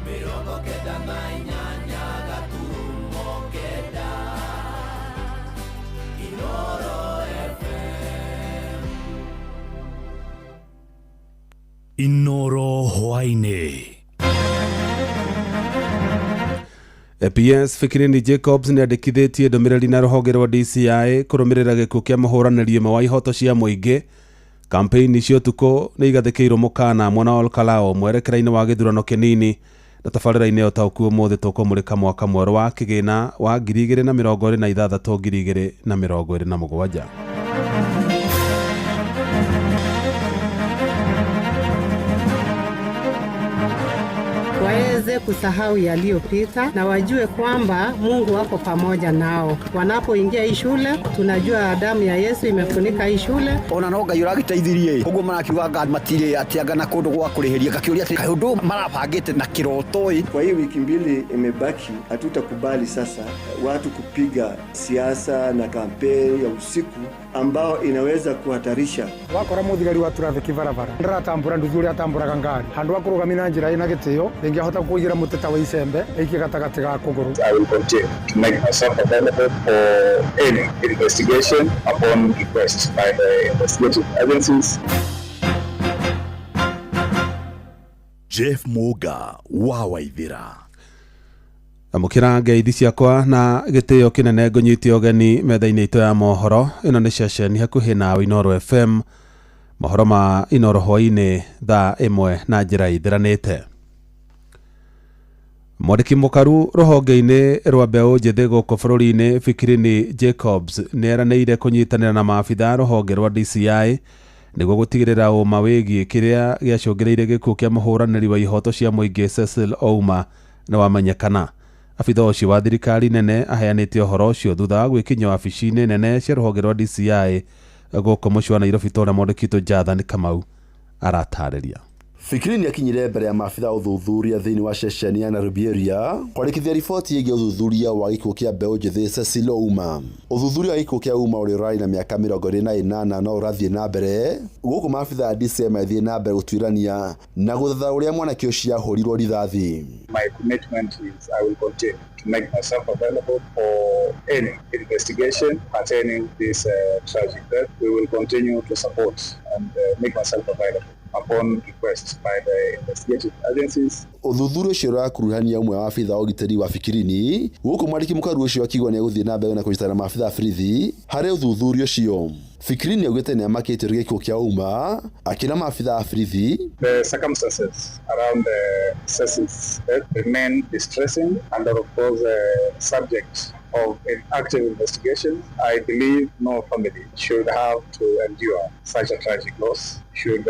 98.9 Inoro FM. Inoro hwaini. PS Fikirini Jacobs nĩ andĩkithĩtie ndũmĩrĩri na rũhonge rwa DCI kũrũmĩrĩra gĩkuũ kĩa mũhũranĩri ũmwe wa ihoto cia mũingĩ. Kampeini cia ũtukũ nĩ igathĩkĩirwo mũkana mwena wa Olkalao mwerekera-inĩ wa gĩthurano kĩnini, na tabarĩra-inĩ ya ũtaũku ũmũthĩ tũkũmũrĩka mwaka mwerũ wa kĩgĩna wa 2026 2027. Waweze kusahau yaliyopita na wajue kwamba Mungu wako pamoja nao. Wanapoingia hii shule, tunajua damu ya Yesu imefunika hii shule. Ona no Ngai ũragĩteithirie ũguo, marakiuga nga matirĩ atĩ na kũndũ gwa kũrĩhĩria, ngakĩũria atĩ kaĩ ũndũ marabangĩte na kĩroto ĩ. Kwa hiyo wiki 2 imebaki, hatutakubali sasa watu kupiga siasa na kampeni ya usiku ambao inaweza kuhatarisha. Wakora muthigari wa traffic barabara ndaratambura nduthi uria atamburaga ngari handu wa kurugamia na njira ina gitio ndingĩahota kũigĩra mũtĩ ta wa icembe aikie gatagatĩ ga kũgũrũ. I will continue to make myself available for any investigation upon request by the investigative agencies. Jeff Muga wa Waithira. Amũkĩra ngeithi ciakwa na gĩtĩo kĩnene, ngũnyite ũgeni metha-inĩ itũ ya mohoro. Ĩno nĩ ceceni hakuhĩ nawe, Inoro FM. Mohoro ma Inoro hwainĩ thaa 1 na njĩra ithiranĩte. Mwandĩki mũkaru rũhonge-inĩ rwa mbeũ njĩthĩ gũkũ bũrũri-inĩ Fikirini Jacobs nĩ eranĩire kũnyitanĩra na maabitha a rũhonge rwa DCI nĩguo gũtigĩrĩra ũma wĩgiĩ kĩrĩa gĩacũngĩrĩirie gĩkuũ kĩa mũhũranĩri wa ihoto cia mũingĩ Cecil Ouma nĩ wamenyekana. Abitha ũcio wa thirikari nene aheanĩte ũhoro ũcio thutha wa gwĩkinyia wabici-inĩ nene cia rũhonge rwa DCI gũkũ mũciĩ wa Nairobi, ta ũrĩa mwandĩki witũ Jathan Kamau aratarĩria. Fikirini akinyire mbere ya maabitha ũthuthuria thĩinĩ wa ceceni ya Nairobi area kwandĩkithia riboti ĩgiĩ ũthuthuria wa gĩkuũ kĩa mbeũ njĩthĩ Cecil Ouma. Ũthuthuria wa gĩkuũ kĩa Ouma ũrĩa ũrarĩ na mĩaka 28 no ũrathiĩ na mbere gũkũ maabitha a DCI magĩthiĩ na mbere gũtuĩrania na gũthatha ũrĩa mwanake ũcio ahũrirwo rithathi. My commitment is I will continue to make myself available for any investigation pertaining this tragic death. We will continue to support and make myself available upon request by the investigative agencies. Ũthuthuria ũcio ũrakuruhania ũmwe wa abitha wa ũgitĩri wa Fikirini gũkũ mwandĩki mũkaru ũcio akiuga nĩ egũthiĩ na mbere na kũnyitana na maabitha a borithi harĩ ũthuthuria ũcio. Fikirini augĩte nĩ amakĩtio nĩ gĩkuũ kĩa Ouma, akĩra maabitha a borithi. The circumstances around the Cecil's death remain distressing and are of course subject of an active investigation. I believe no family should have to endure such a tragic loss, should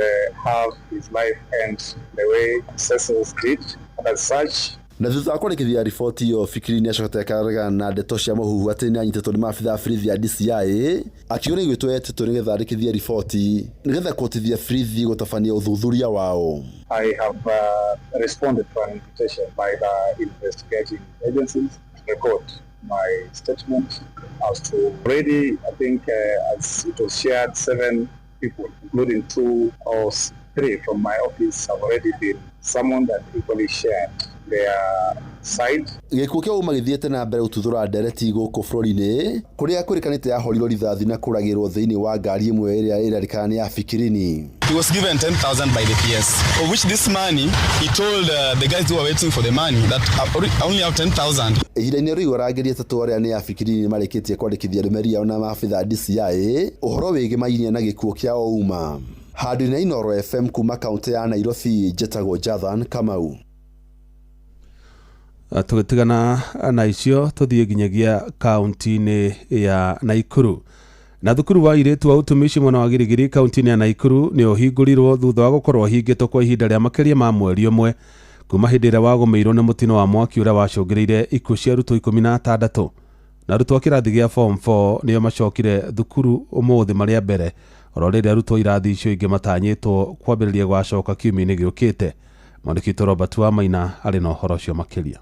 have his life end the way Cecil's did. And as such, Na thutha wa kwandĩkithia riboti ĩyo, Fikirini nĩacokete akaregana na ndeto cia mũhuhu atĩ nĩanyitĩtwo nĩ maabithaa a borithi a DCI, akiuga nĩ gwĩtwo etĩtwo nĩgetha andĩkithie riboti nĩgetha kũhotithia borithi gũtabania ũthuthuria wao. I have responded to an invitation by the investigating agencies to record my statement as to already, I think, as it was shared, 7 people, including 2 or 3 from my office, have already been summoned and equally shared their side. Gĩkuũ kĩa Ouma gĩthiĩte na mbere gũtuthũra ndereti gũkũ bũrũri-inĩ kũrĩa kwĩrĩkanĩte yahorirwo rithathi na kũragĩrwo thĩinĩ wa ngari ĩmwe ĩrĩa ĩrerĩkana nĩ ya Fikirini. He was given 10,000 by the PS, of which this money, he told the guys who were waiting for the money that I only have 10,000. Ihinda-inĩ rĩu arangĩri atatũ arĩa nĩ a Fikirini nĩmarĩkĩtie kwandĩkithia ndũmĩrĩri yao na maabithaa DCI ũhoro wĩgĩmainie na gĩkuũ kĩa Ouma. Handũ-inĩ Inooro FM kuma kaunti ya Nairobi, njĩtagwo Jathan Kamau. Tũgĩtigana na icio tũthiĩ nginyagia kaunti-inĩ ya Naikuru. Na thukuru wa airĩtu wa ũtumishi mwena wa Girigiri kaunti-inĩ ya Naikuru nĩ ũhingũrirwo thutha wa gũkorwo ũhingĩtwo kwa ihinda rĩa makĩria ma mweri ũmwe kuma hĩndĩ ĩrĩa wagũmĩirwo nĩ mũtino wa mwaki ũrĩa wacũngĩrĩire ikuũ cia arutwo 16. Na arutwo a kĩrathi gĩa form 4 nĩo macokire thukuru ũmũthĩ marĩ a mbere, oro rĩrĩa arutwo irathi icio ingĩ matanyĩtwo kwambĩrĩria gwacoka kiumia-inĩ gĩũkĩte. Mwandĩki witũ Robert Wamaina arĩ na ũhoro ũcio makĩria.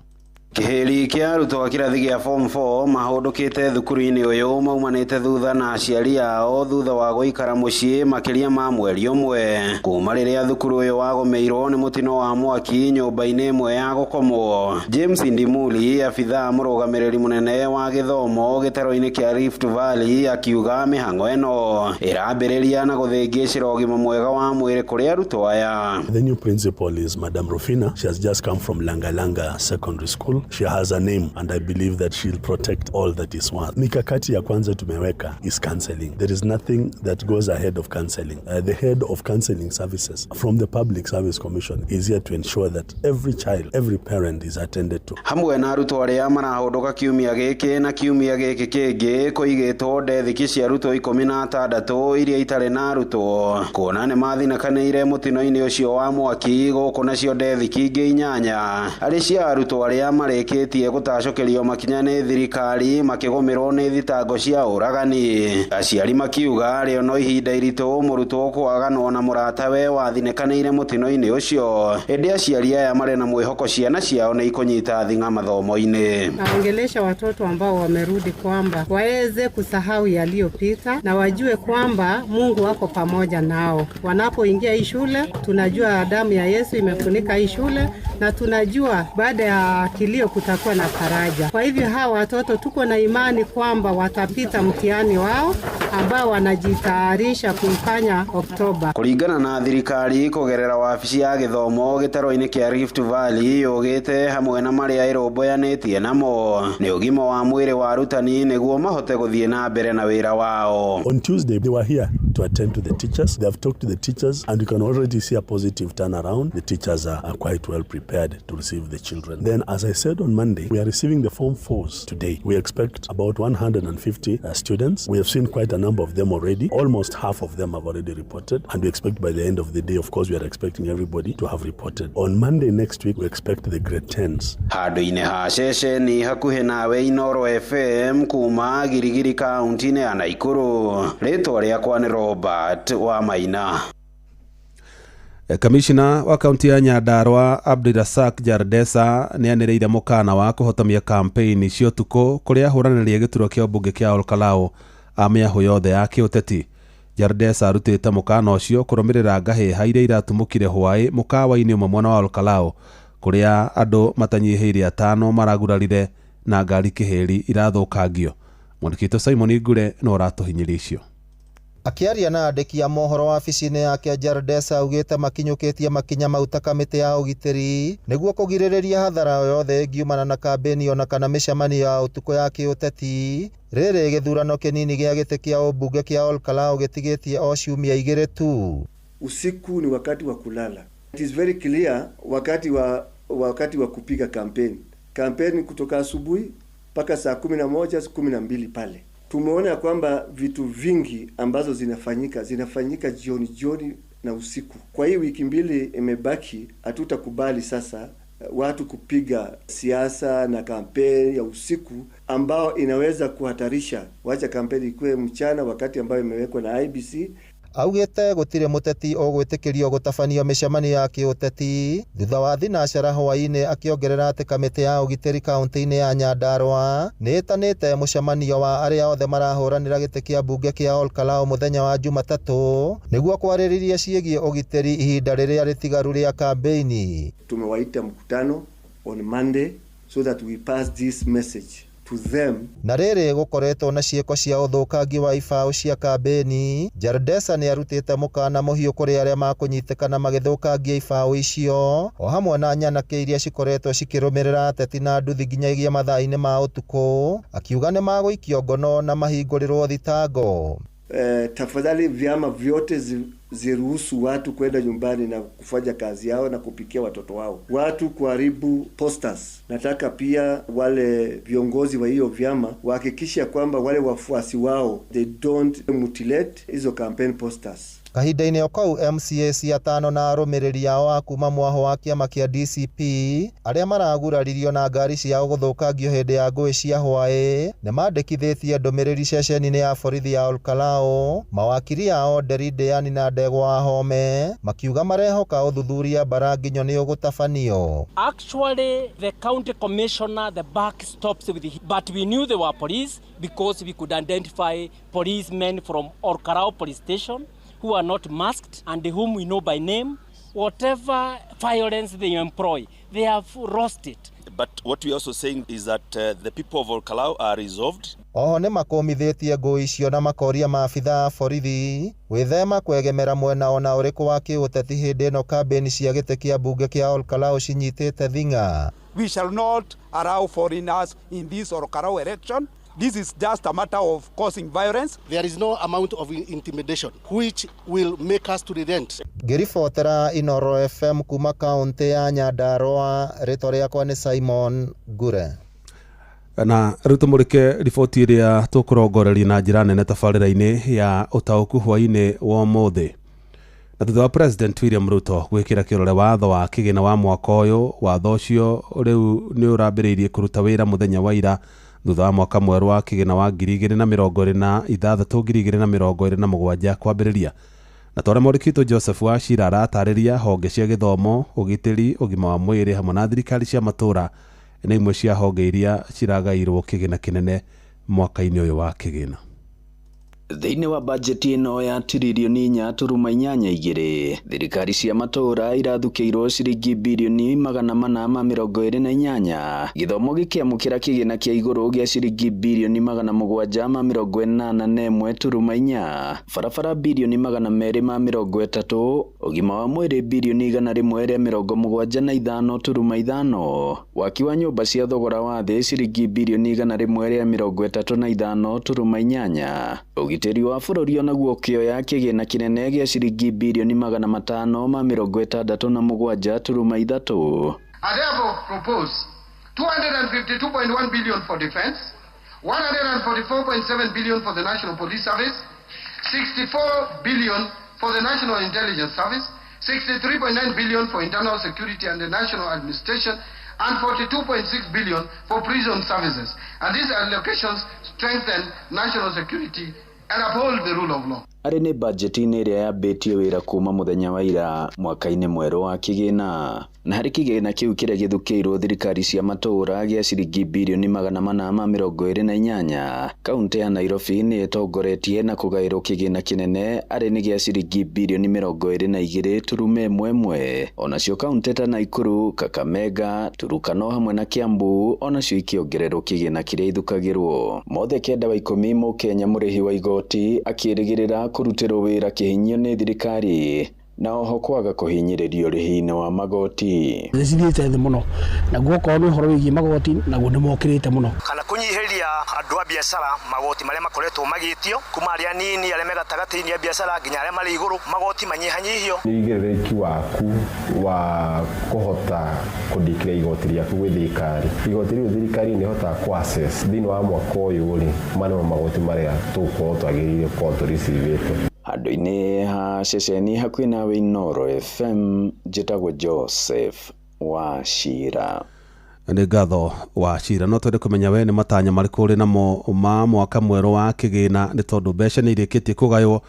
Kĩhĩri kĩa arutwo a kĩrathi gĩa form 4 mahũndũkĩte thukuru-inĩ ũyũ maumanĩte thutha na aciari ao thutha wa gũikara mũciĩ makĩria ma mweri ũmwe kuma rĩrĩa thukuru ũyũ wagũmĩirwo nĩ mũtino wa mwaki nyũmba-inĩ ĩmwe ya gũkomwo. James Ndimuli, abithaa mũrũgamĩrĩri mũnene wa gĩthomo gĩtaro-inĩ kĩa Rift Valley, akiuga mĩhang'o ĩno ĩrambĩrĩria na gũthĩngĩcĩra ũgima mwega wa mwĩrĩ kũrĩ arutwo aya. The new principal is Madam Rufina. She has just come from Langalanga Secondary School. She has a name and I believe that she'll protect all that is worth. Mikakati ya kwanza tumeweka is counseling. There is nothing that goes ahead of counseling. The head of counseling services from the Public Service Commission is here to ensure that every child, every parent is attended to. Hamwe na arutwo arĩa marahũndũka kiumia gĩkĩ na kiumia gĩkĩ kĩngĩ kũigĩtwo ndethiki cia arutwo 16 iria itarĩ na arutwo kuona nĩ mathinakanĩire mũtino-inĩ ũcio wa mwaki gũkũ nacio ndethiki ingĩ 8 arĩ cia arutwo arĩa marĩkĩtie gũtacũkĩrio makinya nĩ thirikari makĩgũmĩrwo nĩ thitango cia ũragani. Aciari makiuga rĩo no ihinda iritũ mũrutwo kwaganwo na mũratawe wathinĩkanĩire mũtino-inĩ ũcio, ĩndĩ aciari aya marĩ na mwĩhoko ciana ciao nĩ ikũnyita thing'a mathomo-inĩ. Naongelesha watoto ambao wamerudi kwamba waweze kusahau yaliyopita na wajue kwamba Mungu wako pamoja nao. Wanapoingia hii shule, tunajua damu ya Yesu imefunika hii shule na tunajua baada ya kilio kutakuwa na faraja. Kwa hivyo hawa watoto tuko na imani kwamba watapita mtihani wao ambao wanajitayarisha kuifanya Oktoba. Kuringana na thirikari kugerera wabici ya gĩthomo gĩtaro-inĩ kĩa Rift Valley yugĩte hamwe na marĩa ĩrũmbũyanĩtie namo nĩ ũgima wa mwĩrĩ wa arutani nĩguo mahote gũthiĩ na mbere na wĩra wao. On Tuesday they were here to attend to the teachers. They have talked to the teachers and you can already see a positive turnaround. The teachers are quite well prepared to receive the children. Then, as I said on Monday, we are receiving the Form 4s today. We expect about 150 students. We have seen quite a number of them already. Almost half of them have already reported, and we expect by the end of the day, of course, we are expecting everybody to have reported. On Monday next week, we expect the grade 10s. Handũ-inĩ ha ceceni hakuhĩ nawe Inooro FM kuma Girigiri kaunti-inĩ ya Naikuru, rĩtwa rĩakwa nĩ Robert Wamaina. Kamishna wa kaunti ya Nyandarua Abdirasak Jardesa nĩanĩrĩire mũkana wa kũhotomia campaign cia ũtukũ kũrĩa ahũranĩria gĩturwa kĩa ũmbunge kĩa Olkalau a mĩahũ yothe ya kĩũteti. Jardesa arutĩte mũkana ũcio kũrũmĩrĩra ngahĩha iria iratumũkire hwaĩ mũkawa-inĩ ũmwe mwena wa Olkalau kũrĩa andũ matanyihĩire 5 maragurarire na ngari kĩhĩri irathũkangio. Mwandĩki witũ Simon Ngure no ũratũhinyĩria icio. Akiaria na andĩki a mohoro wabici-inĩ yake, Jardesa augĩte makinyũkĩtie makinya mau ta kamĩtĩ ya ũgitĩri nĩguo kũgirĩrĩria hathara o yothe ĩngiumana na kambĩni ona kana mĩcemanio ya ũtukũ ya kĩũteti. Rĩrĩ gĩthurano kĩnini gĩa gĩtĩ kĩa ũmbunge kĩa Olkalau gĩtigĩtie o ciumia 2 tu. Usiku ni wakati wa kulala. It is very clear wakati wa kupiga kampeni. Kampeni kutoka asubuhi mpaka saa 11, 12 pale. Tumeona kwamba vitu vingi ambazo zinafanyika jioni na usiku. Kwa hii wiki 2 imebaki, hatutakubali sasa watu kupiga siasa na kampeni ya usiku ambao inaweza kuhatarisha. Wacha kampeni ikuwe mchana, wakati ambayo imewekwa na IEBC. Augĩte gũtirĩ mũteti ũgwĩtĩkĩrio gũtabanio mĩcemanio ya kĩũteti thutha wa thinacara hwaĩ-inĩ, akĩongerera atĩ kamĩtĩ ya ũgitĩri kaunti-inĩ ya Nyandarua nĩ ĩtanĩte mũcemanio wa arĩa othe marahũranĩra gĩtĩ kĩa mbunge kĩa Olkalau mũthenya wa Jumatatũ nĩguo kwarĩrĩria ciĩgiĩ ũgitĩri ihinda rĩrĩa rĩtigaru rĩa kambĩini. Tumewaita mkutano on Monday so that we pass this message to them. Na rĩrĩ gũkoretwo na ciĩko cia ũthũkangi wa ibaũ cia kambĩni, Jardesa nĩ arutĩte mũkana mũhiũ kũrĩ arĩa makũnyitĩkana magĩthũkangia ibaũ icio o hamwe na nyanake iria cikoretwo cikĩrũmĩrĩra ateti na nduthi nginyagia mathaa-inĩ ma ũtukũ, akiuga nĩ magũikio ngono na mahingũrĩrwo thitango. Tafadhali vyama vyote ziruhusu watu kwenda nyumbani na kufanya kazi yao na kupikia watoto wao, watu kuharibu posters. Nataka pia wale viongozi wa hiyo vyama wahakikishe kwamba wale wafuasi wao they don't mutilate hizo campaign posters. Kahinda-inĩ o kau, MCAs atano na arũmĩrĩri ao a kuma mwaho wa kĩama kĩa DCP arĩa maraguraririo na ngari ciao gũthũkangio hĩndĩ ya ngũĩ cia hwaĩ nĩ mandĩkithĩtie ndũmĩrĩri ceceni-inĩ ya borithi ya Olkalau. Mawakiri ao Nderi Ndĩani na Ndegwa Wahome makiuga marehoka ũthuthuria mbara nginyo nĩ ũgũtabanio. Actually, the county commissioner, the buck stops with him. But we knew they were police because we could identify policemen from Olkalau police station who are not masked and whom we know by name. Whatever violence they employ, they have lost it. But what we are also saying is that the people of Olkalau are resolved. Oho nĩ makũmithĩtie ngũĩ icio na makoria maabitha a borithi gwĩthema kwegemera mwena ona ũrĩkũ wa kĩũteti hĩndĩ ĩno kambĩni cia gĩtĩ kĩa mbunge kĩa Olkalau cinyitĩte thing'a. We shall not allow foreigners in this Olkalau election. This is just a matter of causing violence. There is no amount of intimidation which will make us to relent. Ngĩribotera Inoro FM kuma kaũntĩ ya Nyandarua, rĩtwa rĩakwa nĩ Simon Ngure. Na rĩu tũmũrĩke riboti ĩrĩa tũkũrongoreria na njĩra nene tabarĩra-inĩ ya ũtaũku hwaĩ-inĩ wa ũmũthĩ. Na thutha wa President William Ruto gwĩkĩra kĩrore watho wa kĩgĩna wa mwaka ũyũ, watho ũcio rĩu nĩ ũrambĩrĩirie kũruta wĩra mũthenya wa ira thutha wa mwaka mwerũ wa kĩgĩna wa 2026 2027 kwambĩrĩria. Na twarĩa mwandĩki witũ Joseph Wachira aratarĩria honge cia gĩthomo, ũgitĩri, ũgima wa mwĩrĩ hamwe na thirikari cia matũũra nĩ imwe cia honge iria ciragairwo kĩgĩna kĩnene mwaka-inĩ ũyũ wa kĩgĩna. Thĩinĩ wa bajeti ĩno ya tiririoni 4.82, thirikari cia matũũra irathukĩirwo ciringi birioni 428, gĩthomo gĩkĩamũkĩra kĩgĩna kĩa igũrũ gĩa ciringi birioni 781.4, barabara birioni 230, ũgima wa mwĩrĩ birioni 175.5, waki wa nyũmba cia thogora wa thĩ ciringi birioni 135.8, ũgitĩri wa bũrũri onaguo ũkĩoya kĩgĩna kĩnene gĩa ciringi birioni 567.3. I therefore propose 252.1 billion for defense, 144.7 billion for the National Police Service, 64 billion for the National Intelligence Service, 63.9 billion for internal security and the National Administration, and 42.6 billion for prison services. And these allocations strengthen national security and uphold the rule of law. Arĩ nĩ bajeti-inĩ ĩrĩa yambĩtie wĩra kuma mũthenya wa ira mwaka-inĩ mwerũ wa kĩgĩna. Na harĩ kĩgĩna kĩu kĩrĩa gĩthukĩirwo thirikari cia matũũra gĩa ciringi birioni 428, kaunti ya Nairobi nĩ ĩtongoretie na kũgaĩrwo kĩgĩna kĩnene arĩ nĩ gĩa ciringi birioni 22.11. Onacio kaunti ta Nakuru, Kakamega, Turukana hamwe na Kiambu onacio ikĩongererwo kĩgĩna kĩrĩa ithukagĩrwo. Mothe 9 wa 10 mũkenya mũrĩhi wa igoti akĩrĩgĩrĩra kũrutĩrwo wĩra kĩhinyio nĩ thirikari na oho kwaga kũhinyĩrĩrio ũrĩhi-inĩ wa magoti. Nĩ cithiĩte thĩ mũno, naguo okorwo nĩ ũhoro wĩgiĩ magoti naguo nĩ mokĩrĩte mũno. Kana kũnyihĩria andũ a biacara magoti marĩa makoretwo magĩtio kuma arĩa nini, arĩa me gatagatĩ-inĩ a biacara nginya arĩa marĩ igũrũ, magoti manyihanyihio. Nĩ ũigĩrĩrĩki waku wa kũhota kũndĩkĩra igoti rĩaku gwĩ thirikari. Igoti rĩu thirikari nĩ ĩhotaga kũ assess thĩinĩ wa mwaka ũyũ rĩ, maya nĩmo magoti marĩa tũgũkorwo twagĩrĩire gũkorwo tũricivĩte. Handũ-inĩ ha ceceni hakuhĩ nawe Inooro FM, njĩtagwo Joseph Wachira. Nĩ ngatho Wachira. No twende kũmenya we nĩ matanya marĩkũ ũrĩ namo ma mwaka mwerũ wa kĩgĩna, nĩ tondũ mbeca nĩ irĩkĩtie kũgaywo.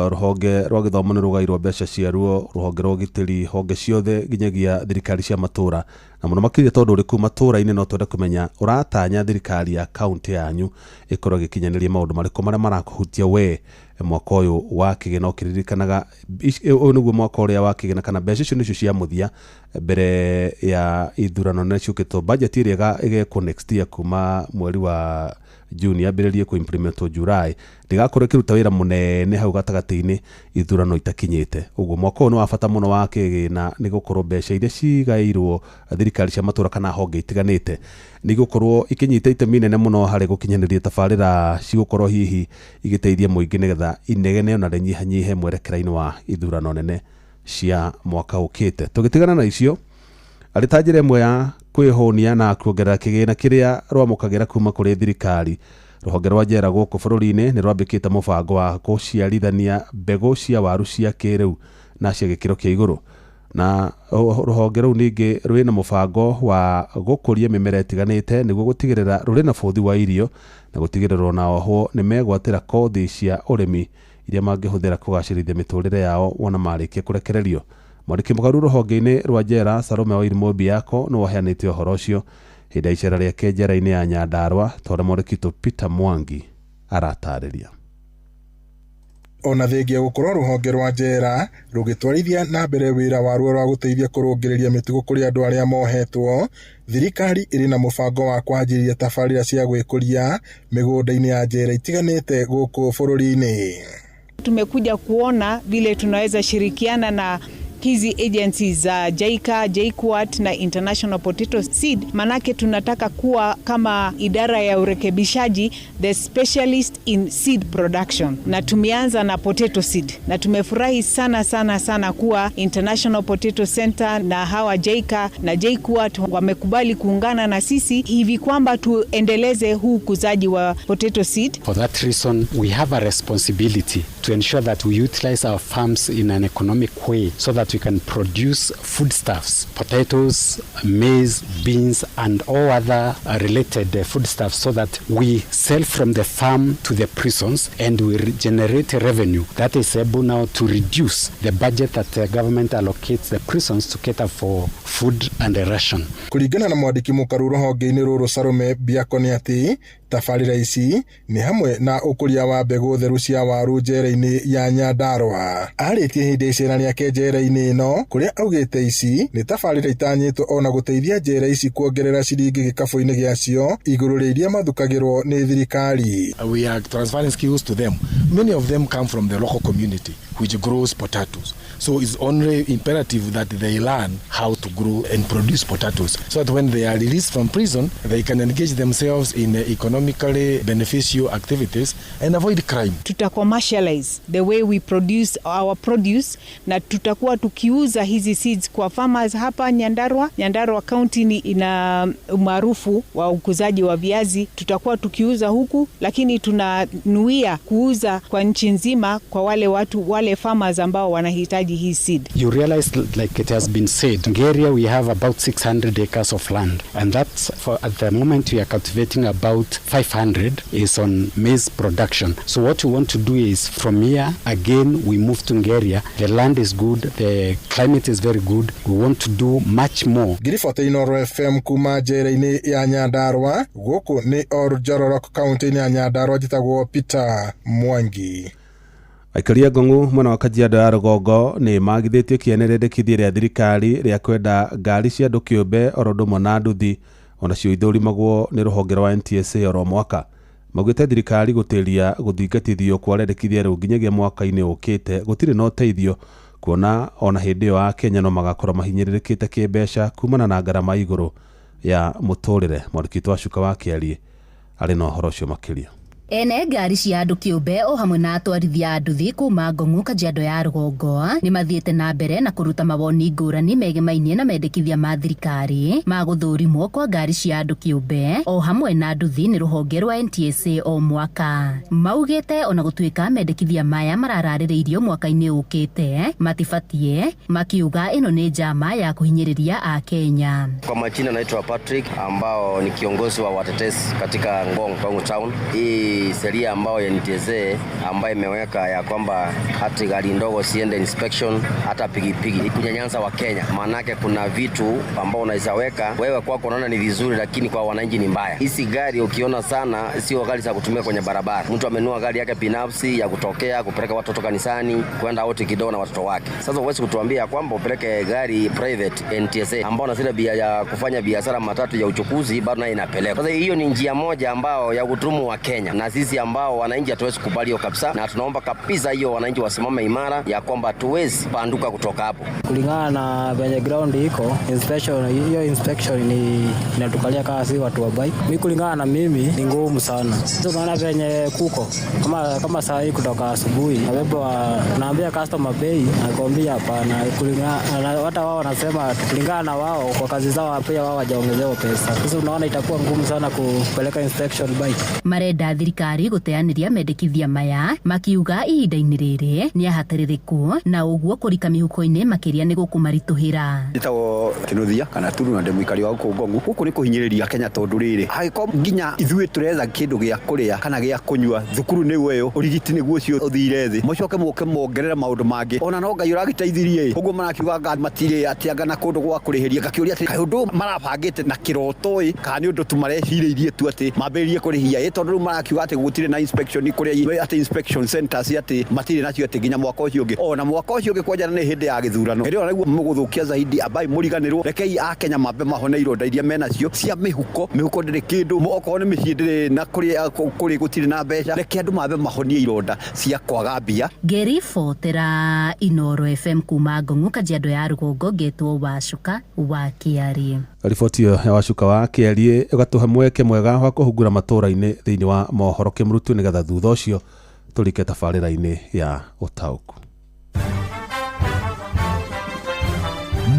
Rũhonge rwa gĩthomo nĩ rũgairwo mbeca ciaruo, rũhonge rwa ũgitĩri, honge ciothe nginyagia thirikari cia matũra, na mũno makĩria tondũ ũrĩ kũu matũra-inĩ, no twende kũmenya ũratanya thirikari ya kaunti yanyu ĩkorwo ĩgĩkinyanĩria maũndũ marĩkũ marĩa marakũhutia we mwaka ũyũ wa kĩgĩna, ũkĩririkanaga ũyũ nĩguo mwaka ũrĩa wa kĩgĩna, kana mbeca icio nĩcio cia mũthia mbere ya ithurano nene ciũkĩtwo. Budget ĩrĩa ĩgekwo next year kuma mweri wa June yambĩrĩrie kũ implementwo July, ndĩgakorwo ĩkĩruta wĩra mũnene hau gatagatĩ-inĩ ithurano itakinyĩte. Ũguo mwaka ũyũ nĩ wa bata mũno wa kĩgĩna, nĩ gũkorwo mbeca iria cigaĩirwo thirikari cia matũra kana honge itiganĩte nĩ igũkorwo ikĩnyita itemi inene mũno harĩ gũkinyanĩria tabarĩra cigũkorwo hihi igĩteithia mũingĩ, nĩgetha inegene ona rĩnyihanyihe mwerekera-inĩ wa ithurano nene cia mwaka ũkĩte. Tũgĩtigana na icio, arĩ ta njĩra ĩmwe ya kwĩhũnia na kuongerera kĩgĩna kĩrĩa rwamũkagĩra kuma kũrĩ thirikari, rũhonge rwa njera gũkũ bũrũri-inĩ nĩ rwambĩkĩte mũbango wa gũciarithania mbegũ cia waru cia kĩrĩu na cia gĩkĩro kĩa igũrũ, na rũhonge rũu ningĩ rwĩna mũbango wa gũkũria mĩmera ĩtiganĩte nĩguo gũtigĩrĩra rũrĩ na bũthi wa irio, na gũtigĩrĩra ona ohwo nĩ megwatĩra kothi cia ũrĩmi iria mangĩhũthĩra kũgacĩrithia mĩtũrĩre yao wona marĩkia kũrekererio. Mwandĩki mũkaru rũhonge-inĩ rwa njera Salome Wairimu Mbiako nĩ waheanĩte ũhoro ũcio hĩndĩ ya icera rĩake njera-inĩ ya Nyandarua, ta ũrĩa mwandĩki witũ Peter Mwangi aratarĩria. Ona thengia gũkorwo rũhonge rwa njera rũgĩtwarithia na mbere wĩra waruo rwa gũteithia kũrũngĩrĩria mĩtugo kũrĩ andũ arĩa mohetwo, thirikari ĩrĩ na mũbango wa kwanjĩrĩria tabarĩra cia gwĩkũria mĩgũnda-inĩ ya njera itiganĩte gũkũ bũrũri-inĩ. Tumekuja kuona vile tunaweza shirikiana na hizi agencies za JICA, JKUAT na International Potato Seed, manake tunataka kuwa kama idara ya urekebishaji, the specialist in seed production, na tumeanza na potato seed na tumefurahi sana sana sana kuwa International Potato Center na hawa JICA na JKUAT wamekubali kuungana na sisi hivi kwamba tuendeleze huu ukuzaji wa potato seed. For that reason, we have a responsibility to ensure that we utilize our farms in an economic way so that we can produce foodstuffs, potatoes, maize, beans, and all other related foodstuffs, so that we sell from the farm to the prisons and we generate revenue that is able now to reduce the budget that the government allocates the prisons to cater for food and a ration. Kũringana na mwandĩki mũkaru rũhonge-inĩ rũrũ Salome Mbiako nĩ atĩ tabarĩra ici nĩ hamwe na ũkũria wa mbegũ theru cia waru njera-inĩ ya Nyandarua. Arĩtie hĩndĩ ya icera rĩake njera-inĩ ĩno, kũrĩa augĩte ici nĩ tabarĩra itanyĩtwo ona gũteithia njera ici kuongerera ciringi gĩkabũ-inĩ gĩacio igũrũ rĩa iria mathukagĩrwo nĩ thirikari. We are transferring skills to them. Many of them come from the local community which grows potatoes. So it's only imperative that they learn how to grow and produce potatoes so that when they are released from prison, they can engage themselves in economically beneficial activities and avoid crime. Tuta commercialize the way we produce our produce, na tutakuwa tukiuza hizi seeds kwa farmers hapa Nyandarua. Nyandarua County ni ina umaarufu wa ukuzaji wa viazi, tutakuwa tukiuza huku, lakini tunanuia kuuza kwa nchi nzima kwa wale watu, wale farmers ambao wanahitaji hii seed. You realize, like it has been said, Ngeria we have about 600 acres of land, and that's for at the moment we are cultivating about 500 is on maize production. So what we want to do is from here again we move to Ngeria. The land is good, the climate is very good. We want to do much more. Ngiribota Inooro FM kuma njera-inĩ ya Nyandarua, gũkũ nĩ Oljororok kaunti-inĩ ya Nyandarua, njĩtagwo Peter Mwangi. Aikari a Ngong'u mwena wa Kajiado ya rũgongo nĩ magithĩtie kĩene rĩendekithia rĩa thirikari rĩa kwenda ngari cia andũ kĩũmbe oro ũndũ ũmwe na nduthi onacio ithũrimagwo nĩ rũhonge rwa NTSA oro mwaka. Maugĩte thirikari gũtĩria gũthingatithio kwa rĩendekithia rĩu nginyagia mwaka-inĩ ũkĩte gũtirĩ na ũteithio, kuona ona hĩndĩ ĩyo Akenya no magakorwo mahinyĩrĩrĩkĩte kĩmbeca kumana na ngarama igũrũ ya mũtũrĩre. Mwandĩki witũ wa Cuka wa Kĩarie arĩ na ũhoro ũcio makĩria. Ene ngari cia andũ kĩũmbe o hamwe na atwarithia a nduthi kuma Ngong'u Kajiado ya rũgongo nĩ mathiĩte na mbere na kũruta mawoni ngũrani megemainie na mendekithia ma thirikari ma gũthũrimwo kwa ngari cia andũ kĩũmbe o hamwe na nduthi nĩ rũhonge rwa NTSA o mwaka. Maugĩte ona gũtuĩka mendekithia maya marararĩrĩirio mwaka-inĩ ũkĩte matibatie, makiuga ĩno nĩ njama ya kũhinyĩrĩria Akenya. Kwa majina naitwa Patrick, ambao ni kiongozi wa watetezi katika Ngong Town. Hii sheria ambayo NTSA ambayo imeweka ya kwamba hata gari ndogo siende inspection, hata pikipiki, kunyanyansa wa Kenya. Maanake kuna vitu ambao unaweza weka wewe kwako unaona ni vizuri, lakini kwa wananchi ni mbaya. Hizi gari ukiona sana sio gari za kutumia kwenye barabara. Mtu amenunua gari yake binafsi ya kutokea kupeleka watoto kanisani, kwenda out kidogo na watoto wake. Sasa huwezi kutuambia kwamba upeleke gari private NTSA ambao na zile bia ya kufanya biashara matatu ya uchukuzi bado nayo inapelekwa. Sasa hiyo ni njia moja ambao ya kutumu wa Kenya, na sisi ambao wananchi hatuwezi kubali hiyo kabisa, na tunaomba kabisa hiyo wananchi wasimame imara ya kwamba hatuwezi panduka kutoka hapo. Kulingana na venye ground iko inspection, hiyo inspection ni inatukalia kama si watu wa bike. Mimi kulingana na mimi ni ngumu sana. Sasa unaona venye kuko kama saa hii kutoka asubuhi nabeba, naambia customer bei, nakwambia hapana. Kulingana hata wao wanasema kulingana na wao kwa kazi zao pia wao hawajaongezewa pesa. Sasa unaona itakuwa ngumu sana kupeleka inspection bike. Marenda thirikari guteanĩria mendekithia maya makiuga ihinda-inĩ rĩrĩ nĩ ahatĩrĩrĩku na ũguo kũrika mĩhuko-inĩ makĩria nĩ gũkũmaritũhĩra. Njĩtagwo Kĩnuthia kana Turu na ndĩ mũikari wa gũkũ Ngong'u. Gũkũ nĩ kũhinyĩrĩria Kenya tondũ rĩrĩ angĩkorwo nginya ithuĩ tũretha kĩndũ gĩa kũrĩa kana gĩa kũnyua thukuru nĩguo ĩyo ũrigiti nĩguo ũcio ũthire thĩ mũcoke mũke mongerere maũndũ mangĩ ona no Ngai ũragĩteithirie ũguo marakiuga anga matirĩ atĩ anga na kũndũ gwa kũrĩhĩria ngakĩũria atĩ kaĩ ũndũ marabangĩte na kĩroto ĩ kana nĩ ũndũ tu marecirĩirie tu atĩ mambĩrĩrie kũrĩhia ĩ tondũ rĩu marakiuga atĩ gũtirĩ na inspection kũrĩa atĩ inspection centers atĩ matirĩ nacio atĩ nginya mwaka ũcio ũngĩ ona mwaka ũcio ũngĩ kwanja nĩ hĩndĩ ya gĩthurano hĩndĩ ĩyo nĩguo mũgũthũkia zaidi ambai mũriganĩrwo rekei Akenya mambe mahone ironda iria menacio cia mĩhuko mĩhuko ndĩrĩ kĩndũ okorwo nĩ mĩciĩ ndĩrĩ na kũrĩ gũtirĩ na mbeca reke andũ mambe mahonie ironda cia kwaga mbia. Ngĩribotera Inoro FM kuma Ngong'u Kajiado ya rũgongo ngetwo Wacuka wa Kĩarie. Riboti ĩyo ya Wacuka wa Kĩarie ĩgatũhe mweke mwega wa kũhungura matũũra-inĩ thĩinĩ wa mohoro kĩmũrutu nĩgetha thutha ũcio tũrike tabarĩra-inĩ ya ũtaũku.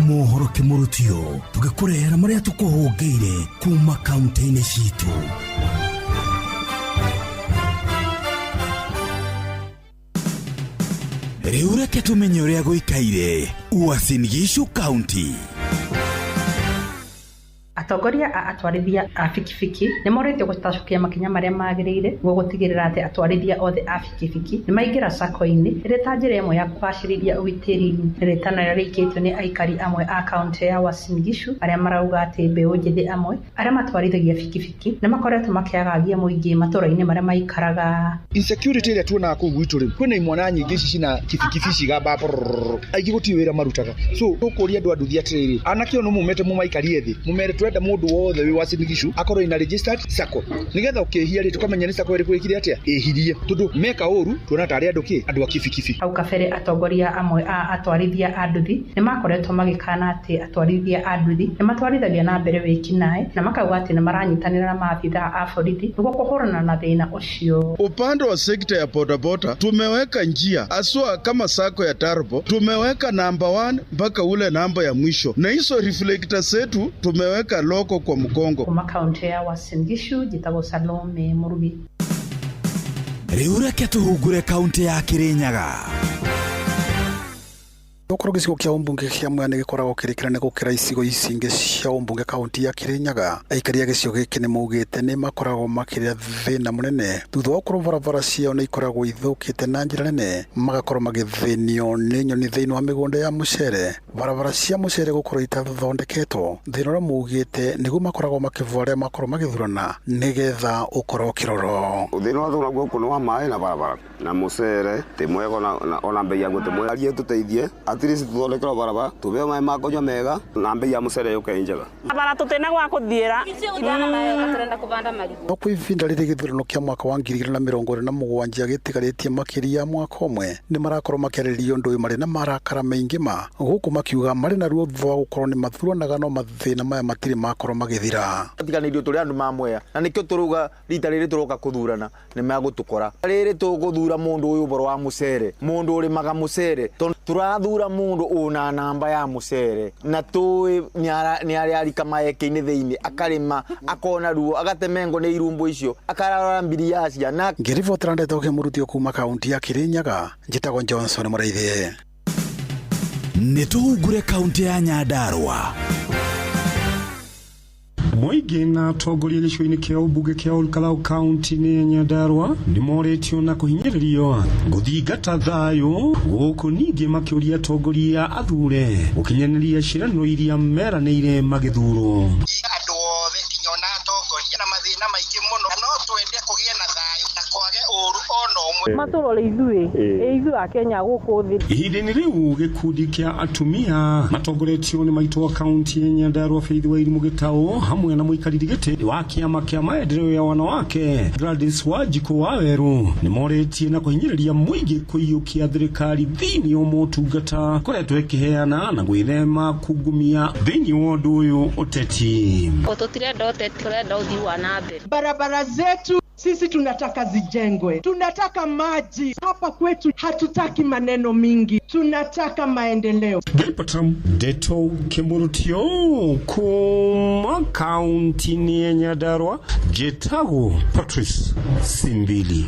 Mohoro kĩmũrutio tũgĩkũrehera marĩa tũkũhũngĩire kuma kaunti-inĩ citũ. Rĩu reke tũmenye ũrĩa gũikaire Uasin Gishu County. Atongoria a atwarithia a bikibiki nĩ morĩtio gũtacũkia makinya marĩa magĩrĩire nĩguo gũtigĩrĩra atĩ atwarithia othe a bikibiki nĩ maingĩra sacco-inĩ ĩrĩ ta njĩra ĩmwe ya kũgacĩrithia ũgitĩri. Nĩ rĩtana rĩrĩa rĩikĩtio nĩ aikari amwe a kaunti ya Uasin Gishu arĩa marauga atĩ mbeũ njĩthĩ amwe arĩa matwarithagia bikibiki nĩ makoretwo makĩagagia mũingĩ matũũra-inĩ marĩa maikaraga. Insecurity ĩrĩa tuonaga kũu gwitũ rĩ, kwĩna imwana nyingĩ ici cina kibikibi cigamba aingĩ gũtirĩ wĩra marutaga, so tũkũria andũ a nduthi atĩrĩrĩ, anake ũyũ nĩ mumĩte mũmaikarie thĩ mũmere twenda mundu wothe wi Uasin Gishu akorwo ina registered sacco nigetha ukihia ri tukamenya ni sacco iriku ikire atia ihirie tondu meka uru tuona tari andu ki andu a kibikibi. Hau kabere atongoria amwe a atwarithia a nduthi nĩ makoretwo magĩkana atĩ atwarithia a nduthi nĩ matwarithagia na mbere wĩkinaĩ na makauga atĩ nĩ maranyitanĩra na maabithaa a borithi nĩguo kũhũrana na thĩna ũcio. Upande wa sekta ya bodaboda tumeweka njia aswa kama sacco ya Tarbo tumeweka namba 1 mpaka ule namba ya mwisho, na hizo reflector zetu tumeweka loko kwa mgongo. Kuma kaunti ya Uasin Gishu njĩtagwo Salome Murugi. Rĩu reke tũhungure kaunti ya Kirinyaga. Okorwo gĩcigo kĩa ũmbunge kĩa Mwea nĩ gĩkoragwo kĩrĩ kĩnene gũkĩra icigo ici ingĩ cia ũmbunge kaunti ya Kirinyaga, aikari a gĩcigo gĩkĩ nĩ maugĩte nĩ makoragwo makĩrĩa thĩna mũnene thutha wa gũkorwo barabara ciao nĩ ikoragwo ithũkĩte na njĩra nene, magakorwo magĩthĩnio nĩ nyoni thĩinĩ wa mĩgũnda ya mũcere, barabara cia mũcere gũkorwo itathondeketwo, thĩna ũrĩa maugĩte nĩguo makoragwo makĩvua arĩa makorwo magĩthurana nĩgetha ũkorwo ũkĩrorwo. Thĩna wa thũra gũkũ nĩ wa maĩ na barabara na mũcere ti mwega ona mbei yaguo ti mwega. Arie tũteithie At least tuthondekerwo barabara, tubeo maĩ ma kũnyua mega na mbei ya mũcere yũke njega. Bara tũtĩna gwa kũthiĩra. No kwa ihinda rĩrĩ gĩthurano kĩa mwaka wa 2027 gĩtigarĩtie makĩria ya mwaka ũmwe, nĩ marakorwo makĩarĩrĩria ũndũ ũyũ marĩ na marakara maingĩ ma gũkũ makiuga marĩ na ruo thutha wa gũkorwo nĩ mathuranaga no mathĩna maya matirĩ makorwo magĩthira. Tiganĩirio tũrĩ andũ ma Mwea na nĩkĩo tũrauga rita rĩrĩ tũroka kũthurana nĩ megũtũkora. Rĩrĩ tũgũthura mũndũ ũyũ ũboro wa mũcere, mũndũ ũrĩmaga mũcere, tondũ tũrathura mũndũ ũna namba ya mũcere na tũĩ nĩ arĩa arika maeke-inĩ thĩinĩ akarĩma akona ruo agatemengo nĩ irumbo icio akarora mbiria ciana. Ngĩribotera ndeto kĩmũrutio kuma kaunti ya Kirinyaga, njĩtagwo Johnson Mũraithi. Nĩ tũhungure kaunti ya Nyandarua. Mũingĩ na atongoria gĩcigo-inĩ kĩa ũmbunge kĩa Olkalau kaunti-inĩ ya Nyandarua nĩmorĩtio na kũhinyĩrĩrio gũthingata thayũ gũkũ ningĩ makĩũria atongoria athure gũkinyanĩria ciĩranĩro iria meranĩire magĩthurwo. Andũ othe nginya ona atongoria na mathĩna maingĩ mũno, na no twende kũgĩe na thayũ na kwage ũru ona ũmwe. Matũrore ithuĩ ithuĩ a Kenya gũkũ thĩ. Ihinda-inĩ rĩu gĩkundi kĩa atumia matongoretio nĩ maitũ wa kaunti ya Nyandarua Faith Wairimu Gĩtaũ hamwe na mũikarĩri gĩtĩ wa kĩama kĩa maendeleo ya wanawake Gladys Wanjikũ Wawerũ nĩmorĩtie na kũhinyĩrĩria mũingĩ kũiyũkia thirikari thĩinĩ wa motungata koretwo ĩkĩheana na gwĩthema kungumia thĩinĩ wa ũndũ ũyũ ũteti. Tũtirenda ũteti, tũrenda ũthii wa na mbere. Barabara zetu sisi tunataka zijengwe, tunataka maji hapa kwetu, hatutaki maneno mingi, tunataka maendeleo. Ngĩribota Ndeto Kĩmũrutio kuma kaunti-inĩ ya Nyandarua, njĩtagwo Patrice Simbili.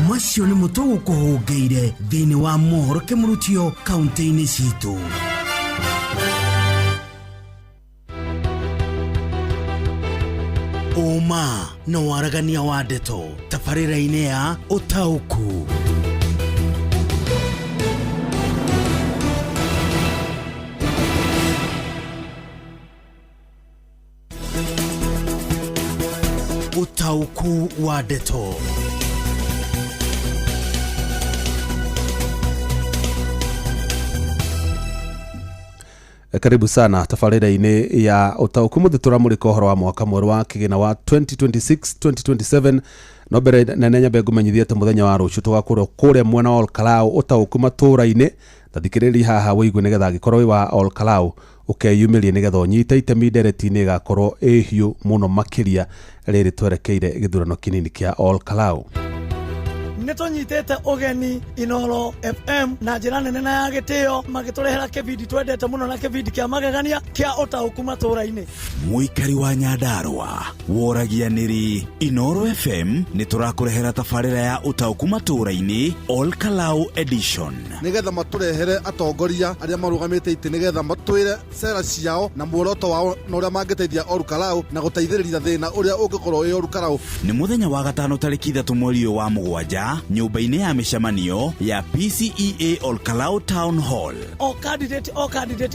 Macio nĩ mũtũ gũkũhũngĩire thĩinĩ wa mohoro kĩmũrutio kaunti-inĩ citũ. Ũma na waragania wa ndeto tabarĩra-inĩ ya ũtaũku. Ũtaũku wa ndeto. Karibu sana tabarĩra-inĩ ya ũtaũku mũthĩ tũramũrĩka ũhoro wa mwaka mwerũ wa kĩgĩna wa 2026-2027. No mbere nene nyambe ngũmenyithie atĩ mũthenya wa rũciũ tũgakorwo kũrĩa mwena wa Olkalau ũtaũku matũũra-inĩ. Ta thikĩrĩria haha wĩigue nĩgetha angĩkorwo wĩ wa Olkalau ũkeyumĩrie nĩgetha ũnyite itemi ndereti-inĩ ĩgakorwo ĩ hiũ mũno makĩria rĩrĩ twerekeire gĩthurano kĩnini kĩa Olkalau. Nĩ tũnyitĩte ũgeni Inoro FM na njĩra nene na ya gĩtĩo magĩtũrehera kĩbindi twendete mũno na kĩbindi kĩa magegania kĩa ũtaũku matũũra-inĩ. Mũikari wa Nyandarua woragia nĩrĩ Inoro FM nĩ tũrakũrehera tabarĩra ya ũtaũku matũũra-inĩ Olkalau edition, nĩgetha matũrehere atongoria arĩa marũgamĩte itĩ nĩgetha matwĩre cera ciao na muoroto wao na ũrĩa mangĩteithia Olkalau na gũteithĩrĩria thĩna ũrĩa ũngĩkorwo wĩ Olkalau. Nĩ mũthenya wa gatano tarĩki 3 mweri ũyũ wa 7 nyũmba-inĩ ya mĩcemanio ya PCEA Olkalau Town Hall. O candidate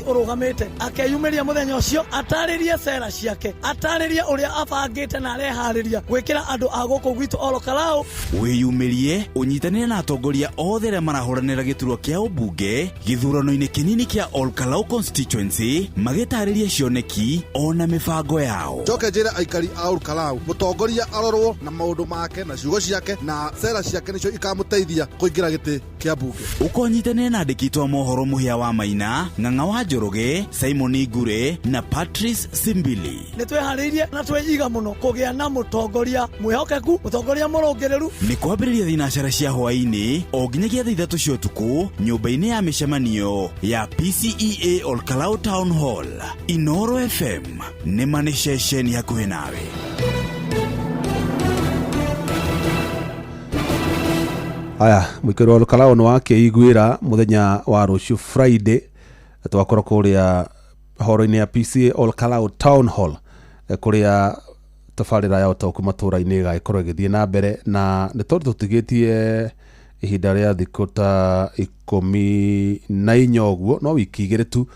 ũrũgamĩte akeyumĩria mũthenya ũcio atarĩrie cera ciake, atarĩrie ũrĩa abangĩte na areharĩria gwĩkĩra andũ a gũkũ gwitũ Olkalau. Wĩyumĩrie ũnyitanĩre na atongoria othe arĩa marahũranĩra gĩturwa kĩa ũmbunge gĩthurano-inĩ kĩnini kĩa Olkalau constituency magĩtarĩria cioneki ona mĩbango yao. Njoke njĩre aikari a Olkalau mũtongoria arorwo na maũndũ make na ciugo ciake na cera ciake nĩcio ikamũteithia kũingĩra gĩtĩ kĩa mbunge. Ũkonyitanĩre na andĩki twa mohoro Mũhĩa wa Maina, Ng'ang'a wa Njoroge, Simon Ngure na Patrice Simbili. Nĩ twĩharĩirie na twĩiga mũno kũgĩa na mũtongoria mwĩhokeku, mũtongoria mũrũngĩrĩru. Nĩ kwambĩrĩria thinacara cia hwaĩ-inĩ o nginyagia thaa 3 cia ũtukũ nyũmba-inĩ ya mĩcemanio ya PCEA Olkalau Town Hall. Inoro FM nĩ ma nĩ ceceni hakuhĩ nawe. Aya, mũikari wa Olkalau nĩ wakĩiguĩra mũthenya wa rũciũ Friday twakorwo kũrĩa horo-inĩ ya PCA Olkalau Town Hall kũrĩa tabarĩra ya ũtaũku matũũra-inĩ ĩgagĩkorwo ĩgĩthiĩ na mbere, na nĩ tondũ tũtigĩtie ihinda rĩa thikũ ta 14 ũguo, no wiki 2 tu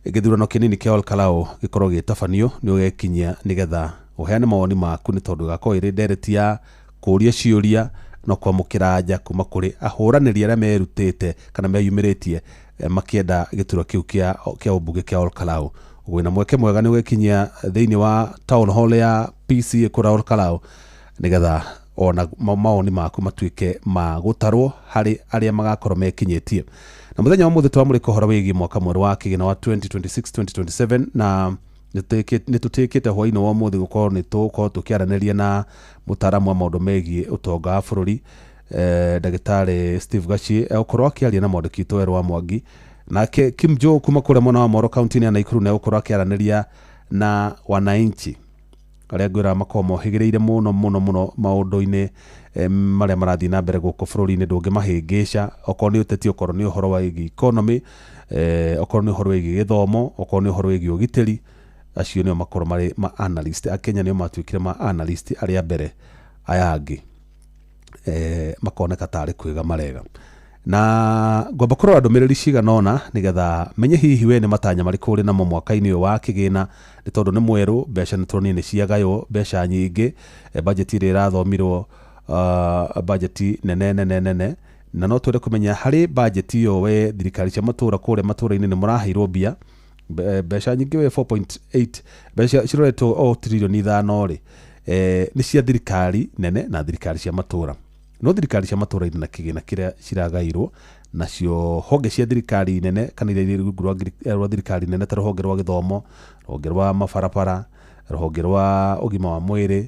gĩthurano kĩnini kĩa Olkalau gĩkorwo gĩtabanio, nĩ ũgekinyia nĩgetha ũheane mawoni maku, nĩ tondũ ĩgakorwo ĩrĩ ndereti ya kũũria ciũria No kwamũkĩra anja kuma kũrĩ ahũranĩri arĩa merutĩte kana meyumĩrĩtie makĩenda gĩturwa kĩu kĩa ũmbunge kĩa Olkalau. Wĩna mweke mwega nĩ gwĩkinyia thĩinĩ wa town hall ya PCA kũrĩa Olkalau, nĩgetha ona mawoni maku matuĩke ma gũtarwo harĩ arĩa magakorwo mekinyĩtie. Na mũthenya wa mũthĩ twamũrĩka ũhoro wĩgiĩ mwaka mwerũ wa kĩgĩna wa 2026-2027, na nĩ tũtĩkĩte hwainĩ wa ũmũthĩ gũkorwo nĩ tũgũkorwo tũkĩaranĩria na mũtaaramu wa maũndũ megiĩ ũtonga wa bũrũri, ndagĩtarĩ Steve Gachie, egũkorwo akĩaria na mwandĩki witũ Werũ wa Mwangi. Nake Kim Joe kuma kũrĩa mwena wa Moro kaunti-inĩ ya Nakuru nĩ egũkorwo akĩaranĩria na wananchi arĩa ngwĩra makoragwo mohĩgĩrĩire mũno mũno mũno maũndũ-inĩ marĩa marathiĩ na mbere gũkũ bũrũri-inĩ. Ndũngĩmahĩngĩca, okorwo nĩ ũteti, okorwo nĩ ũhoro wĩgiĩ economy, okorwo nĩ ũhoro wĩgiĩ gĩthomo, okorwo nĩ ũhoro wĩgiĩ ũgitĩri. Acio nĩo makorwo marĩ ma analyst. Akenya nĩo matuĩkire ma analyst arĩa mbere, aya angĩ makoneka tarĩ kwĩga marega. Na ngwamba kũrora ndũmĩrĩri cigana ũna nĩgetha menye hihi we nĩ matanya marĩkũ ũrĩ namo mwaka-inĩ ũyũ wa kĩgĩna, nĩ tondũ nĩ mwerũ. Mbeca nĩ tũronire nĩ ciagaywo mbeca nyingĩ, budget ĩrĩa ĩrathomirwo, budget nene nene nene, na no twende kũmenya harĩ budget ĩyo, we thirikari cia matũra kũrĩa matũra-inĩ nĩ mũraheirwo mbia, mbeca nyingĩ we 4.8, mbeca ciroretwo o 5 trillion rĩ, nĩ cia thirikari nene na thirikari cia matũra. No thirikari cia matũra irĩ na kĩgĩna kĩrĩa ciragairwo, nacio honge cia thirikari nene kana iria irĩ rungu rwa thirikari nene, ta rũhonge rwa gĩthomo, rũhonge rwa mabarabara, rũhonge rwa ũgima wa mwĩrĩ,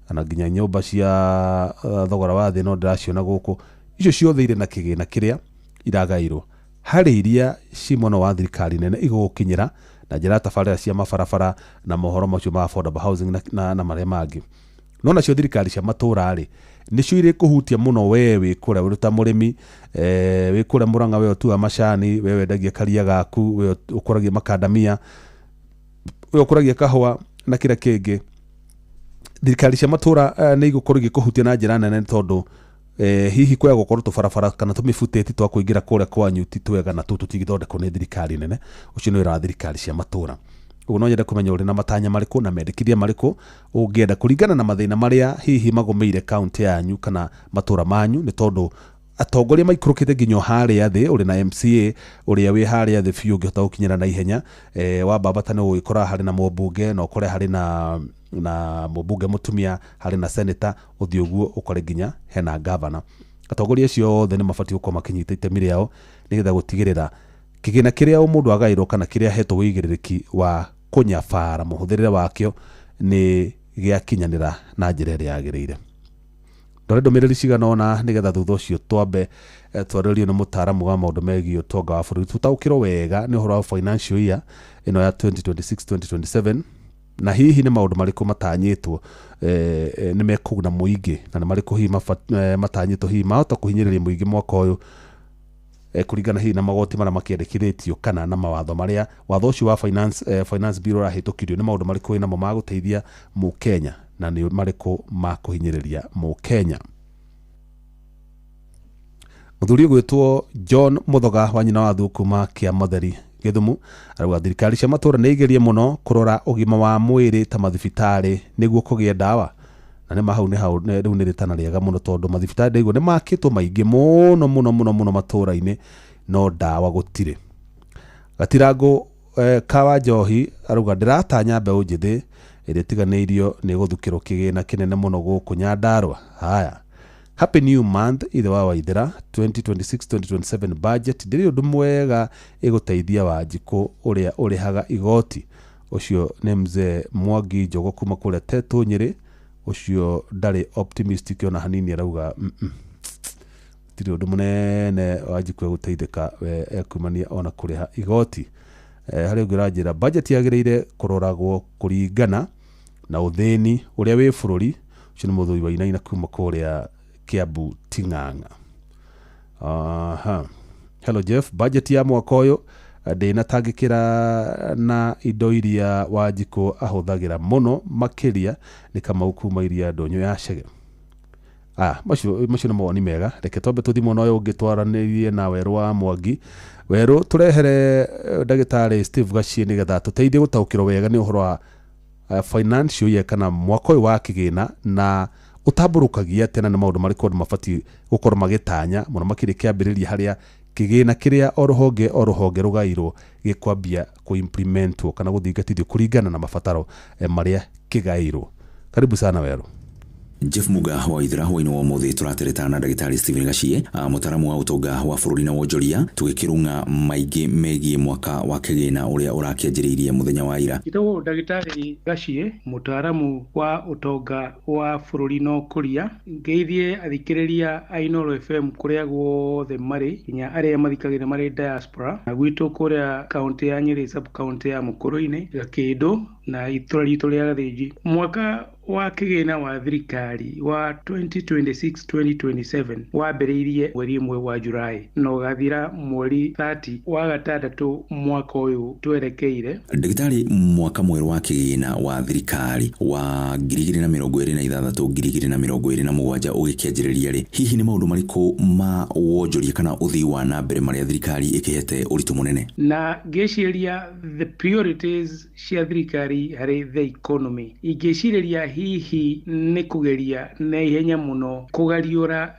kana nginya nyũmba cia thogora wa thĩ, no ndĩraciona gũkũ, icio ciothe irĩ na kĩgĩna kĩrĩa iragairwo. Harĩ iria ci mwena wa thirikari nene igũgũkinyĩra na njĩra ya tabarĩra cia mabarabara na mohoro macio ma affordable housing na marĩa mangĩ, no nacio thirikari cia matũra rĩ, nĩcio irĩ kũhutia mũno. We wĩ kũrĩa wĩ ta mũrĩmi, wĩ kũrĩa Mũrang'a, we ũtuaga macani, we wendagia karia gaku, we ũkũragia makandamia, we ũkũragia kahũa na kĩrĩa kĩngĩ, thirikari cia matũra nĩ igũkorwo igĩkũhutia na njĩra nene, tondũ hihi kwaya gũkorwo tũbarabara kana tũmĩbutĩti twa kũingĩra kũrĩa kwanyu ti twega, na tũtũ tũtingĩthondekwo nĩ thirikari nene. Ũcio nĩ wĩra wa thirikari cia matũra. Ũguo no nyende kũmenya ũrĩ na matanya marĩkũ na mendekithia marĩkũ ũngĩenda kũringana na mathĩna marĩa hihi magũmĩire kaunti yanyu kana matũra manyu, nĩ tondũ atongoria maikũrũkĩte nginya o harĩa thĩ. Ũrĩ na MCA ũrĩa wĩ harĩa thĩ biũ ũngĩhota gũkinyĩra na ihenya, wambambata nĩ ũgũgĩkora harĩ na mũmbunge, na ũkore harĩ na mũmbunge mũtumia, harĩ na senator, ũthiĩ ũguo ũkore nginya hena gavana. Atongoria acio othe nĩ mabatiĩ gũkorwo makĩnyita itemi rĩao nĩgetha gũtigĩrĩra kĩgĩna kĩrĩa o mũndũ agaĩrwo kana kĩrĩa ahetwo wĩigĩrĩrĩki wa kũnyabara mũhũthĩrĩre wakĩo nĩ gĩakinyanĩra na njĩra ĩrĩa yagĩrĩire. Ndore ndũmĩrĩri cigana ũna nĩgetha thutha ũcio twambe twarĩrio nĩ mũtaaramu wa maũndũ megiĩ ũtonga wa bũrũri, tũtaũkĩrwo wega nĩ ũhoro wa financial year ĩno ya 2026-2027, na hihi nĩ maũndũ marĩkũ matanyĩtwo nĩ mekũguna mũingĩ, na nĩ marĩkũ hihi matanyĩtwo hihi mahota kũhinyĩrĩria mũingĩ mwaka ũyũ, kũringana hihi na magoti marĩa makĩendekithĩtio kana na mawatho marĩa watho ũcio wa finance bill ũrahĩtũkirio. Nĩ maũndũ marĩkũ wĩ namo ma gũteithia mũkenya, na nĩ marĩkũ ma kũhinyĩrĩria mũkenya? Mũthuri ũgwĩtwo John Mũthoga wa nyina wa thu kuma Kĩamotheri Gĩthumu arauga thirikari cia matũra nĩ igerie mũno kũrora ũgima wa mwĩrĩ ta mathibitarĩ nĩguo kũgĩe ndawa. Na nĩ hau nĩ hau rĩu nĩ rĩtana rĩega mũno, tondũ mathibitarĩ ndaigua nĩ makĩtwo maingĩ mũno mũno mũno mũno matũra-inĩ, no ndawa gũtirĩ. Gatirango Kawa Njohi arauga ndĩratanya mbeũ njĩthĩ ĩrĩa ĩtiganĩirio nĩ gũthukĩrwo kĩgĩna kĩnene mũno gũkũ Nyandarua. Haya, happy new month ithe wa Waithĩra. 2026-2027 budget ndĩrĩ ũndũ mwega ĩgũteithia Wanjikũ ũrĩa ũrĩhaga igoti. Ũcio nĩ mzee Mwangi Njogo kuma kũrĩa Tetũ Nyĩrĩ. Ũcio ndarĩ optimistic ona hanini, arauga tirĩ ũndũ mũnene Wanjikũ egũteithĩka, we ekumania ona kũrĩha igoti. Harĩ ũngĩ ũranjĩra budget yagĩrĩire kũroragwo kũringana na ũthĩni ũrĩa wĩ bũrũri. Ũcio nĩ mũthuri wa Inaina kuma kũrĩa Kiambu Ting'ang'a. Aha. Hello Jeff, budget ya mwaka ũyũ ndĩnatangĩkĩra na indo iria Wanjikũ ahũthagĩra mũno makĩria. Nĩ Kamau kuma iria ndũnyũ ya Chege. Macio nĩ mawoni mega. Reke twambe tũthiĩ mwena ũyũ ũngĩ twaranĩrie na Werũ wa Mwangi. Werũ, tũrehere ndagĩtarĩ Steve Gachie nĩgetha tũteithie gũtaũkĩrwo wega nĩ ũhoro wa financial year kana mwaka ũyũ wa kĩgĩna na Ũtambũrũkagia atĩa na nĩ maũndũ marĩkũ andũ mabatiĩ gũkorwo magĩtanya mũno makĩria kĩambĩrĩria harĩa kĩgĩna kĩrĩa o rũhonge rũgairwo gĩkwambia kũimplementwo kana gũthingatithio kũringana na mabataro marĩa kĩgairwo. Karibu sana Weru. Jeff Muga wa ithira hwaini wa umuthi turatereta na ndagitari Stephen Gachie, mutaramu wa utonga wa bururi na wonjoria, tugikirunga maingi megie mwaka wa kigina uria urakianjiriirie muthenya wa ira. Njĩtagwo ndagitari Gachie, mutaramu wa utonga wa bururi na ũkũria. Ngeithie athikĩrĩria a Inooro FM kũrĩa guothe marĩ, nginya arĩa mathikagĩrĩria marĩ diaspora, na gwitũ kũrĩa kaunti ya Nyeri, sub kaunti ya Mukurwe-inĩ, Gakĩndũ na itũra ritũ rĩa Gathĩnji. Mwaka wa kĩgĩna wa thirikari wa 2026-2027 wambĩrĩirie mweri 1 wa Julai na ũgathira mweri 30 wa gatandatũ mwaka ũyũ twerekeire. Ndagĩtarĩ, mwaka mwerũ wa kĩgĩna wa thirikari wa 2026 2027 ũgĩkĩanjĩrĩria rĩ, hihi nĩ maũndũ marĩkũ ma wonjoria kana ũthii wa na mbere marĩa thirikari ĩkĩhete ũritũ mũnene? Na ngĩciria the priorities cia thirikari harĩ the economy, ingĩcirĩria hihi nĩ kũgeria na ihenya mũno kũgariũra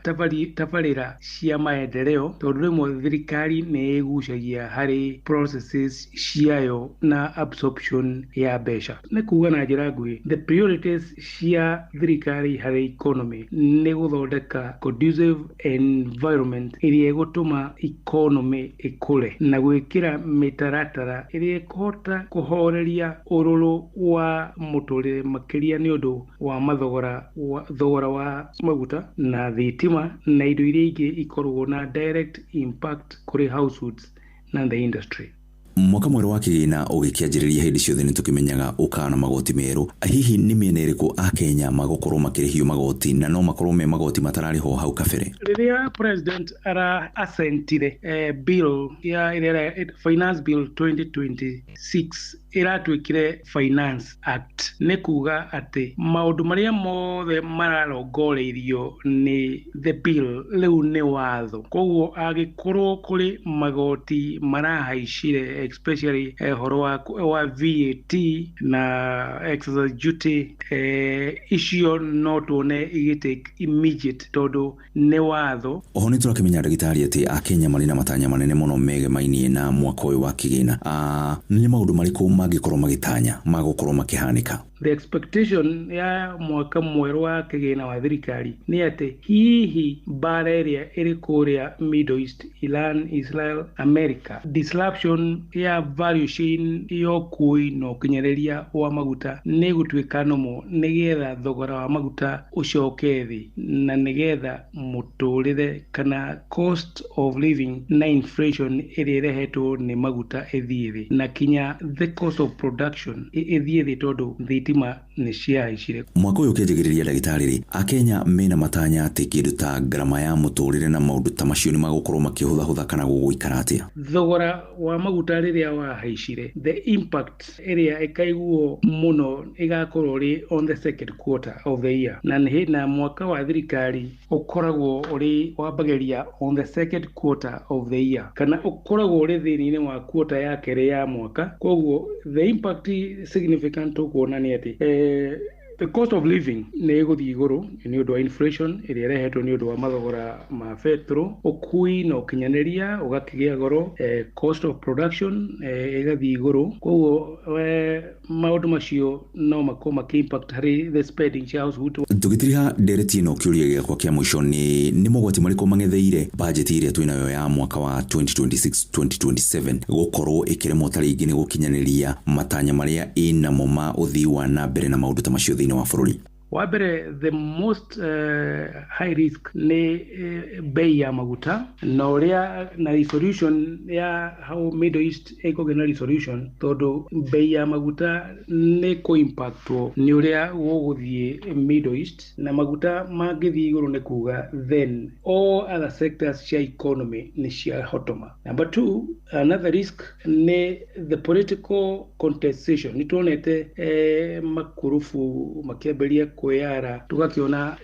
tabarĩra cia maendeleo, tondũ rĩmwe thirikari nĩ ĩgucagia harĩ processes ciayo na absorption ya mbeca. Nĩ kuga na njĩra nguhĩ, the priorities cia thirikari harĩ economy nĩ gũthondeka conducive environment ĩrĩa ĩgũtũma economy ĩkũre na gwĩkĩra mĩtaratara ĩrĩa ĩkũhota kũhoreria ũrũrũ wa mũtũrĩre, makĩria nĩ ũndũ wa mathogora thogora wa maguta na thitima na indo iria ingĩ ikoragwo na direct impact kũrĩ households na the industry. Mwaka mwerũ wa kĩgĩna ũgĩkĩanjĩrĩria hĩndĩ ciothe nĩ tũkĩmenyaga ũkaga na magoti merũ. Hihi nĩ mĩena ĩrĩkũ Akenya magũkorwo makĩrĩhio magoti na no makorwo me magoti matararĩhwo hau kabere? Rĩrĩa president ara assentire bill ya finance bill 2026 ĩratuĩkire Finance Act, nĩ kuga atĩ maũndũ marĩa mothe mararongoreirio nĩ the bill rĩu nĩ watho. Koguo angĩkorwo kũrĩ magoti marahaicire, especially horo wa VAT na excise duty, icio no tuone igĩtake immediate tondũ nĩ watho. Oho nĩ tũrakĩmenya ndagĩtarĩ atĩ Akenya marĩ na matanya manene mũno megemainie na mwaka ũyũ wa kĩgĩna. Nĩ maũndũ marĩkũ mangĩkorwo magĩtanya magũkorwo makĩhanĩka? The expectation ya mwaka mwerũ wa kĩgĩna wa thirikari nĩ atĩ hihi mbara ĩrĩa ĩrĩ kũrĩa Middle East, Iran, Israel, America, disruption ya value chain ya ũkuui na ũkinyanĩria wa maguta nĩ ĩgũtuĩka nomo, nĩgetha thogora wa maguta ũcoke thĩ na nĩgetha mũtũrĩre kana cost of living na inflation ĩrĩa ĩrehetwo nĩ maguta ĩthiĩ thĩ, na kinya the cost of production ĩthiĩ thĩ tondũ thitima nĩ ciahaicire. Mwaka ũyũ ũkĩanjagĩrĩria ndagĩtarĩ rĩ, Akenya mena matanya atĩ kĩndũ ta ngarama ya mũtũrĩre na maũndũ ta macio nĩ magũkorwo makĩhũthahũtha kana gũgũikara atĩa? Thogora wa maguta rĩrĩa wahaicire, the impact ĩrĩa ĩkaiguo mũno ĩgakorwo rĩ on the second quarter of the year, na nĩ na mwaka wa thirikari ũkoragwo ũrĩ wambagĩria on the second quarter of the year, kana ũkoragwo ũrĩ thĩinĩ wa quarter ya kerĩ ya mwaka. Koguo the impact significant tũkuona nĩ atĩ the cost of living nĩ ĩgũthiĩ igũrũ nĩ ũndũ wa inflation ĩrĩa ĩrehetwo nĩ ũndũ wa mathogora ma betro, ũkui na ũkinyanĩria ũgakĩgĩa goro, cost of production ĩgathiĩ igũrũ. Koguo maũndũ macio no makorwo makĩ impact harĩ the spending cia household. Tũgĩtiriha ndereti ĩno, kĩũria gĩakwa kĩa mũico nĩ mogwati marĩkũ mang'etheire bajeti ĩrĩa twĩnayo ya mwaka wa 2026-2027 gũkorwo ĩkĩremwo ta rĩngĩ nĩ gũkinyanĩria matanya marĩa ĩnamo ma ũthii wa na mbere na maũndũ ta macio thĩinĩ wa bũrũri? Wa mbere, the most high risk nĩ bei ya maguta na ũrĩa na resolution ya how Middle East ĩkũgĩa na resolution, tondũ bei ya maguta nĩ kũ-impactwo nĩ ũrĩa gũgũthiĩ Middle East, na maguta mangĩthiĩ igũrũ nĩ kuga then all other sectors cia economy nĩ ciahotoma. Number two, another risk nĩ the political contestation. Nĩ tuonete makurubu makĩambĩrĩria kwĩyara tũgakĩona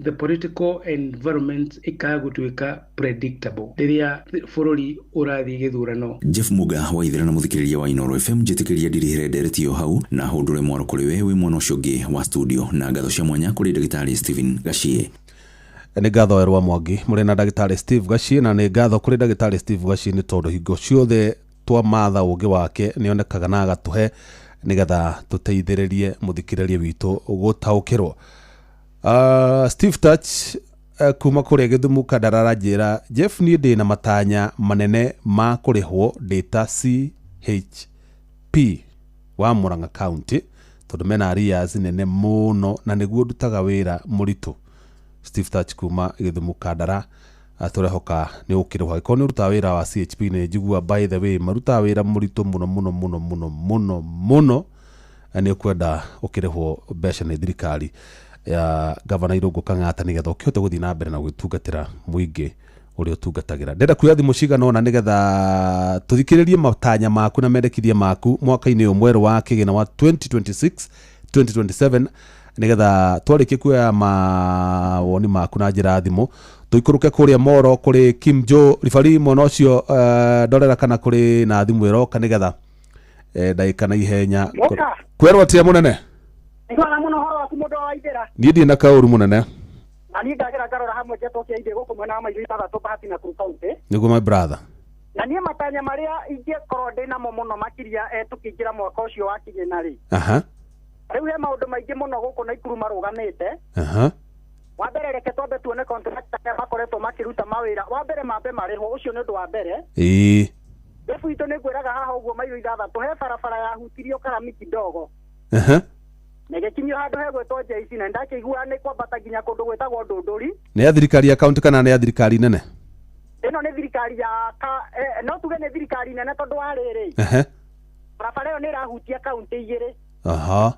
the political environment ĩkaga gũtuĩka predictable rĩrĩa bũrũri ũrathiĩ gĩthurano. Jeff Muga wa ithera na muthikiriria wa Inoro FM, njitikiria ndirihire ndereti yo hau na hundure mwaro kuri we wi mwana ucio ungi wa studio, na ngatho cia mwanya kuri ndagitari Stephen Gachie. Nĩ ngatho Erwa Mwangi mũrĩ na ndagĩtarĩ Steve Gachie, na nĩ ngatho kũrĩ ndagĩtarĩ Steve Gachie nĩ tondũ hingo ciothe twamatha ũngĩ wake nĩ onekaga na agatũhe nĩgetha tũteithĩrĩrie mũthikĩrĩria witũ gũtaũkĩrwo. Steve Touch kuma kũrĩa Gĩthumo Kandara aranjĩra, Jeff, niĩ ndĩna matanya manene ma kũrĩhwo ndĩ ta CHP wa Murang'a County tondũ mena arrears nene mũno na nĩguo ndutaga wĩra mũritũ. Steve Touch kuma Gĩthumo Kandara, tũrehoka nĩ ũkĩrĩhwo. Angĩkorwo nĩ ũrutaga wĩra wa CHP, nĩ njigua by the way marutaga wĩra mũritũ mũno mũno mũno mũno mũno mũno, nĩ ũkwenda ũkĩrĩhwo mbeca nĩ thirikari ya Gavana Irũngũ Kang'ata nĩgetha ũkĩhote gũthiĩ na mbere na gwĩtungatĩra mũingĩ ũrĩa ũtungatagĩra. Ndĩrenda kuoya thimũ cigana ũna nĩgetha tũthikĩrĩrie matanya maku na mendekithia maku mwaka-inĩ ũyũ mwerũ wa kĩgĩna wa 2026 2027, nĩgetha twarĩkie kuoya mawoni maku na njĩra ya thimũ tũikũrũke kũrĩa Moro kũrĩ Kim Joe ribari mwena ũcio, ndorera kana kũrĩ na thimũ ĩroka nĩgetha ndagĩka na ihenya. Kwerwo atĩa mũnene? Nĩngwara mũno ũhoro waku mũndũ wa Waithĩra. Niĩ ndirĩ na kaũru mũnene. Na niĩ ngagĩra ngarora hamwe njetwo kĩa gũkũ mwena wa Maitũ ithathatũ Bahati na Nakuru County. Nĩguo my brother. Na niĩ matanya marĩa ingĩkorwo ndĩ namo mũno makĩria tũkĩingĩra mwaka ũcio wa kĩgĩna rĩ. Aha. Rĩu he maũndũ maingĩ mũno gũkũ Naikuru marũgamĩte. Aha. Wa mbere reke twambe tuone contractor arĩa makoretwo makĩruta mawĩra. Wa mbere mambe marĩhwo, ũcio nĩ ũndũ wa mbere. Ĩĩ. Rĩu itũ nĩ ngwĩraga haha ũguo Maitũ ithathatũ he barabara yahutirio karami kidogo. Aha. Na gĩkinyio handũ hegwĩtwo JC na ndakĩigua nĩ kwambata nginya kũndũ gwĩtagwo Ndũndũri. Nĩ ya thirikari ya county kana nĩ ya thirikari nene? Ĩno nĩ thirikari ya no tuge nĩ thirikari nene tondũ wa rĩrĩ. Aha. Barabara ĩyo nĩ ĩrahutia kaunti igĩrĩ. Aha.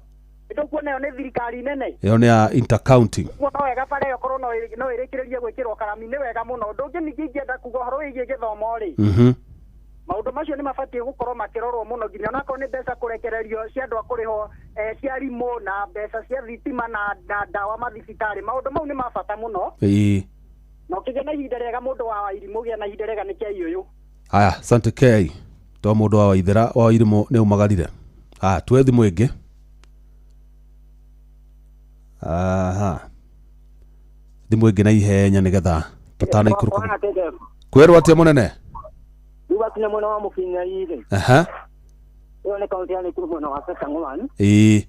Nĩtũkuona ĩyo nĩ thirikari nene. Ĩyo nĩ ya inter-county. Ũguo no wega bara ĩyo korwo no ĩrĩkĩrĩrie gwĩkĩrwo karami, nĩ wega mũno. Ũndũ ũngĩ ningĩ ingĩenda kuga ũhoro wĩgiĩ gĩthomo rĩ. Maũndũ macio nĩ mabatiĩ gũkorwo makĩrorwo mũno nginya onakorwo nĩ mbeca kũrekererio cia andũ a kũrĩhwo cia arimũ na mbeca cia thitima na ndawa mathibitarĩ. Maũndũ mau nĩ ma bata mũno. Ĩĩ. Na ũkĩgĩa na ihinda rĩega mũndũ wa Wairimũ gĩa na ihinda rĩega nĩ kĩa ũyũ. Aya, asante K. To mũndũ wa Waithĩra wa Wairimũ nĩ umagarire. Aya, tuoe thimũ ĩngĩ. Aha. Thimũ ĩngĩ na ihenya nĩgetha tũtanaikũrũka. Kwerwo atĩa mũnene? Wakinya mwena wa Mũkinyai-rĩ. Aha. Ĩyo nĩ kaunti ya Nakuru mwena wa Sasang'wan. Ĩĩ.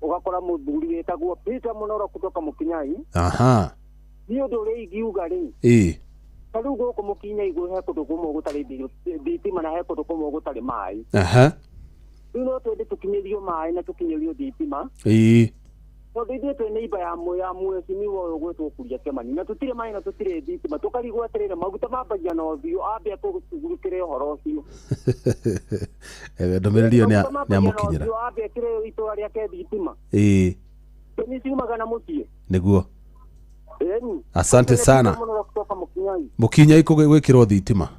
Ũgakora mũthuri wĩtagwo Peter Mũnoro kutoka Mũkinyai. Aha. Niĩ ũndũ ũrĩa ingiuga rĩ. Ĩĩ. Ta rĩu gũkũ Mũkinyai he kũndũ kũmwe gũtarĩ thitima na he kũndũ kũmwe gũtarĩ maĩ. Aha. Rĩu no twende tũkinyĩrio maĩ na tũkinyĩrio thitima. Ĩĩ. Tondũ ithuĩ twĩ neighbor ya mwecimiwa ũyũ gwĩtwo Kuria Kĩmani na tũtirĩ maĩ na tũtirĩ thitima, tũkarigwo atĩrĩrĩ maguta mambagia na ũthiũ ambe atũgurukĩre ũhoro ũcio. Ndũmĩrĩri ĩyo nĩ amũkinyĩra. Ambe ekĩre itũra rĩake thitima. Ĩĩ. Nĩ ciumaga na mũciĩ. Nĩguo. Ĩni. Asante sana. Mũkinyai gwĩkĩrwo thitima.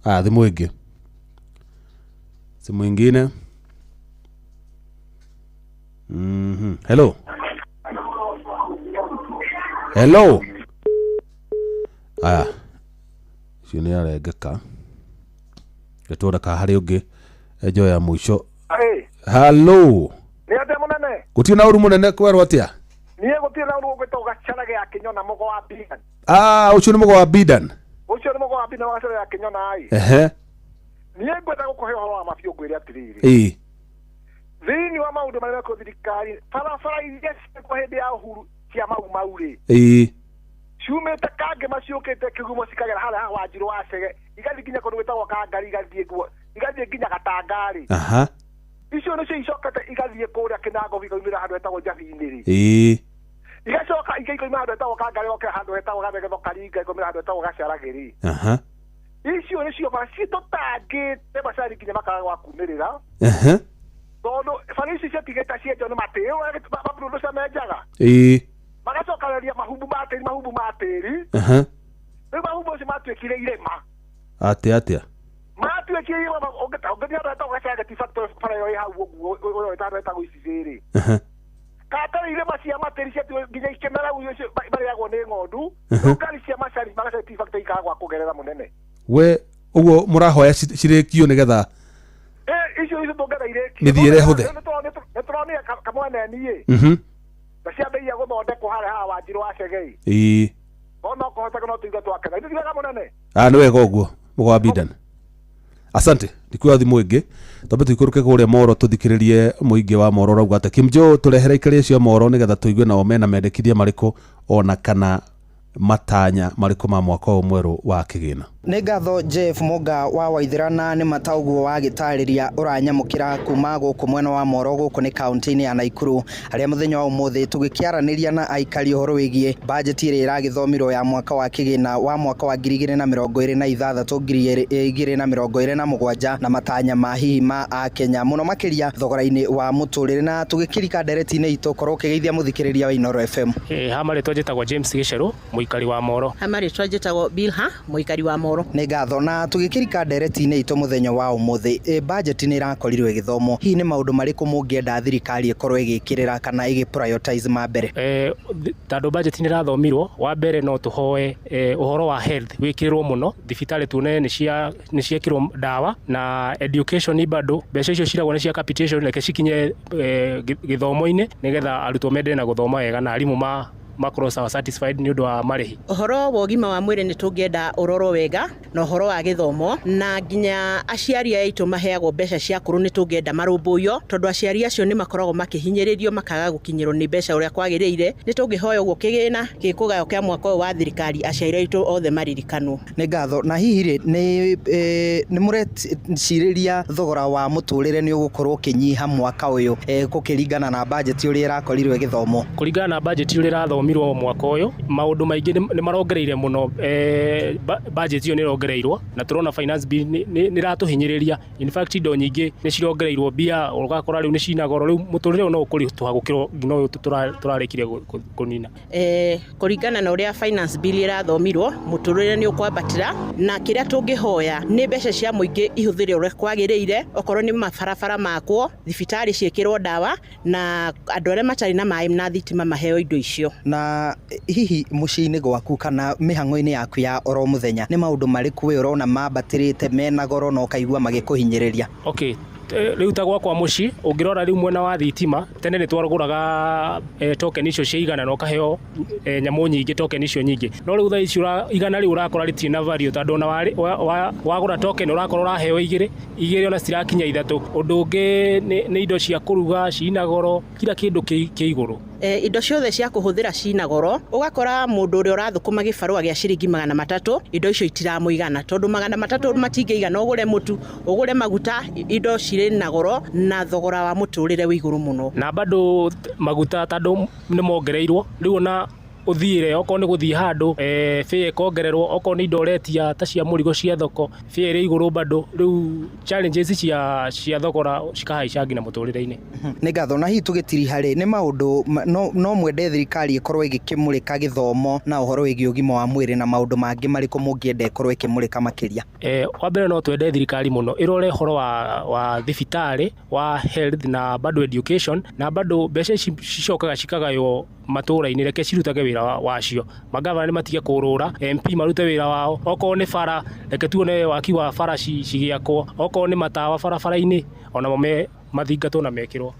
Aya, thimũ ĩngĩ. Simu ingine. Hello. Hello. Aya. Cio nĩ arengeka. Gĩtũra ka harĩ ũngĩ njoya mũico. Hello. Nĩ atĩa mũnene? Gũtirĩ na ũru mũnene, kwerwo atĩa? Niĩ gũtirĩ na ũru ũgwĩtwo Gacana gĩa Kĩnyona mũgo wa Bidan. Ah, ũcio nĩ mũgo wa Bidan. Ũcio nĩ mũgo wa Bidan wa Gacana gĩa Kĩnyona ĩ. Ehe. Niĩ ngwenda gũkũhe ũhoro wa mabiũ ngwĩre atĩrĩrĩ. Ĩĩ. Thĩinĩ wa maũndũ marĩa mekwo thirikari, barabara iria ciekwo hĩndĩ ya Uhuru cia Mau Mau rĩ. Ĩĩ. Ciumĩte Kangema ciũkĩte Kĩgumo cikagera harĩa haha Wanjirũ wa Chege, igathiĩ nginya kũndũ gwĩtagwo Kangari, igathiĩ nguo, igathiĩ nginya Gatanga rĩ. Aha. Icio nĩcio icokete igathiĩ kũrĩa Kĩnango ikaumĩra handũ hetagwo Njabi-inĩ rĩ. Ĩĩ. Igacoka ikaumĩra handũ hetagwo Kangari gokĩra handũ hetagwo Gathegetho Karinga ikaumĩra handũ hetagwo Gacaragĩ rĩ. Aha. Icio nĩcio bara citũtangĩte macani nginya makaga gwa kumĩrĩra. Aha. Tondũ bara ici ciatigĩte cienjwo nĩ matĩĩ, maburuca menjaga. Ĩĩ. Magacokanĩrĩria mahumbu ma tĩri, mahumbu ma tĩri. Aha. Rĩu mahumbu macio matuĩkire irĩma. Atĩa atĩa? Matuĩkire irĩma, ũngĩthiĩ handũ hetagwo Gacagati factory bara ĩyo ĩ hau ũguo, ũyũ handũ hetagwo Icicĩ rĩ. Aha. Katarĩ irĩma cia matĩri ciatigwo nginya ikĩmera ũguo marĩagwo nĩ ng'ondu. Rĩu ngari cia macani magaca tea factory ikaga gwa kũgerera mũnene. We ũguo mũrahoya cirĩkio nĩgetha icio tũngĩenda irĩkio. Mĩthiĩre ĩhũthe. Nĩ tũronire kamweneni na ciambĩrĩria gũthondekwo harĩa haha Wanjirũ wa Chegei. Ĩĩ. Ona kũhoteka no tũigue twakena. Ithuĩ tiwega mũnene. Nĩ wega ũguo mũgwa Bidan. Asante. Ndikuoya thimũ ĩngĩ twambe tũikũrũke kũrĩa Moro tũthikĩrĩrie mũingĩ wa Moro ũrauga atĩa. Kim Joe tũrehere aikari acio a Moro nĩgetha tũigue nao mena mendekithia marĩkũ ona kana matanya marĩkũ ma mwaka ũyũ mwerũ wa kĩgĩna. Nĩ ngatho Jeff Mũnga wa Waithĩra nĩ mata ũguo wagĩtarĩria ũranyamũkĩra kuma gũkũ mwena wa Moro gũkũ nĩ kaunti-inĩ ya Naikuru harĩa mũthenya wa ũmũthĩ tũgĩkĩaranĩria na aikari ũhoro wĩgiĩ bajeti ĩrĩa ĩragĩthomirwo ya mwaka wa kĩgĩna wa mwaka wa 2026 2027 na matanya ma hihi ma Akenya mũno makĩria thogora-inĩ wa mũtũrĩre na tũgĩkĩrika ndereti-inĩ itũ korwo ũkĩgeithia mũthikĩrĩria wa Inooro FM. Ha marĩtwa njĩtagwo James Gĩcerũ mũikari wa Moro. Ha marĩtwa njĩtagwo Bilha mũikari wa Moro. Nĩ ngatho na tũgĩkĩrika ndereti-inĩ itũ mũthenya wa ũmũthĩ budget nĩ ĩrakorirwo ĩgĩthomwo hihi nĩ maũndũ marĩkũ mũngĩenda thirikari ĩkorwo ĩgĩkĩrĩra kana ĩgĩ prioritize ma mbere? Tondũ budget nĩ ĩrathomirwo wa mbere no tũhoe ũhoro wa health wĩkĩrĩrwo mũno thibitarĩ tuone nĩ ciekĩrwo ndawa na education bado mbeca icio ciragwo nĩ cia capitation reke cikinye gĩthomo-inĩ nĩgetha arutwo mendere na gũthoma wega na arimũ makorwo sawa satisfied nĩ ũndũ wa marĩhi. Ũhoro wa ũgima wa mwĩrĩ nĩ tũngĩenda ũrorwo wega na ũhoro wa gĩthomo na nginya aciari aitũ maheagwo mbeca cia kũrũ nĩ tũngĩenda marũmbũiyo tondũ aciari acio nĩ makoragwo makĩhinyĩrĩrio makaga gũkinyĩrwo nĩ mbeca ũrĩa kwagĩrĩire. Nĩ tũngĩhoya ũguo kĩgĩna gĩkũgayo kĩa mwaka ũyũ wa thirikari aciari aitũ othe maririkanwo. Nĩ ngatho na hihi rĩ nĩ mũrecirĩria thogora wa mũtũrĩre nĩ ũgũkorwo ũkĩnyiha mwaka ũyũ gũkĩringana na bajeti ũrĩa ĩrakorirwo ĩgĩthomwo? Kũringana na bajeti ũrĩa ĩrathomirwo mwaka ũyũ maũndũ maingĩ nĩ marongereire mũno budget ĩyo nĩ ĩrongereirwo na tũrona finance bill nĩ ĩratũhinyĩrĩria. In fact indo nyingĩ nĩ cirongereirwo mbia ũgakora rĩu nĩ cina goro rĩu mũtũrĩre ũyũ no ũkũritũha gũkĩra nginya ũyũ tũrarĩkire kũnina. Kũringana na ũrĩa finance bill ĩrathomirwo mũtũrĩre nĩ ũkwambatĩra na kĩrĩa tũngĩhoya nĩ mbeca cia mũingĩ ihũthĩre ũrĩa kwagĩrĩire okorwo nĩ mabarabara makwo thibitarĩ ciĩkĩrwo ndawa na andũ arĩa matarĩ na maĩ na thitima maheo indo icio. Na hihi mũciĩ-inĩ gwaku kana mĩhang'o-inĩ yaku ya oro mũthenya nĩ maũndũ marĩkũ we ũrona mambatĩrĩte mena goro na ũkaigua magĩkũhinyĩrĩria? Okay, rĩu ta gwakwa mũciĩ ũngĩrora rĩu mwena wa thitima tene nĩ twarũgũraga token icio cia igana na ũkaheo nyamũ nyingĩ token icio nyingĩ no rĩu thaa ici igana rĩu ũrakora rĩtirĩ na value tondũ ona wagũra token ũrakora ũraheo igĩrĩ ona citirakinya ithatũ. Ũndũ ũngĩ nĩ indo cia kũruga cina goro kila kĩndũ kĩ igũrũ. Indo ciothe cia kũhũthĩra cina goro ũgakora mũndũ ũrĩa ũrathũkũma gĩbarũa gĩa ciringi 300 indo icio itiramũigana tondũ 300 matingĩigana ũgũre mũtu ũgũre maguta indo cirĩ na goro na thogora wa mũtũrĩre wĩ igũrũ mũno. Na bado maguta tondũ nĩ mongereirwo rĩu ona ũthiĩre okorwo nĩ gũthiĩ handũ fare ĩkongererwo okorwo nĩ indo ũretia ta cia mũrigo cia thoko fare ĩrĩ igũrũ bado rĩu challenges cia thogora cikahaica nginya mũtũrĩre-inĩ. Nĩ ngatho na hihi tũgĩtiriha rĩ nĩ maũndũ no mwende thirikari ĩkorwo ĩgĩkĩmũrĩka gĩthomo na ũhoro wĩgiĩ ũgima wa mwĩrĩ na maũndũ mangĩ marĩkũ mũngĩenda ĩkorwo ĩkĩmũrĩka makĩria? Wa mbere no twende thirikari mũno ĩrore ũhoro wa thibitarĩ wa health na bado education na bado mbeca ici cicokaga cikagaywo matũra-inĩ reke cirutage wĩra wacio magavana nĩ matige kũrũra MP marute wĩra wao okorwo nĩ bara reke tuone waki wa bara cigĩakwo okorwo nĩ matawa barabara-inĩ onamo mathingatwo na mekĩrwo.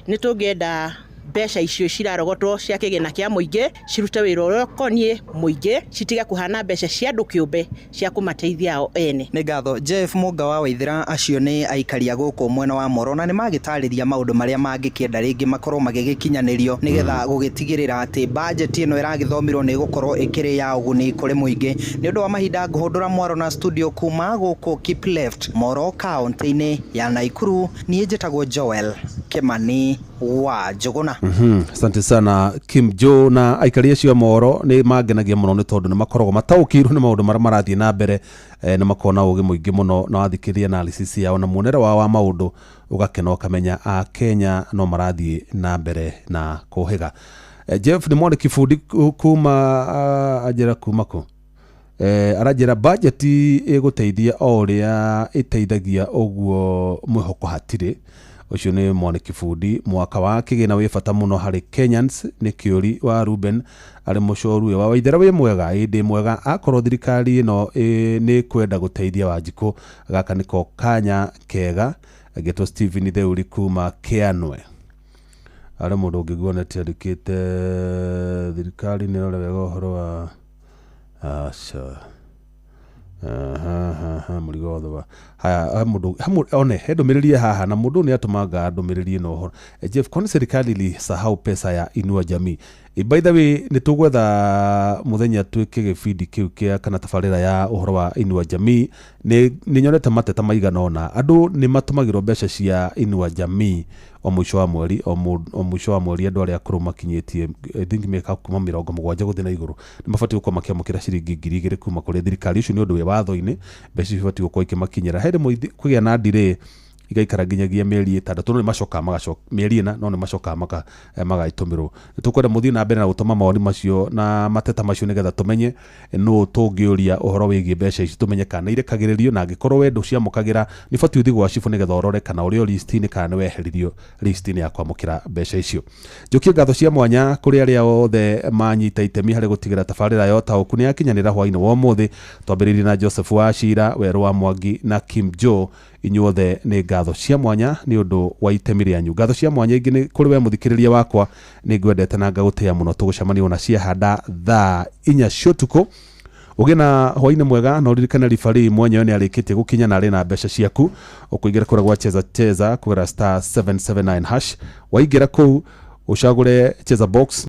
Nĩ tũngĩenda mbeca icio cirarogotwo cia kĩgĩna kĩa mũingĩ cirute wĩra ũrĩa ũkoniĩ mũingĩ citige kũhana mbeca cia andũ kĩũmbe cia kũmateithia o ene. Nĩ ngatho Jeff Mũnga wa Waithĩra acio nĩ aikari a gũkũ mwena wa Moro na nĩ magĩtarĩria maũndũ marĩa mangĩkĩenda rĩngĩ makorwo magĩgĩkinyanĩrio nĩgetha gũgĩtigĩrĩra atĩ bajeti ĩno ĩragĩthomirwo nĩ ĩgũkorwo ĩkĩrĩ ya ũguni kũrĩ mũingĩ. Nĩ ũndũ wa mahinda ngũhũndũra mwaro na studio kuma gũkũ Keep Left Moro kaunti-inĩ ya Naikuru niĩ njĩtagwo Joel Kimani wa Njũgũna. Asante sana Kim Joe na aikari acio a Moro nĩ mangenagia mũno nĩ tondũ nĩ makoragwo mataũkĩirwo nĩ maũndũ marĩa marathiĩ na mbere na makona ũgĩ mũingĩ mũno na wathikĩrĩria analysis yao na muonere wao wa maũndũ ũgakena ũkamenya a Kenya no marathiĩ na mbere na kũhĩga. Jeff nĩ mwandĩki bundi kuma anjĩra kuma kũ aranjĩra bajeti ĩgũteithia o ũrĩa ĩteithagia ũguo mwĩhoko hatirĩ. Ũcio nĩ mwanĩki bundi. Mwaka wa kĩgĩna wĩ bata mũno harĩ Kenyans nĩ kĩũri wa Ruben arĩ mũcoru wa Waithera. Wĩ mwega? Ĩ, ndĩ mwega. Akorwo thirikari ĩno nĩ kwenda gũteithia Wanjikũ, gaka nĩko kanya kega. Agĩtwo Stephen Theuri kuma Kĩanwe. Arĩ mũndũ ũngĩguonete andĩkĩte thirikari nĩ ĩrore wega ũhoro wa aca. Aha, mũrigo wothe wa haya he mũndũ one he ndũmĩrĩri haha na mũndũ nĩ atũmanga ndũmĩrĩri ĩno ũhoro. Jeff, kwani serikali ilisahau pesa ya Inua Jamii? By the way, nĩ tũgwetha mũthenya twĩke gĩbindi kĩu kĩa kana tabarĩra ya ũhoro wa Inua Jamii. Nĩ nyonete mateta maigana ũna, andũ nĩ matũmagĩrwo mbeca cia Inua Jamii o mũico wa mweri, o mũico wa mweri. Andũ arĩa akũrũ makinyĩtie, I think, mĩaka kuma 70 gũthiĩ na igũrũ nĩ mabatiĩ gũkorwo makĩamũkĩra ciringi 2000 kuma kũrĩ thirikari. Ũcio nĩ ũndũ wĩ watho-inĩ, mbeca icio ibatiĩ gũkorwo ikĩmakinyĩra. He rĩmwe kũgĩa na delay, igaikara nginyagia mĩeri 6, no nĩ macokaga magacoka mĩeri 4, no nĩ macokaga magaitũmĩrwo. Nĩ tũkwenda mũthiĩ na mbere na gũtũma mawoni macio na mateta macio nĩgetha tũmenye nũ tũngĩũria ũhoro wĩgiĩ mbeca ici, tũmenye kana irekagĩrĩrio, na angĩkorwo we ndũciamũkagĩra nĩ batiĩ ũthiĩ gwa cibũ nĩgetha ũrore kana ũrĩ o list-inĩ kana nĩ weheririo list-inĩ ya kwamũkĩra mbeca icio. Njokie ngatho cia mwanya kũrĩ arĩa othe manyita itemi harĩ gũtigĩra tabarĩra ya ũtaũku nĩ yakinyanĩra hwainĩ wa ũmũthĩ. Twambĩrĩirie na Joseph Wachira, Werũ wa Mwangi na Kim Joe. Inyuothe nĩ ngatho cia mwanya nĩ ũndũ wa itemi rĩanyu. Ngatho cia mwanya ingĩ nĩ kũrĩ we mũthikĩrĩria wakwa, nĩ ngwendete na ngagũtĩĩa mũno. Tũgũcemania ona ciahanda thaa 4 cia ũtukũ. Ũgĩe na hwainĩ mwega, na ũririkane ribari mwenyewe nĩ arĩkĩtie gũkinya na arĩ na mbeca ciaku. Ũkũingĩra kũrĩa gwa Cheza Cheza kũgera *779#, waingĩra kũu ũcagũre Cheza Box.